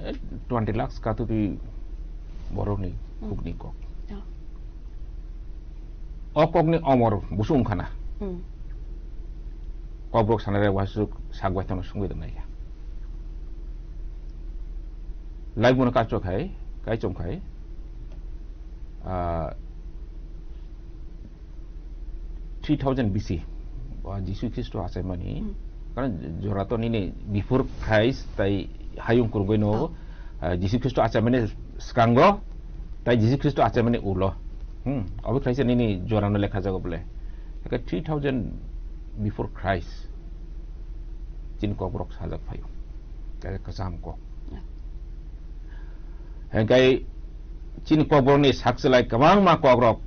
eh, twenty lakhs katutwi borokni Hmm. khukni kok. Oh. O kokni omor busu wngkha na. Hmm. Kokborok sanare wasuk sak bai tongno sungwi tongnai kha. Laibumano kaichok khai, kaichom khai, ah, three thousand B C, o Jisu Khristo achaimani, Hmm. karon jora to nini before Christ tai hayung kurugwi no, Oh. ah, Jisu Khristo achaimani skango, tai Jisu Khristo achaimani ulo. Hmm, obo khlaisa nini jora no lekha jago bole. Eke three thousand before Christ, chini kokborok sajak phaio. Kaisa kwcham kok. Yeah. Hingkai chini kokborokni sakchelai kwbangma kokrok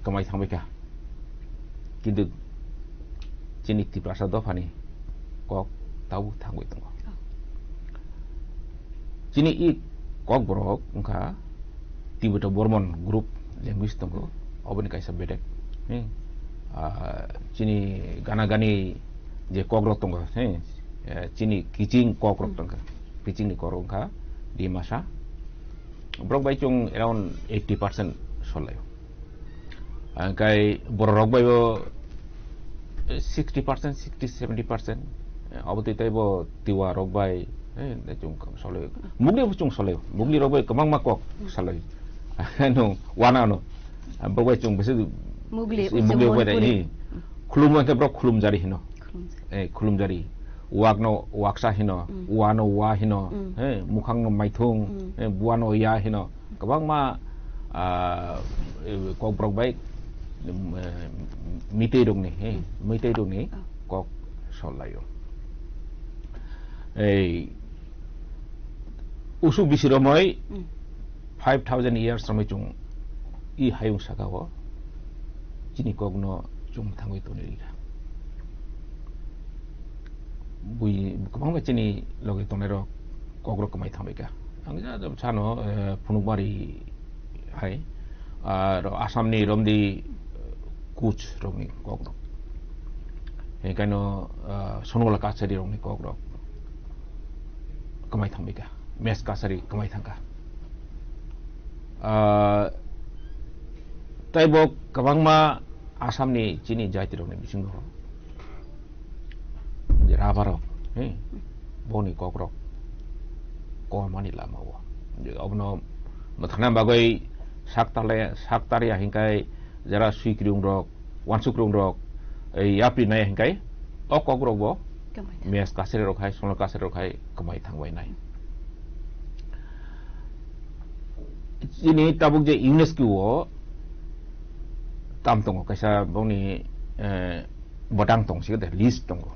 kwmai thangbaikha. Kintu chini Tiprasa dophani kok tabuk thangwi tongo. Oh. Chini i kokborok wngkha Tibeto Burman group language tongo, oboni kaisa bedek. Hmm. Ah, chini gana gani je kokrok tongo, he, eh, chini kiching kokrok Hmm. tongkha. Kichingni kokrok wngkha Dimasa. Borok bai chwng around eighty percent solaio. Hingkai bororok bai bo sixty percent, sixty, seventy percent, eh, obo twi tei bo Tiwa rok bai, eh, tei chwng solaio. Mugli bo chwng solaio. Mugli rok bai kwbangma kok Hmm. solaio. Ano, wana ano. Bo bai chwng bisi Mugli, si uche Mugli bai Manipuri. Dai, eh. Khulumma khe borok khulumjari hino. Khulumjari. Eh, khulumjari. Wakno waksa hino, Hmm. wano wa hino, Hmm. eh, mukhangno maithung, Hmm. eh, buano ya hino. Kwbangma, ah, eh, kokborok bai, em, eh, mitwi rokni, he, Hmm. mitwi rokni Oh. kok sol laio. Ei, usuk bisi romoi Hmm. five thousand years romoi chwng i hayung saka o chini kokno chwng thangwi tonwi rikha. Bui kwbangma chini logi tongnai rok kokrok kwmai thangbai kha. Ang ja, ja sano, eh, phunukmari hai, ah, ro Assam ni romdi, eh, Kuch rokni kokrok. Hingkano, ah, Sonwala Kachari rokni kokrok kwmai thangbai kha. Mes Kachari kwmai thangkha. Ah, tei bo kwbangma Assam ni chini jaiti rokni bisingo je rubber rok, he, boni kokrok kormani lama o. Je obono mwthangna bagwi sak tarlai, sak tarya hinkai jara swikrung rok, wansukrung rok, ei yapri nai hinkai o kokrok bo Kwmai thang. Mes kasari rok hai, sonal kasari rok hai kwmai thangbai nai. Chini tabuk je UNESCO o tam tongo, kaisa bongni, eh, botang tong sika de, list tongo.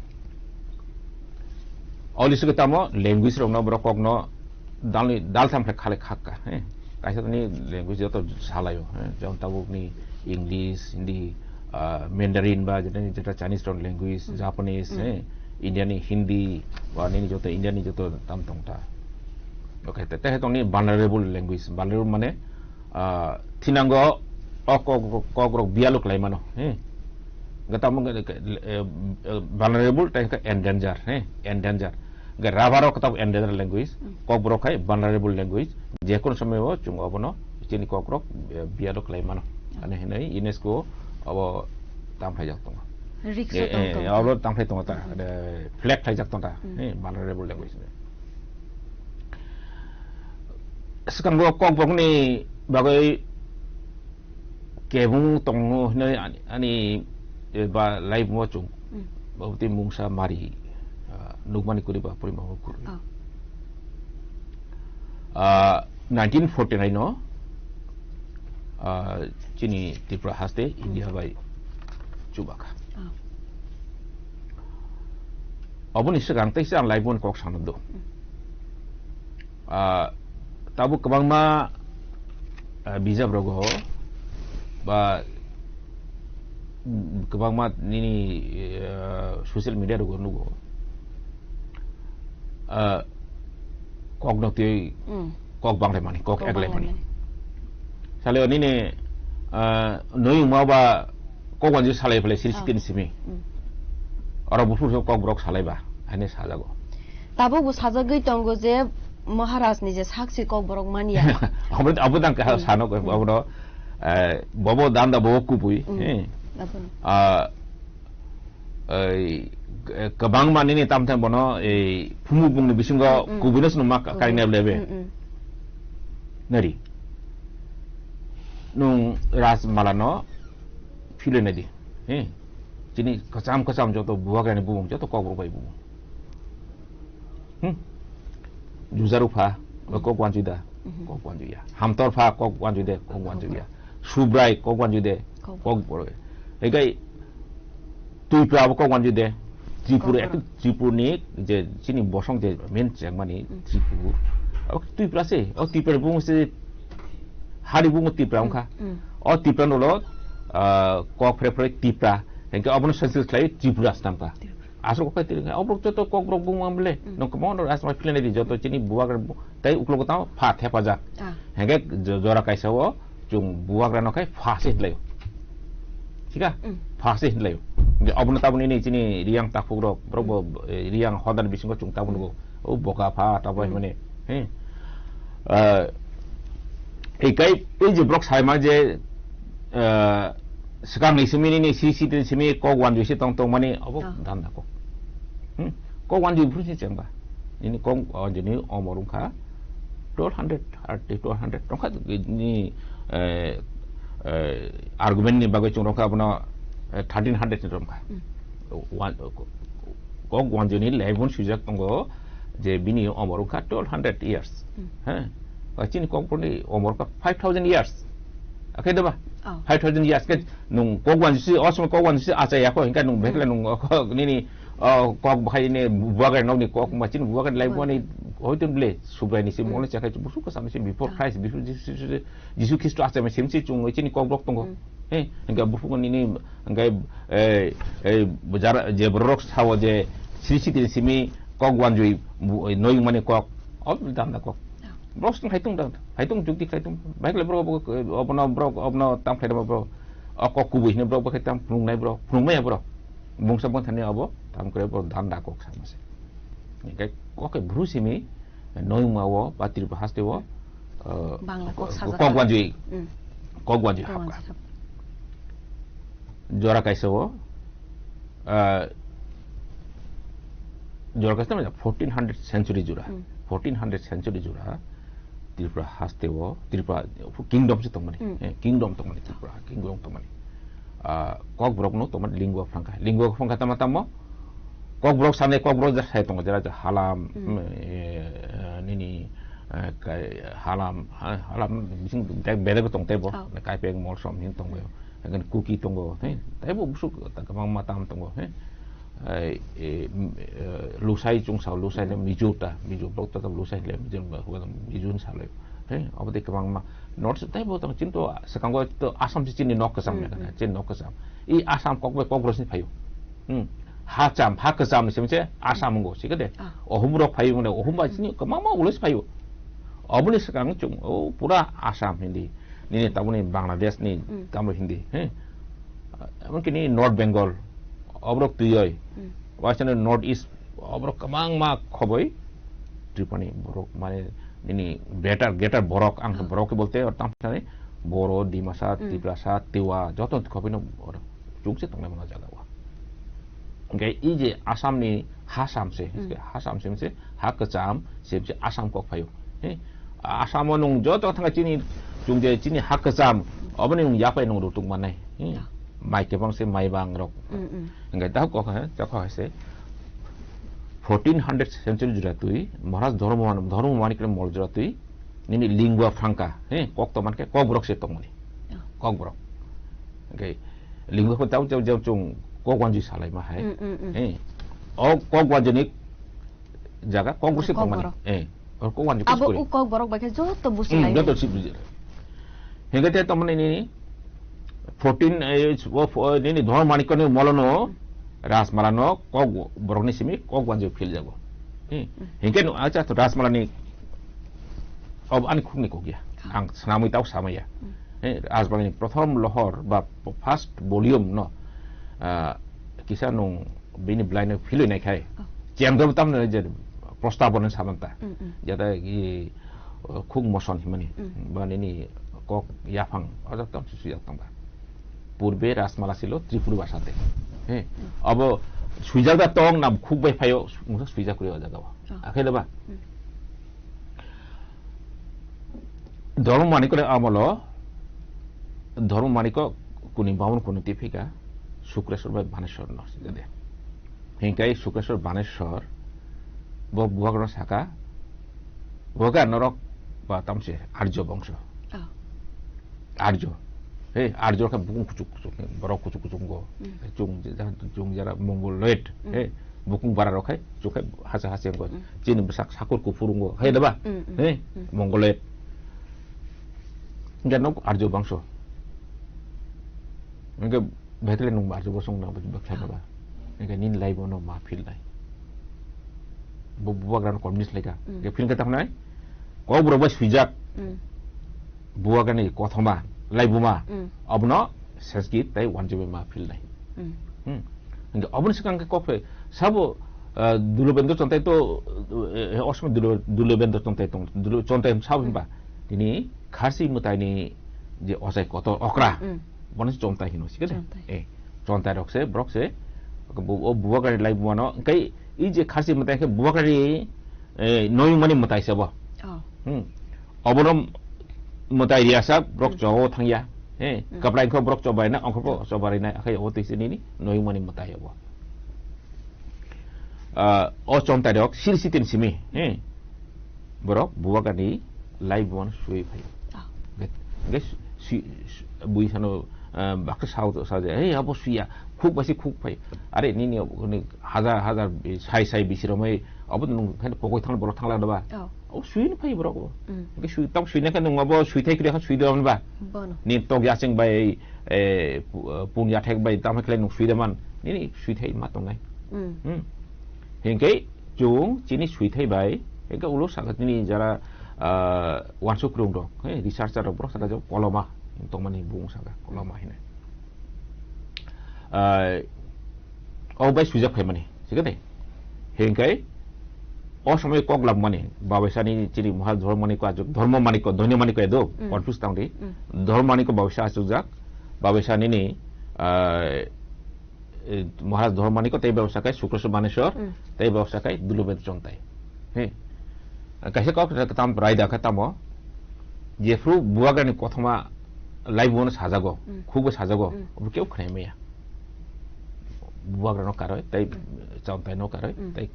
O list o tamo language rokno borok kokno dalni, daltham khe khale khakka, he. Kaisa ni language joto salaio, he. Jemon tabukni English, Hindi, ah, Mandarin ba jeta, jeta Chinese rok language, Hmm. Japanese, Hmm. he. India ni Hindi, ba nini joto India ni joto tam tong ta. Okay, te, te tongni vulnerable language, vulnerable mane, ah, thinango o kok, kok rok bialo klai mano, he. Gata mo, eh, eh, vulnerable tei endanger, he, endanger. Ge rubber rok kata endangered language, Hmm. kokborok hai vulnerable language, je kono somoy o chwng obono chini kokrok, eh, biado khlai mano. Hmm. Ani hinwi UNESCO abo tangphaijak tongo. Risk Eh, tong eh, tong abo tong. Tangphai tongo ta, Hmm. eh, flag khlaijak tongo ta, Hmm. eh, vulnerable language. Swkango kokborokni bagwi kebung tongo hinwi ani, ani, eh, ba live mo chung. Hmm. Baboti mungsa mari, ah, nukmani kwrwi ba purima bo kwrwi. Oh. Ah, nineteen forty-nine no, ah, chini Tripura haste India Hmm. bai chubakha. Oh. Aboni swkang teisa ang live mo kok sanando. Hmm. Ah, tabuk kwbangma, ah, bijap rogo ba, mm, kwbangma nini, ah, social media rogo nugo. Ah, kok no twi, Mm. kok banglai mani, kok Kok eglai banglai mani. mani. Sale nini, ah, noi ma ba kok wanju salai phalai siri Ah. sikin simi. Mm. Oro bufur so kok borok salai ba, haine sajago. Tabuk bo sajagwi tongo je Maharaj ni je sakchi kok borok manya. Abo, abo dang ka Hmm. sano ko, Hmm. abo no, eh, bobo danda bobo kubui, Hmm. eh. Abo no. Ah, ei, eh, kwbangma nini tamthai bono, ei, phumu bungni bisingo Hmm, hmm. kubui no swnam ma ka-, Kubui. Karinai lebe. Hmm, hmm. Nari. Nung Rajmala no philoi nai di. Eh. Chini kwcham kwcham joto bubagrani bumung, joto kokborok bai bumung. Hmm? Jujaru pha, Hmm. kok wanjui da, Mhm. kok wanjui ya. Hamtor pha, kok wanjui de, kok Kok wanjui ya. wanjui. Subrai, kok wanjui de, Kok kok wanjui. Borok. Egai Twipra abo kok wanjui de. Tripura, Kok ekto borok. Tripurni je chini bosong je main chengmani Hmm. Tripur. Abo Twipra se, o Twipra bumung se, hari bumung Twipra Hmm. wngkha. Hmm. O Twipra nolo, ah, kok phre phre Twipra. Hingke obono census khlai Tripura swnam kha. Tripura. Aswk kok phai twi, oborok joto kokborok bumung bele. Hmm. Nokh mo no asma philene di joto chini buwak rok bu-, tei uklogo tamo pha thepajak. Ah. Hingke jo-, jora kaisa o chwng buwak rano khai pha se hinlaio. Thika? Hmm. Pha se hinlaio. Hingke obono taboni ni chini riyang takhuk rok, borok bo, Hmm. eh, riyang hodani bisingo chwng taboni Hmm. bo. O boka pha tabo Hmm. himani. He. Ah, ei kai, ei je borok saima je, ah, swkang ni simi ni, ni C C T ni simi kok wanjui se tong tong mani abo Ah. danda kok. Hmm? Kok wanjui bru se chengba. Ini kok wanjui ni omor wngkha twelve hundred, thirty, twelve hundred tongkha ni, eh, eh, argument ni bagwi chwng rokha abono, eh, thirteen hundred ni romkha. Hmm. Wan-, kok wanjui ni lebon swijak tongo je bini omor wngkha twelve hundred years. Hmm. He? Ba chini kokborok ni omor wngkha five thousand years. Akhe da ba? Oh. Five thousand years ke nung kok wanjui si, o somoi kok wanjui si acha ya ko, hingka nung Hmm. bekle nung, oh, nini, oh, kok bahai ni bubagra nok ni kok ma chini bubagra lai Hmm. buani hoitun ble subrai ni si Hmm. mole chakhai busu ka sami si before Ah. Christ, before Jesus, Jesus, Jesus Christ acha ma sim si chung chini kokborok tongo. Hmm. He, hingka buphukni nini, hingke, eh, eh, jara, je borok sao je sri siti simi kok wanjui bu-, noi mani kok, o danda kok. Borok song haitung danda, haitung jukti haitung. Baik le borok, borok, eh, obono borok, obono tam khlai borok. O kok kubui hino borok, borok tam phunuknai borok, phunukmaya borok. Bungsa bangthani obo, tam kre borok danda kok sama se. Hingke kok ke bru simi, Noima o ba Tripura haste o, uh, Bangla kok sajak kok kha. Wanjui, Mm. Kok wanjui Kok hapkha. Wanjui hapkha. Jora kaisa o, uh, jora kaisa mane fourteen hundred century jora. Mm. Fourteen hundred century jora Tripura haste o, Tripura kingdom se tongmani. Mm. Eh, kingdom tongmani Tripura, kingdom tongmani. Ah, kokborok no tongmani lingua franca. Lingua franca tama tamo? Kokborok sanai, kokborok ja sai tongo, jera je halam, Mm. mm, eh, nini, eh, kai, halam, ha-, halam bising dek bedek tong tebo, Oh. kaipeng molsom hin tongo, hagan kuki tongo, he, taibo busuk ta kwbangma tam tongo, he. Ai, eh, mm, eh, lusai chwngsa, lusai le Mm. mijo ta, mijo bok ta lusai le mijo ba, huwa mijo sa le, he, obo de kwbangma. North taibo tong chinto swkango to Assam si chini nok kwcham Mm, ya, mm. chini nok kwcham. I Assam kok bai kok rosni phaio. Hmm. Ha cham, ha kwcham ni simi se Assam wngkha, sikhe de. Ah. Ohum rok phai wngkha, ohum bai sini kwbangma ulo se phai o. Oboni swkang chwng, o pura Assam Hindi. Nini taboni Bangladesh ni Mm. tamro Hindi, he. Emonki nini North Bengal, oborok twiwi. Mm. Western North East, oborok kwbangma khoboi Tripura ni borok, mane nini greater, greater borok, ang Ah. borok ke bolte, tam sani Boro, Dimasa, Mm. Tiprasa, Tiwa, joto khoboi no borok. Chukse tongnai mano jaga o. Hingke i je Assam ni ha sam se, Mm. ha sam se, se ha kwcham se, se Assam kok phaio. He? Assam o nwng joto thangkha chini, chwng je chini ha kwcham, oboni nwng yapai nwng rutuk mannai. He? Ya. Mai kebang se mai bang rok. Mm, mm. Hingke dahok kok he, chakha he se fourteen hundred century jora twi, Maharaj Dharma, Dharma Manik mol jora twi, nini lingua franca, he, kok to mankhe kokborok se tongmani. Oh. Kokborok. Hingke lingua ko tau tau tau chung kok wanjui salai ma hai. Mm, mm, mm. He. O kok wanjui ni jaga kokborok se tongmani. Kokborok. Eh. O kok wanjui Abo kuskuri. U kokborok bai khe joto busi Hmm, lai. Joto si busi. Hingke te tongmani nini fourteen, eh, o, o, nini Dharma Manik ni molo no Rajmala no kokborok ni simi kok wanjui phil jago. Hmm. Hmm. Hingke no acha to Rajmala ni Ob ani khukni kok ya. Ah. Ang swnamwi tau samaya. Hmm. Eh, Rajbangni prothom lohor ba p-, first volume no, ah, kisa nung bini belai no philwi nai khai. Oh. Chengdom tamno je prostab no samanta. Hmm, hmm. Jata i, uh, khuk moson himani. Hmm. Ba nini kok yaphang, ojak tam susu jak tangba. Purbe Rajmala silo Tripuri bhasate. He. Hmm. Abo swijak da tong nam khuk bai phaio, mungsa swijak kuri ojak abo. Oh. Akhai da ba? Hmm. Dharma Manikor amolo, Dharma Maniko kuni bamun kuni tipika, Sukreswar bai Baneswar no sijade. Hingkai Sukreswar Baneswar, bo buwak no saka, buwak norok ba tamse Arjo bongso. Oh. Arjo. He, Arjo khe bukung kuchuk kuchuk, borok kuchuk kuchuk ngo. Mm. Chung je-, jahan chung jara Mongoloid. Mm. He, bukung bara rok khai, chung khai hasa hasa ngo. Mm. Chini bwsak sakur kuphur ngo. He, da ba? Mm, mm. He, mm. Mongoloid. Hingke nok Arjo bangso. Hingke bethele nung Arjo bosong na bwkha na ba. Hingke nin lai bono ma phil nai. Bu-, bubagra no communist laika. Mm. Hingke phil khe tamo nai. Kok borok bai swijak. Mm. Bubagrani kothoma, laibuma, Mm. abono Sanskrit tei wanjui bai ma philnai. Mm. Hmm. Hingke aboni swkang khe kok phai, sabo, ah, Dulubendra Chontai to, eh, osomoi Dulu-, Dulubendra Chontai tong, Dulu Chontai sabo Mm. hinba, tini Kharsi mwtaini je ochai kotor okra, Mm. bono se Chontai hino, sikhe de? Chontai. Eh, Chontai rok se, borok se, bo, o Bubagrani laibuma no, hingke i je Kharsi mwtai khe Bubagrani eh, noyungmani mwtai se bo. Oh. Hmm. Obono mwtai riyasak borok Hmm. chogo thangya. Eh, Hmm. kaplai kho borok chobai na, ongkho bo Hmm. chobai na, akhai obo twi se nini noyungmani mwtai obo. Ah, o Chontai rok siri sitin simi, eh, borok Bubagrani laibuma no sui phai. Oh. Ge-, ge sui, sui, bui sano, ah, baksa sao to sa je, "Hey, abo suya, khuk bai se khuk phai." Are nini obo ni hajar, hajar bi-, sai, sai bisi romoi, abo nung khe pokoi thang borok thang la da ba? Oh. Abo sui ni phai borok bo. Mm. Ge sui, tam sui na khe nung abo sui thai kri kha sui da ba? Bono. Ni tok yacheng bai, eh, pu-, eh, pun yathek bai tam khle nung sui da man. Nini sui thai ma tong nai. Mm. Hmm. Hingke chung chini sui thai bai, hingke ulo saka chini jara, ah, wansuk rung rok, he, researcher rok borok saka je koloma, tongmani bung saka koloma hine. Ah, o bai swijak phaimani, sikhe de? Hingke o somoi kok labmani, babaisani chini Maharaj Dharma Manikko achuk, Dharma Manikko, Dhonya Manikko edo, Mm. confuse tang di. Mm. Dharma Manikko babaisa achukjak, babaisa nini, ah, eh, Maharaj Dharma Manikko tei babaisa kai Sukreswar Baneswar, Mm. tei babaisa kai Dulubendra Chontai. He. Kaisa kok tam raida khe tamo, jephru Bubagrani kothoma laibuma no sajago, Mm. khukbo sajago, Mm. obo keu khnai maya. Bubagra no karoi, tei Chontai no karoi, Mm. tei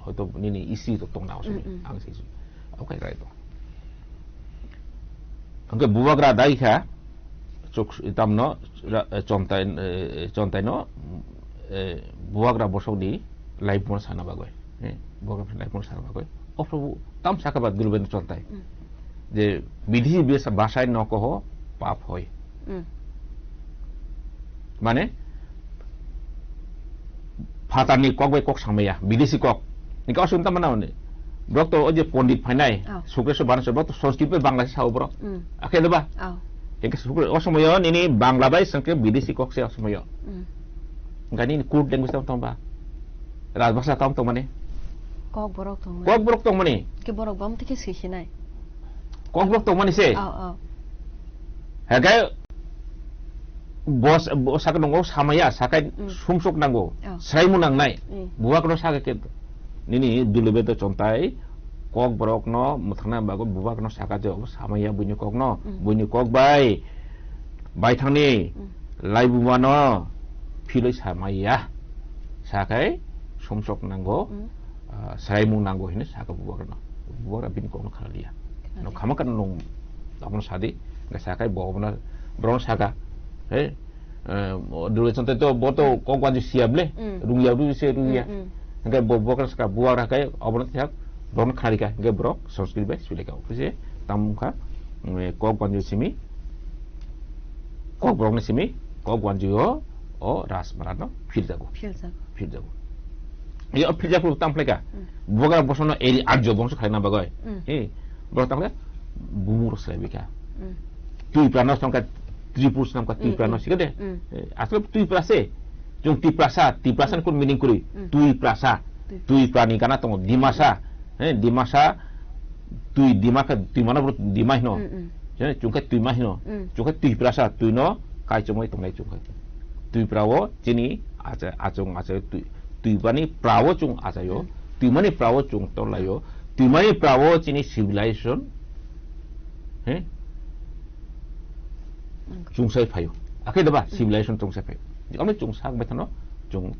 hoito nini isi to tong na osomoi, Mm, mm. ang se isi. Okay, right. Hingke bubagra dai kha, chuk, tamno, ra-, eh, Chontai, eh, Chontai no, eh, bubagra bosok ni life mo sana bagoi. Eh, bubagra life mo sana bagoi. O Prabhu, tam saka ba Dulbeni Chontai. Mm. Je bidhi bes-, basai no koho pap hoi. Mm. Mane, phatarni kok bai kok samaya, bidesi kok. Hingke aswk tamo nang ni. Borok to o je pondit phainai, Oh. Sukreso Banaso, borok to Sanskrit bai Bangla se sao borok. Mm. Akhe de ba? Oh. Hingke Sukre-, o somoyo nini Bangla bai Sanskrit bidesi kok se o somoyo. Mm. Hingke nini code language tamo tong ba? Rajbhasha tamo tong mani? Kok borok tong mani. Kok borok tong mani. Ke borok bam tike sui sinai. Kok borok tong mani se? Oh, oh. Hingke bos, bo saka nongo samaya, sakai Mm. sumsok nango, Oh. sraimu nangnai. Mm. Bubagra no saka ke nini Dulbeni Chontai kok borok no mwthangna bagwi bubagra no saka je obo samaya buini kok no, Mm. buini kok bai baithangni Mm. laibuma no philoi samaya. Sakai sumsok nango, Mm. ah, sraimung nango hinwi saka bubagra no. Bubagra bini kok no khna liya. No Khna liya. Khama khna nung abono sadi, hingke sakai bo abono borok no saka. He, eh, Dulbeni Chontai to bo to kok wanjui siya ble, Mm. rungya rungya se rungya. Mm, mm. Hingke bo, bo khe saka bubagra khe obono thak, borokno kharika, hingke borok Sanskrit bai suileka. Khe se tam wngkha, mm, kok wanjui simi, kok borokni simi, kok wanjui o, o Rajmala no philjago. Philjago. Philjago. Ye o philjago tam khlaika. Mm. Bubagra bosono eri Arjo bongso khlaina bagoi. Mm. He, borok tam khlaika, bumung rok slai bika. Mm. Twipra no songkha Tripur swnamkha Twipra no Mm, mm. sikha de. Mm. Eh, asle Twipra se. Chwng Tiprasa, Tiprasa ni kun meaning kwrwi. Mm. Twiprasa. Twi. Twipra ni gana tongo Dimasa. Eh, Dimasa, Twi Dima khe, Twi mano bro Dima hino. Mm, mm. Eh, chwng khe Twima hino. Mm. Chwng khe Twiprasa, Twi no kaichomoi tongnai chwng khe. Twipra o chini acha-, achung achai Twi, Twipra ni pra o chwng achaio. Mm. Twima ni pra o chwng torlaio. Twima ni pra o chini civilization. He? Chungsai phaio. Akhe deba civilization chungsai phaio. Amni chungsa bai thano chung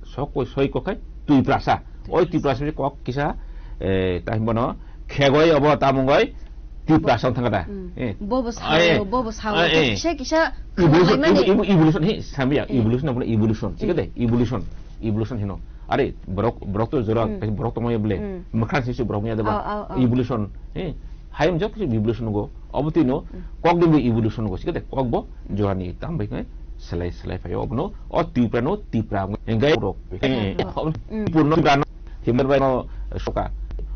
sok koi soi kokai Twiprasa. Oi Twiprasa kok kisa, eh, tai bono khegoi obo tamungoi Twiprasa thangada. Mm. Eh. Bobo sao, Eh. bobo sao. Eh, eh. Kisa kisa Evolution, khwlaimani. evo-, evo-, evolution, he, sambiya, Eh. evolution, abono evolution. Sikade, Mm. evolution. Evolution hino. Are, borok, borok to jora, Hmm. borok tongmani bole. Hmm. Mwkhang sisi borok maya deba. Au, au, au. Evolution. Eh, hayung jok kisi evolution go. Obo twi no, Hmm. kok de bo evolution go. Sikade, kok bo jora ni tam bai khe selai, selai phaio. Obo no, o Tipra no, Tipra. Enggai borok. Eh, Hmm. purno Tipra no, Himar bai no, soka.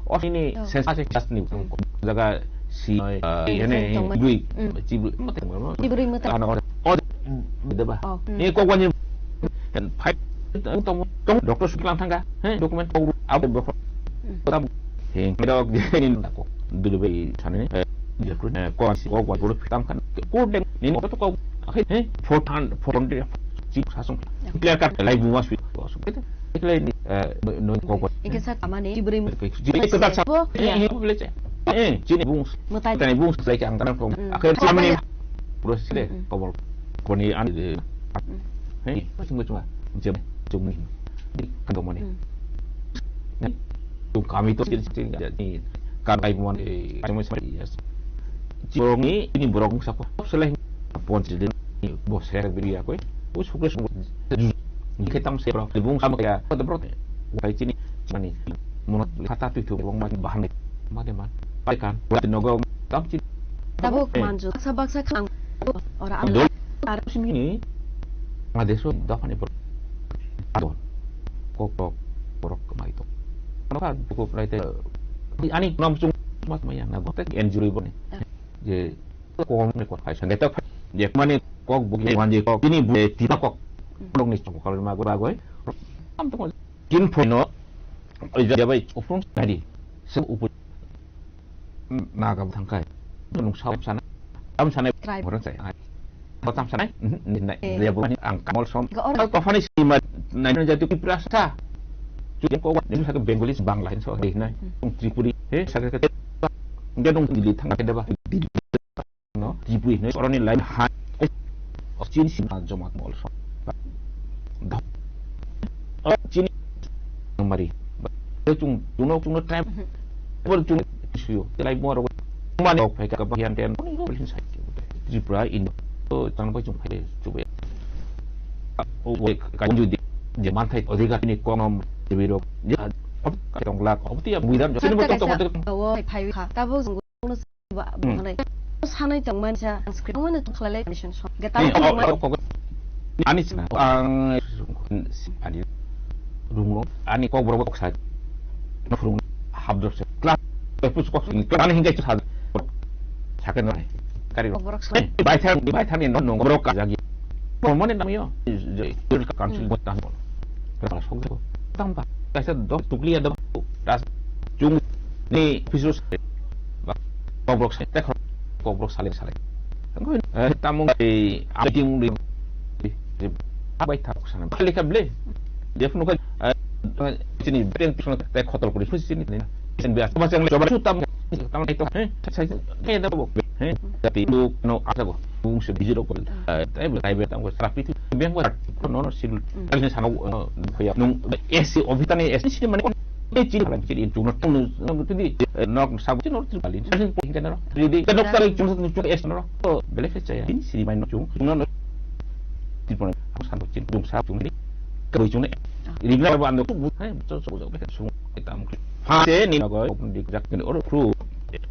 O sini Oh. sensa se class ni. Hmm. Jaga si, eh, Hmm, ene, hmm, tongmani. Bui. Hmm. Chibui, mate, Chibui mate. Ano, o, deba. Oh, hmm. Ni kok wani. Kan phai tong tong Doctor Suklang thangka, he, document kok abo bro. Hmm. Tam he, dok je ni na ko. Dulu be thane, eh, je kru, eh, ko si ko ko bro tam kan. Ko de ni ko to ko, he, he, four hundred, four hundred, si sasung. Clear cut, live was with. Ko so kete. Ikle ni, eh, no ko ko. Ike sa kamane, ibrim. Ji ko ta sa. Bo, Eh, ya. eh, bole che. Eh, chini bung. Mutai. Tani bung selai ke ang tanang kong. Hmm. Akhir Ko samani. bole. Proses de, Hmm. kobol. Koni an de. Hmm. Hei, pasung bachunga. Jam, jam ni. Di, kando mani. Hmm. Ni, tu kami to sini, sini, ni, kan kai mon, eh, kami sama, yes. Borok ni, ini borok sako. Selai, pon sini, ni, bo ser beri ya koi. Us sukle sung. Ni ke tam se bro. Bung sama ya. Kata bro. Kai chini, mani. Mono kata tu tu, bong mani, bahan. Mate man. Pai kan. Buat nogo tam chin. Tabuk Eh. manju. Baksa baksa khang. Ora Dol. Ar simi ni. Ngadeso dapani por. Adon. Kok kok. Porok kemai to. Ano kan buku prai te. Di ani nam sung mat maya na gote enjoy bone. Eh. Je ko ne ko phai sangge ta. Je mane kok buki manje kok ini bu tita kok. Dong ni chong kal ma gora goi. Am to Tin phoino, oi jabai, uphung nadi, se upu, naga thangkai, nung sam sana, sam sana, Tribe. Orang saya, ai, sam sana, nai, Eh. dia bukan ang kamol som, Ga orang. Kau tofani sima, nai, nai, jatuh Tiprasa, tu dia kau, dia misalnya Bengali, Bangla, so, deh, nai, Hmm. Tung Tripuri, he, sakit, dia nung dili thangkai, dia bah, dili. No, Tripuri hinwi oroni line hai. Oxygen sim joma mol so. Da, Oh, chini mari. Chung, chung no, chung no time. Bor chung suyo. Lai mo ro. Mani ok phai ka ba hian ten. Ni ro lin sai. Tripura in. To tang bai chung phai chu be. O we ka ju di. Je man thai odhikar ni konom de biro. Je ka tong lak. Obti ya buidan jo. Sini mo tong tong. Wo phai phai kha. Tabuk jung Ba, Hmm. Bwkhanai. Sanai tongmani sa Sanskrit. Tongmani tong khlailai condition song. Geta Eh, tong oh, tongmani. Oh, oh, oh. Ani sina, ang, ani, rung rung, ani kok borok kok sai. No rung, hap drop se. Class, eh, pus kok sini, class ani hingkai sa. Sakhe no. Kari. Kok borok sa. Eh, bai thang, bai thang ni no, no, borok ka jagi. Tongmani nam yo. Council Hmm. bot tang. Kala sok jago. Tang ba. Kaisa dok tukliya dok. Ras, chung ni office ro sale. Ba, kobrok sale, te khorok kobrok sale sale. Tamo, eh, tamo, eh, ating di, di, di, abai thak sana. Balik ka ble. Dia pun kan, eh, sini, beten pun te khotol kuri, sini, sini. Sen biasa, macam coba tu tam, tam itu, eh, saya, saya dah bawa, eh, tapi lu, no, ada gua, bung se bijil kok, eh, tapi, tapi, tapi, tapi, tapi, no, no, sil, Mm. Kali sana, eh, ya, nung, eh, si, office ni, eh, si, mana, eh, chini, mana, chini, itu, no, no, no, tadi, eh, no, sabu, chini, no, tadi, bali, chini, kok, hingga, no, tadi, tadi, no, tadi, cuma satu, cuma, eh, no, oh, beli, saya, ini, sini, main, no, cuma, no, no, tadi, mana, aku, satu, chini, cuma, satu, cuma, ini, kalau, cuma, Ah. Ini, apa, anda, tuh, eh, betul, betul, betul, betul, betul, betul, betul, Pha se ni nogo open dik jak ni oro kru.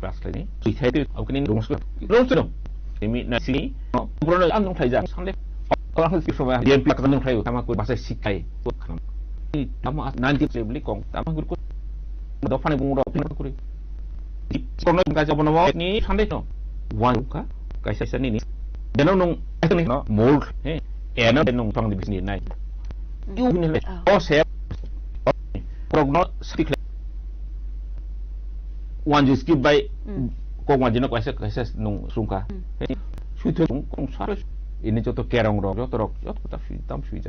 Class ni. Sui thai tu, open ni rung sui. Rung sui. Imi na sini. Bro no ang nung thai jak. Sande. Orang sih semua. Dia pihak nung thai. Tama ku bahasa sikai. Tama nanti saya beli kong. Tama guru ku. Dofa ni bung ro pin kuri. Kono ka jabo no ni sande no. Wan ka. Kaisa sani ni. Deno nung ni no. Mold. He. Eno nung tong di bisni nai. Yu ni le. Oh. O se. Progno sati khle. Wan jis ki bai. Mm. Kok wan jino kaisa kaisa nung sungka. Mm. Sui thoi sung kong sar. Ini joto kerong rok, joto rok, joto ta sui, tam sui ja.